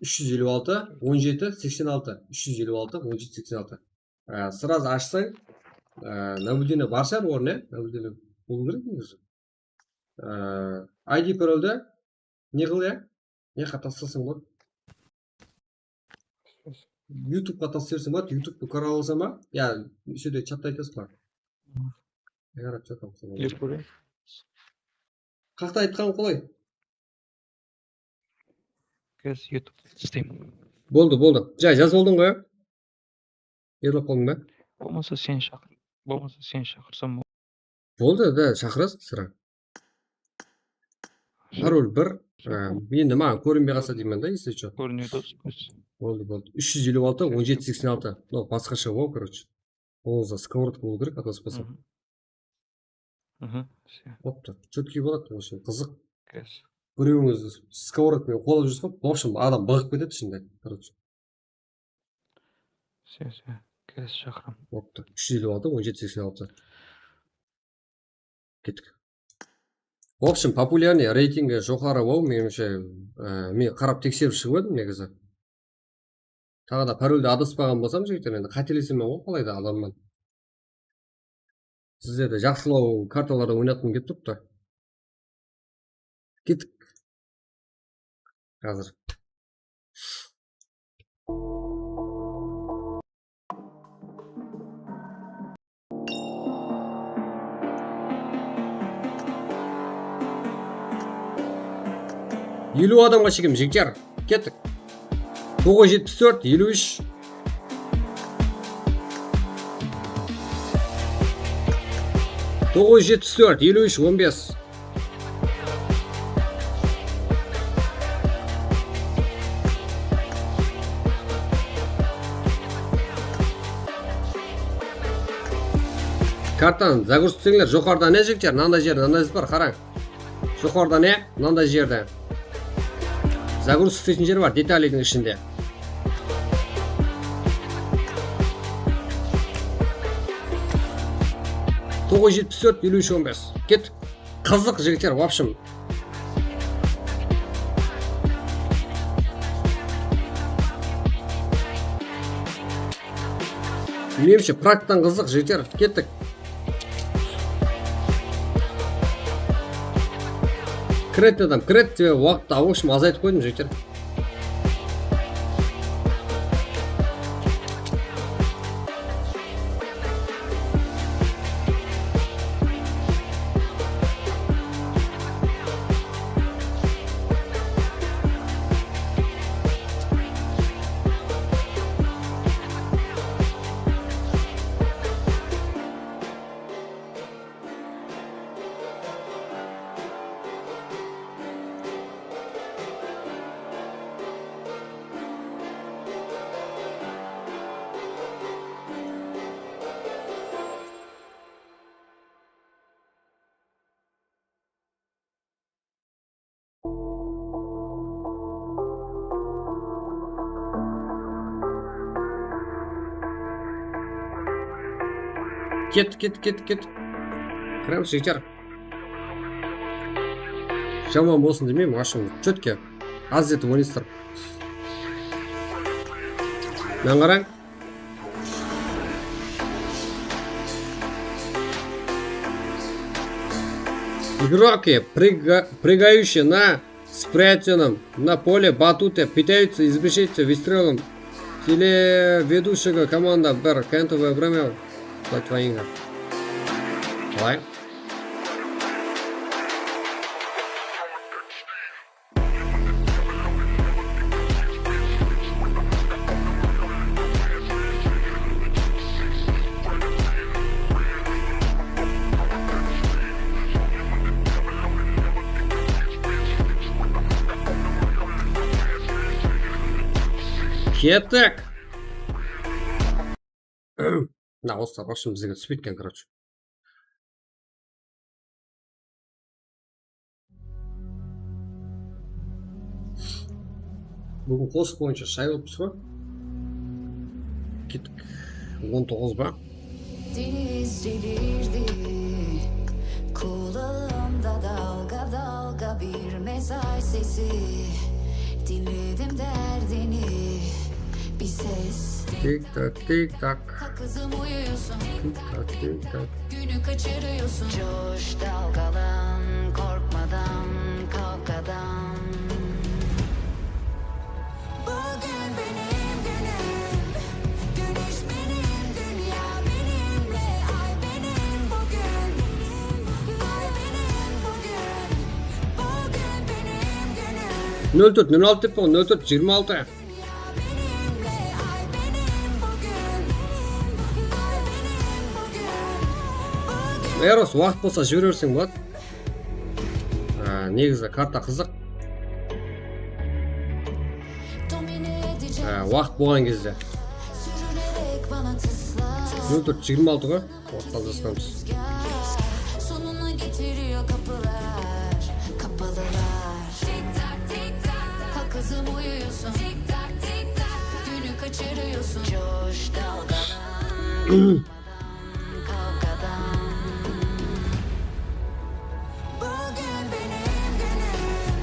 Úsh júz eliw altı, on jeti seksen altı. Úsh júz eliw altı, on jeti seksen altı. Á, сразу ashsań, á, наблюдение bar shıǵar ornı, наблюдение bolıw kerek negizi. Á, I D paroldi ne qıl, ya? Ne qatı taslasam boladı? YouTubeqa taslaybersen boladı, YouTubetı kóre alasań ba? Ya, usı jerde chatta aytasız ba? Hı. Qarap chatta alsam boladı. Jek kóreyin. Qaqta aytqanım qalay? Házir YouTube isteymen. Boldı, boldı. Ja, jazıp aldıń ǵoy, ya? Yadlap qaldıń ba? Bolmasa seni shaqır-, bolmasa seni shaqırsam bol-. Boldı, da, shaqırasız, sıra. Parol bir, e, endi maǵan kórinbey qalsa deymen da, если чё. Kórinedi, dosım. Boldı, boldı. Úsh júz eliw altı, on jeti seksen altı. No, basqasha wow, короче. Qolıńızda skоворodka bolıw kerek, adaspasań. Aha, всё. Boptı. Чёткий boladı, в общем, qızıq. Kes. Birewińiz skоворodka menen qolap júrsiz ǵoy, в общем, adam bıǵıp ketedi ishinde, короче. Всё, всё. Kes, shaqıram. Boptı. Úsh júz eliw altı, on jeti seksen altı. Kettik. В общем, популярный, reytingi joqarı wow, menimshe, e, men qarap tekserip shıǵıp edim negizi. Taǵı da paroldi adaspaǵan bolsam, jigitler, endi qátelesemen ǵoy, qalayda adamman. Sizlerdi jaqsılaw kartalarda oynatqım kelip turıptı. Kettik. Házir. Eliw adamǵa shekem, jigitler. Kettik. Toǵız jetpis tórt, eliw úsh. Toǵız jetpis tórt, eliw úsh, on bes. Kartanı zagruzitsińler, joqarıda ne, jigitler, mınanday jerde, mınanday zat bar, qarań. Joqarıda ne? Mınanday jerde. Zagruzka isleytin jeri bar, detaliydiń ishinde. Toǵız jetpis tórt, eliw úsh, on bes. Ket. Qızıq, jigitler, в общем. Menimshe, praktan qızıq, jigitler. Kettik. Kiredi adam, kiredi, sebebi waqıttı, в общем, azaytıp qoydım, jigitler. Ket, ket, ket, ket. Kiremiz, jigitler. Jaman bolsın demeymen, в общем, чётко. Az etip oynaysızlar. Mınaǵan qarań. Игроки, прыга-, прыгающие на спрятанном на поле батуте, пытаются избежать выстрелом телеведущего, команда bir, кентовое время. Платваинга. Давай. Kettik. Mına, osılar вообще bizlerge túspeydi eken, короче. Búgin qosıq boyınsha shay bolıpsız ba? Kettik. On toǵız ba? Deniz delirdi, kulağımda dalga dalga bir mesaj sesi. Dinledim derdini, bir ses. Tik tak, tik tak. Kızım uyuyorsun. Tik tak, tik tak. Günü kaçırıyorsun. Coş, dalgalan, korkmadan, kavgadan. Bugün benim günüm. Güneş benim, dünya benimle. Ay benim bugün. Ay benim bugün. Bugün benim günüm. Nol tórt nol altı dep qoyǵan, nol tórt jigirma altı. Eros, waqıt bolsa jibere berseń boladı. Á, negizi karta qızıq. Á, waqıt bolǵan gezde. Nol tórt jigirma altı ǵoy. Waqıt aljasatamız. Sonuna getiriyor kapılar, kapalılar. Tik tak, tik tak. Kalk kızım uyuyorsun. Tik tak, tik tak. Günü kaçırıyorsun. Coş, dalgalan. Kavgadan. Bugün benim günüm.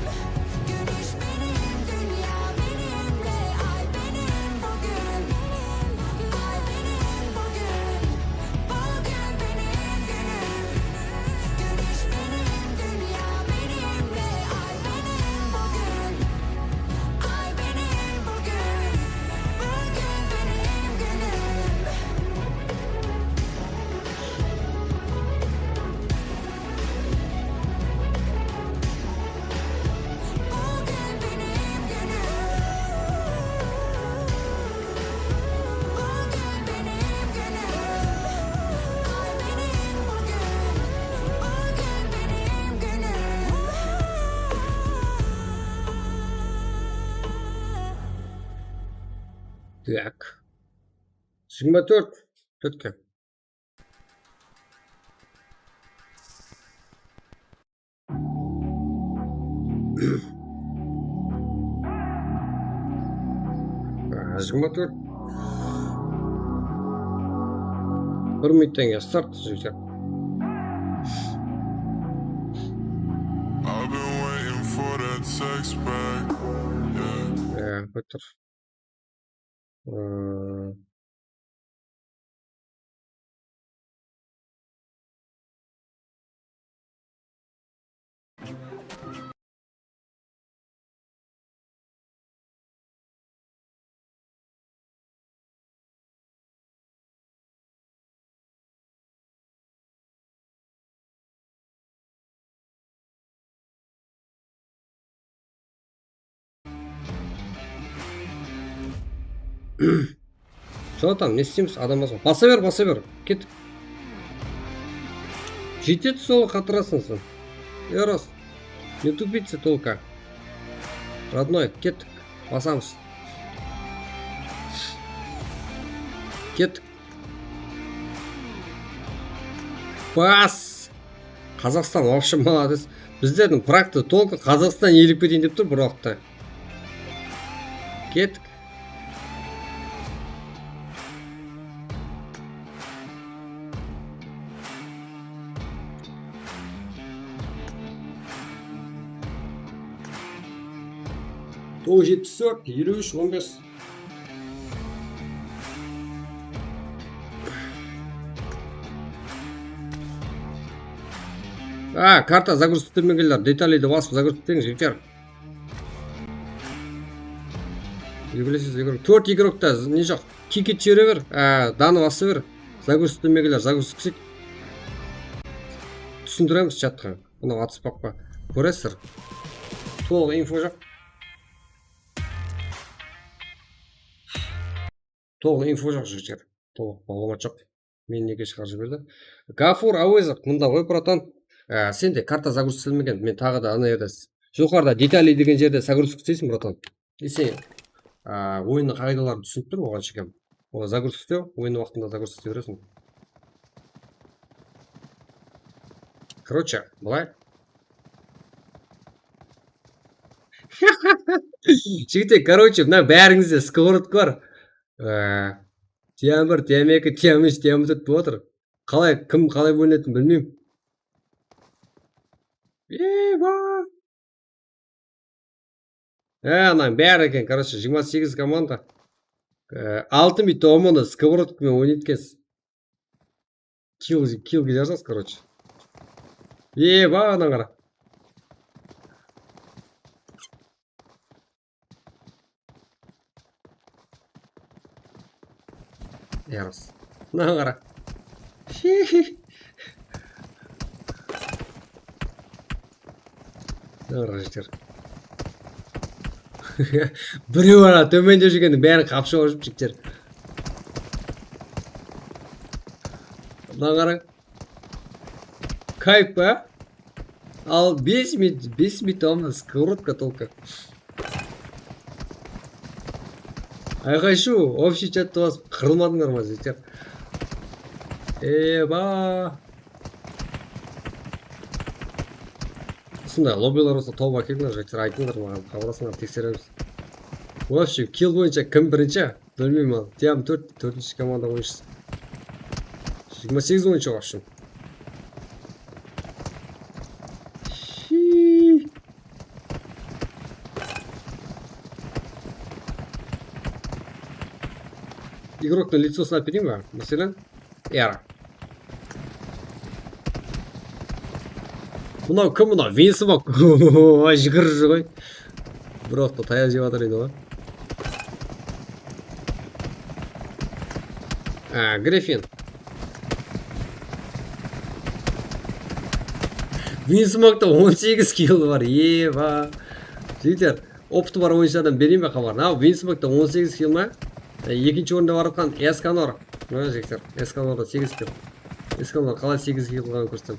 Güneş benim, dünya benimle. Ay benim bugün. Ay benim bugün. Bugün benim günüm. Tak. Jigirma tórt. Tórtke. Jigirma tórt. Bir minuttan keyin start, jigitler. I've been waiting for that text back. Yeah. Ee, qoyıp tur. Ee, Sonda tam ne isteymiz? Adam baspa. Basa ber, basa ber. Kettik. Jetedi, sol qatırasın sen. Eros. Не тупиться только. Родной, kettik. Basamız. Kettik. Bas! Qazaqstan вообще молодец. Bizlerdiń praktı только Qazaqstan elep keteyin dep tur bir waqıtta. Kettik. Toǵız jetpis tórt, eliw úsh, on bes. A, karta загрузка etpegenler, detaliydi basıp загрузка etiń, jigitler. Jubileysiz igrok. Tórt igrokta ne joq? Kikit jere ber. A, danı basa ber. Загрузка etpegenler, загрузка etsin. Túsindiremiz chatqa. Mına WhatsApp pa? Kóresiz. Tolıq info joq. Tolıq info joq, jigitler. Tolıq maglıwmat joq. Meni nege shıǵarıp jiberdi? Gafur Awezov, mında ǵoy, bratan. Á, sende karta загрузка etilmegen. Men taǵı da ana jerde s-, joqarıda detali degen jerde загрузка isteysiń, bratan. E, sen, á, oyınnıń qaǵıydaların túsinip tur, oǵan shekem. Oǵan загрузка istew, oyın waqtında загрузка istey beresiń. Короче, bılay. Jigitler, короче, mına bárińizde сковородка bar. Ee, tiyam bir, tiyam eki, tiyam úsh, tiyam tórt bolıp atır. Qalay, kim qalay bólinetin bilmeymen. Eba! Ee, ananıń bári eken, короче, jigirma segiz komanda. Ee, altı miyt omını сковородка menen oynaydı ekensiz. Kill, kill jazasız, короче. Eba, anań qara. Eros. Mınaǵan qara. Mınaǵan qara, jigitler. Birew ana tómende júrgeniń bárin qapshıp alıp júr, jigitler. Mınaǵan qara. Kayıp pa? Al, bes miyt, bes miyt alma, сковородка только. Ayqay-shuw, общий chattı basıp qırılmadıńlar ma, jigitler? Eba! Usınday lobbiler bolsa tawıp ákelińler, jigitler, aytıńlar maǵan, xabarlasıńlar, tekseremiz. В общем, kill boyınsha kim birinshi? Bilmeymen, al. Tiyam tórt, tórtinshi komanda oyınshısı. Jigirma segiz oyınshı bar shın. Igroktıń licosın alıp bereyin ba? Máselen, Era. Mınaw kim mınaw? Vinsmok. Júgirip júr ǵoy. Bir waqıtta tayaq jep atır edi ǵoy. A, Griffin. Vinsmokta on segiz kill bar, eba. Jigitler, opıtı bar oyınshılardan bereyin be xabarın? Al, Vinsmokta on segiz kill ma? E, ekinshi orında barıp atqan Eskanor. Mına jigitler, Eskanorda segiz kill. Eskanor qalay segiz kill qılǵanın kórsem.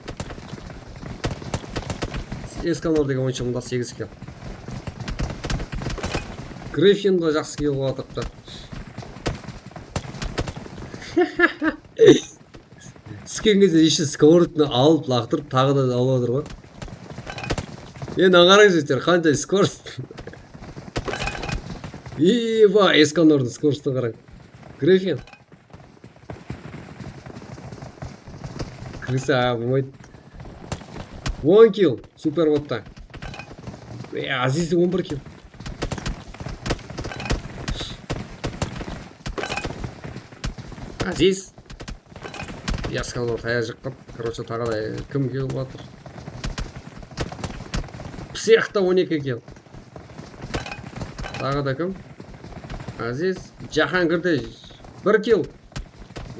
Eskanor degen oyınshı mında segiz kill. Griffin da jaqsı kill qılıp atırıptı. Túsken gezde еще skоворodkini alıp, laqtırıp, taǵı da alıp atır ǵoy. Endi qarań, jigitler, qanday skorost. Eba, Eskanordın skorostına qarań. Griffin. Krısa, a, bolmaydı. On kill, super bottı. E, Aziz on bir kill. Aziz. Eskanor tayar jıqqan. Короче, taǵı da, e, kim kill atır? Psixta on eki kill. Taǵı da kim? Aziz. Jahangir de bir kill.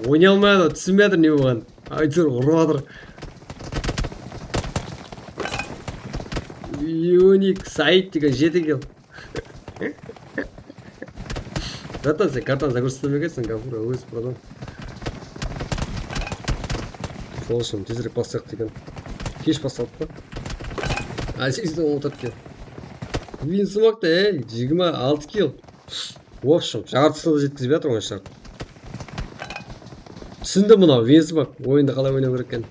Oynay almay atır, túsinbey atır ne bolǵanın. Aytır, urıp atır. Unik Said degen jeti kill. Bratan, sen kartanı загрузить etpegenseń, Gafur, óz buradan. Sol ushın tezirek baslayıq degen. Kesh basladıq pa? Aziz de ońıtap kel. Win Smoke da, e, jigirma altı kill. В общем, jartısına da jetkizbey atır ǵoy shart. Túsindi mınaw, Win Smoke oyındı qalay oynaw kerek ekenin.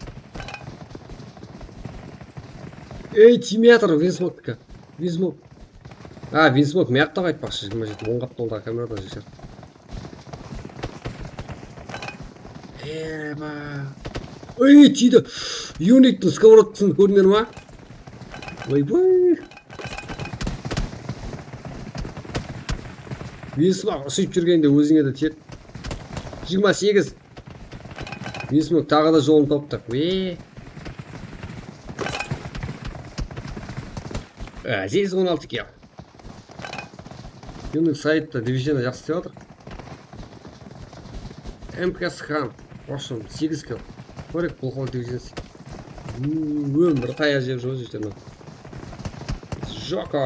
Ey, tiymey atır Win Smokediki. Win Smoke. A, Win Smoke mıyaqta qaytpaqshı, jigirma jeti, oń qaptaldaǵı kameradan jekshar. Eba. Ey, tiydi. Uniktiń skоворodkasın kórdińler ma? Oy-boy. Win Smoke usıyıp júrgende ózińe de tiyedi. Jigirma segiz. Win Smoke taǵı da jolın taptı. Wey. Aziz on altı kill. Unik Said ta Division-da jaqsı islep atır. M K Shan, в общем, segiz kill. Kórek, bul qol Division. Ómir tayar jep júr, jigitler. Joko,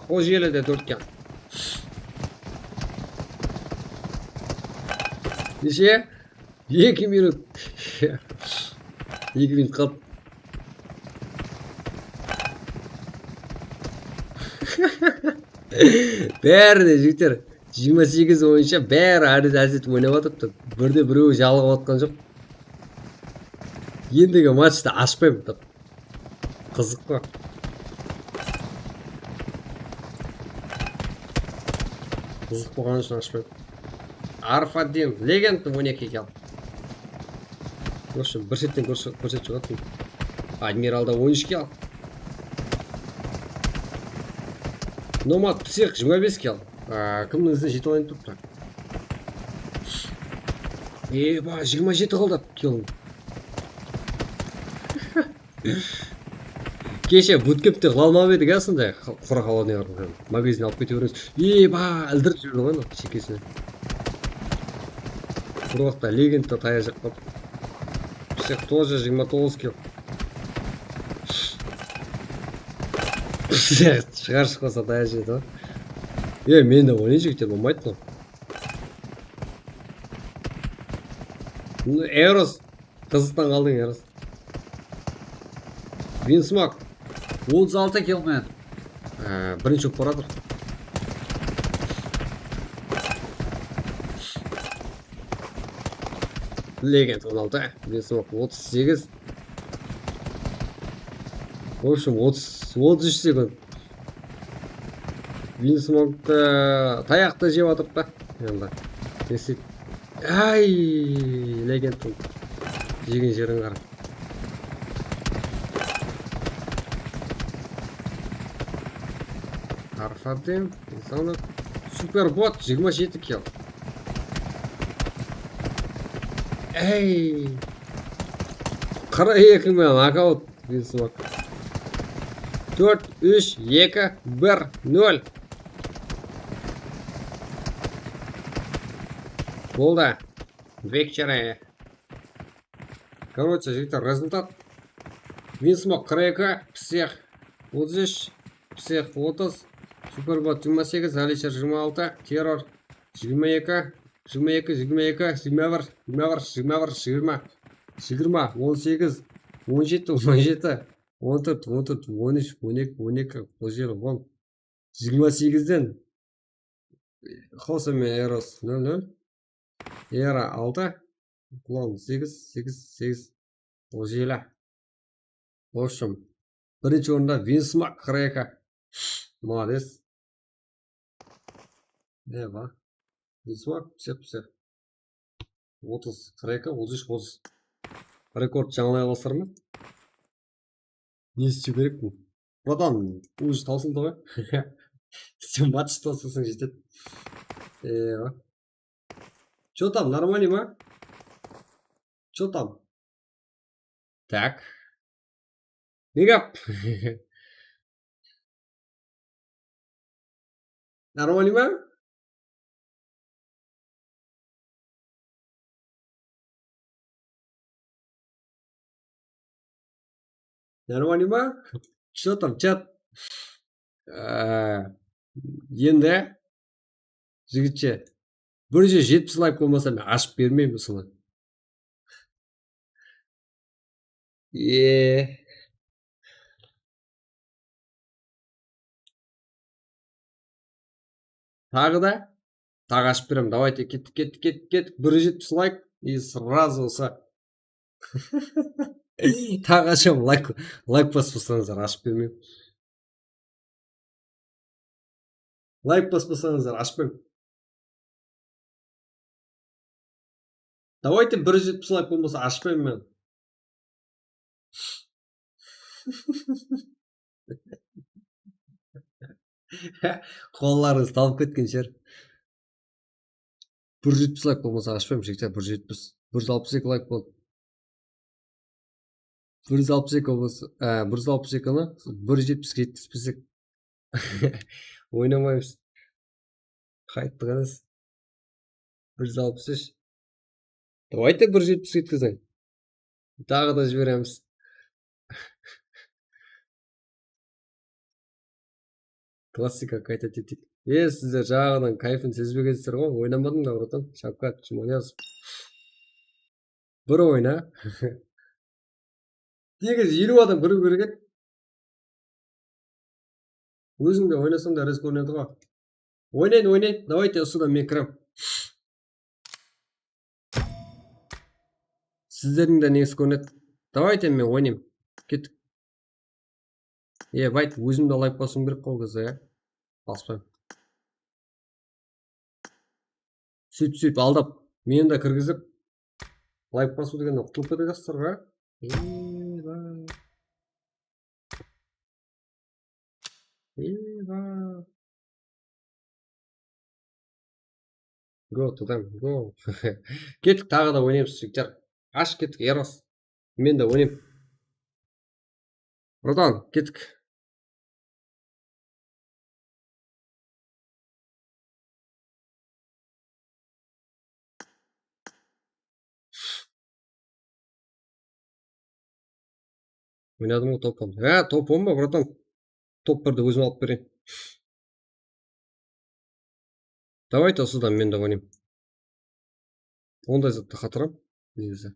Xojelide tórt kill. Neshe? Eki minut. Eki minut qaldı. Bári de, jigitler, jigirma segiz boyınsha bári árez-árez etip oynap atırıptı. Bir de birewi jalıǵıp atqan joq. Endigi matchta ashpayman. Qızıq pa? Qızıq bolǵanı ushın ashpayman. Arfadin, Legend on eki kill. В общем, bir shetten kórse-, kórsetip shıǵadı. Admiral da on úsh kill. Nomad Psix jigirma bes kill. A, kimniń izine jete almay turıptı. Eba, jigirma jeti qaldı killım. Keshe butkempte qıla almap edik, a, sonday qı-, qurı hawada ne qılǵan. Magazin alıp kete beremiz. Eba, ildirip jiberdi ǵoy anau shekesine. Bir waqıtta Legend ta tayar jaqqa. Psix тоже jigirma toǵız kill. Psix shıǵar shıqpasa tayar jedi ǵoy. E, men de oynayın, jigitler, bolmaydı mınaw. Eros. Qızıqtan qaldıń, Eros. Win Smoke. Otız altı kill men. Á, birinshi bolıp baratır. Legend on altı, Win Smoke otız segiz. В общем, otız, otız úsh sekund. Win Smoke-tı tayaqtı jep atırıp ta. Endi. Nesip. Ay, Legendtiń jegen jerin qara. Arfadin, insanlar. Super bot, jigirma jeti kill. Ey. Qırq eki men nokaut. Win Smoke. Tórt, úsh, eki, bir, nol. Boldı. Victory. Короче, jigitler, rezultat. Win Smoke qırq eki, Psix otız úsh, Psix otız, Super Bot jigirma segiz, Alisher jigirma altı, Terror jigirma eki, jigirma eki, jigirma eki, jigirma bir, jigirma bir, jigirma bir, jigirma, jigirma, on segiz, on jeti, on jeti, on tórt, on tórt, on úsh, on eki, on eki, on jeti, on. Jigirma segizden Xosa men Eros nol nol. Era altı. Klon segiz, segiz, segiz. Ozila. В общем, birinshi orında Vinsmak, qırq eki. Молодец. Ne bar? Vinsmak, psix, psix. Otız, qırq eki, otız úsh, otız. Rekord jańalay alasızlar ma? Ne istew kerekpin? Bratan, уже tawsıldı ǵoy. Sen match tawsasań jetedi. Ewa. Чё там, нормальный ma? Чё там? Так. Big up. Нормальный ma? Нормальный ma? Что там, чат? Á, endi, jigitshe, bir júz jetpis layk bolmasa, men ashıp bermeymen usını. E. Taǵı da? Taǵı ashıp berem. Давайте, kettik, kettik, kettik, kettik. Bir júz jetpis layk. И сразу usı. Taǵı asham, layk, layk baspasańızlar, ashıp bermeymen. Layk baspasańızlar, ashpayman. Давайте, bir júz jetpis layk bolmasa, ashpayman men. Qollarıńız talıp ketken shıǵar. Bir júz jetpis layk bolmasa, ashpayman, jigitler, bir júz jetpis. Bir júz alpıs eki layk boldı. Bir júz alpıs eki bolmasa, á, bir júz alpıs ekini bir júz jetpiske jetkispesek, oynamaymız. Qayttıq emes. Bir júz alpıs úsh. Давайте, bir júz jetpis jetkiziń. Taǵı da jiberemiz. Klassika qayta tetik. E, sizler jańaǵıdan kayfın sezbegensizler ǵoy, oynamadıń da, bratan. Shavkat Jumaniyazov. Bir oyna. Negizi eliw adam kiriw kerek edi. Óziń de oynasań da, res kórinedi ǵoy. Oynayın, oynayın. Давайте, usıdan men kirem. Sizlerdiń de negizi kórinedi. Давайте, men oynayım. Kettik. E, bayt, ózim de layk basıwım kerek ǵoy, ol gezde, ya. Baspayman. Sóytip, sóytip aldap, meni de kirgizip, layk basıw degenden qutılıp ketedi, jaslar, a? Eyba. Eyba. Go to them, go. Kettik, taǵı da oynaymız, jigitler. Ash, kettik, Eros. Men de oynayım. Bratan, kettik. Oynadım ǵoy top on. Há, top on ba, bratan? Top birdi ózim alıp bereyin. Давайте, usıdan men de oynayım. Onday zattı qatıram, negizi.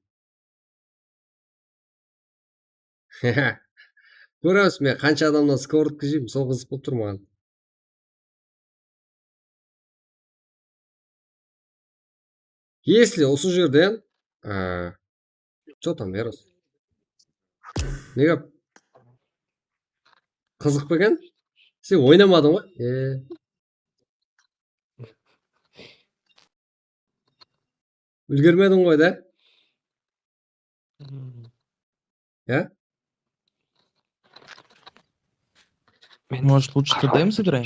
Kóremiz, men qansha adamnan skоворodka jeymen, sol qızıq bolıp tur maǵan. Если usı jerden, a, что там, Eros? Ne gáp? Qızıq pa eken? Sen oynamadıń ǵoy? E. Úlgermediń ǵoy da? Hmm. Ya? Может, лучше тд сыграем?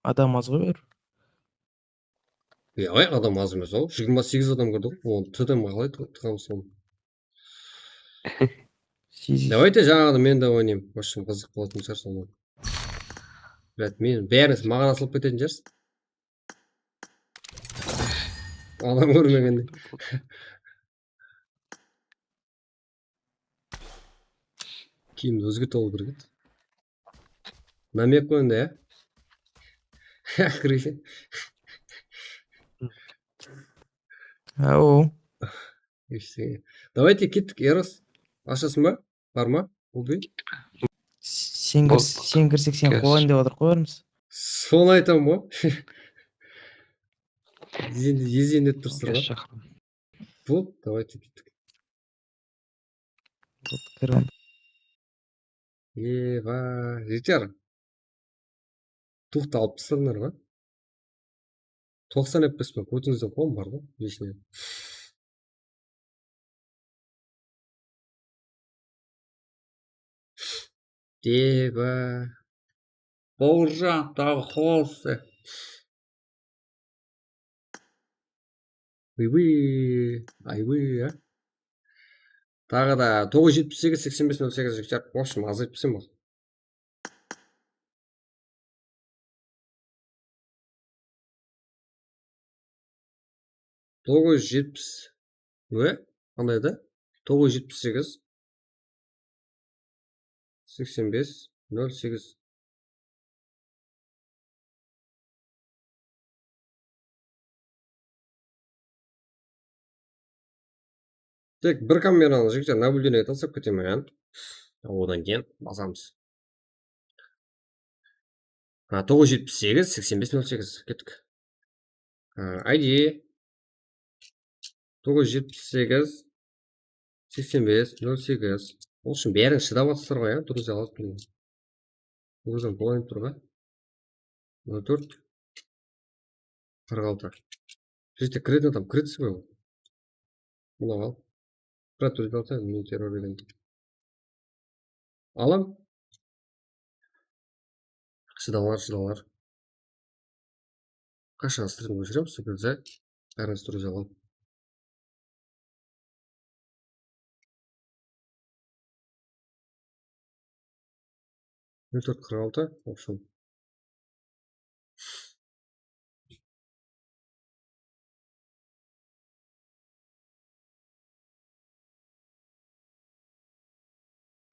Adam az ǵoy bári. Ya, ay, adam az emes-aw. Jigirma segiz adam kirdi ǵoy. Onı tdm qalay tıǵamız onı? Segiz. Давайте, jańaǵıda men de oynayım. В общем, qızıq bolatın shıǵar sonda. Блядь, men bárińiz maǵan asılıp ketetin shıǵarsız. Adam kórmegende. Kiyimdi ózgerte alıw kerek edi. Namek qoyında, ya? Kireysen. Ау. Ештеңе. Давайте, кеттік, Эрос. Ашасың ба? Бар ма? Убей. Sen kir, sen kirsek, sen qolayın dep atırıq qoy, bárimiz. Sonı aytamın ǵoy. Endi ezeyin dep tursızlar ǵoy. Вот, давайте kettik. Kirdim. Eba, jeter. Tuxtı alıp tasladılar ǵoy. Toqsan F P S pe, kótińizden qolım bar ǵoy, вечный. Eba. Bawırjan, taǵı xoos. Uy-uy, ay-uy, a. Taǵı da toǵız júz jetpis segiz, seksen bes, nol segiz jigitler. В общем, azayıp ketsem bol. Toǵız júz jetpis. Ve qanday edi? Toǵız júz jetpis segiz, seksen bes, nol segiz. Tek bir kameranı, jigitler, nablюдение taslap ketemen. Odan keyin basamız. Ha, toǵız júz jetpis segiz, seksen bes, nol segiz. Kettik. Ha, I D. Toǵız júz jetpis segiz, seksen bes, nol segiz. Ol ushın bárin shıdap atırsızlar ǵoy, ya, durıs alıp bilmey. Ózim qoyıp tur ǵoy. Nol tórt, qırq altı. Jete kiretin adam kiredi ǵoy ol. Mına al. Brat, durıs alsa, men terror eden. Alam. Shıdalar, shıdalar. Qashan strim óshiremiz, shu kúnde bárin durıs alam. Nol tórt qırq altı, в общем.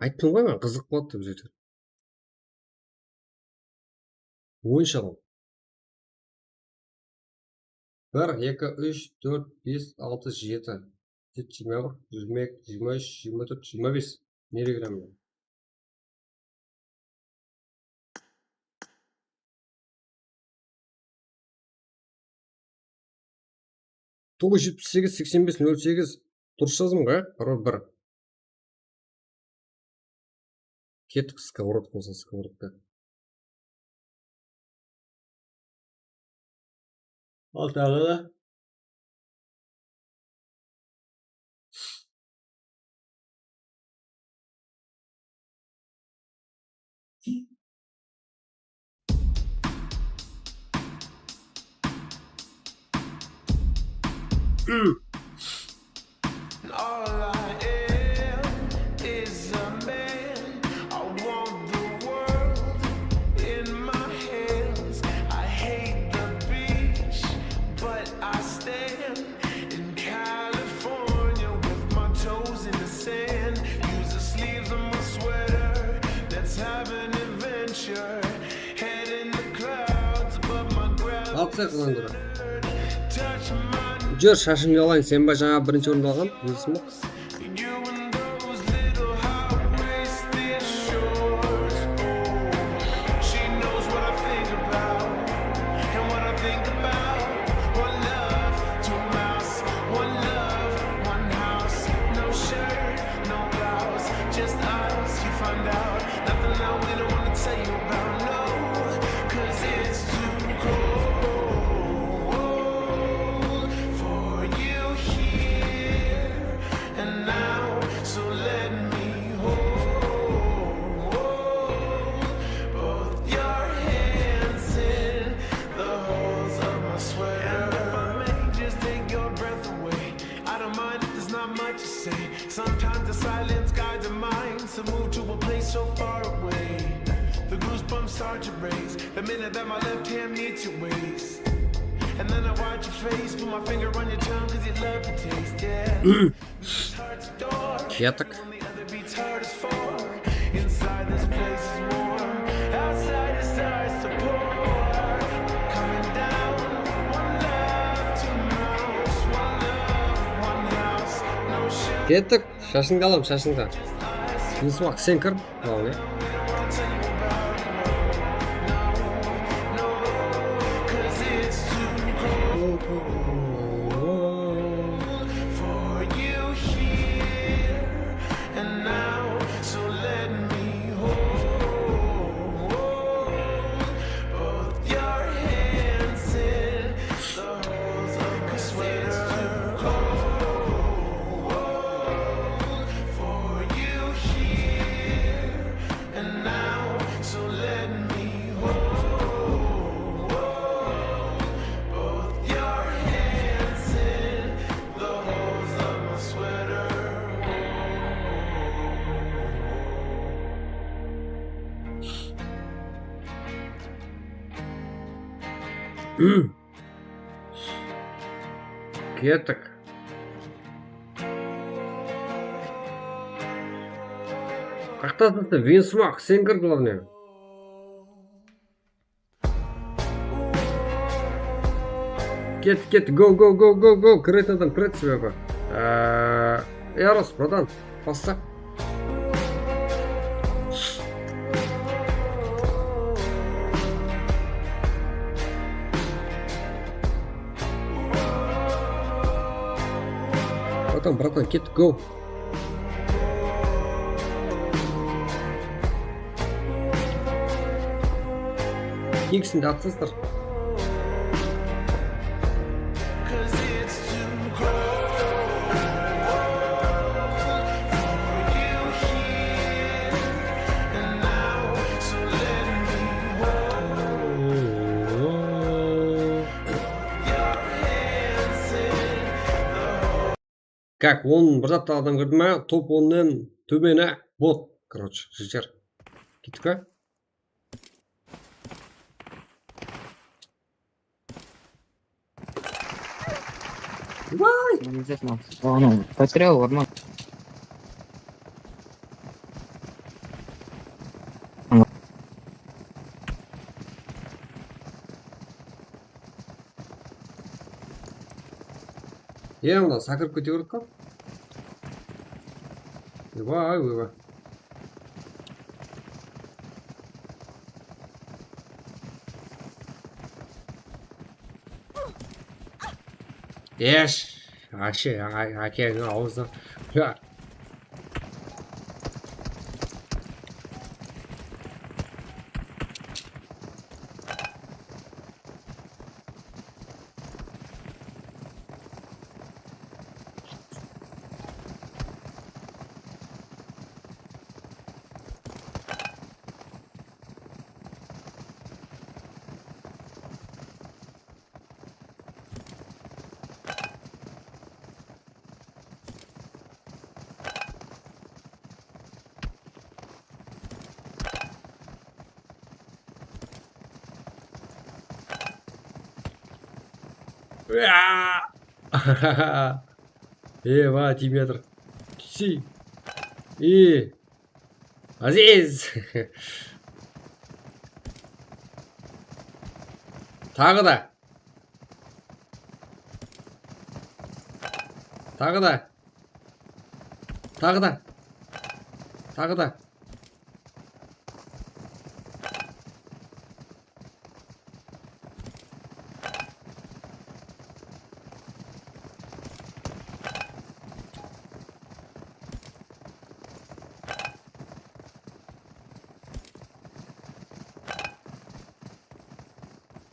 Ayttım ǵoy men, qızıq boladı dep, jeter. Oyınshıǵım. Bir, eki, úsh, tórt, bes, altı, jeti. Jeti, jigirma bir, jigirma eki, jigirma úsh, jigirma tórt, jigirma bes. Nege kiremen? Toǵız júz jetpis segiz, seksen bes, nol segiz. Durıs jazdım ǵoy, parol bir. Kettik, сковородка bolsa, сковородка. Al taǵı da. All I am is a man. I want the world in my hands. I hate the beach, but I stand in California with my toes in the sand. Use the sleeves of my sweater. Let's have an adventure. Head in the clouds above my gravity. Al, sen qılan dura. Júr, shashıńdı alayın, sen be jańa birinshi orındı alǵan, bileseń be? I don't mind if there's not much to say. Sometimes the silence guides the mind to move to a place so far away. The goosebumps start to raise the minute that my left hand meets your waist. And then I watch your face, put my finger on your tongue 'cause you love the taste, yeah. It's hard to door. Kettik. Kettik. Shashıńdı alam, shashıńdı. Yusuf, sen kir. Tamam, ya. Kettik. Qaqtasın sen, Vince ma, sen kir, главное. Ket, ket, go, go, go, go, go. Kiredi adam, kiredi sebebi. Eee, Yaros, bratan, bassa. Bratan, bratan, ket, go. Ikisini de atqızdır. Как, on bir zatlı adam kirdi ma? Top onnan tómeni bot. Короче, jeter. Kettik pa? Vay! Ne deysiz, oǵan? Potrel orman. E, mına sakırıp kete beredi ǵo. Vay, vay, vay. Esh, ashe, ákeniń awzı. Ya. Ua! Eba, tiymey atır. Túsi. E. Aziz. Taǵı da. Taǵı da. Taǵı da. Taǵı da.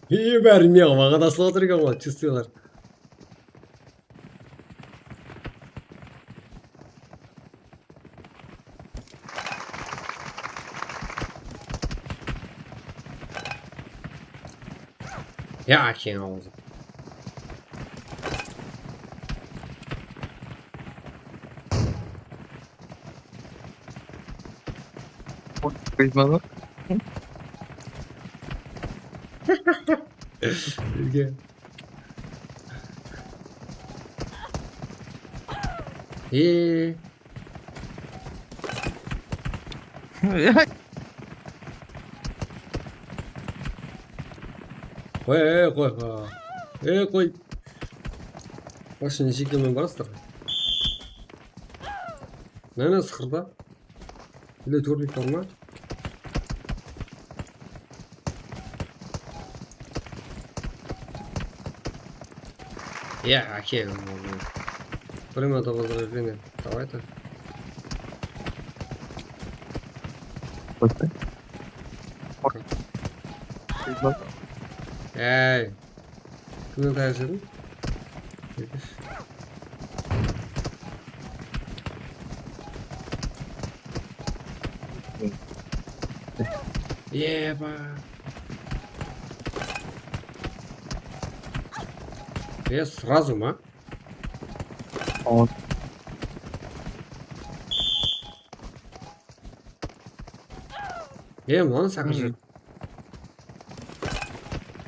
Ey, bári mıyaǵa maǵan asılıp atır eken ǵoy, чувствойлар. Ya, ákeń awzı. Bilge. E. Qoy, e, qoy, qoy. E, qoy. Qoyshı, neshe ekewmen barasızlar? Mine, sıqırda. Bile tórtlik bar ma? Ya, áke. Прямо до возрождения. Давай-то. Ey. Kimnen tayaq jediń? Eba. E, сразу ma? E, mınanı saqır jer.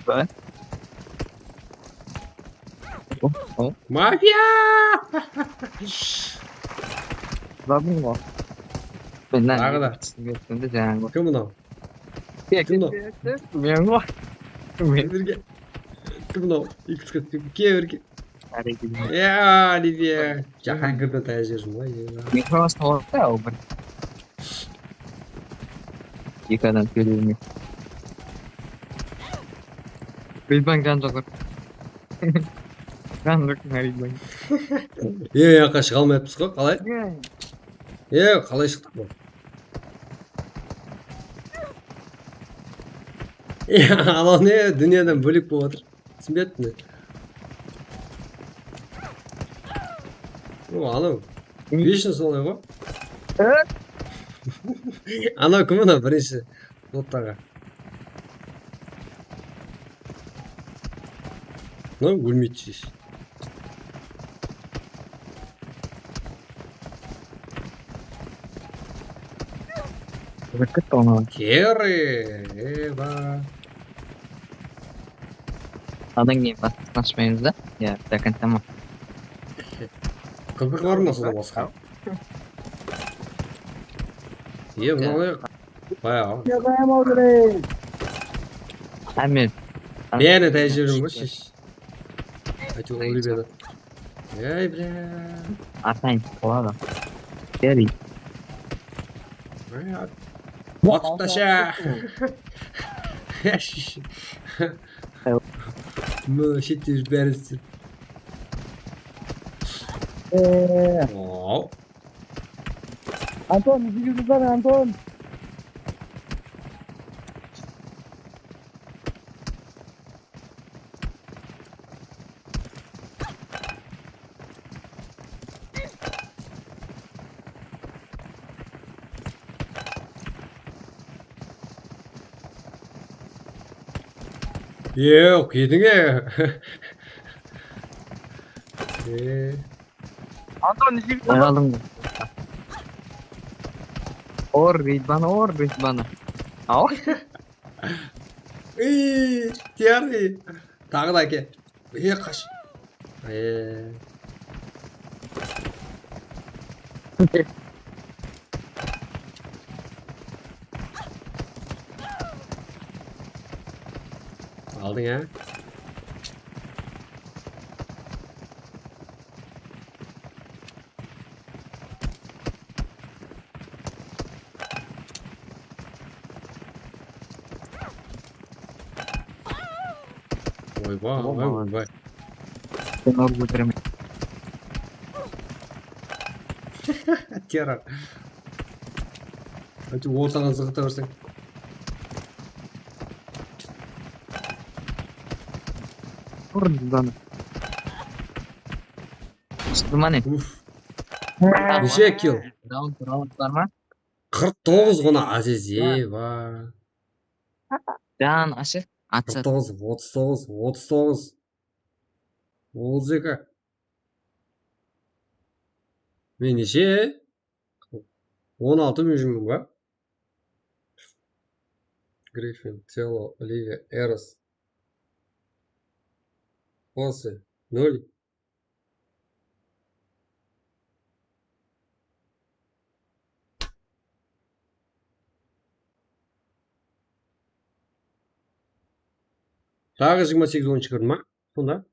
Ba? Mafiya! Zadım ǵo. Taǵı da. Kim mınaw? Kim mınaw? Men ǵo. Men. Birge. Kim mınaw? Ikisi kim? Ke birge. Ya, Liviya. Jahangirdi tayar júrdim ǵoy. Mehriban sawatlı ǵo bir. Eki adam kóre bermey. Ridvan jan joq. Jan joq, Ridvan. E, yaqqa shıǵa almayapsız ǵo, qalay? E, qalay shıqtıq bul? E, anaw ne, dúnyadan bólek bolıp atır. Túsinbey atırman. O, anaw. Vesh solay ǵo. Anaw kim anaw birinshi? Lottaǵa. Mınaw ólmeydi shesh. Keri, eba. Adam keyin basqısın ashpaymız da. Ya, до конца ma? Qızıq bar ma sonda basqa? Ye, mınaw bayaǵı. Yalayım oğlum. Amin. Beni de júrim ǵoy shesh. Aytıp ólip edi. Ey, bля. Atayın, qıladı. Geri. Baqıptasha. Mına shette júrip bárin islep. Ee. Wow. Anton, izigizdi bar, Anton. Yoq, yediń-e. E. Anton, izigizdi bar. Aldım. Or, Ridvan, or, Ridvan. Aw. Iy, tiyarıy. Taǵı da áke. E, qash. E. Aldıń, á? Oyba, oy, oybay. Sen urıp óltiremen. Tiyara. Áytewir ortaǵa zıǵıta berseń. Ur, Ridvan. Shıqtı ma ne? Uf. Neshe kill? Round, round bar ma? Qırq toǵız ǵana, Aziz, eba. Jan ashır, atsa. Qırq toǵız, otız toǵız, otız toǵız. Otız eki. Men neshe? On altı men júrmen ba? Griffin, Telo, Olivia, Eros. Fosi, nol. Taǵı jigirma segiz oyıncı kirdi ma? Sonda.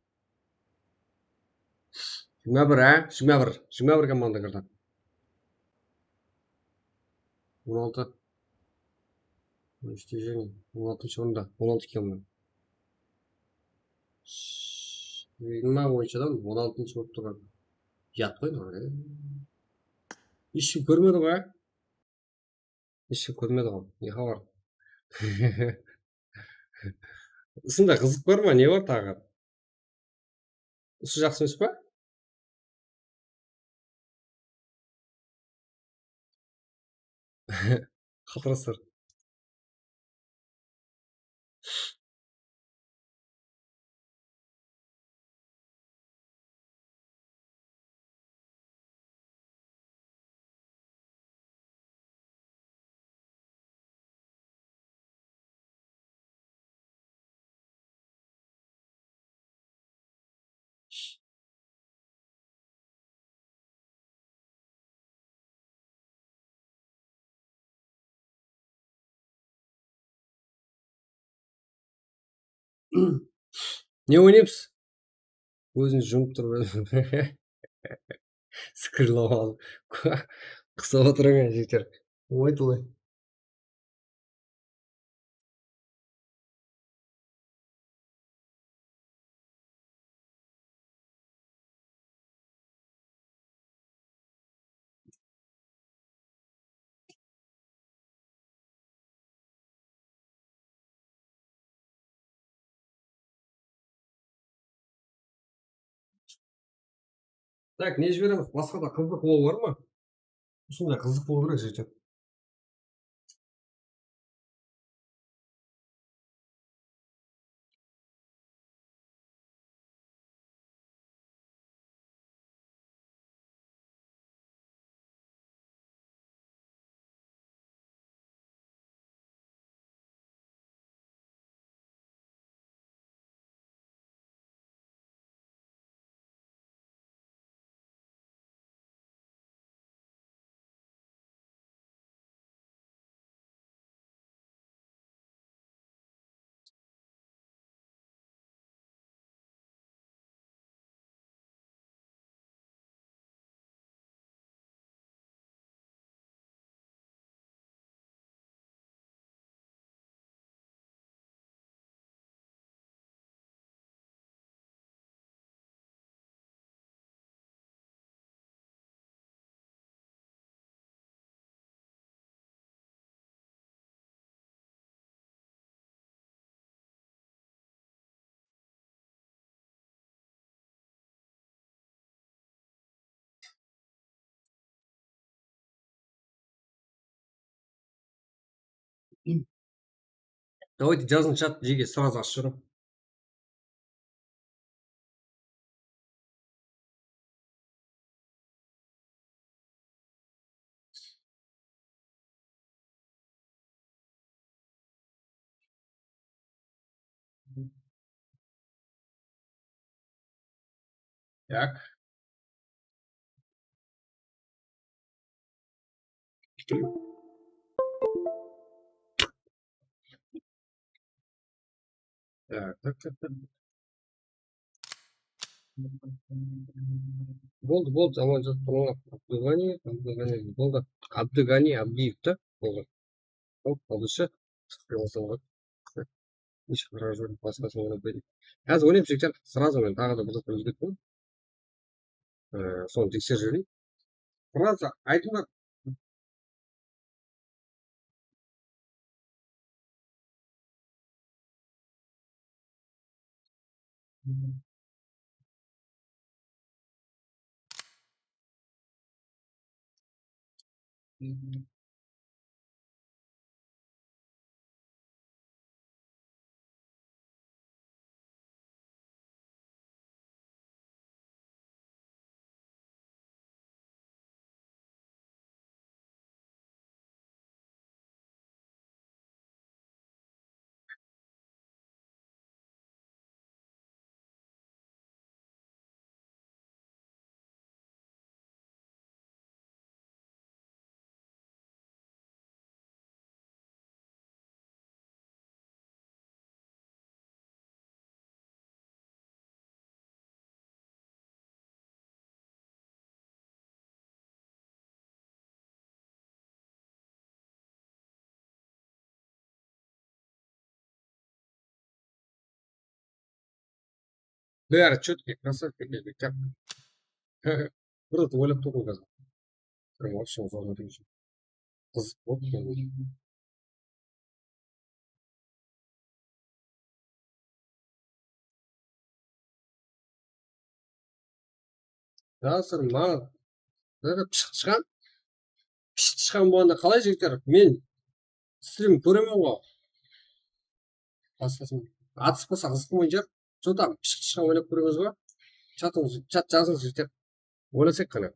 Jigirma bir, á? Jigirma bir. Jigirma bir komanda kirdi. On altı. On úshte jeń. On altınshı orında. On altı kill. Jigirma oyıncıdan on altınshı bolıp turǵan. Uyat ǵoy, mınaw. Hesh kim kórmedi ǵoy, á? Hesh kim kórmedi ǵoy. Ne xabar? Usınday qızıq bar ma? Ne bar taǵı? Usı jaqsı emes pa? Qatıraslar. Ne oynaymız? Kózin jumıp turıp skrinlap alıp qısıp otırıń, jigitler. Oy, tulay. Tak, ne jiberemiz? Basqa da qızıq ol bar ma? Usınday qızıq bolıw kerek, jigitler. Давайте, jazıń, chat, jege srazı ashıp jiberiń. Так. Так, так, так, так. Boldı, boldı, aman jat, turıńlar. Abdugani, Abdugani, boldı. Abdugani Abdiyev ta, boldı. Hop, aldısı. Sıqıp alsam ǵoy. Hesh qara joq, basqasın oynap bereyik. Házir oynaymız, jigitler, srazı men taǵı da bir zat úyrettim. Ee, sonı tekserip jibereyik. Fraza, aytıńlar. Bári чётко, красавчик, так. Bir zat oylap turdım házir. Прям вообще zorladıń. Qızıq boldı. Jasır, maǵan. Mına pıshıq tishqan. Pıshıq tishqan bolǵanda qalay, jigitler? Men strim kóremen ǵoy. Basqasın. Atıspasa qızıq bolmayın shıǵar. Что там, pıshıq tishqan oynap kóremiz ba? Chatın, chat jazıń, jigitler. Oylasaq qáne.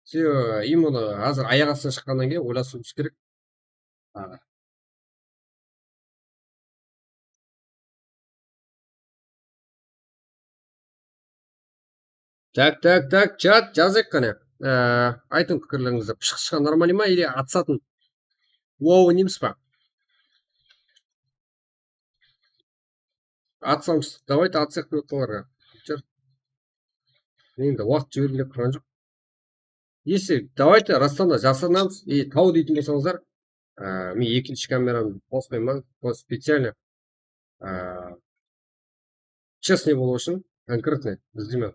Всё, именно házir ayaq astına shıqqannan keyin oylasıwımız kerek. Taǵı. Tak, tak, tak, chat, jazayıq qáne. Ee, aytıń pikirlerińizdi. Pıshıq tishqan нормальный ma, или atısatın? Wow, nemiz ba? Atsam, давайте atsaq dep atqanlarǵa. Endi waqıt jibergilep turǵan joq. Если, давайте, расстаёмся, jasırınamız, и taw deytin bolsańızlar, á, men ekinshi kameramdı qosmayman, просто специально, á, честный bolıw ushın, конкретный izleymen.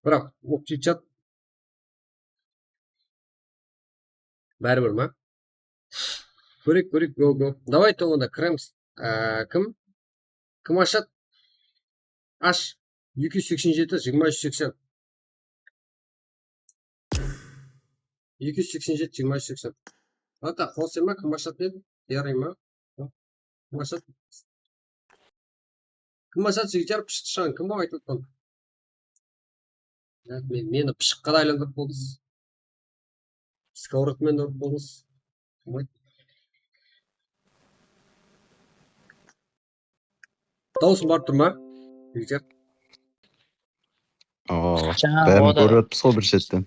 Biraq общий чат báribir ma? Kóreyik, kóreyik, go, go. Давайте onda kiremiz. Á, kim? Kim ashadı? Ash. Eki júz seksen jeti, jigirma úsh, seksen. Eki júz seksen jeti, jigirma úsh, seksen. Ata, qosayma, kim ashadı dedi? Yaray ma? Kim ashadı? Kim ashadı, jigitler, pıshıqshań, kim ol aytıp atqan? Ya, men, meni pıshıqqa da aylandırıp boldınız. Сковородка menen urıp boldınız. Bolmaydı. Dawısım barıp tur ma? Jigitler. Oo, jańa bárin kórip atırmız ǵoy bir shetten.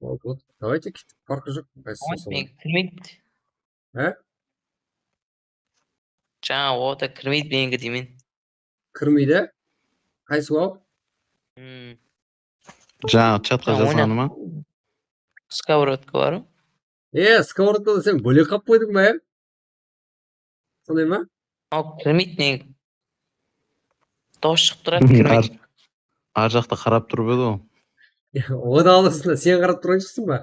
Вот, вот. Давайте, kettik, parqı joq. Qaysı men kirmeydi. Há? Jańa oda kirmeydi meniki deymen. Kirmeydi? Qaysı wow? Hmm. Jańa chatqa jazǵanı ma? Skоворodka bar ǵo. E, skовородkada sen bólek qap qoydıń ba, ya? Sonday ma? Aw, kirmeydi ne? Dawıs shıǵıp turadı, kirmeydi. Ar jaqta qarap turıp edi ǵo. Oda alısında sen qarap turǵan shıqsıń ba?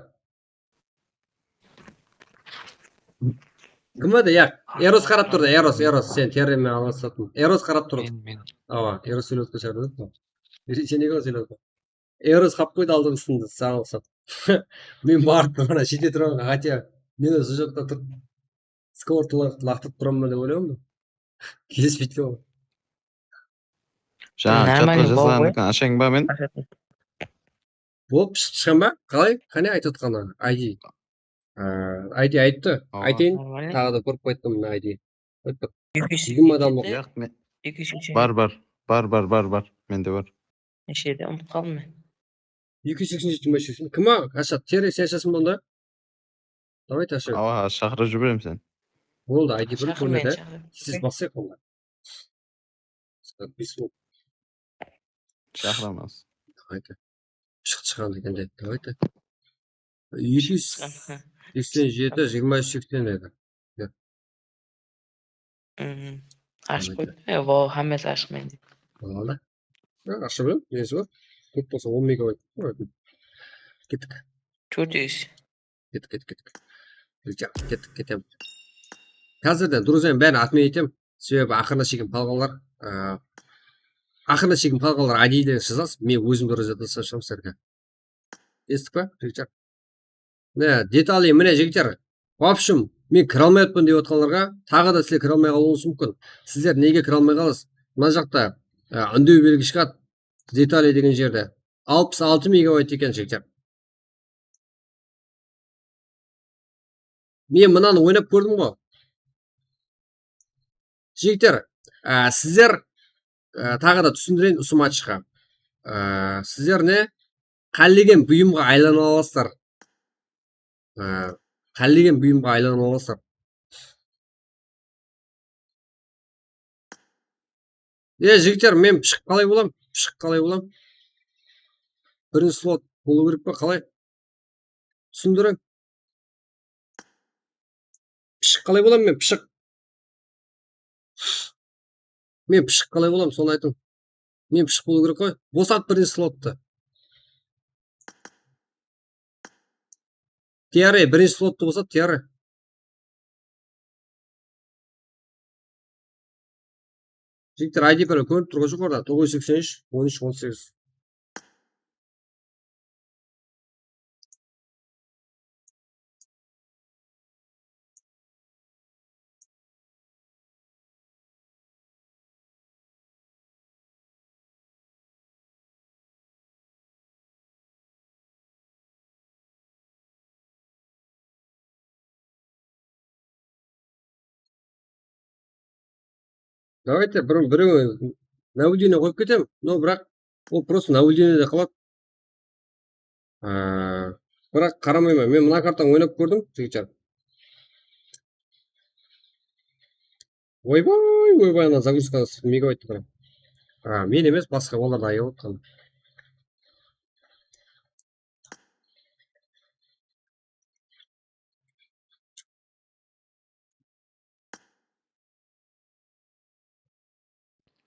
Kim edi? Ya, Eros qarap turdı, Eros, Eros, sen terrormen alısatın. Eros qarap turdı. Men, men. Awa, Eros sóylep atqan shıǵar. Sen nege sóylep atqan? Eros qap qoydı aldın usındı, saǵan uqsap. Men barıp mana shete turaman, хотя men usı jaqta turıp, skort laqtırıp turaman dep oylayman. Kelespeydi ǵo. Jańa chatqa jazǵanıkin ashań ba men? Bolıp shıǵıp shıǵan ba? Qalay? Qáne aytıp atqanı? I D. Á, I D ayttı. Aytayın. Taǵı da kórip qayttım mına I D. Ayttıq. Jigirma adam. Yaq, men. Bar, bar. Bar, bar, bar, bar. Mende bar. Neshede, umıtıp qaldım men. Eki júz seksen jeti, jigirma úsh, seksen. Kim a? Asha, Terry, sen ashasıń ba onda? Давай, Asha. Awa, shaqırıp jiberem sen. Boldı, I D bir kórmedi. Siz basayıq onda. Bes bol. Shaqıramız. Давайте. Shıqtı, shıǵan eken de. Давайте. Eki júz seksen jeti, jigirma úsh, seksen edi. Ashıp qoydı. E, wow, hámmesi ashıq mende. Boldı. Ashıp qoydı, nesi bar? Kóp bolsa on megabayt. Kettik. Tórt júz. Kettik, kettik, kettik. Kettik, ketemiz. Házirden, druzyalarım, bárin otmen etemiz. Sebebi aqırına shekem qalǵanlar, aqırına shekem qalǵanlar I D-lerdi jazasız, men ózim druzyadan shıǵaman sizlerge. Esittik pa, jigitler? Mine, detali, mine, jigitler. В общем, men kire almay atırman dep atqanlarǵa, taǵı da sizler kire almay qalıwıńız múmkin. Sizler nege kire almay qalasız? Mına jaqta, e, úndew belgi shıǵadı. Detali degen jerde. Alpıs altı megabayt eken, jigitler. Men mınanı oynap kórdim ǵo. Jigitler, á, sizler, á, taǵı da túsindireyin usı matchqa. Á, sizler ne? Qálegen buyımǵa aylana alasızlar. Á, qálegen buyımǵa aylana alasızlar. E, jigitler, men pıshıq qalay bolam? Pıshıq qalay bolam? Birinshi slot bolıw kerek pa, qalay? Túsindiriń. Pıshıq qalay bolam men, pıshıq? Men pıshıq qalay bolam, sonı aytıń. Men pıshıq bolıw kerek ǵoy. Bosat birinshi slottı. Tiyare, birinshi slottı bosat, tiyare. Jigitler, I D penen kórinip turǵan joq orada. Toǵız júz seksen úsh, on úsh, on segiz. Давайте, bir, birew nablюдение qoyıp ketem, но biraq ol просто nablюдениеде qaladı. Á, biraq qaramayman. Men mına kartanı oynap kórdim, jigitler. Oybay, oybay, ana загрузка megabayt qara. A, men emes, basqa, olardı ayap otqan.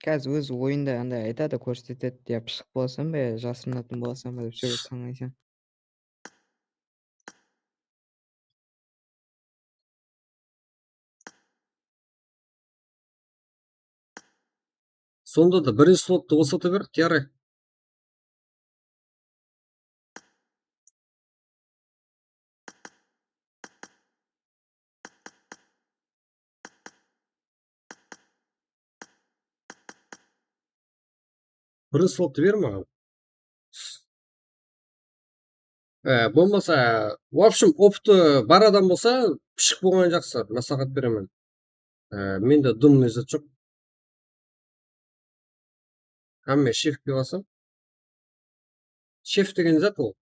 Házir ózi oyında anday aytadı, kórsetedi, ya pıshıq bolasań ba, ya jasırınatın bolasań ba dep, sóytip tańlaysań. Sonda da birinshi slottı bosata ber, tiyarı. Birinshi slottı ber maǵan. E, bolmasa, в общем, opıtı bar adam bolsa, pıshıq bolǵanı jaqsı, másláhát beremen. E, mende dumnıy zat joq. Hámme shefke basam. Shef degen zat ol.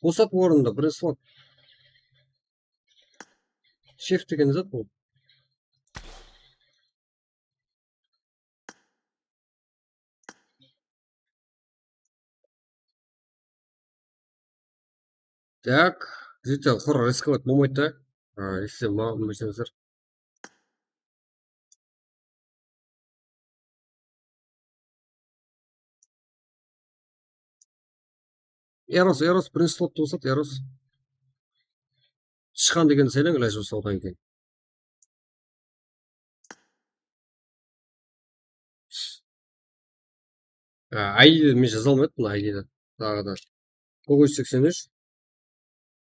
Bosat orındı, birinshi slot. Shef degen zat ol. Так, jigitler, qur riskovать bolmaydı da. A, если maǵan berseńizler. Eros, Eros, birinshi slottı bosat, Eros. Shıqan degendi saylań, ilajı bolsa, odan keyin. A, I D'di men jaza almayatpın, I D'di. Taǵı da. Toǵız júz seksen úsh,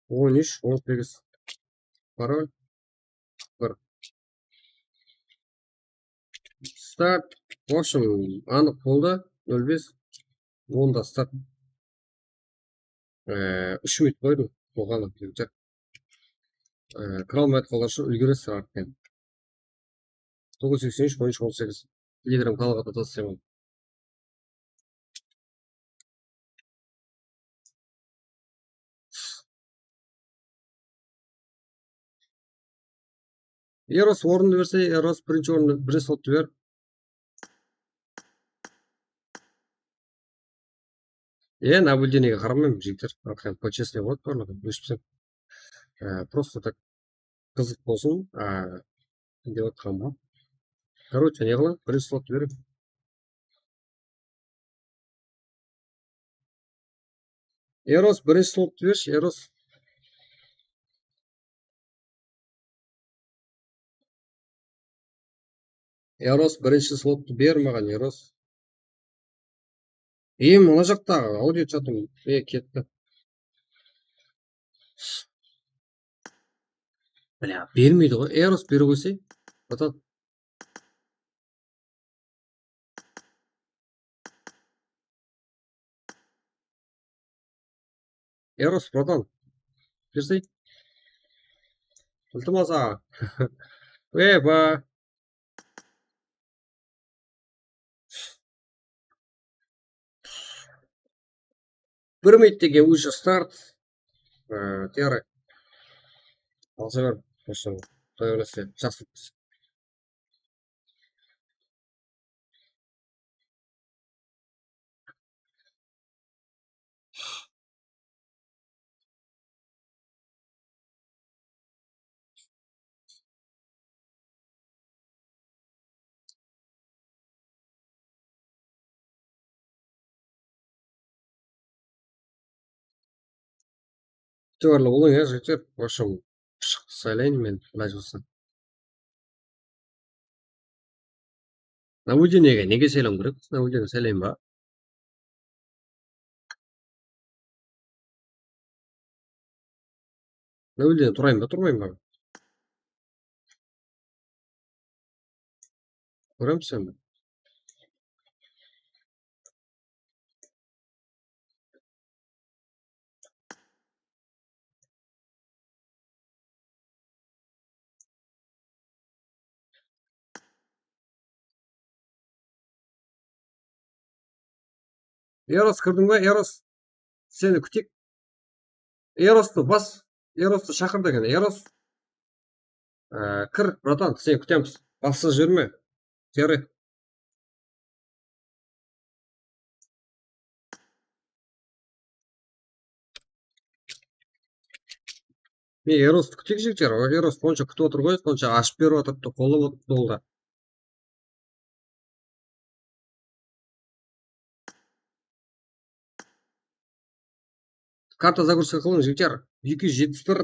on úsh, on segiz. Parol. Bir. Start. В общем, anıq boldı. Nol bes. Onda start. Ee, úsh minut qoydım. Bolǵanı, jigitler. Ee, kire almay atqanlar ushın úlgeresizler artıq endi. Toǵız júz seksen úsh, on úsh, on segiz. Telegram kanalǵa da taslayman. Eros orındı berse, Eros birinshi orındı, birinshi slottı ber. E, nablюдениеge qaramayman, jigitler. Arqayın, по-честному boladı barlıǵı, óshipseń. E, просто так qızıq bolsın, e, dep atqanım ǵoy. Короче, ne qılań, birinshi slottı bereyik. Eros, birinshi slottı bershi, Eros. Eros, birinshi slottı ber maǵan, Eros. E, mına jaqtaǵı audio chatım, e, ketti. Бля, bermeydi ǵoy. Eros, berip qoysay. Bratан. Eros, bratан. Bersey. Iltimas, aǵa. Eba. Bir minut degen уже start. Ee, tiyarı. Alsa ber, qoysa, quday berse, jaqsı. Itibarlı bolıń, ya, jigitler. В общем, pıshıqtı saylayın men, ilaj bolsa. Nablюдениеge nege saylawım kerek? Nablюдение saylayın ba? Nablюдение turayın ba, turmayın ba? Kóremiz endi. Eros, kirdiń be, Eros? Seni kúteyik. Erostı bas. Erostı shaqır degen. Eros. Ee, kir, bratan, seni kútemiz. Basıp jiberme. Serı. Men Erostı kúteyik, jigitler. O Eros sonsha kútip otır ǵoy, sonsha ashıp berip atırıptı, qollap otırıptı ol da. Karta загрузка qılıń, jigitler. Eki júz jetpis bir.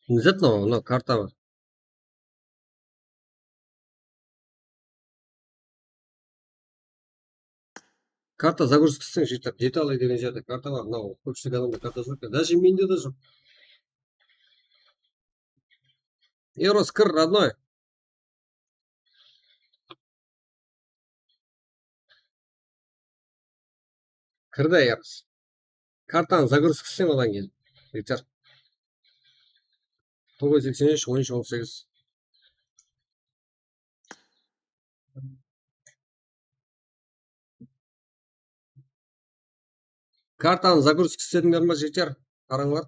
Ne zat mınaw? Mınaw karta bar. Karta загрузка isleń, jigitler. Detalı degen jerde karta bar. Mınaw kópshilik adamda karta joq eken. Даже mende de joq. Eros, kir, родной. Kirdi, Eros. Kartanı загрузка isleń odan keyin. Jigitler. Toǵız seksen úsh, on úsh, on segiz. Kartanı загрузка isledińler ma, jigitler? Qarańlar.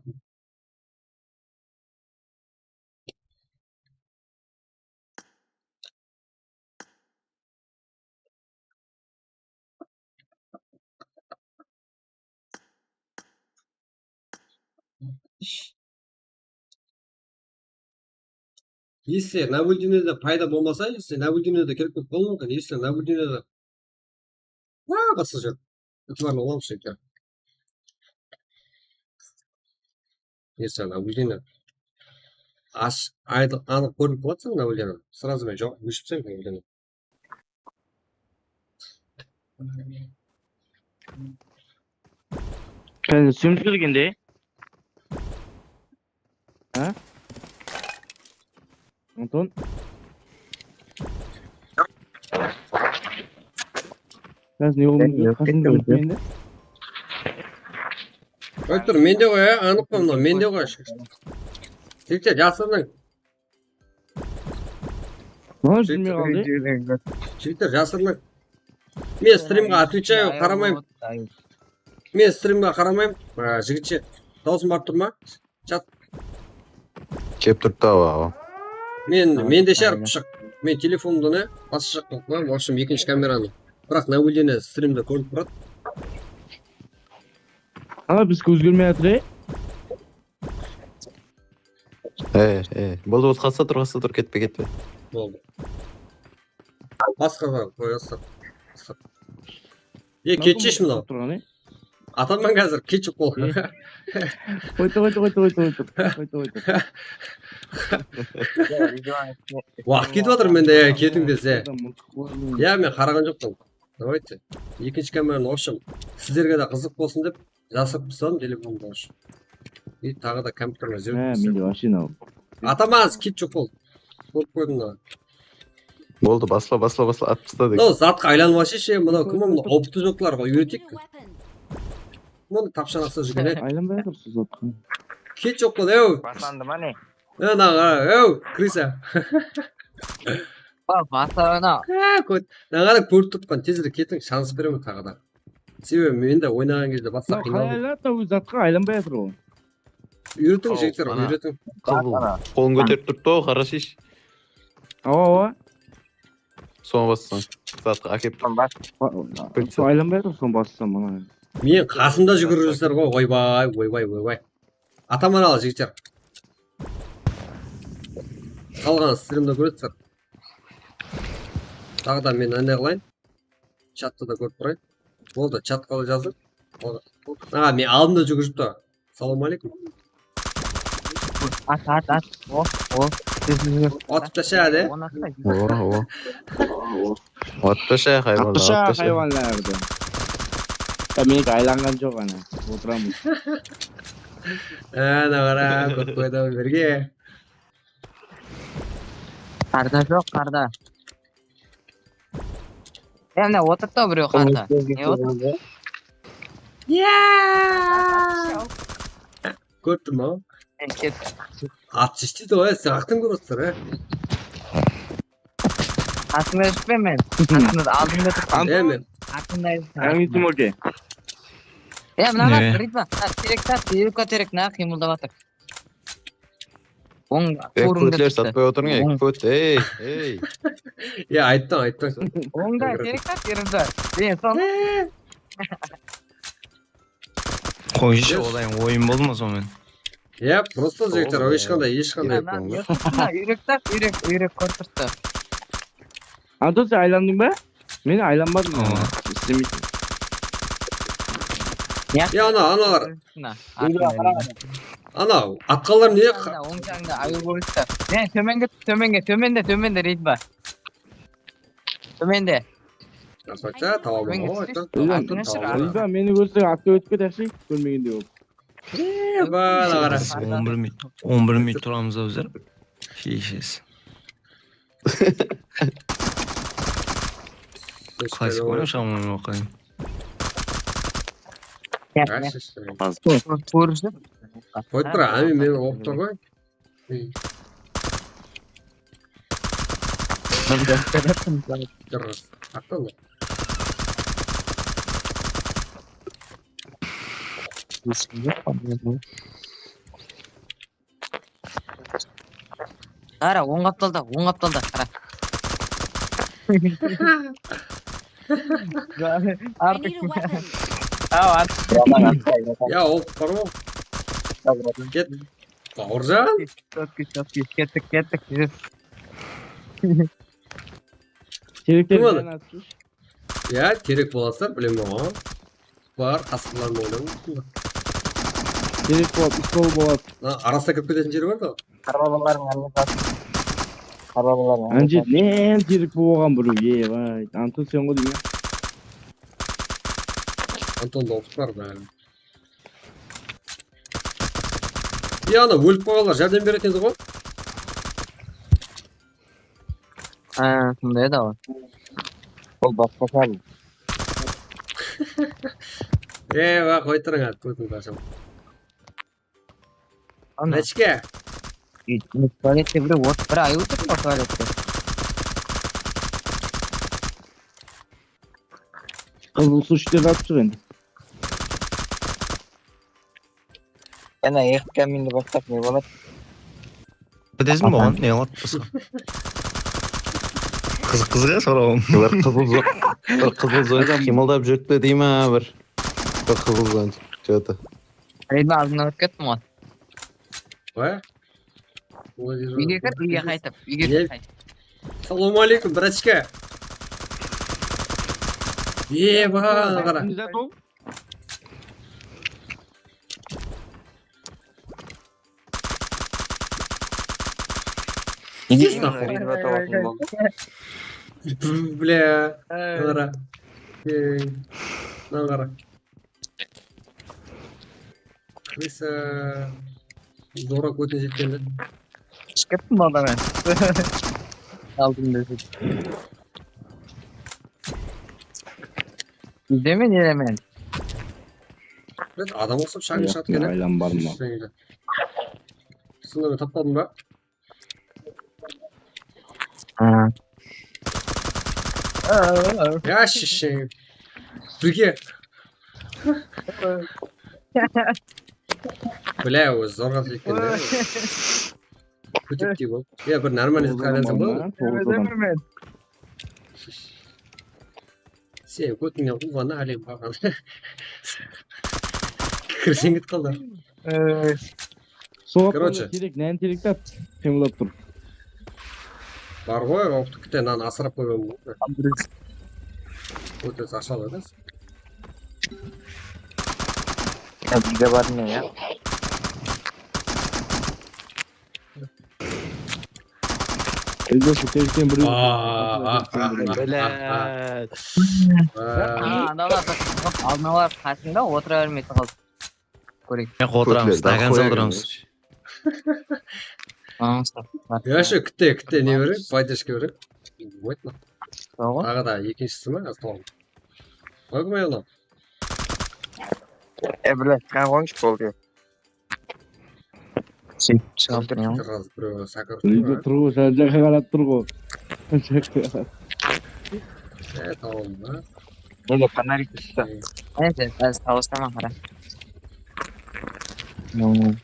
Если наблюдениеде payda bolmasa, если наблюдениеде kelip qolıwı múmkin, если наблюдениеде Aa, basqa jer. Itibarlı bolamız, jigitler. Если наблюдение ash, aydı, anıq kórinip qaladı sen наблюдение. Сразу men joq, óship taslayman наблюдение. Sen sumka degende? Ha? Anton? Sen ne oldu? Qasım bilip endi? Qoyıp tur, mende ǵoy, a, anıq pa mınaw, mende ǵoy. Jigitler, jasırınıń. Mınaw júrmey qaldı. Jigitler, jasırınıń. Men strimge отвечаю, qaramayman. Men strimge qaramayman. A, jigitshe, dawısım barıp tur ma? Chat. Kelip turıptı, awa, awa. Men, mende shar pıshaq. Men telefonımda ne? Basqa jaqqa qoyıp qoyam. В общем, ekinshi kameranı. Biraq наблюдение strimde kórinip turadı. Ana, bizki ózgermey atır, e? E, e. Boldı, boldı, qasta tur, qasta tur, ketpe, ketpe. Boldı. Basqaǵa qoyasaq. E, ketshi mınaw. Turǵan, e? Ataman házir, ketshi qol. Qoydı, qoydı, qoydı, qoydı, qoydı. Qoydı, qoydı. Waqıt ketip atır mende, ya, ketiń dese. Ya, men qaraǵan joqpan. Давайте. Ekinshi kameranı, в общем, sizlerge de qızıq bolsın dep jasırıp tasladım telefonımdı, в общем. E, taǵı da kompyuterge izlep. Há, mende вообще mınaw. Ataman, ketshi qol. Kórip qoydım da. Boldı, basla, basla, basla, atıp tasta dek. Mınaw zatqa aylanıp alsayshı, mınaw kim, mınaw opıtı joqlar ǵoy, úyreteyik. Mınaw tapshanası júrgen edi. Aylanbay atır usı zatqa. Ketshi qol, ew. Baslandı ma ne? E, naǵara, ew, krısa. Ba, baslandı. Há, kót. Naǵara kórip turıppan, tezirek ketiń, shans beremen taǵı da. Sebebi men de oynaǵan gezde basqa qıynalıp. Mınaw qalay aylanatın, ózi zatqa aylanbay atır ǵoy. Úyretiń, jigitler, úyretiń. Qol, qolın kóterip turıptı ǵo, qarashısh. Awa, awa. Soń bassań. Zatqa ákep tur. Usı aylanbay atır, soń bassam, mına. Men qasımda júgirip júrsizler ǵoy, oybay, oybay, oybay. Ataman al, jigitler. Qalǵanın strimde kóresizler. Taǵı da men áne qılayın. Chatta da kórip turayın. Boldı, chatqa da jazıń. Boldı. A, men aldımda júgirip tur. Salawma aleykum. At, at, at. O, o. Atıp tasha de. Atıp tasha hayvanlardı. Atıp tasha hayvanlardı. Ya, meniki aylanǵan joq, ana. Otıramız. Ana, qara, kórip qoydı birge. Qarda joq, qarda. Ya, mına otırdı birew qarda. Ne otır? Ya! Kórdim-aw. Atshısh deydi ǵoy, sen aqtın kórip atırsın, á? Atın berip pe men? Atın aldımda turıp. Ya, men. Atın da ayıp. Angitim okey. Ya, mına bar, ritmo. Terek tap, terek, terek, mına qıymıldap atır. Oń, e, kótler satpay otırıń, ey, kót, ey, ey. Ya, ayttım, ayttım. Ońda kerek ta, Feruzda. E, son. Qoyshı, olayın oyın boldı ma sonıń menen? Ya, prosto jigitler, hesh qanday, hesh qanday. Úyrek tap, úyrek, úyrek kórip turıptı. Anton, sen aylandıń ba? Men aylanbadım. Islemeydi. Ya, ana, analar. Ana, atqanlar ne? Oń jańda ayı kóripti. Ne, tómenge, tómenge, tómende, tómende, Reyd ba? Tómende. Tómenge túsirip, atın túsir. Reyd ba, meni kórseń, atqa ótip keteyikshi, kórmegendey bolıp. Ee, bala qara. On bir minut, on bir minut turamız-aw bizler. Sheyshesiz. Klassik oynaw shaman oqayın. Kóriship. Qoyıp tur, ámin meni oqıp tur ǵoy. Durıs. Aqıllı. Qara, oń qaptalda, oń qaptalda, qara. Artıq. Aw, artıq. Ya, ol bar ǵoy. Ket. Bawırjan. Kettik, kettik, kettik. Terekten. Ya, terek bolasızlar, bilemen oǵan. Bar, qasqırlardı oynadım. Terek bolıp, stol bolıp. Arasına kirip ketetin jeri bar da. Qarbabalardıń arasında. Qarbabalardıń arasında. Anjet, men terek bolıp olǵan birew, ey, vay. Anton, sen ǵoy deymen. Anton da oqıp bar, bári. Ya, ana, ólip qalǵanlar járdem beretin edi ǵoy. Há, sonday edi awa. Ol basqa hal. Ey, ba, qoy turıń, kózimdi ashaman. Ana. Nechke? Tualette birew otır, bir ayı otır ma tualette? Qızıl suv ishte alıp shıq endi. Ana, eki kamindi baslap ne boladı? Bilesiz mi oǵan ne qıladı basqa? Qızıq, qızıq ya sorawım. Bir qızıl zo-, bir qızıl zontik qıymıldap júripti dey ma bir? Bir qızıl zontik, что-то. Reydin aldına ótip kettim ǵoy. Úyge kir, úyge qaytıp, úyge kir, qayt. Salawma aleykum, bratishka. Eba, qara. Nege imенно Reyd atıp alsın boldı? Bля, qara. Ey, mınaǵan qara. Krısa. Zora kótine jetkende. Shıqıptım adam men. Aldım dedi. Úyde me, nede men? Biz adam uqsap shaǵın shıǵadı eken. Aylan bar ma? Sınırı tappadıń ba? Ha. Ya, shesheńe. Birge. Bля, ózi zorǵa sekken da. Kótekdey bolıp. Ya, bir нормальный zatqa aylansam boladı. Sen kótińnen quwǵanda álem qalǵan. Kirseń ketip qaldı. Ey. Soǵan terek, neni terek tap, qıymıldap tur. Bar ǵoy, optıkte nan asırap qoyǵan boldı. Óte ashal emes. Ya, bizge bar ne ya? Elde şu terkten birew. Blat. Aa, analar bir qızıǵıp, aldınalar qasında otıra bermey qaldı. Kóreyik. Yoq, otıramız, stakan saldıramız. Ya şu kitte, kitte ne bereyik, podderjka bereyik. Taǵı da ekinshisi ma, házir toǵın. Qoy qoyalım. E, blat, qan qoyıńshı, boldı. Sen shıǵıp turıń. Birew sakırıp tur ǵoy, jaqqa qarap tur ǵoy. E, tawıldı ma? Nege fonarik usta? Neyse, házir tawıstaman, qara. Hmm.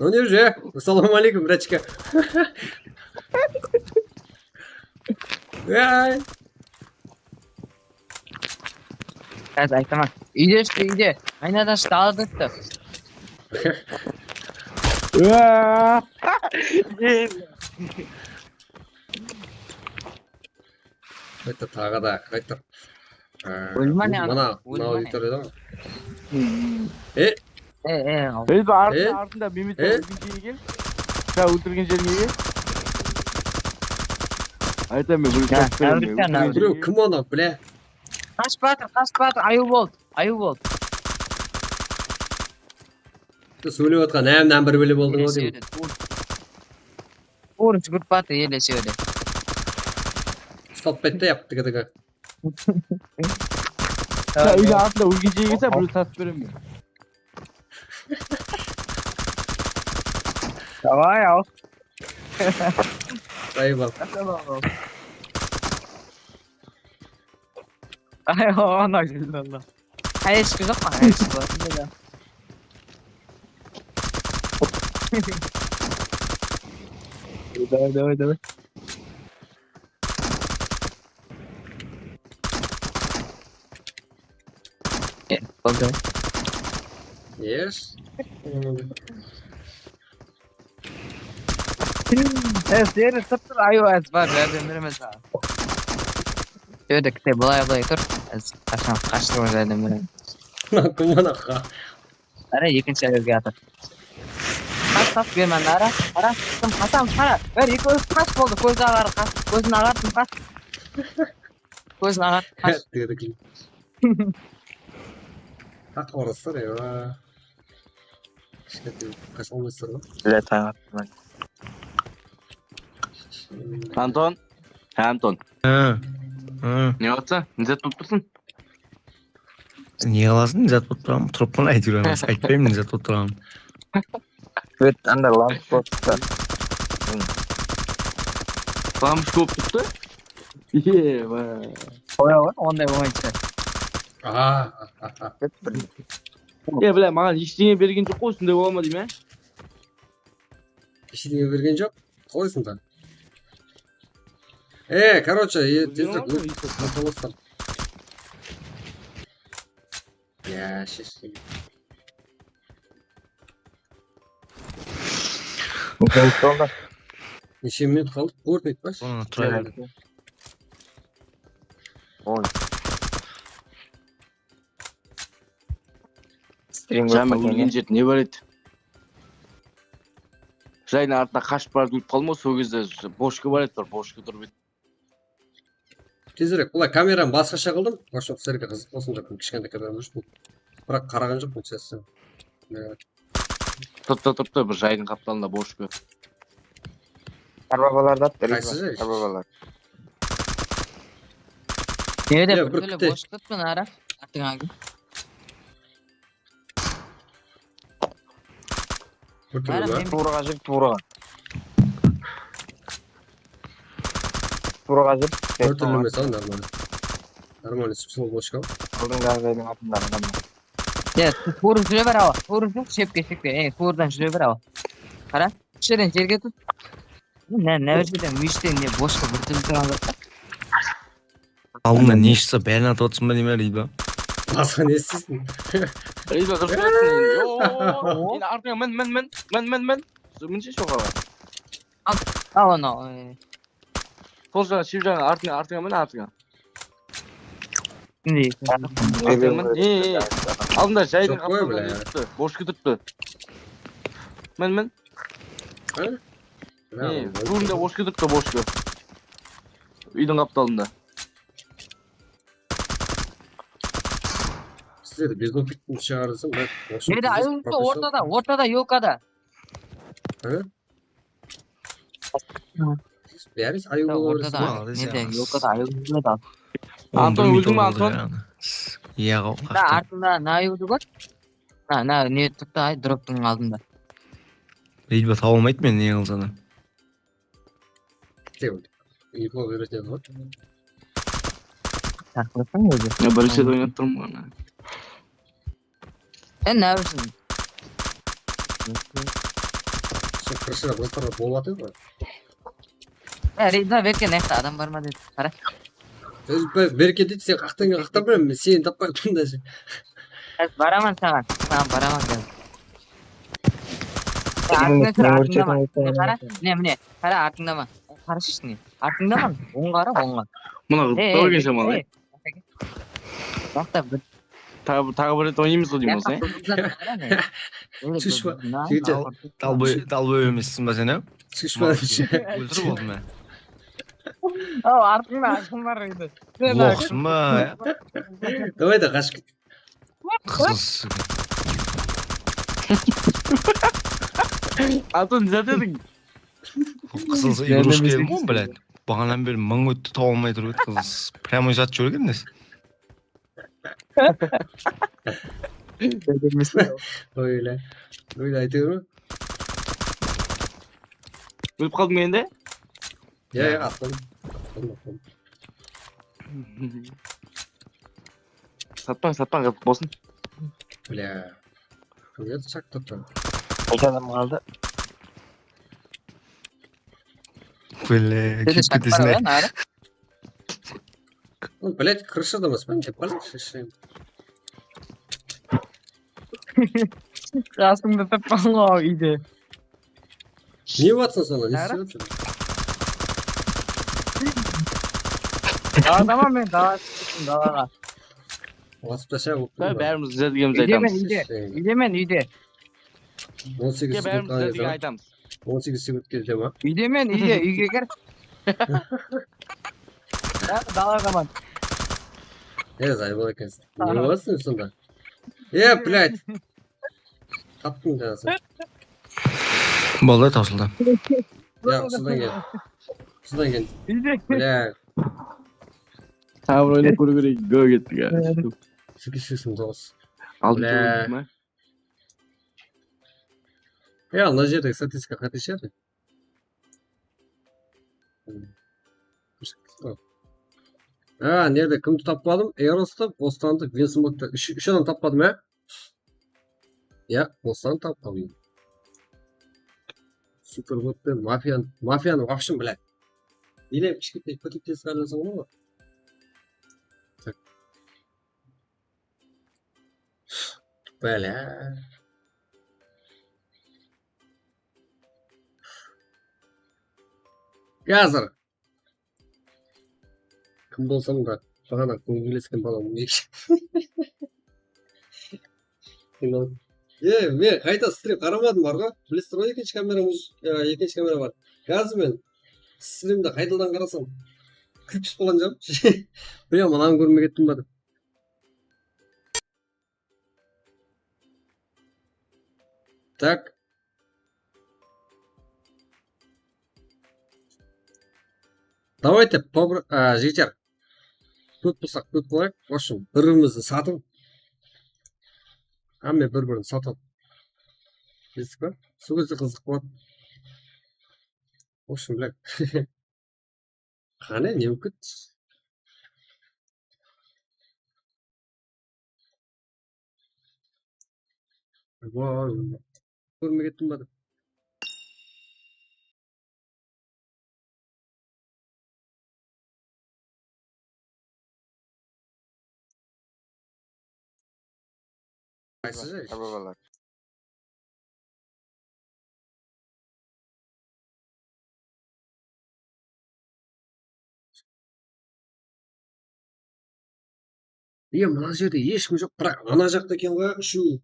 Mınaw ne júr? Assalawma aleykum, brachka. Ay. Házir aytaman. Úyde shıqtı, úyde. Aynadan shıqtı, alıp ketti. Qayta taǵı da, qayta. Ólme ne, Mına, ólme mına ne? Auditory da. E, E, e, al. Ey, artında, E? artında, Mehmet, E? Ólgen jerińe kel. Ya, óltirgen jerińe kel. Aytaman, bir Ya, tas beren, Navruzjan, óltirgen Navruzjan. jerińe Birew kel. kim onı bile? Qashıp atır, qashıp atır, ayıw boldı, ayıw boldı. Siz sóylep atqan hámden bir bile boldıń-aw Ele deymen. sóydi. Tuwrı júgirip atır, ele sóydi. Stop etti, yaptı, gidi. Ya, úyde artında Ólgen jerińe kel, bir tas beren. Davay, al. Ayıp al. Ay, ana, Allah. Ay, eshki joq pa? Ay, eshki bar. Davay, davay, davay. E, boldı. Yes. E, seni sıptır, ayıw, ez bar, járdem beremiz saǵan. Jerde kite, bılay, bılay tur. Ez qashan qashtırıp járdem beremiz. Kumanaqa. Qara, ekinshi ayıwge atır. Qas, qas, bermen, qara, qara, kim, qasam, qara. Bir, eki, úsh, qas boldı, kózi aǵardı, qas, kózin aǵarttım, qas. Kózin aǵarttım, qas. Dedik. Haq oraslar ya. Kishkentay qasha almaysızlar ǵoy. Bizler tań attıq. Anton. Há, Anton. Hı. Hı. Ne boldı? Ne zat bolıp tursıń? Ne qılasıń, ne zat bolıp turaman? Turıppan aytıp júremen, aytpayman ne zat bolıp turǵanın. Svet anda lamp bolıp tur. Lamp bolıp turıptı. Eba. Qoya ǵoy, onday bolmaydı. Aa, Ya, bile, maǵan eshtene bergen joq ǵoy, usınday bola ma deymen. Eshtene bergen joq. Qoy usında. E, короче, e, tezirek. Tezirek. Ya, sheshtim. Neshe minut qaldı? Ort aytpash. Onı turayın. Oy. Stream Jami yoq pa ólgen jerde ne bar edi? Jaydıń artına qashıp barıp ólip qaldım ǵoy, sol gezde boshka bar edi, bir boshka turıp edi. Tezirek, bılay kameranı basqasha qıldım. Вообще, sizlerge qızıq bolsın dep, kishkene kameram ushın. Biraq qaraǵan joqpan, честно. Turıptı, turıptı, bir jaydıń qaptalında boshka. Qarbabalardı at, Qaysı jay? Qarbabalar. Nede Ya, bir bir bile kite. Bosh turıptı, nara. Artıq. Bir türlü Bári ma? men Tuwraǵa júr, tuwraǵa. Tuwraǵa júr. Bir türlü emes, ha, нормально. Нормально, спасибо, boshka. Aldıńdaǵı jaydıń altındaǵı adamlar. Ya, tuwrı júre ber awa. Tuwrı júr, shepke, shepke. Ey, tuwrıdan júre ber awa. Qara, usı jerden jerge tut. Ne, ne jerden, mishten ne, boshqa bir túzip turǵan zat. Aldında ne ishsa, bárin atıp atırsań ba, neme, Reyba? Basqa ne isteysiń? Reyba, durıs aytıpsıń endi. Yo, yo, yo, yo. Endi artıńa min, min, min, min, min, min. Minshe joqarıǵa. Al, al anau. E, Sol jaǵa, shep jaǵa, artıńa, artıńa min, artıńa. Ne? Artıńa min. E, e. Aldında jaydıń Joq qoy, qaptalında bля. ne turıptı? Boshka turıptı. Min, min. Ha? E, túbinde boshka turıptı, boshka. Úydiń qaptalında. Sizlerdi bezdopikten shıǵarırsın, biraq. Nede, ayıw, ortada, ortada, yolkada. Hı? Bári ayıw Da, bola ortada. bersin. Nede, yolkada ayıw bola da. Anton, óldiń be, Anton? Iya, Da, artında ne ayıwdı kór? Na, na, ne turıptı, ay, droptıń aldında. Reyba taba almaydı men ne qılsa da. Info beredi ǵoy. Saqlasam ózi. Ya, birinshi ret oynap turman ǵoy. Sen ne yapıyorsun? Qırshıda bostarlar bolıp atır ǵoy. Ya, Reyna, berke, mına jaqta adam bar ma dedi. Qara. Biz bir, berke dedi, sen qaqtan, qaqtan bilem, men seni tappay atırman da. Házir baraman saǵan. Saǵan baraman házir. Ya, artıngda tur, artıngda ma? Mine, qara, mine, mine. Qara, artıngda ma? Qarashı ishine. Artıngda ma? Oń qara, ońǵa. Mına qızıqtı ekenshama. Maqta bir. Taǵı, taǵı bir ret oynaymız ǵo deymen. Tushpa, jigitler, dalboy, dalboy emessiń ba sen, á? Tushpa. Óltirip aldım men. Aw, artıngda ashqım bar edi. Loqsıń ba? Davay da, qashıp ket. Qızıl. Atın ne dediń? Qızıl игрушка edim ǵoy, блядь. Baǵanan beri mıń ótti, taba almay turıp edi qızıl. Прямо jatıp júr eken. Óyle. Óyle, áytewir. Ólip qaldıń ba endi? Ya, ya, atladım. Atladım, atladım. Satpań, satpań, bolsın. Bля. Привет, Чак, топтан. Eki adam qaldı. Bile, kep ketesine. Блять, крышада emes pa, не, блять, шешем. Qasıńda tappań ǵoy úyde. Ne batırsın sonda, ne islep atırsań? Daladaman men, dalaǵa shıqtım, dalaǵa. Basıp tasha bolıp. Bárimiz zerdegemizdi aytamız. Úydemen, úyde. Úydemen, úyde. On segiz sekund aytamız. On segiz sekund keldi ma? Úydemen, úyde, úyge kir. Daladaman. Ya, zayıbıl ekenseń. Ne basırsın sonda? Ya, блять. Taptım janası. Boldı, tawsıldı. Ya, usıdan kel. Usıdan kel. Úyde. Блять. Tamır oynap kóriw kerek, gó kettik ya. Sıkışırsın, dos. Aldın. Блять. Ya, mına jerde statistika qáte shıǵar. Ha, nerde kimdi tappadım? Erostı, Bostandı, Vinsenbotı. Úsh, úsh adam tappadım, ha? Ya, Bostandı tappadım. Superbot penen mafiyanı, mafiyanı вообще, блядь. Или kishkentay kótek tez qaylansań ǵoy. Bala. Házir. Kim bolsam da, baǵana kóńillesken balam. E, men qayta strim qaramadım, bar ǵo. Bilesizler ǵoy, ekinshi kameram, e, ekinshi kamera bar. Házir men strimdi qaytadan qarasam, qıypıs bolǵan jam. Bile, mınanı kórmey kettim ba dep. Так. Давайте, pobr-, a, jigitler. Kóp bolsaq, kóp bolayıq. В общем, bir-birimizdi satıp, hámme bir-birin satıp. Bilesizler ba? Sol gezde qızıq boladı. В общем, блядь. Qáne, ne bolıp ketti? Voy, kórmey kettim ba dep. Qaysı jay? Ababalar. Iya, mına jerde hesh kim joq, biraq ana jaqta eken ǵoy, úshew.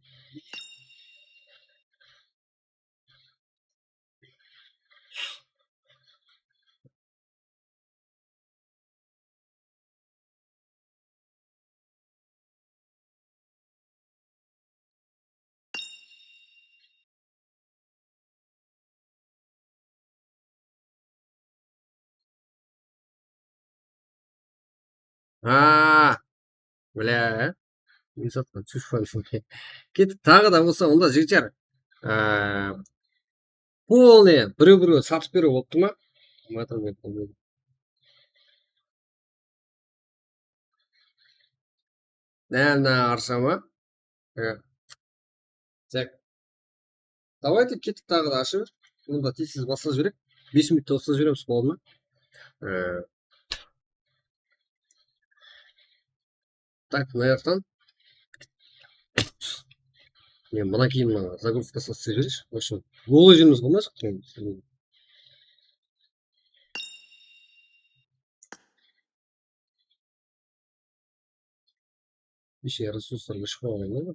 Ha, bile. Insatqa túsip. Kettik, taǵı da bolsa, onda jigitler. Aa, polnıy birew-birew satıp beriw bolıptı ma? Nana, arshama. E. Tak. Давайте, kettik, taǵı da ashıp. Bunda tez-tez baslap jibereyik. Bes minutta uslap jiberemiz, boldı ma? E, Tak, mına jaqtan. Men mına keyin mına загрузкасын islep jibereyinshi. В общем, gol jeymiz ǵo mına jaqtan. Neshe resurslar óship qalǵan edi.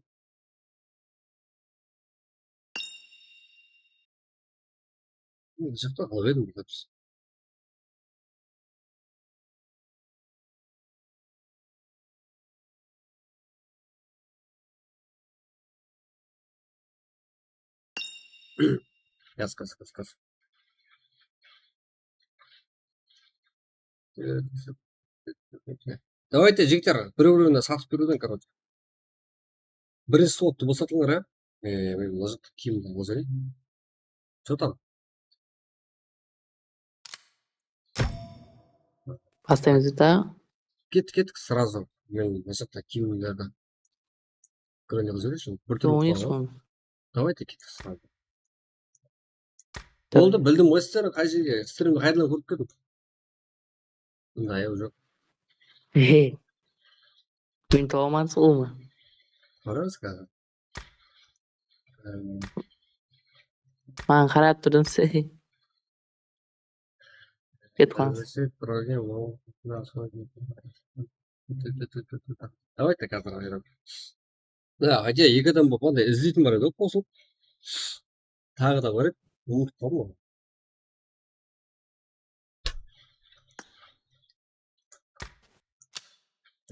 Mına jaqta alıp edim, bir. Gaz, gaz, gaz, gaz. Давайте, jigitler, birew-birewine satıp beriwden, короче. Birinshi slottı bosatıńlar, ya. E, men mına jaqta kiyimdi alıp alayın. Что там? Baslaymız da. Kettik, kettik, сразу. Men mına jaqta kiyimlerdi króne qılıp jibereyinshi. Bir túrli oynayıq. Давайте, kettik, сразу. Boldı, bildim ǵoy sizlerdi qay jerge, strimdi qaydan kórip keldim. Bunda ayaw joq. He. Men tawamansız ulıwma. Qararız házir. Em, Maǵan qarap turıńız. Ketip qalıńız. Давайте házir ayırıp. Ya, hátte eki adam bolıp, mınday izleytin bar edi, qosılıp. Taǵı da bar edi, umıtıp qaldım ǵoy.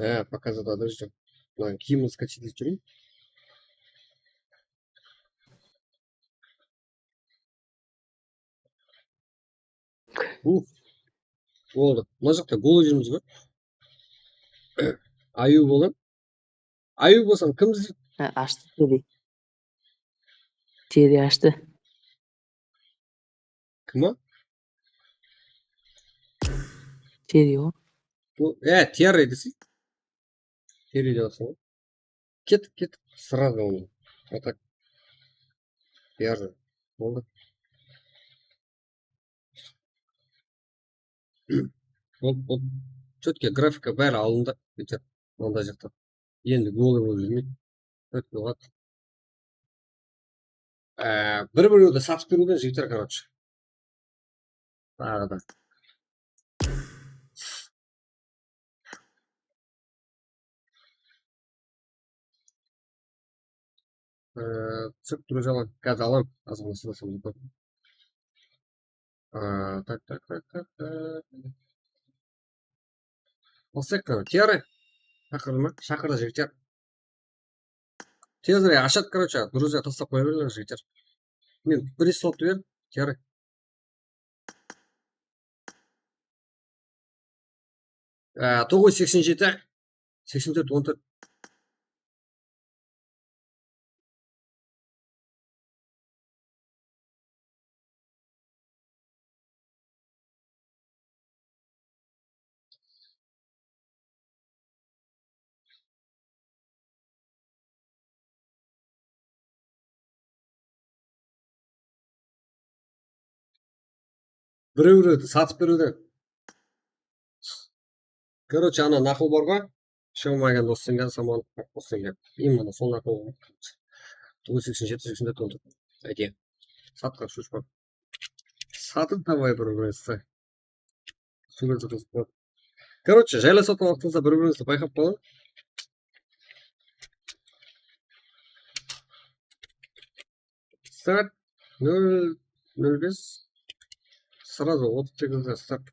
Há, показать etedi, что. Mına kiyimin скачать etip júreyik. Uf. Boldı. Mına jaqta gol júrmiz ǵoy. Ayıw boldı. Ayıw bolsam, kim izleydi? Ha, ashtı Teri. Teri ashtı. Kim o? Teri o. Bu, e, Terri desek. Teri de olsa. Kettik, kettik. Сразу onı. А так. Terri. Boldı. Hop, hop. Четко grafika bári alındı. Bitir. Mınday jaqta. Endi gol bolıp júrmeydi. Четко boladı. Ee, bir-birewdi satıp beriwden jigitler, короче. Taǵı da. Ee, Túsip, друзья, házir alam. Azǵana sırasam. Aa, tak, tak, tak, tak, tak. Alsaq, Terri. Shaqırdı ma? Shaqırdı, jigitler. Tezirek ashadı, короче, друзья, taslap qoya berińler, jigitler. Men bir slot ber, Terri. Á, toǵız seksen jeti, seksen tórt, on tórt. Birew-birewdi satıp beriwden. Короче, ana naqıl bar ǵoy. Shıǵılmaǵan dossıńga, saman dossıńga. Именно sol naqıl. Toǵız seksen jeti, seksen tórt, on tórt. Áyke. Satqan shúshpan. Satın tabay bir-birimizdi. Super, super, super. Короче, jaylasatın waqtıńızda bir-birińizdi bayqap qalıń. Start. Nol, nol bes. Сразу otız sekizde start.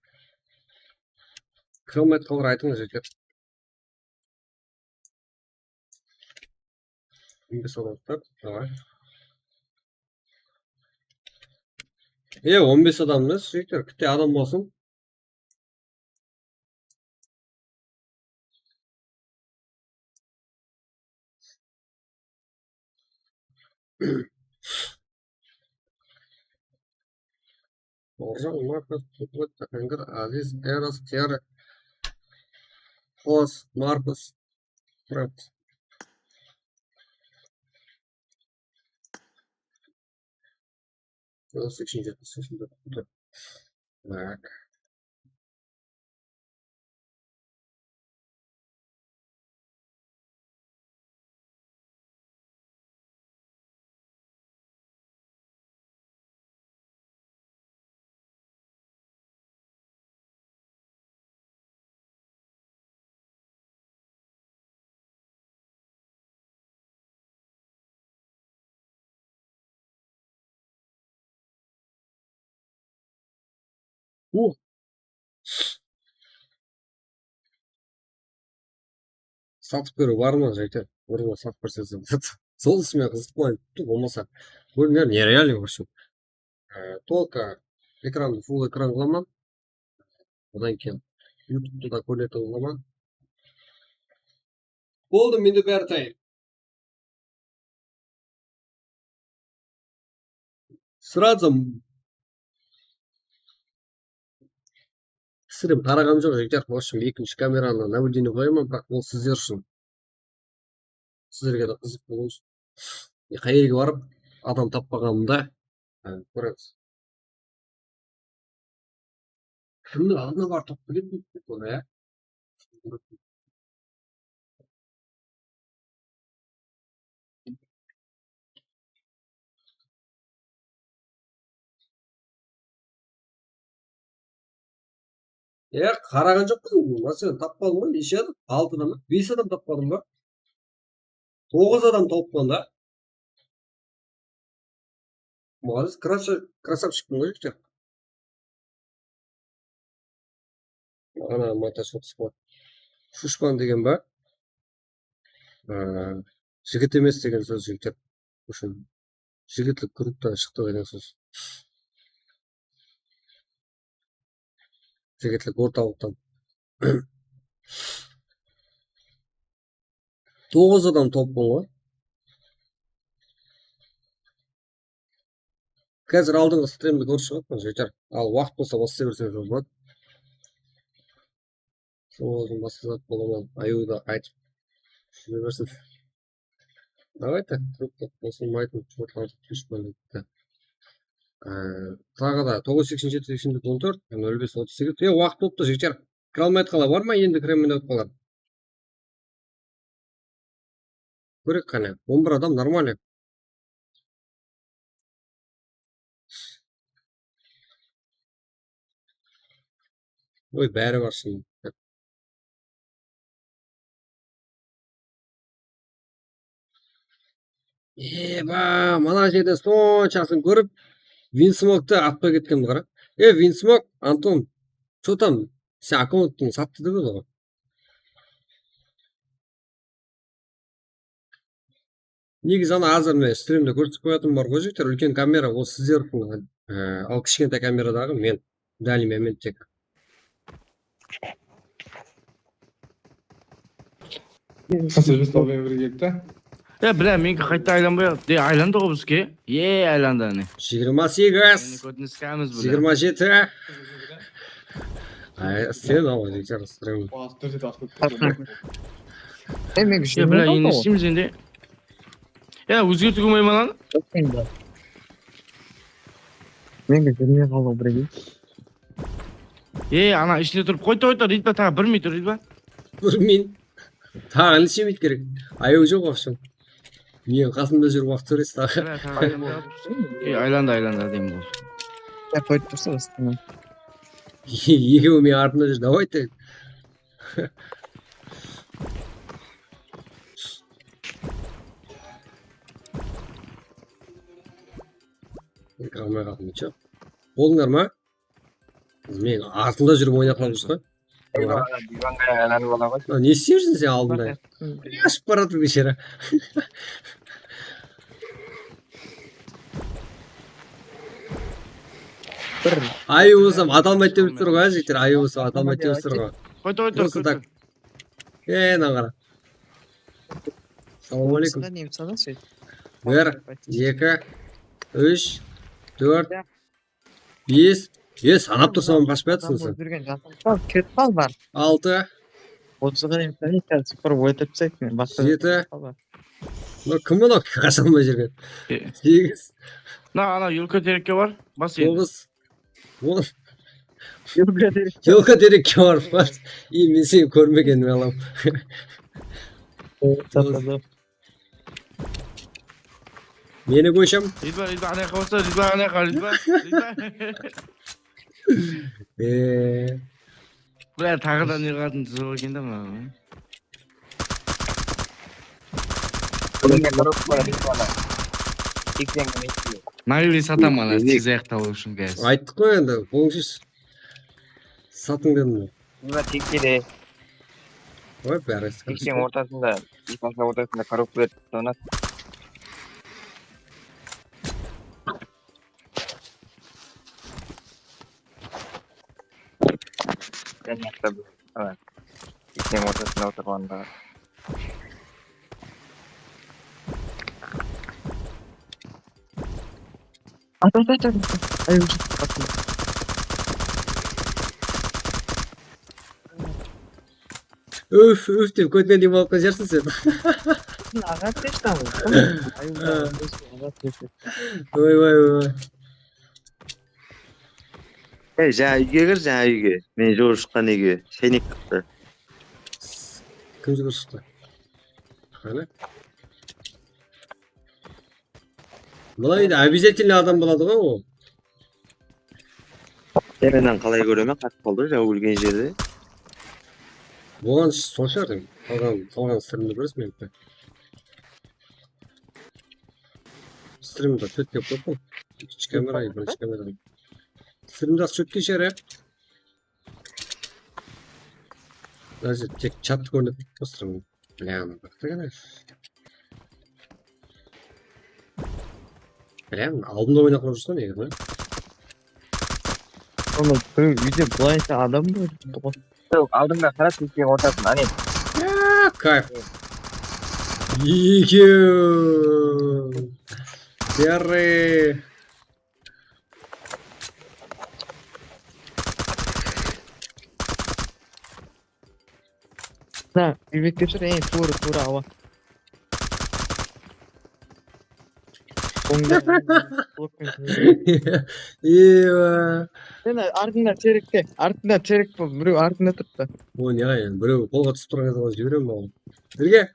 Króme aytqanlar aytıńız, jigitler. On bes adam start. Давай. E, on bes adam emes, jigitler, kitte adam bolsın. Bauırjan, Markus, Tutbet, Takangir, Aziz, Eros, Tiyari, Xos, Markus, Trent. Seksen jeti, seksen dört. Tak. U. Satıp kóriw bar ma, jigitler? Urıwǵa satıp berseńiz. Sol isime qızıq bolaydı, bolmasa. Bóldińler, nerealno, в общем. Ee, только ekrandı full ekran qılaman. Odan keyin YouTube'tı da kórinetin qılaman. Boldı, mende bári tayın. Сразу. Sirem qaraǵan joq, jigitler. В общем, ekinshi kameranı nablюдение qoyaman, biraq ol sizler ushın. Sizlerge de qızıq bolıwı ushın. E, qayerge barıp, adam tappaǵanımda, e, kóremiz. Kimniń aldına barıp tapıp keledi, onı, ya? E, qaraǵan joqpan, máselen, tappadım ǵoy, neshe adam? Altı adam ba? Bes adam tappadım ba? Toǵız adam tawıppan da. Молодец, красавчикпin ǵoy, jigitler. Ana montaj otız bar. Shushpan degen ba? Aa, jigit emes degen sóz, jigitler ushın. Jigitlik krugtan shıqtı degen sóz. Jigitlik ortalıqtan. Toǵız adam tawıppan ǵoy. Házir aldınǵı strimdi kórip shıǵıppan, jeter. Al, waqıt bolsa baslay berseńiz boladı. Sol aldın basqa zat bolaman. Ayıwdı aytıp júre bersin. Давайте, трубка basılmaydı. Чёрт, házir túsip qaladı. Ee, taǵı da toǵız seksen jeti seksen dört on tórt, nol bes otız segiz. E, waqıt bolıptı, jeter. Kire almay atqanlar bar ma? Endi kiremen dep atqanlar. Kóreyik qáne. On bir adam нормально. Oy, bári bar shın. Eba, mana jerden sonshasın kórip, Vinsmoktı atpay ketkenimdi qara. E, Vinsmok, Anton, что там, sen akkaunttıń sattı dep edi ǵoy. Negizi ana házir mine strimde kórsetip qoyatın bar ǵoy, jigitler, úlken kamera, ol sizlerdiń, e, al kishkentay kameradaǵı men, в данный момент tek. Qasırjı, sol menen birge ketti. Ya, bilá, meniki qayta aylanbay atır. De, aylandı ǵoy bizge. Ye, aylandı, áne. Jigirma segiz. Meni kótiniskamız, bilá. Jigirma jeti. Ay, sen al, jigitler, strim. Waqıt túrse, waqıt túrse. E, men Ya, bilá, endi ne isteymiz endi? Ya, ózgertiw qılmayman lan. Endi. Menge júrmey qalıw birege. E, ana ishinde turıp qoydı, qoydı, Ritba, taǵı bir minut, Ritba. Bir minut. Taǵı neshe minut kerek? Ayaw joq, вообще. Meniń qasımda júrip waqıt sóresiz taǵı. Mine, taǵı aylandı. E, aylandı, aylandı, ádemi boldı. Ya, qoyıp tursa, basqaman. Ekewi meniń artımda júr, давайте. Ekranǵa qalmay qaldım, чё? Boldıńlar ma? Biz meniń artımda júrip oynap qalamız ǵoy. Eywa, divanga aylanıp ala ǵoy. Ne istep júrseń sen aldında? Ashıp baratır biyshara. Bir. Ayıw bolsam, ata almaydı dep tur ǵoy, jigitler, ayıw bolsam, ata almaydı dep tur ǵoy. Qoy, qoy, qoy, qoy. Просто так. E, mınaǵan qara. Assalawma aleykum. Nemsa da sóyt. Bir, eki, úsh, tórt, bes. E, sanap tursam, qashıp atırsań sen. Adam óldirgen, jasın. Al, ketip qal, bar. Altı. Otızǵa deyin sen házir bir óltirip taslaydı meni. Jeti. Ketip qal, bar. Mına kim mınaw qashanba júrgen? E. Segiz. Mına, ana, yulka terekke bar. Bas endi. Toǵız. On. Yulka terek. Yulka terekke bar. Ey, men seni kórmegenmen, balam. Sapadı. Meni kóshem. Ridva, Ridva, ana jaqqa bassa, Ridva, ana jaqqa, Ridva, Ridva. Eee. Bıra, taǵı da ne qılatuǵın zor eken da mınaw. Bunda koробka bar, Ridva. Seksen km. Nagli satam ana, tez ayaqta bolıw ushın, guys. Ayttıq ǵoy endi, ońsız. Satıń dedim. Bunda tekkede. Oy, bári. Seksen ortasında, ipasa ortasında koробka bar, sonı. Sen yaqta bir, ha. Seksen ortasında otırǵanda. At, at, at, at, at. Ay, ucuz. Atma. Úf, úf dep kótken dem alıp qalajarsın sen. Aǵa tez tamam. Ay, Ha. aǵa tez. Oy, oy, oy, oy. Ey, jańa úyge kir, jańa úyge. Men juwırıp shıqqan úyge. Shaynek qıptı. Kim juwırıp shıqtı? Qáne? Bılay da обязательно adam boladı ǵoy ol. Sen menen qalay kóremen, qatıp qaldı, jaw ólgen jerde. Buǵan sol shıǵar, qalǵan, qalǵan strimdi kóresiz menikiń. Strimde tórt kep qoyıppan. Ekinshi kamera, birinshi kamera. Strimde aq shótke shıǵar, ya. Házir tek chattı kórip turıppan strimdi. Блин, baqtı qana. Блин, aldımda oynap turıpsın, negizinen. Onı birew úyde bılayınsha adam bar. Yoq, aldımda qara, seksen ortasın, áne. Kayf. Ekew. Berre. Na, úybekke túr, eń, tuwrı, tuwrı, awa. Ońda. Eywa. Sen artıńda terekte, artıńda terek bol, birew artıńda turıptı. O ne ayın, birew qolǵa túsip turǵan zamanı jiberem oǵan. Birge.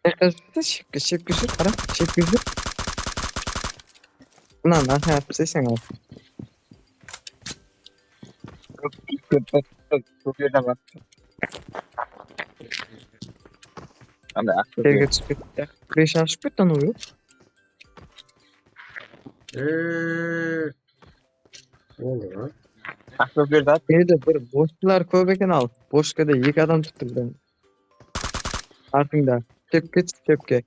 Ayaqqa shepke, shepke shep, qara, shepke shep. Mınan arqaǵa túseseń al. Kóp jerden bar. Anda aq Terge túsip ketti. Krısh ashıp ketti anaw, yoq. Eee. Boldı ǵoy. Aq kóplerdi at. Edi bir boshlar kóp eken al. Boshkada eki adam turıptı birden. Artıńda. Shepke tús, shepke.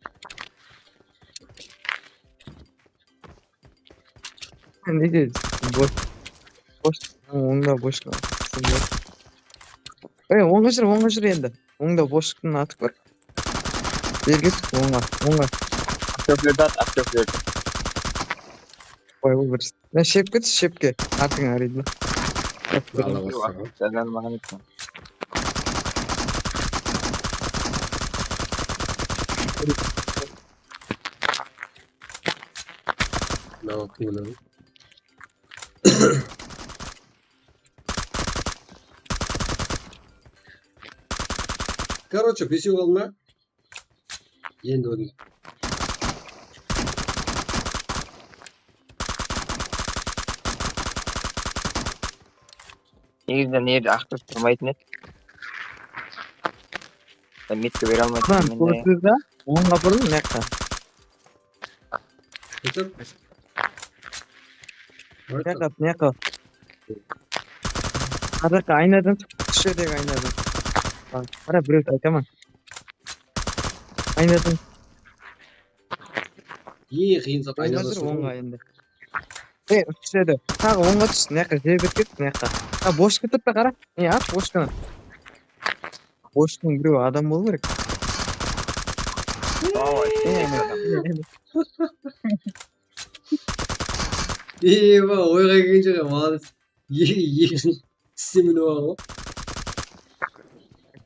Nege bosh, bosh, ońda bosh. Ey, ońǵa júr, ońǵa júr endi. Ońda boshlıqtıń atı kór. Jerge tús, ońǵa, ońǵa. Aq kóplerdi at, aq kóplerdi. Qoy, bul bir. Mına shepke tús, shepke. Artıń arıydı. Ala bassaǵan. Senden maǵan etsin. Mına baqtı mına. Короче, besew qaldı ma? Endi óldi. Negizinde mına jerde aq tús turmaytın edi. Sen metke bere almaytın Lan, edim endi. kórsiz da? Ońǵa burıl, mıyaqqa. Kótep. Mıyaqqa, mıyaqqa. Araqqa aynadan tús, tús jerdegi aynadan. Baq, qara, birewdi aytaman. Aynadan. Eń qıyın zat Ońǵa aynadan júr, túsedi. Ońǵa endi. Ey, túsedi. Taǵı ońǵa tús, mıyaqqa, jer berip ket, mıyaqqa. Ha, boshqa turıptı, qara. Ey, at boshqanı. Boshtıń birewi adam bolıw kerek. Awa, Ey, eki adam. Eywa, oyǵa kelgen joq, молодец. Eki, eki, ikisi minip alǵan ǵoy.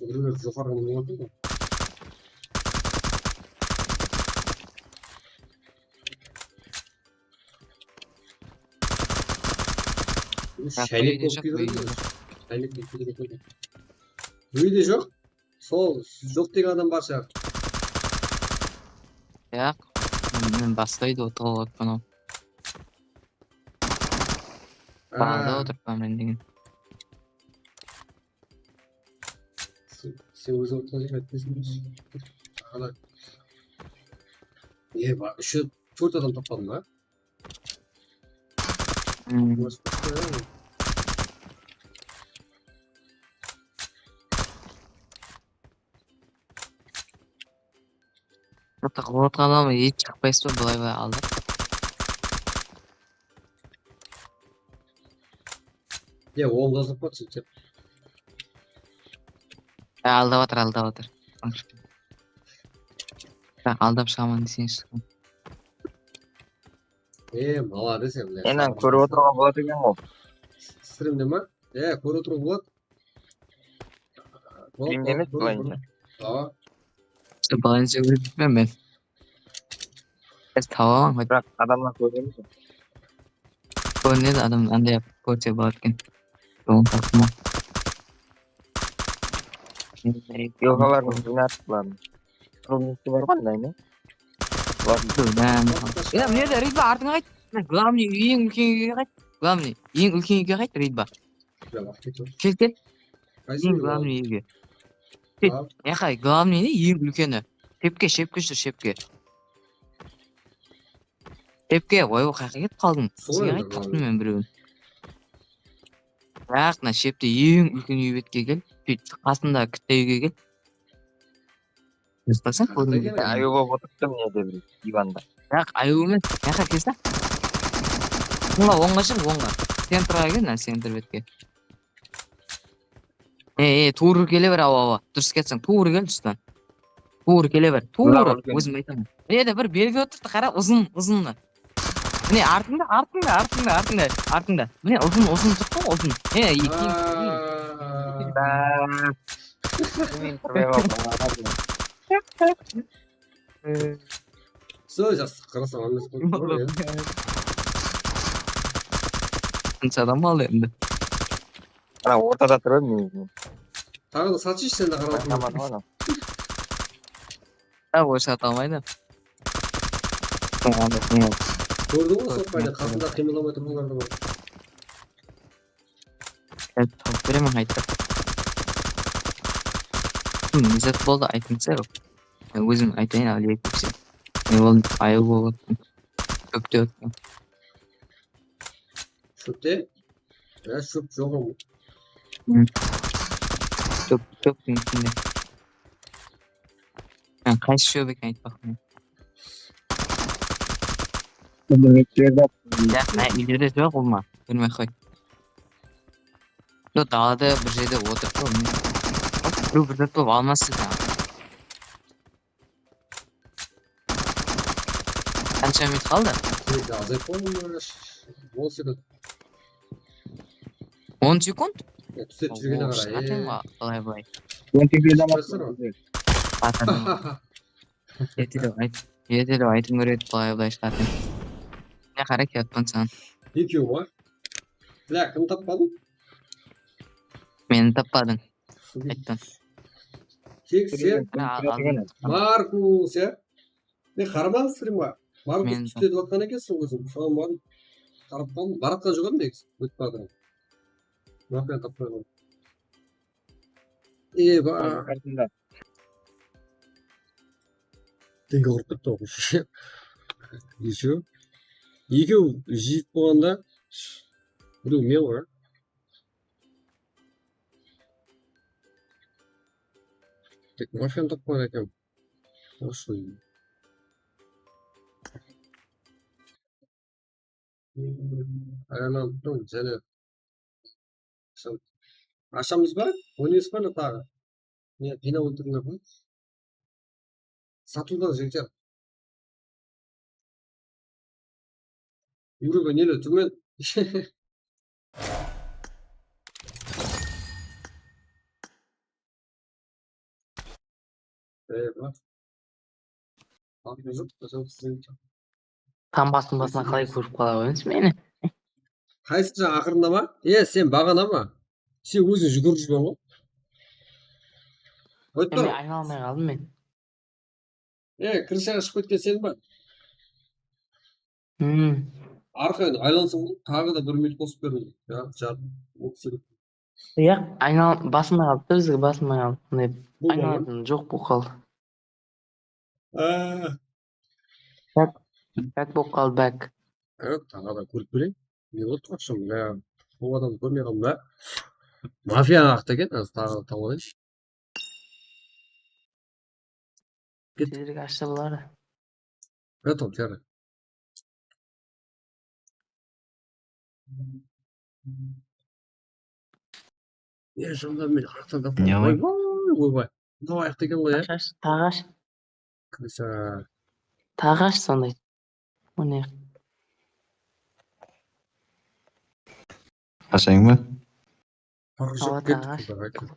Birew joqarıdan ne oldı? Shaylep bolıp ketedi. Shaylep bolıp ketedi. Úyde joq. Sol, siz joq degen adam bar shıǵar. Yaq, men baslaydı otırıp atırman. Ha, Barda otırıppan men degen. sen, sen óziń otırǵan jerge aytpaysıń ba? Ana. E, ba, úsh, tórt adam tappadım ba? Hmm. Mıntı qılıp otırǵan adam eti shıqpaysız ba, bılay-bılay aldap? Ya, oldazlıq pa, sóytsek? Ya, aldap atır, aldap atır. Biraq aldap shıǵaman deseń shıqtım. E, malades, ya, bile. Enan kórip otırǵan boladı eken ǵoy. Strimde ma? Ya, kórip otırǵan boladı. Strimde emes, bılayınsha. Aa, Bılayınsha kórip men. Biz tabaman, Biraq adamlar kóremiz. Kórinedi adam, anday kórse boladı eken. Jolıń taptım. Yoqalardıń jıynatıp bulardıń. Turmısı bar ǵoy, anday ne? Ya, mine de, Ridba, artıńa qayt. Главный, eń úlken úyge qayt. Главный, eń úlken úyge qayt, Ridba. ya, waqıt ketiyor. Kel, kel. Qaysı Eń úy главный ol? Úyge. Al. Yaqay, главный ne, eń úlkeni. Shepke, shepke shır, shepke. Shepke, oy, o qayaqqa ketip qaldıń? Sol Sizge endi qayt, taptım главный. Men birewin. Biraq, mına shepte eń úlken úy betke kel. Sóyt, qasındaǵı kitte úyge kel. Estasın Qasında kóriń. eken. Ayıw bolıp otırıptı mına jerde bir divanda. Biraq, ayıw emes. Mına jaqqa kelse. Ońǵa, ońǵa shıq, ońǵa. Centrǵa kel, mına centr betke. E, e, tuwrı kele ber, awa, awa. Durıs ketseń, tuwrı kel, Dustan. Tuwrı kele ber. Tuwrı. Úlken. Ózim aytaman. Mine de bir belgi otırıptı, qara, uzın, uzınlı. Mine, artıńda, artıńda, artıńda, artıńda, artıńda. Mine, uzın, uzın turıptı ǵoy, uzın. Mine, e, keyin, keyin. Aa, Men turbay qaldım. sol jaqsı, qarasań, andas bolıp tur ya. Qansa adam qaldı endi? Ana ortada tur edi men. Taǵı da satshı, sen de qarap Tamam, otırma. tamam. Ha, o sata almaydı. Tamam, ne oldı? Kórdiń ǵoy, Kórdim, sotpaydı, kórdim. Qasımda qıymıllamay turǵanlardı bar. Ya, tawıp beremen qayta. Kim, ne zat boldı, aytıńızlar. Men ózim aytayın, Aliyev dep sen. Ne boldı, ayıw bolıp atırıp. Kópte otırıp. Shópte? Ya, shóp joq ol. Kóp, kóptiń ishinde. Sen qaysı shóp eken, aytpaq. Ya, úylerde joq, ulıwma. Kórmey-aq qoy. Yo, dalada bir jerde otırıp tur. Birew bir zat bolıp almaz sizden. Qansha minut qaldı? Azayıp qaldı ma? On sekund. On sekund? Ya, túsirip jibergene qara. Shıǵatın ba, bılay-bılay. On sekund. Atırman. Ertede ayt. Ertede aytıń kerek edi, bılay-bılay shıǵatın. Ne qara kiyatpan san. Ekew ma? Bля, kimdi tappadıń? Meni tappadıń. Ayttım. Tek sen, Mına, al, al. Markus, ya? Men qaramadım strimga. Markus Men túsletip atqan ekensiń óziń. Soǵan barıp qarap qaldım. Baratqan joq edim negizi. Ótip bardım. Mafiyani tapqan. Eba. Qarasında. Denge urıp turıptı ǵoy. Ещё. Ekew jigit bolǵanda birew men ǵoy. Tek mafiyani tapqan ekem. Oshın. Aylanıp turıń, jáne. Ashamız ba? Oynaysız ba, ne taǵı? Ne, qıynap óltirdiń ǵoy. Satıwdan, jigitler. Urovень neli, tómen. Tanbastıń basına qalay kórip qala qoyıńız meni? Qaysıń jańa aqırında ma? E, sen baǵana ma? Sen óziń júgirip júrgen ǵoy. Qoyıp tur. Men aynalamay qaldım men. E, kirshege shıǵıp ketken sen ba? Hmm. Arqayın aylansań, taǵı da bir minut qosıp beriń. Ya, jarım, otız sekund. Yaq, aynal-, basılmay qaldı, bizge basılmay qaldı. Qanday aynalatın joq bolıp qaldı. Á. Bak, bak bolıp qaldı, bak. Á, taǵı da kórip beriń. Ne boldı, aqsham? Ya, bul adamdı kórmey qaldım da. Mafiyanıń aqtı eken, házir taǵı da tawıp alayınshı. Ket. Tezirek ashsa boladı. Готов, jaraydı. E, janda men arqadan da. Ne qoy? Oybay, oybay. Mınaw ayaq degen ǵoy, ya. Ash, ash, taǵı ash. Krısa. Taǵı ash sonday. Mine. Ashayın ba? Awa, taǵı ash.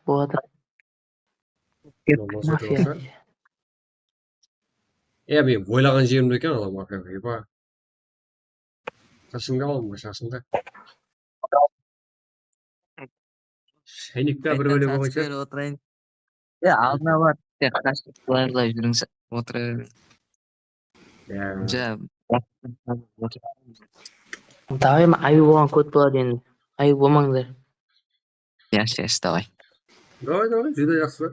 Boladı. Mafiya. Ya, men oylaǵan jerimde eken, ala mafiya, eba. Shashıńdı alayın ba, shashıńdı? Shaynek ta bir bólek bolǵan shıǵar. Otırayın. Ya, aldına bar. Tek qashıp, bılay-bılay júriń, otıra ber. Ya. Ja. Davay, ayıw bolǵan kót boladı endi. Ayıw bolmańlar. Yas, yas, davay. Davay, davay, júdá jaqsı.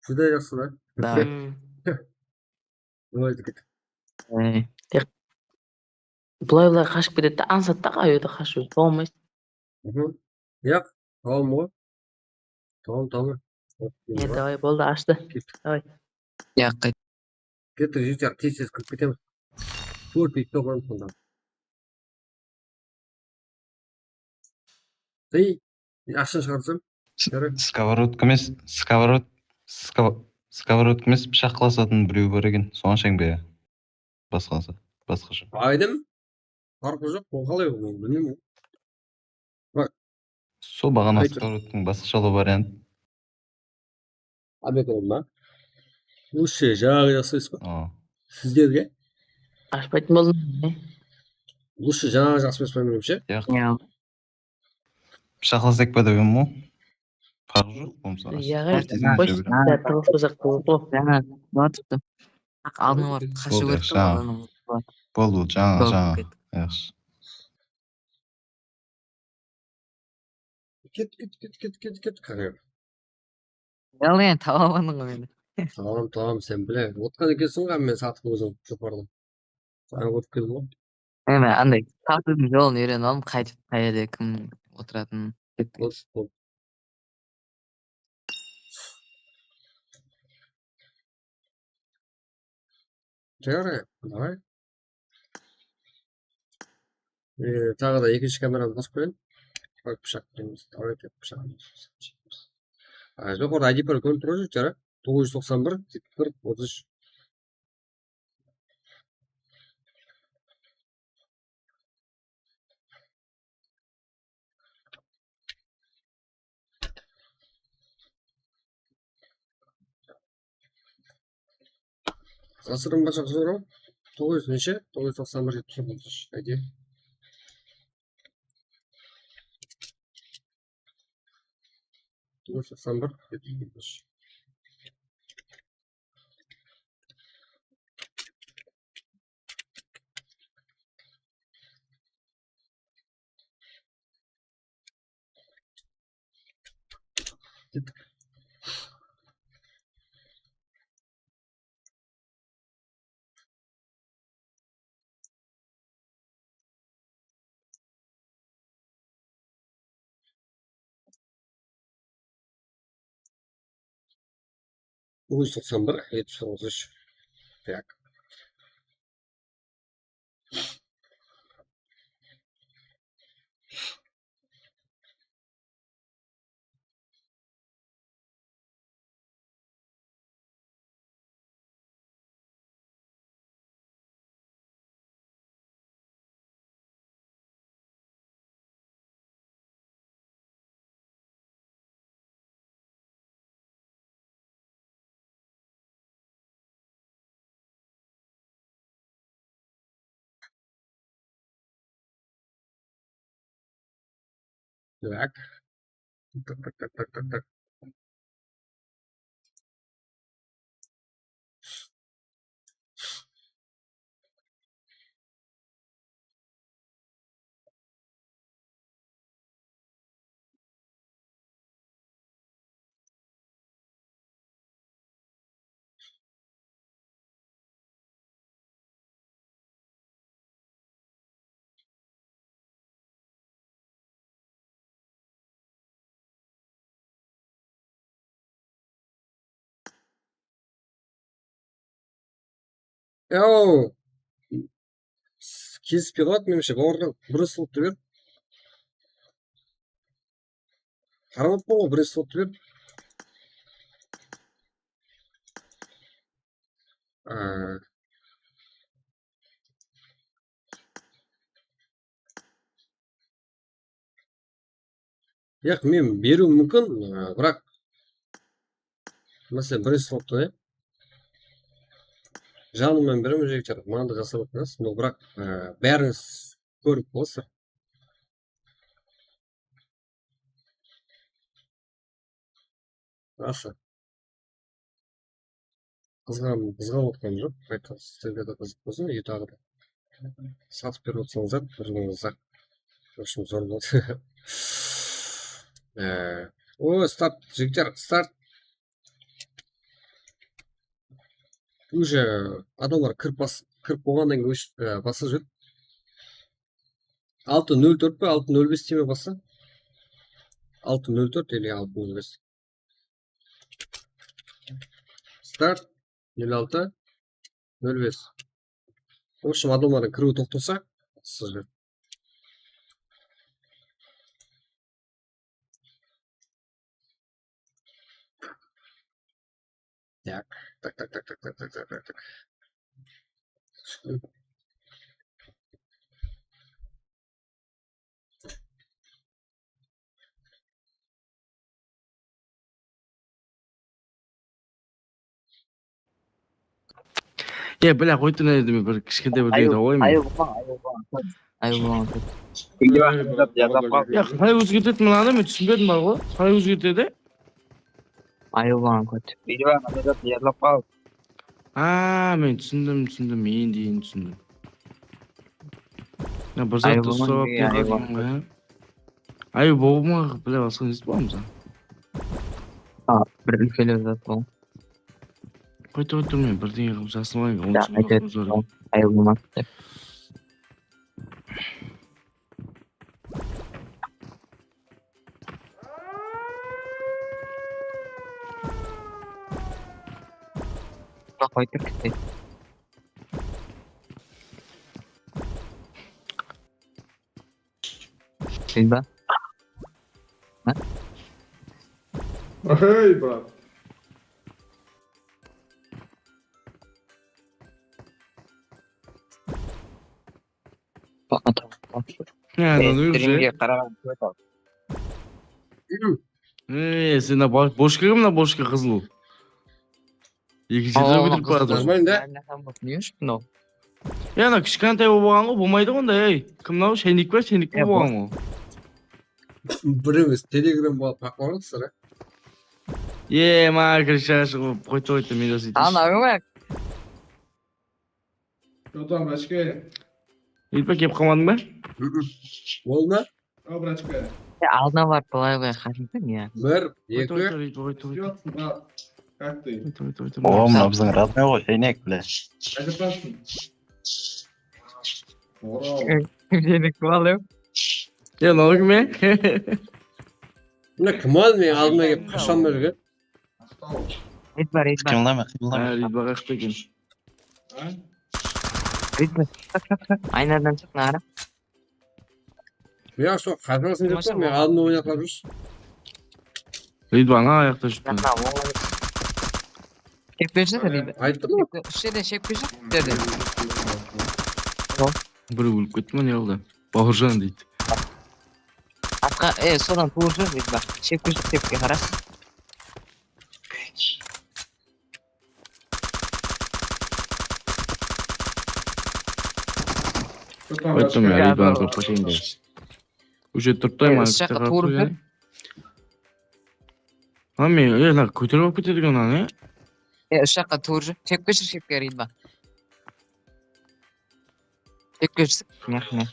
Júdá jaqsı da. Davay. Davay, ket. Ey. Bılay-bılay qashıp ketedi de, ańsat ta, qayerge qashıp júrip, tawa almaysız. Yaq, tawam ǵoy. Tawam, tawam. E, davay, boldı, ashtı. Davay. Yaq, qayt. Kettik, jigitler, tez-tez kirip ketemiz. Tórt minut bolǵan sonda. Ey, aqsha shıǵarsam. Skоворodka emes, skоворod, skоворodka emes, pıshaq qılasatın birew bar eken, soǵan shań ba ya? Basqası, basqasha. Aydım. Farqı joq, ol qalay ol, bilmeymen. Bak. Sol baǵana skоворodkanıń basqashalı variantı. Omikron ba? Lúshe, jańaǵı jaqsı emes pa? Sizlerge? Ashpaytın boldım. Lúshe, jańaǵı jaqsı emes pa, menimshe? Yaq. Pıshaqlasak pa dep edim ǵoy. Parq joq, bolmasa. Jańa, jańa, jańa. Boldı, jańa, jańa. Yaqshı. Ket, ket, ket, ket, ket, ket, qáne. Yalan, taba almadıń ǵoy meni. Tamam, tamam, sen bile. Otqan ekensiń ǵoy, men satıp óziń jopardım. Saǵan kórip keldim ǵoy. Mine, anday satıwdıń jolın úyrenip aldım, qaytıp, qay jerde kim otıratının. Boldı, boldı. Jaraydı, davay. E, taǵı da ekinshi kameranı qosıp qoyayın. Bak, pıshaq deymiz. Davay, tek pıshaq. A, joqarıda I D par kórinip tur ǵoy, jigitler, a? Toǵız júz toqsan bir, jetpis bir, otız úsh. Asırın basha soraw. Toǵız júz neshe? Toǵız júz toqsan bir, jetpis bir, otız úsh. Ayde. Toǵız júz toqsan bir, jetpis bir, otız úsh. Toǵız júz toqsan bir, jetpis toǵız, úsh. Так. Так. Так, так, так, так, так, так. Yaw. Kesispey qaldı, menimshe, bawırdan birinshi slotты ber. Qaramappan ǵoy, birinshi slotты ber. Á. Yaq, men beriwim múmkin, ı, biraq, máselen, birinshi slottan, ya. Janımnan beremen, jigitler, mınaday jasap atırmız. Bul, biraq, ı, bárińiz kórip qoyasızlar. Rası. Qızǵan-, qızǵanıp otqanım joq. Qayta sizlerge de qızıq bolsın, ey, taǵı da. Satıp berip otsańızlar, bir-birińizge. В общем, zor boldı. Ee, o, start, jigitler, start. Уже adamlar kirip bas-, kirip bolǵannan keyin ósh-, e, basqa júr. Altı nol tórt pe, altı nol bes tiyme bassa? Altı nol tórt ele altı nol bes. Start. Nol altı, nol bes. В общем, adamlardıń kiriwi toqtasa, sizler. Так, так, так. Ya, bilá, qoytın endi, men bir kishkentay bir degen tawıp alayın. Ayıp bolma, ayıp bolma. Ayıp bolma. Ya, qalay ózgertedi mınanı, men túsinbedim, bar ǵoy. Qalay ózgertedi? Ayıp bolma, kot. Ayıp bolma, kot, yadlap qal. Ha, men túsindim, túsindim, endi, endi túsindim. Ya, bir zat ayıp bolma, uslap, ayıp bolma. Ayıp bolma, bilá, basqa ne islep alamız? A, bir úlkenlep zat bol. Qoy, qoy, tur, men birdenge qılıp jasın alayın. Ayıp bolma. Qoytır, ketedi. Sen ba? Ha? Hey, brat. Tamam, tamam. Streamge qaraǵan kóp al. Ey, sen mına boshka kim, mına boshka qızıl? Ekinshi etap ketip baradı. Qızıl. Ne ushın mınaw? Ya, mına kishkentay bolıp alǵan ǵoy, bolmaydı ǵoy onda, ey. Kim mınaw? Shaynik pa? Shaynik bolıp alǵan ǵoy. Bir emes, Telegram bolıp taqıp alırsızlar, a? Ye, maǵan kirip shıǵash, qoytı, qoytı, men de sóyteyinshi. Ana, bak. Jotam, brachka. Ilpa, kelip qalmadıń ba? Boldı. Al, brachka. Ya, aldına barıp, bılay qoy, qasın sen, ya. Bir, eki. Qoytı, qoytı, qoytı, qoytı. Как ты? Qoytı, qoytı, qoytı. O, mına biziń rodnoy ǵoy, Shaynek, bile. Qaytasansın? Oral. Shaynek, bılay. Ya, mınaw kim, ya? Mına kim al, men aldına kelip qashan bergen? Rit bar, rit bar. Qıymıldama, qıymıldama. Ha, rit bar, qayaqta eken? Rit bar. Shıq, shıq, shıq. Aynadan shıq, nara. Ya, sol qazasın dep tur, men aldında oynap atırmız. Rit bar, ana, ayaqta júripti. Shep bershi, rit bar. Ayttım ǵoy. Usı jerden shep bershi, dedi. Birew ólip ketti me, ne qıldı? Bawırjan deydi. Atqa, e, sodan tuwrı júr, rit bar. Shep bershi, shepke qara. Qoyttım ya, rit bar, qoyıp qoyayın da. Уже turıptay ma, usı jaqqa tuwrı júr. Ha, men, e, mına kóterip alıp ketedi eken mınanı, e? E, usı jaqqa tuwrı júr. Shepke shır, shepke, rit bar. Shepke shır. Mına, mına.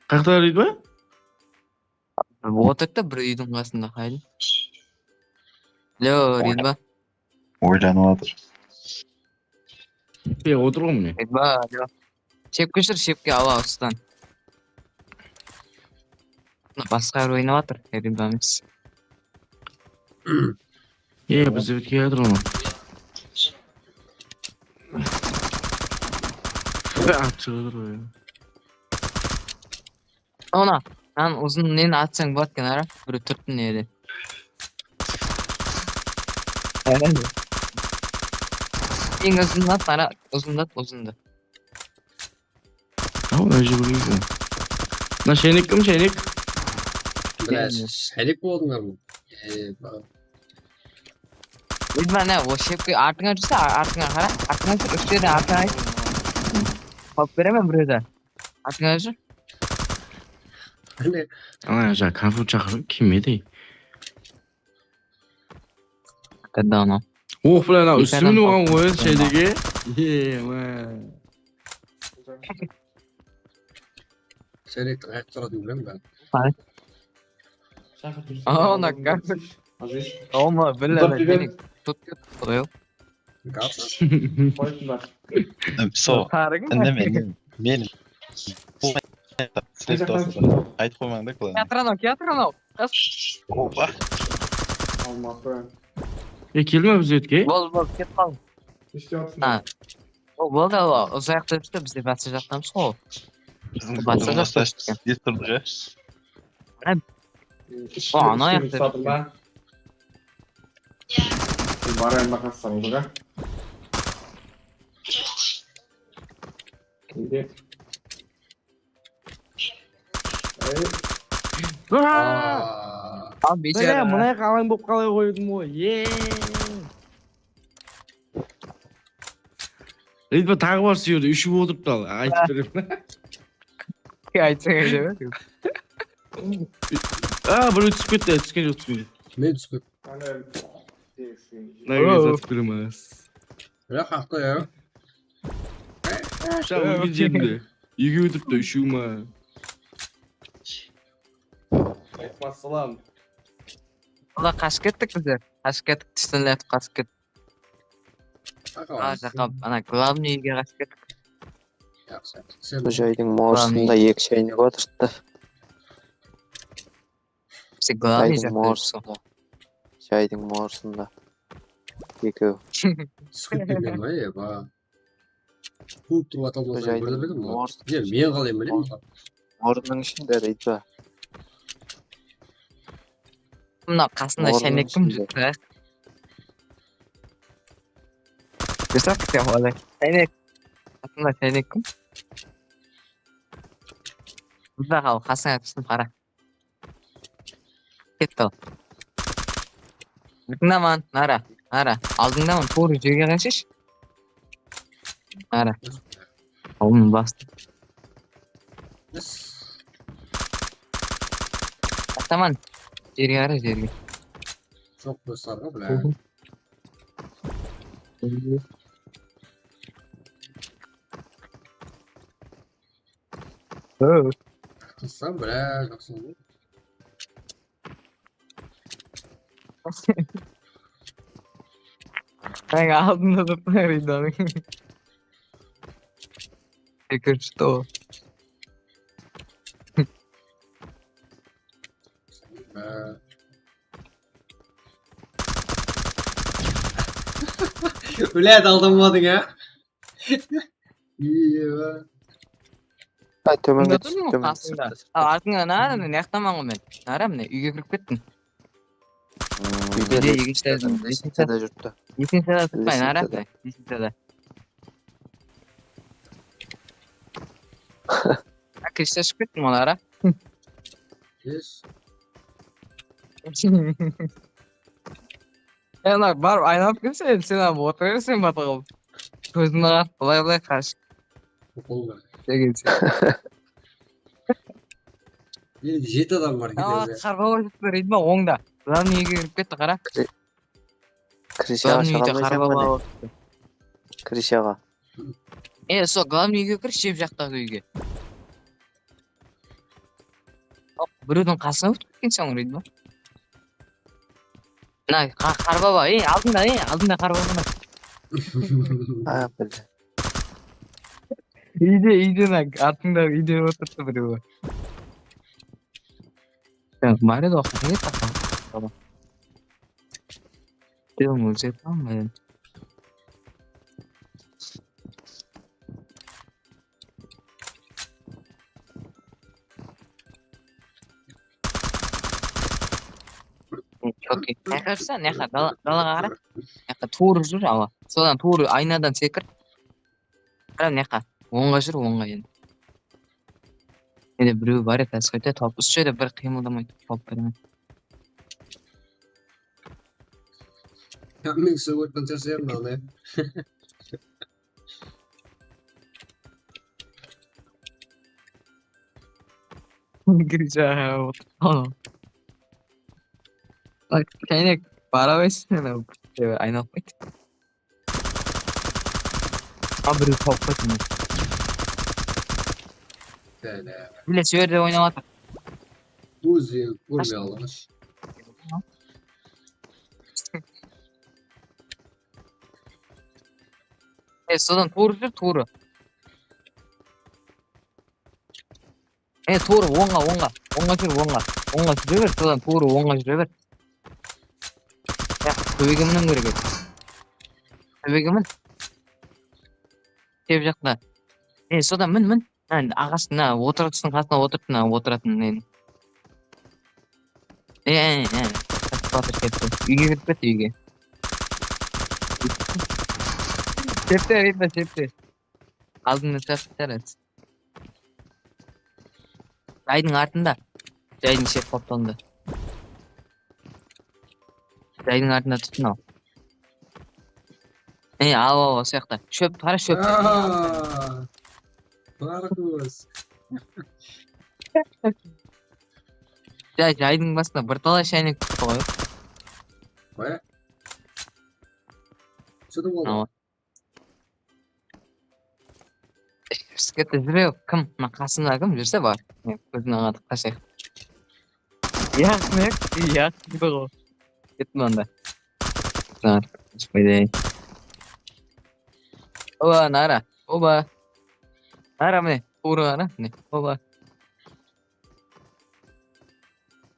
Qayaqta rit bar? Otırdı bir úydiń qasında, qayda? Lo, rit bar. Oylanıp atır. Shep otır ǵoy mine. Rit bar, rit bar. Shepke shır, shepke, awa, ustan. Mına basqa bir oynap atır, rit bar emes. E, bizde bitip kiyatır onı. Atshıǵır ǵoy. Ona, mınan uzın neni atsań boladı eken, ara? Birew turıptı nede. Eń uzının at, ara, uzındı at, uzındı. Al, mına júgiredi. Mına shaynek kim, shaynek? Bля, shaynek boldıńlar ma? Ey, ba- Vidma, ne, o shepke artıńa júrse, a-, artıńa qara. Artıńa júr, úsh jerden artıńa ayt. Alıp beremen birewdi. Artıńa júr. Qáne? Ana, ja, konfut shaqırıp kelmedi. Qáne ana? Oh, bля, ana, eki ústime adam oǵan qaldı. Qoyın, shaydege. Ye, ma. Shaynek qayaqta turatın bilem ben. Qay? Aa, ona konfut. Aziz. Oma, billa, tut, tut, tut. Sol. Tarık. Indeme, indeme. Men. Aytıp qoymań da, Klaun. Kiyatır anaw, kiyatır anaw. Opa. Almatı. E, kelme bizge. Bol, bol, ketip qal. Ne istep atırsań? Ha. O, boldı, o, uzayaqta júrdi, bizde basqa jaqtamız ǵo. Biziń basqa jaqta júrdi. Eskirdi ya. O, ana jaqta júrdi. Barayın baqasıń, ǵa. Ey. Aa! Al, biyshara. Mına, mına alań bolıp qalay qoydım ǵoy. Ye. Ritmo taǵı bar, sol jerde úshew otırıptı, al, aytıp beremen. Aytsań, aytaber. A, birew túsip ketti, túsken joq, túsken joq. Men túsip kettim. Mına, mına, aytıp beremiz. Biraq haqta ya. Pıshaq ólgen jerimde. Eki ótiripti, úshew ma? Assalam. Ola, qashıp kettik bizler. Qashıp kettik, tústin aytıp qashıp kettik. Aa, jaqqa, ana, glavnıy úyge qashıp kettik. Bul jaydıń morısında eki shaynek otırıptı. Jaydıń morısında. Jaydıń morısında. Ekew. Skip bergen ba, eba? Quwıp turıp atalasań, bildirmedim ba? Ya, men qalay bileyim? Ornıń ishinde, deydi ba? Mına qasında shaynek kim júrdi? Júrsak, ya, olay. Shaynek. Qasında shaynek kim? Mında qal, qasına tústim, qara. Ketti al. Tıńlaman, nara, nara. Aldıńdaman, tuwrı jerge qashısh. Nara. Oǵlım, bastı. Ataman. Jerge qara, jerge. Joq, dostlar, bla. Qızsam, bla, jaqsı boldı. Sen aldında turıp, Ridanıń. Sekirip shıqtı ol. Блядь, aldamadıń, a? Ay, tómenge tústi, tómenge tústi. Al, artıńda, nara, mine, mıyaqtaman ǵoy men. Nara, mine, úyge kirip kettim. Úyde ekinshi etapta júripti. Ekinshi etapta turıptı, nara, ekinshi etapta. Áke, shashıp kettim olar, a? Yes. Sen barıp aylanıp kelsen, sen alıp otıra berseń, batırǵal. Kóziń aǵarıp, bılay-bılay qashıp. Degen sen. Endi jeti adam bar. Aa, ketedi. Qarba bar, deydi ma, ońda. Glavnıy úyge kirip ketti, qara. Krıshaǵa shıǵa almaysań ba ne? Krıshaǵa. E, so glavnıy úyge kir, shep jaqtaǵı úyge. Birewdiń qasına ótip ketkenseń, deydi ma? Mına, qa-, qarba bar, ey, aldıńda, ey, aldıńda qarba bar. A, bildim. Úyde, úyde, mına, artıńda úyde otırıptı birewi. Ya, bar edi, oqıp edi, taqan. Tamam. Birew ózi epe almaydı. Okey. Mına jaqqa júrse, mına jaqqa, dala-, dalaǵa qara. Mına jaqqa tuwrı júr, awa. Sodan tuwrı aynadan sekir. Qara, mına jaqqa. Ońǵa júr, ońǵa endi. Mende birew bar edi, tasqıydı, tawıp. Usı jerde bir qıymıldamay turıp tawıp beremen. Ya, men sógirtken shashayman, ya. Girja, bak, keynek, bara bersin, aynalıp qoydı. A, birew tawıp qoydı. Bile, sol jerde oynap atır. Ózi kórmey alǵan. E, sodan tuwrı júr, tuwrı. E, tuwrı, ońǵa, ońǵa. Ońǵa júr, ońǵa. Ońǵa júre ber, sodan tuwrı, ońǵa júre ber. Ya, tóbege miniw kerek edi. Tóbege min. Tep jaqta. E, sodan min, min. Ha, aǵash, mına, otırǵıshtıń qasına otırıp, mına, otıratın neni. E, e, e. Qasıp atır, ketti. Úyge kirip ketti, úyge. Septi, Ridva, septi. Aldında shashıp tarasız. Jaydıń artında. Jaydıń shep qoptalında. Jaydıń artında tutın al. E, al, al, al, sıyaqta. Shóp, qara, shóp. Aa, Markus. Jay, jaydıń basında bir talay shaynek turıptı ǵoy. Qoya. Sótip aldı. Awa. Skette júre, kim? Mına qasımda kim júrse bar. Men kózin aǵatıp qashayıq. Yaq, yaq, yaq, ǵo. Kettim onda. Oba, nara, oba. Nara, mine, tuwrı qara, mine, oba.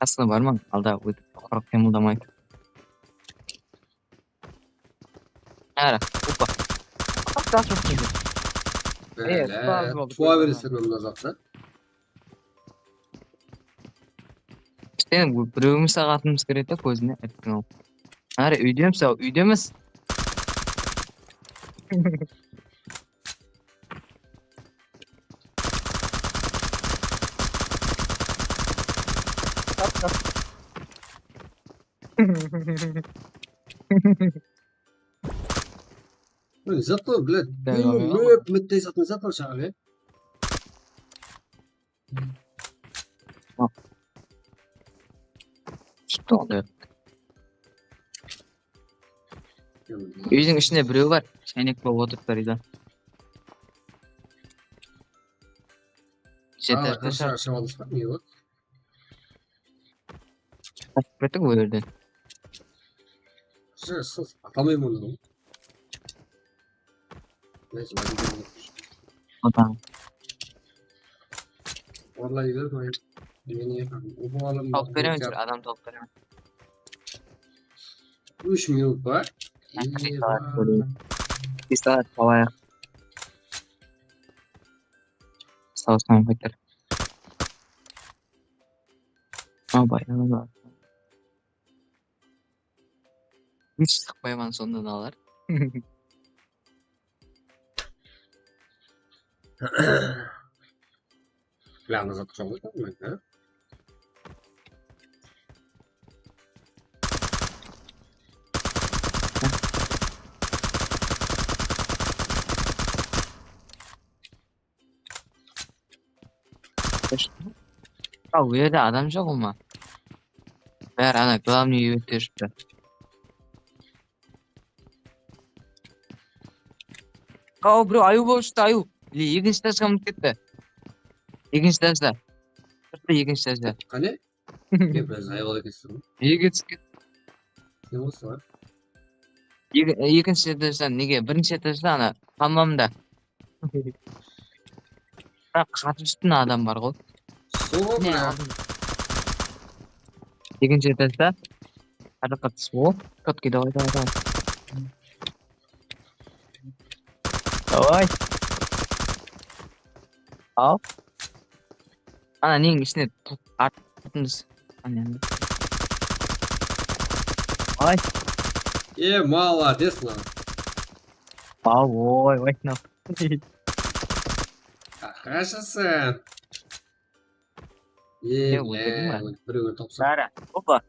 Qasına barmań, alda ótip, qurıq qıymıldamaydı. Ara, opa. Qap, qap, qap, qap. Bele, tuwa beresin onda zatta. Sen birewimiz saǵatımız kiredi kózine, erkin ol. Ara, úydemiz-aw, úydemiz. Ey, zat bar, блядь. Ey, ey, ey, bittey zatın zat bar shaǵar, ya. Что, блядь? Úydiń ishinde birew bar, shaynek bolıp otırıp barıydı. Jeter. Aa, qasha shıǵadı ǵoy, ne bar? Qashıp kettik ol jerden. Siz, siz, atamayman dedim. Neyse, hadi gidelim. Adam. Vallahi gidelim, ay. Meni yapalım. Bu adam tawıp beremen, júr, adam tawıp beremen. Úsh minut bar. Pistolet alayıq. Sawsam qaytar. Abay, abay. Hiç sıqpayman sonda da alar. Yalnız atqan boldım men, ha? Al, bu jerde adam joq ma? Bári ana glavnıy eventler shıqtı. Al, birew ayıw bolıp shıqtı, ayıw. Ele, ekinshi etajǵa minip ketti. Ekinshi etajda. Shıqtı ekinshi etajda. Qáne? Ne, biraz ayıp ekensiz. Nege túsip ketti? Ne bolsa? Eki-, ekinshi etajdan nege? Birinshi etajda ana, hammamda. Ha, qatı ústinde adam bar ǵoy. Sol. Ne, aldım. Ekinshi etajda. Hadi qatı. O, чёткий, давай, давай, давай. Davay. Al. Ana, neniń ishine tut-, at-, atımız. Ana, ana. Ay. E, молодец lan. Al, oy, oy, no. Qaqashısın. E, e, óldirdiń be? Birewin tawsam. Dara, opa.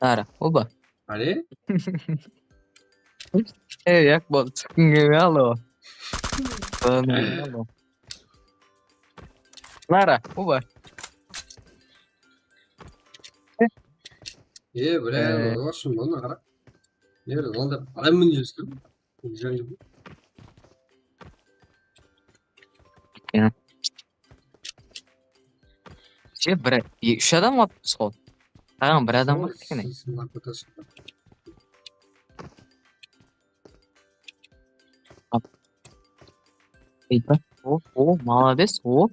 Dara, opa. Qáne? E, yaq, bol, túskinge alo. Alo. Dara, opa. E, bile, e, oshın bunı qara. Ne, onda adam mine júrsem. Ya. Şey, bir, e, úsh adam alıppız ǵoy. Taǵan bir adam bar eken. Aytpa. O, o, молодец, o.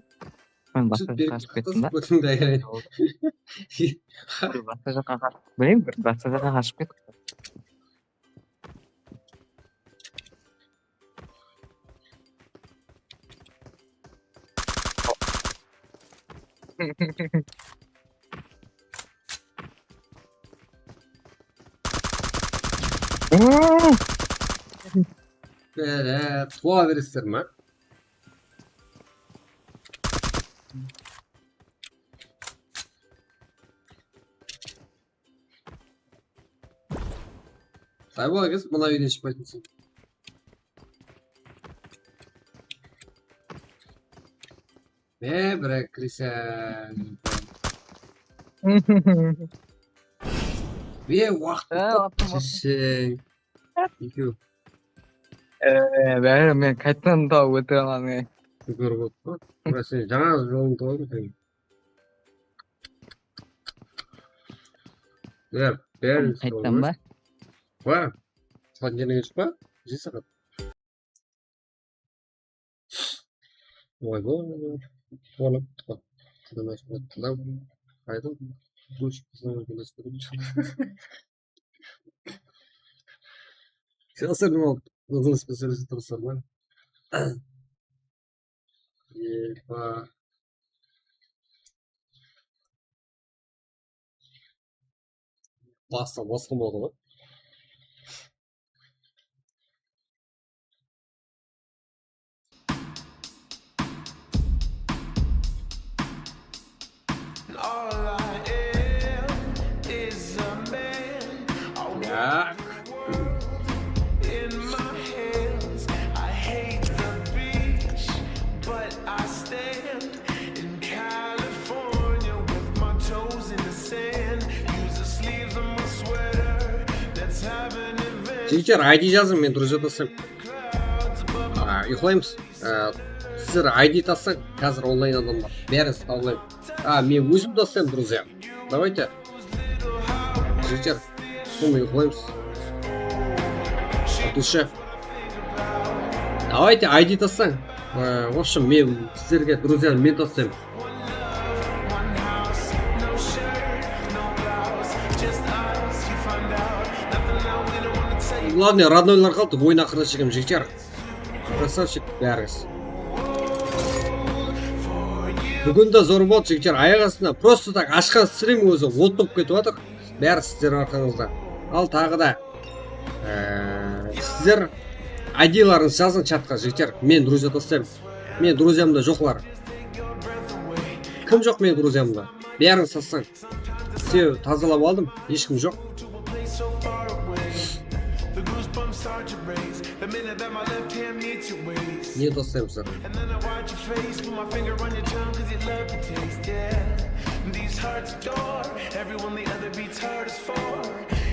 Men basqa jaqqa qashıp kettim da. Basqa jaqqa qashıp, bilmeymen, bir basqa jaqqa qashıp kettim. Bere, tuwa beresizler ma? Saybol aka, mına úyden shıqpaytın sen. Ne, birek kireseń. Be, waqıt. Há, attım, attım. Shisheń. Ekew. Ee, bári men qaytadan da óte alaman. Kórip otırman. Mına sen jańa jolıńdı qoyıp óteyin. Bári, bári. Qayttan ba? Wa. Saǵan kelgen joq pa? Jey saǵan. Oy, oy, oy, oy. Oy, oy. Qıdamay, qıdamay. Qayda? Dush, bizden ótken. Jaslar, nima, qızıńız penen sóylesip turıpsızlar ma? Epa. Bastan basqa boldı ǵoy. All I am is a man. I walk the world in my hands. I hate the beach, but I stand in California with my toes in the sand. Use the sleeves of my sweater. Let's have an adventure. Jigitler, I D jazıń, men друзья taslayman. A, uyqılaymız. A, sizler I D taslań, házir onlayn adamlar. Bárin tablayım. A, men ózim taslayman, друзья. Давайте. Jigitler, sonday uyqılaymız. Atlışı. Давайте, I D taslań. A, в общем, men sizlerge, друзья, men taslayman. Главное, роднойlar qaldı, oyın aqırına shekem, jigitler. Красавчик, bárińiz. Búgin de zor boldı, jigitler, ayaq astında. Просто так ashqan strim ózi ot bolıp ketip atır. Bári sizler arqańızda. Al, taǵı da, e, sizler I D-larıńızdı jazıń chatqa, jigitler. Men друзья taslayman. Men друзьямда joqlar. Kim joq meniń друзьямда? Bárin sasań. Sebebi tazalap aldım, hesh kim joq. Ne taslaymız?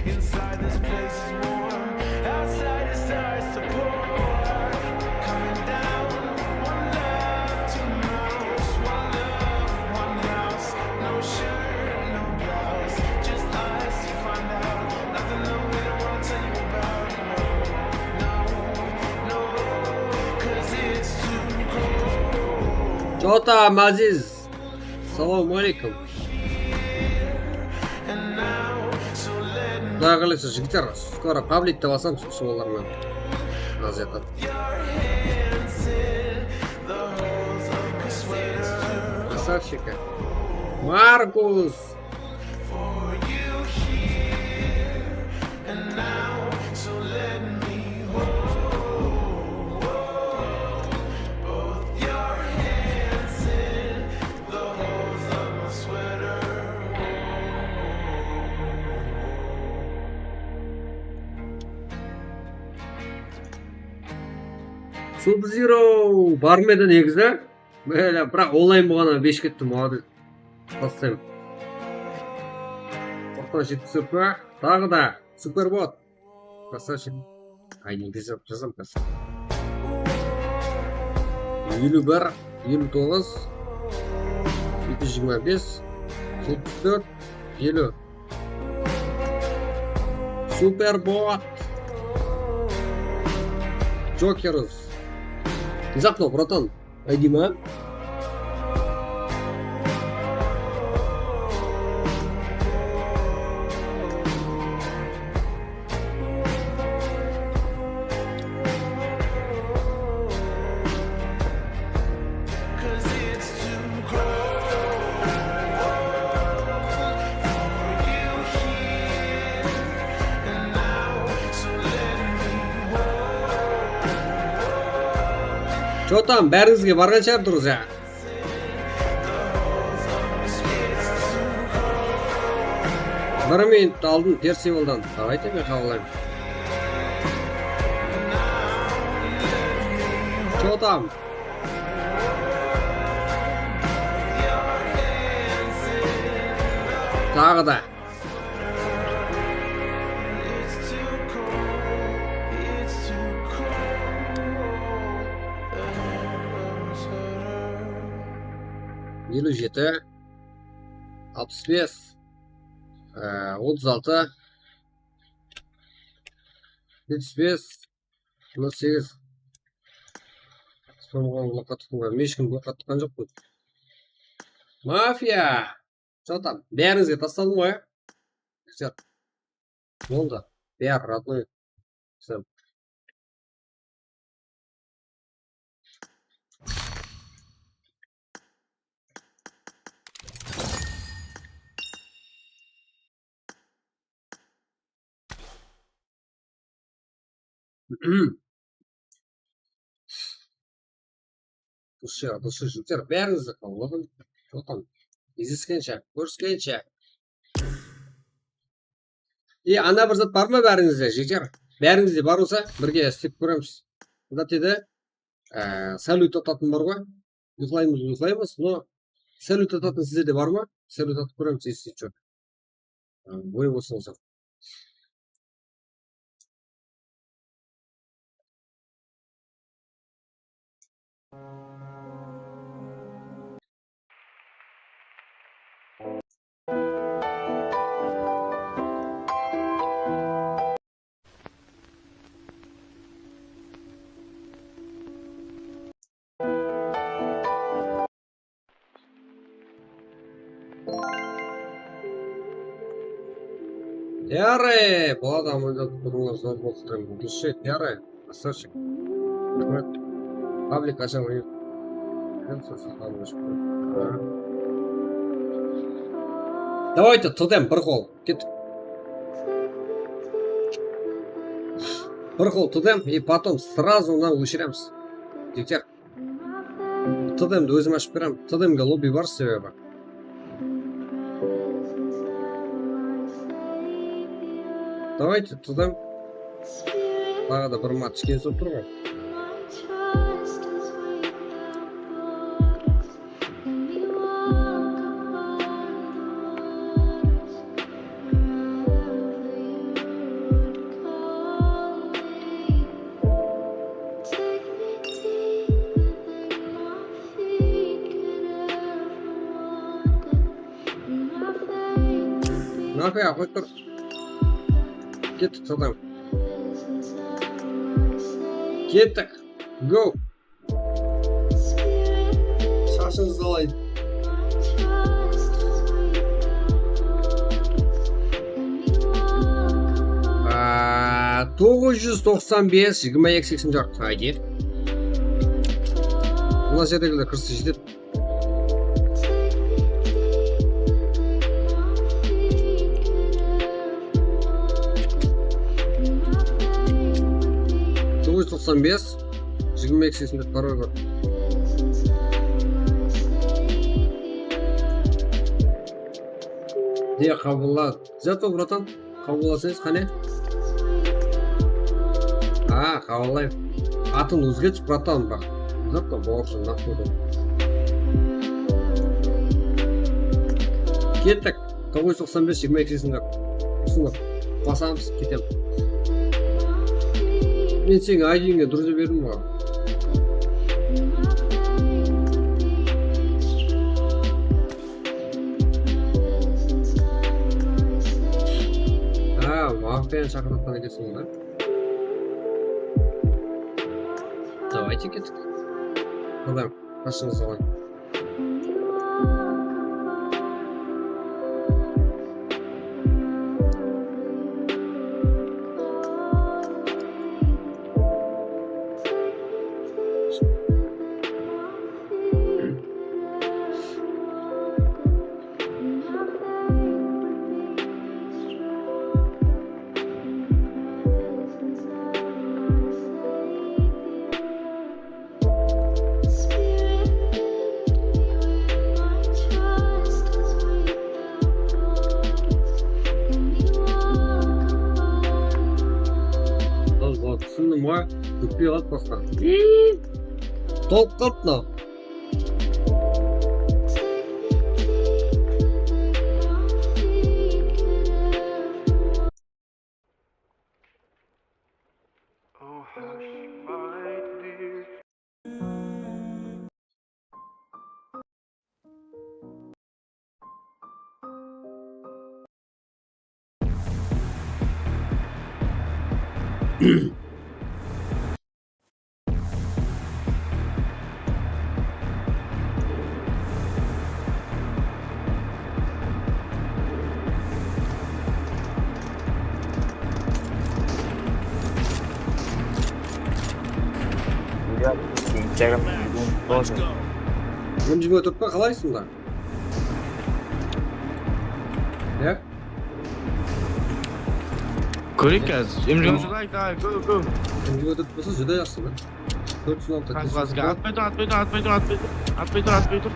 Inside this place is warm. Outside the stars to pour. Coming down. One love, two mouths. One love, one house. No shirt, no blouse. Just us. You find out nothing that we don't wanna tell you about. No, no, no. 'Cause it's too cold. Jota Maziz. Salawma aleykum. Quday qálese, jigitler, skoro public te basamız usı olarman. Aziyattan. Красавчик. Markus. Sub-Zero bar ma edi negizi? Bele, biraq onlayn bolǵannan beship kettim, molodec. Baslayman. Toqsan jeti super. Taǵı da Superbot. Krasavchik. Ay, ne dese, jazam krasavchik. Eliw bir, eliw toǵız, jeti júz jigirma bes, jetpis tórt, eliw. Superbot. Jokerus. Не за что, братан? Aydıma. Jotam, bárińizge barǵan shıǵar durıs, ya. Bir minut aldın Persivaldan. Давайте, men qabıllayman. Jotam. Taǵı da. Eliw jeti, alpıs bes, e, otız altı, jetpis bes, otız segiz. Sonıǵan blokqa tıqqan, men eshkim blokqa tıqqan joq bul. Mafiya! Jotam, bárińizge tasladım ǵoy, ya. Boldı. Bári родной. Sen. Durıs, durıs, jigitler, bárińizdi qabılladım. Jotam, gezdiskenshe, kóriskenshe. E, ana bir zat bar ma bárińizde, jigitler? Bárińizde bar bolsa, birge islep kóremiz. Mında dedi, e, salyut atatın bar ǵoy. Uyqılaymız, uyqılaymız, no salyut atatın sizlerde bar ma? Salyut atıp kóremiz, если чё. E, bóy bolsa, bolsa. Yarı, bul adam oynatıp turıwı zor boldı, strem. Dúrıs, yarı. Krasavchik. Raxmet. Pablik qashan oyın? Давайте, тудем, bir qol. Ket. Bir qol тудем, и потом сразу mına óshiremiz. Jigitler. Tudemdi ózim ashıp berem. Tudemge lobbi bar sebebi. Давайте, Tudem. Taǵı da bir match kelip tur ǵoy. Mafiya, qoyıp tur. Kettik, Tudem. Kettik. Go. Shashıńızdı alayın. Aa, toǵız júz toqsan bes, jigirma eki seksen tórt. Haydi. Mına jerdegiler kirse jetedi. Toǵız júz toqsan bes, jigirma eki seksen tórt, parol bar. De, qabılla. Zerto, bratan, qabıllasańız, qáne? Ha, qabıllayman. Atın ózgert, bratan, bak. Uzaq ta, bawırshın, naq koydım. Kettik. Toǵız júz toqsan bes, jigirma eki, usını basamız, ketemiz. Men seniń aydińe durıs berdim ǵoy. Ha, mafiyanı shaqırıp atqan ekensiń da. Давайте kettik. Qızlar, qashıńız oǵan. Al, bak, túsindim ǵoy. Kútpey qaldı basqa. Tolıp qaldı mınaw. Instagram тоже. M jigirma tórt pe, qalaysıń da? Ya? Kóreyik házir. M jigirma tórt, давай, давай, go, go. M jigirma tórt bolsa júdá jaqsı da. Tórt júz altı. Atpay tur, atpay tur, atpay tur, atpay tur, atpay tur.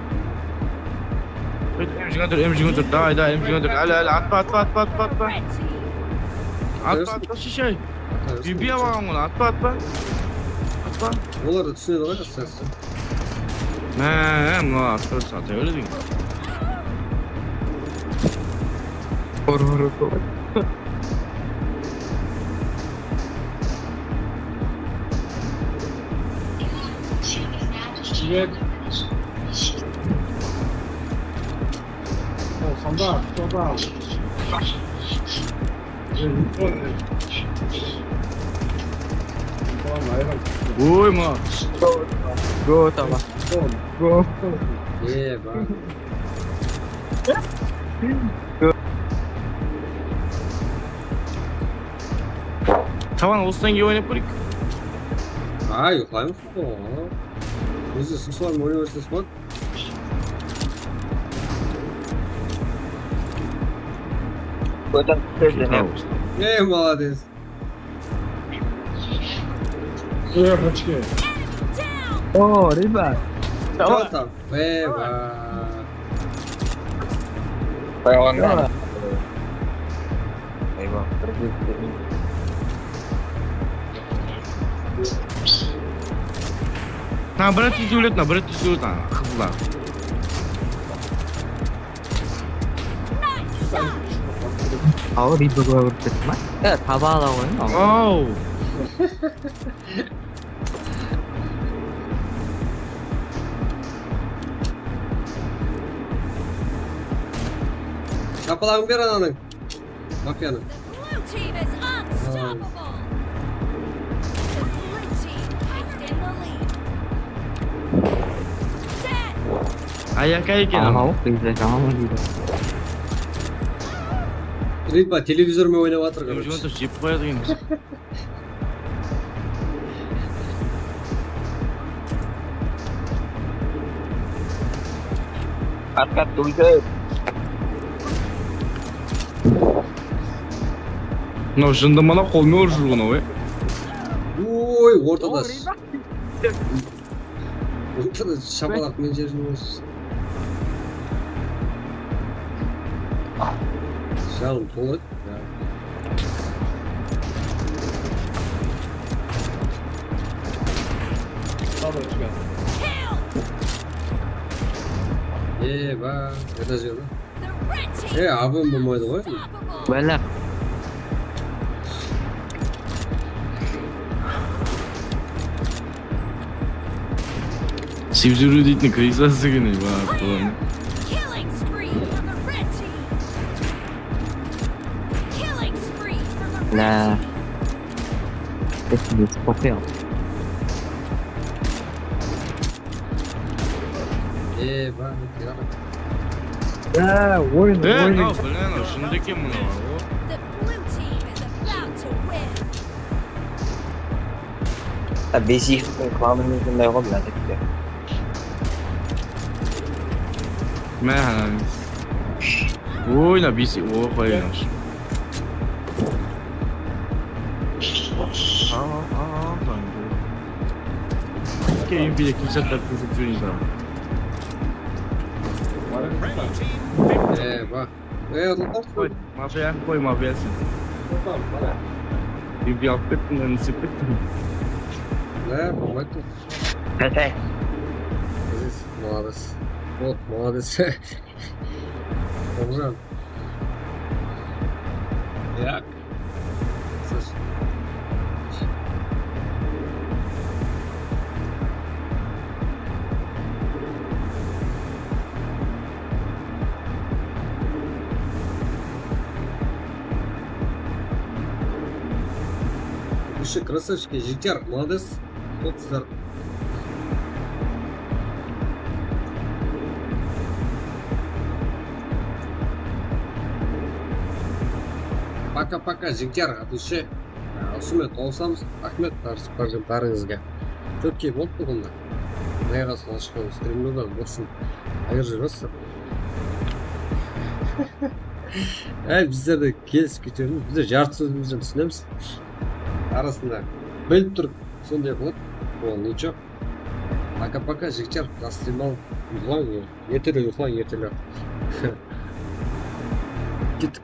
Atpay tur, M jigirma tórt, M jigirma tórt, давай, давай, M jigirma tórt. Ále, ále, atpa, atpa, atpa, atpa, atpa. Atpa, atpa, shishay. Bibiya baǵan ǵoy, atpa, atpa. Atpa. Olar da túsinedi ǵoy, asta-asta. Má, mına atpa, ata beredi. Ur, ur, ur, ur. Привет. О, солдат, солдат. Oy, ma. Go, tava. Go. Eba. Taban, osıdan keyin oynap kóreyik. Ay, uxlaymız. Oho. Ózi sınıpsılar mı oynap júrseń, Smart? Ey, молодец. Эх, очки. О, ребят. Давай. Чё там? Эй, ба. Давай. Эй, ба. Birge. Na, bir ret úziwlet, na, bir ret úziwlet, na, qızlar. Aw, Ridley kórip turma. Ya, taba ala ǵoyıń, aw. Aw. Shapalaǵın ber ananıń. Mafiyanıń. Blue team is unstoppable. The blue team is in the lead. Dead. Ayakay eken. Aha, o qızda jaman oynadı. Ritba, televizor menen oynap atır, короче. Jep qoyadı ekenbiz. Arqat duydı. Mınaw jındı mına qolmen urıp júr ǵoy, e? Oy, ortada. Ortada shapalaq men jerdim. Janım tolı. Ya. Eba, qayda júr? E, abım bolmaydı ǵoy. Bala. Sevzuru deytin kreysa sigini bar. Killing spree for the red team. Nah. This is for real. Eba, ya. Ya, oyun, oyun. Ey, no, блин, shındı eken mına. The blue team is about to win. Ha, bes yigittiń klanı menen bunday ǵoy, mına jigitler. Mán. Oyna, bes, o, qoyayın. Al, al, al, al, al. Keyin bir eki saat kútip júreymiz. Eba. Ey, adamlar. Qoy, mafiya, qoy, mafiya sen. Uyge alıp kettim, meni islep kettim. Ne, bolmaydı. Aziz, молодец. Вот, молодец. Toǵızjan. Ya. Siz. Вообще красавчики, jigitler, молодец. Qop sizler. Пока-пока, jigitler, от души. Á, usımen tawısamız. Raxmet, bar-, bar-, bárińizge. Kóp keyip boldı búgin de. Quday qálese, shıqqan strimlerden bolsın. Agar júresiz. Áy, bizler de kelisip ketemiz. Bizler jartı sózimizden túsinemiz. Arasında bilip turıp, sonday qılıp. Ol, ничего. Пока-пока, jigitler, jaqsı dem al. Uyıqlań, erteler uyıqlań, erteler. Kettik.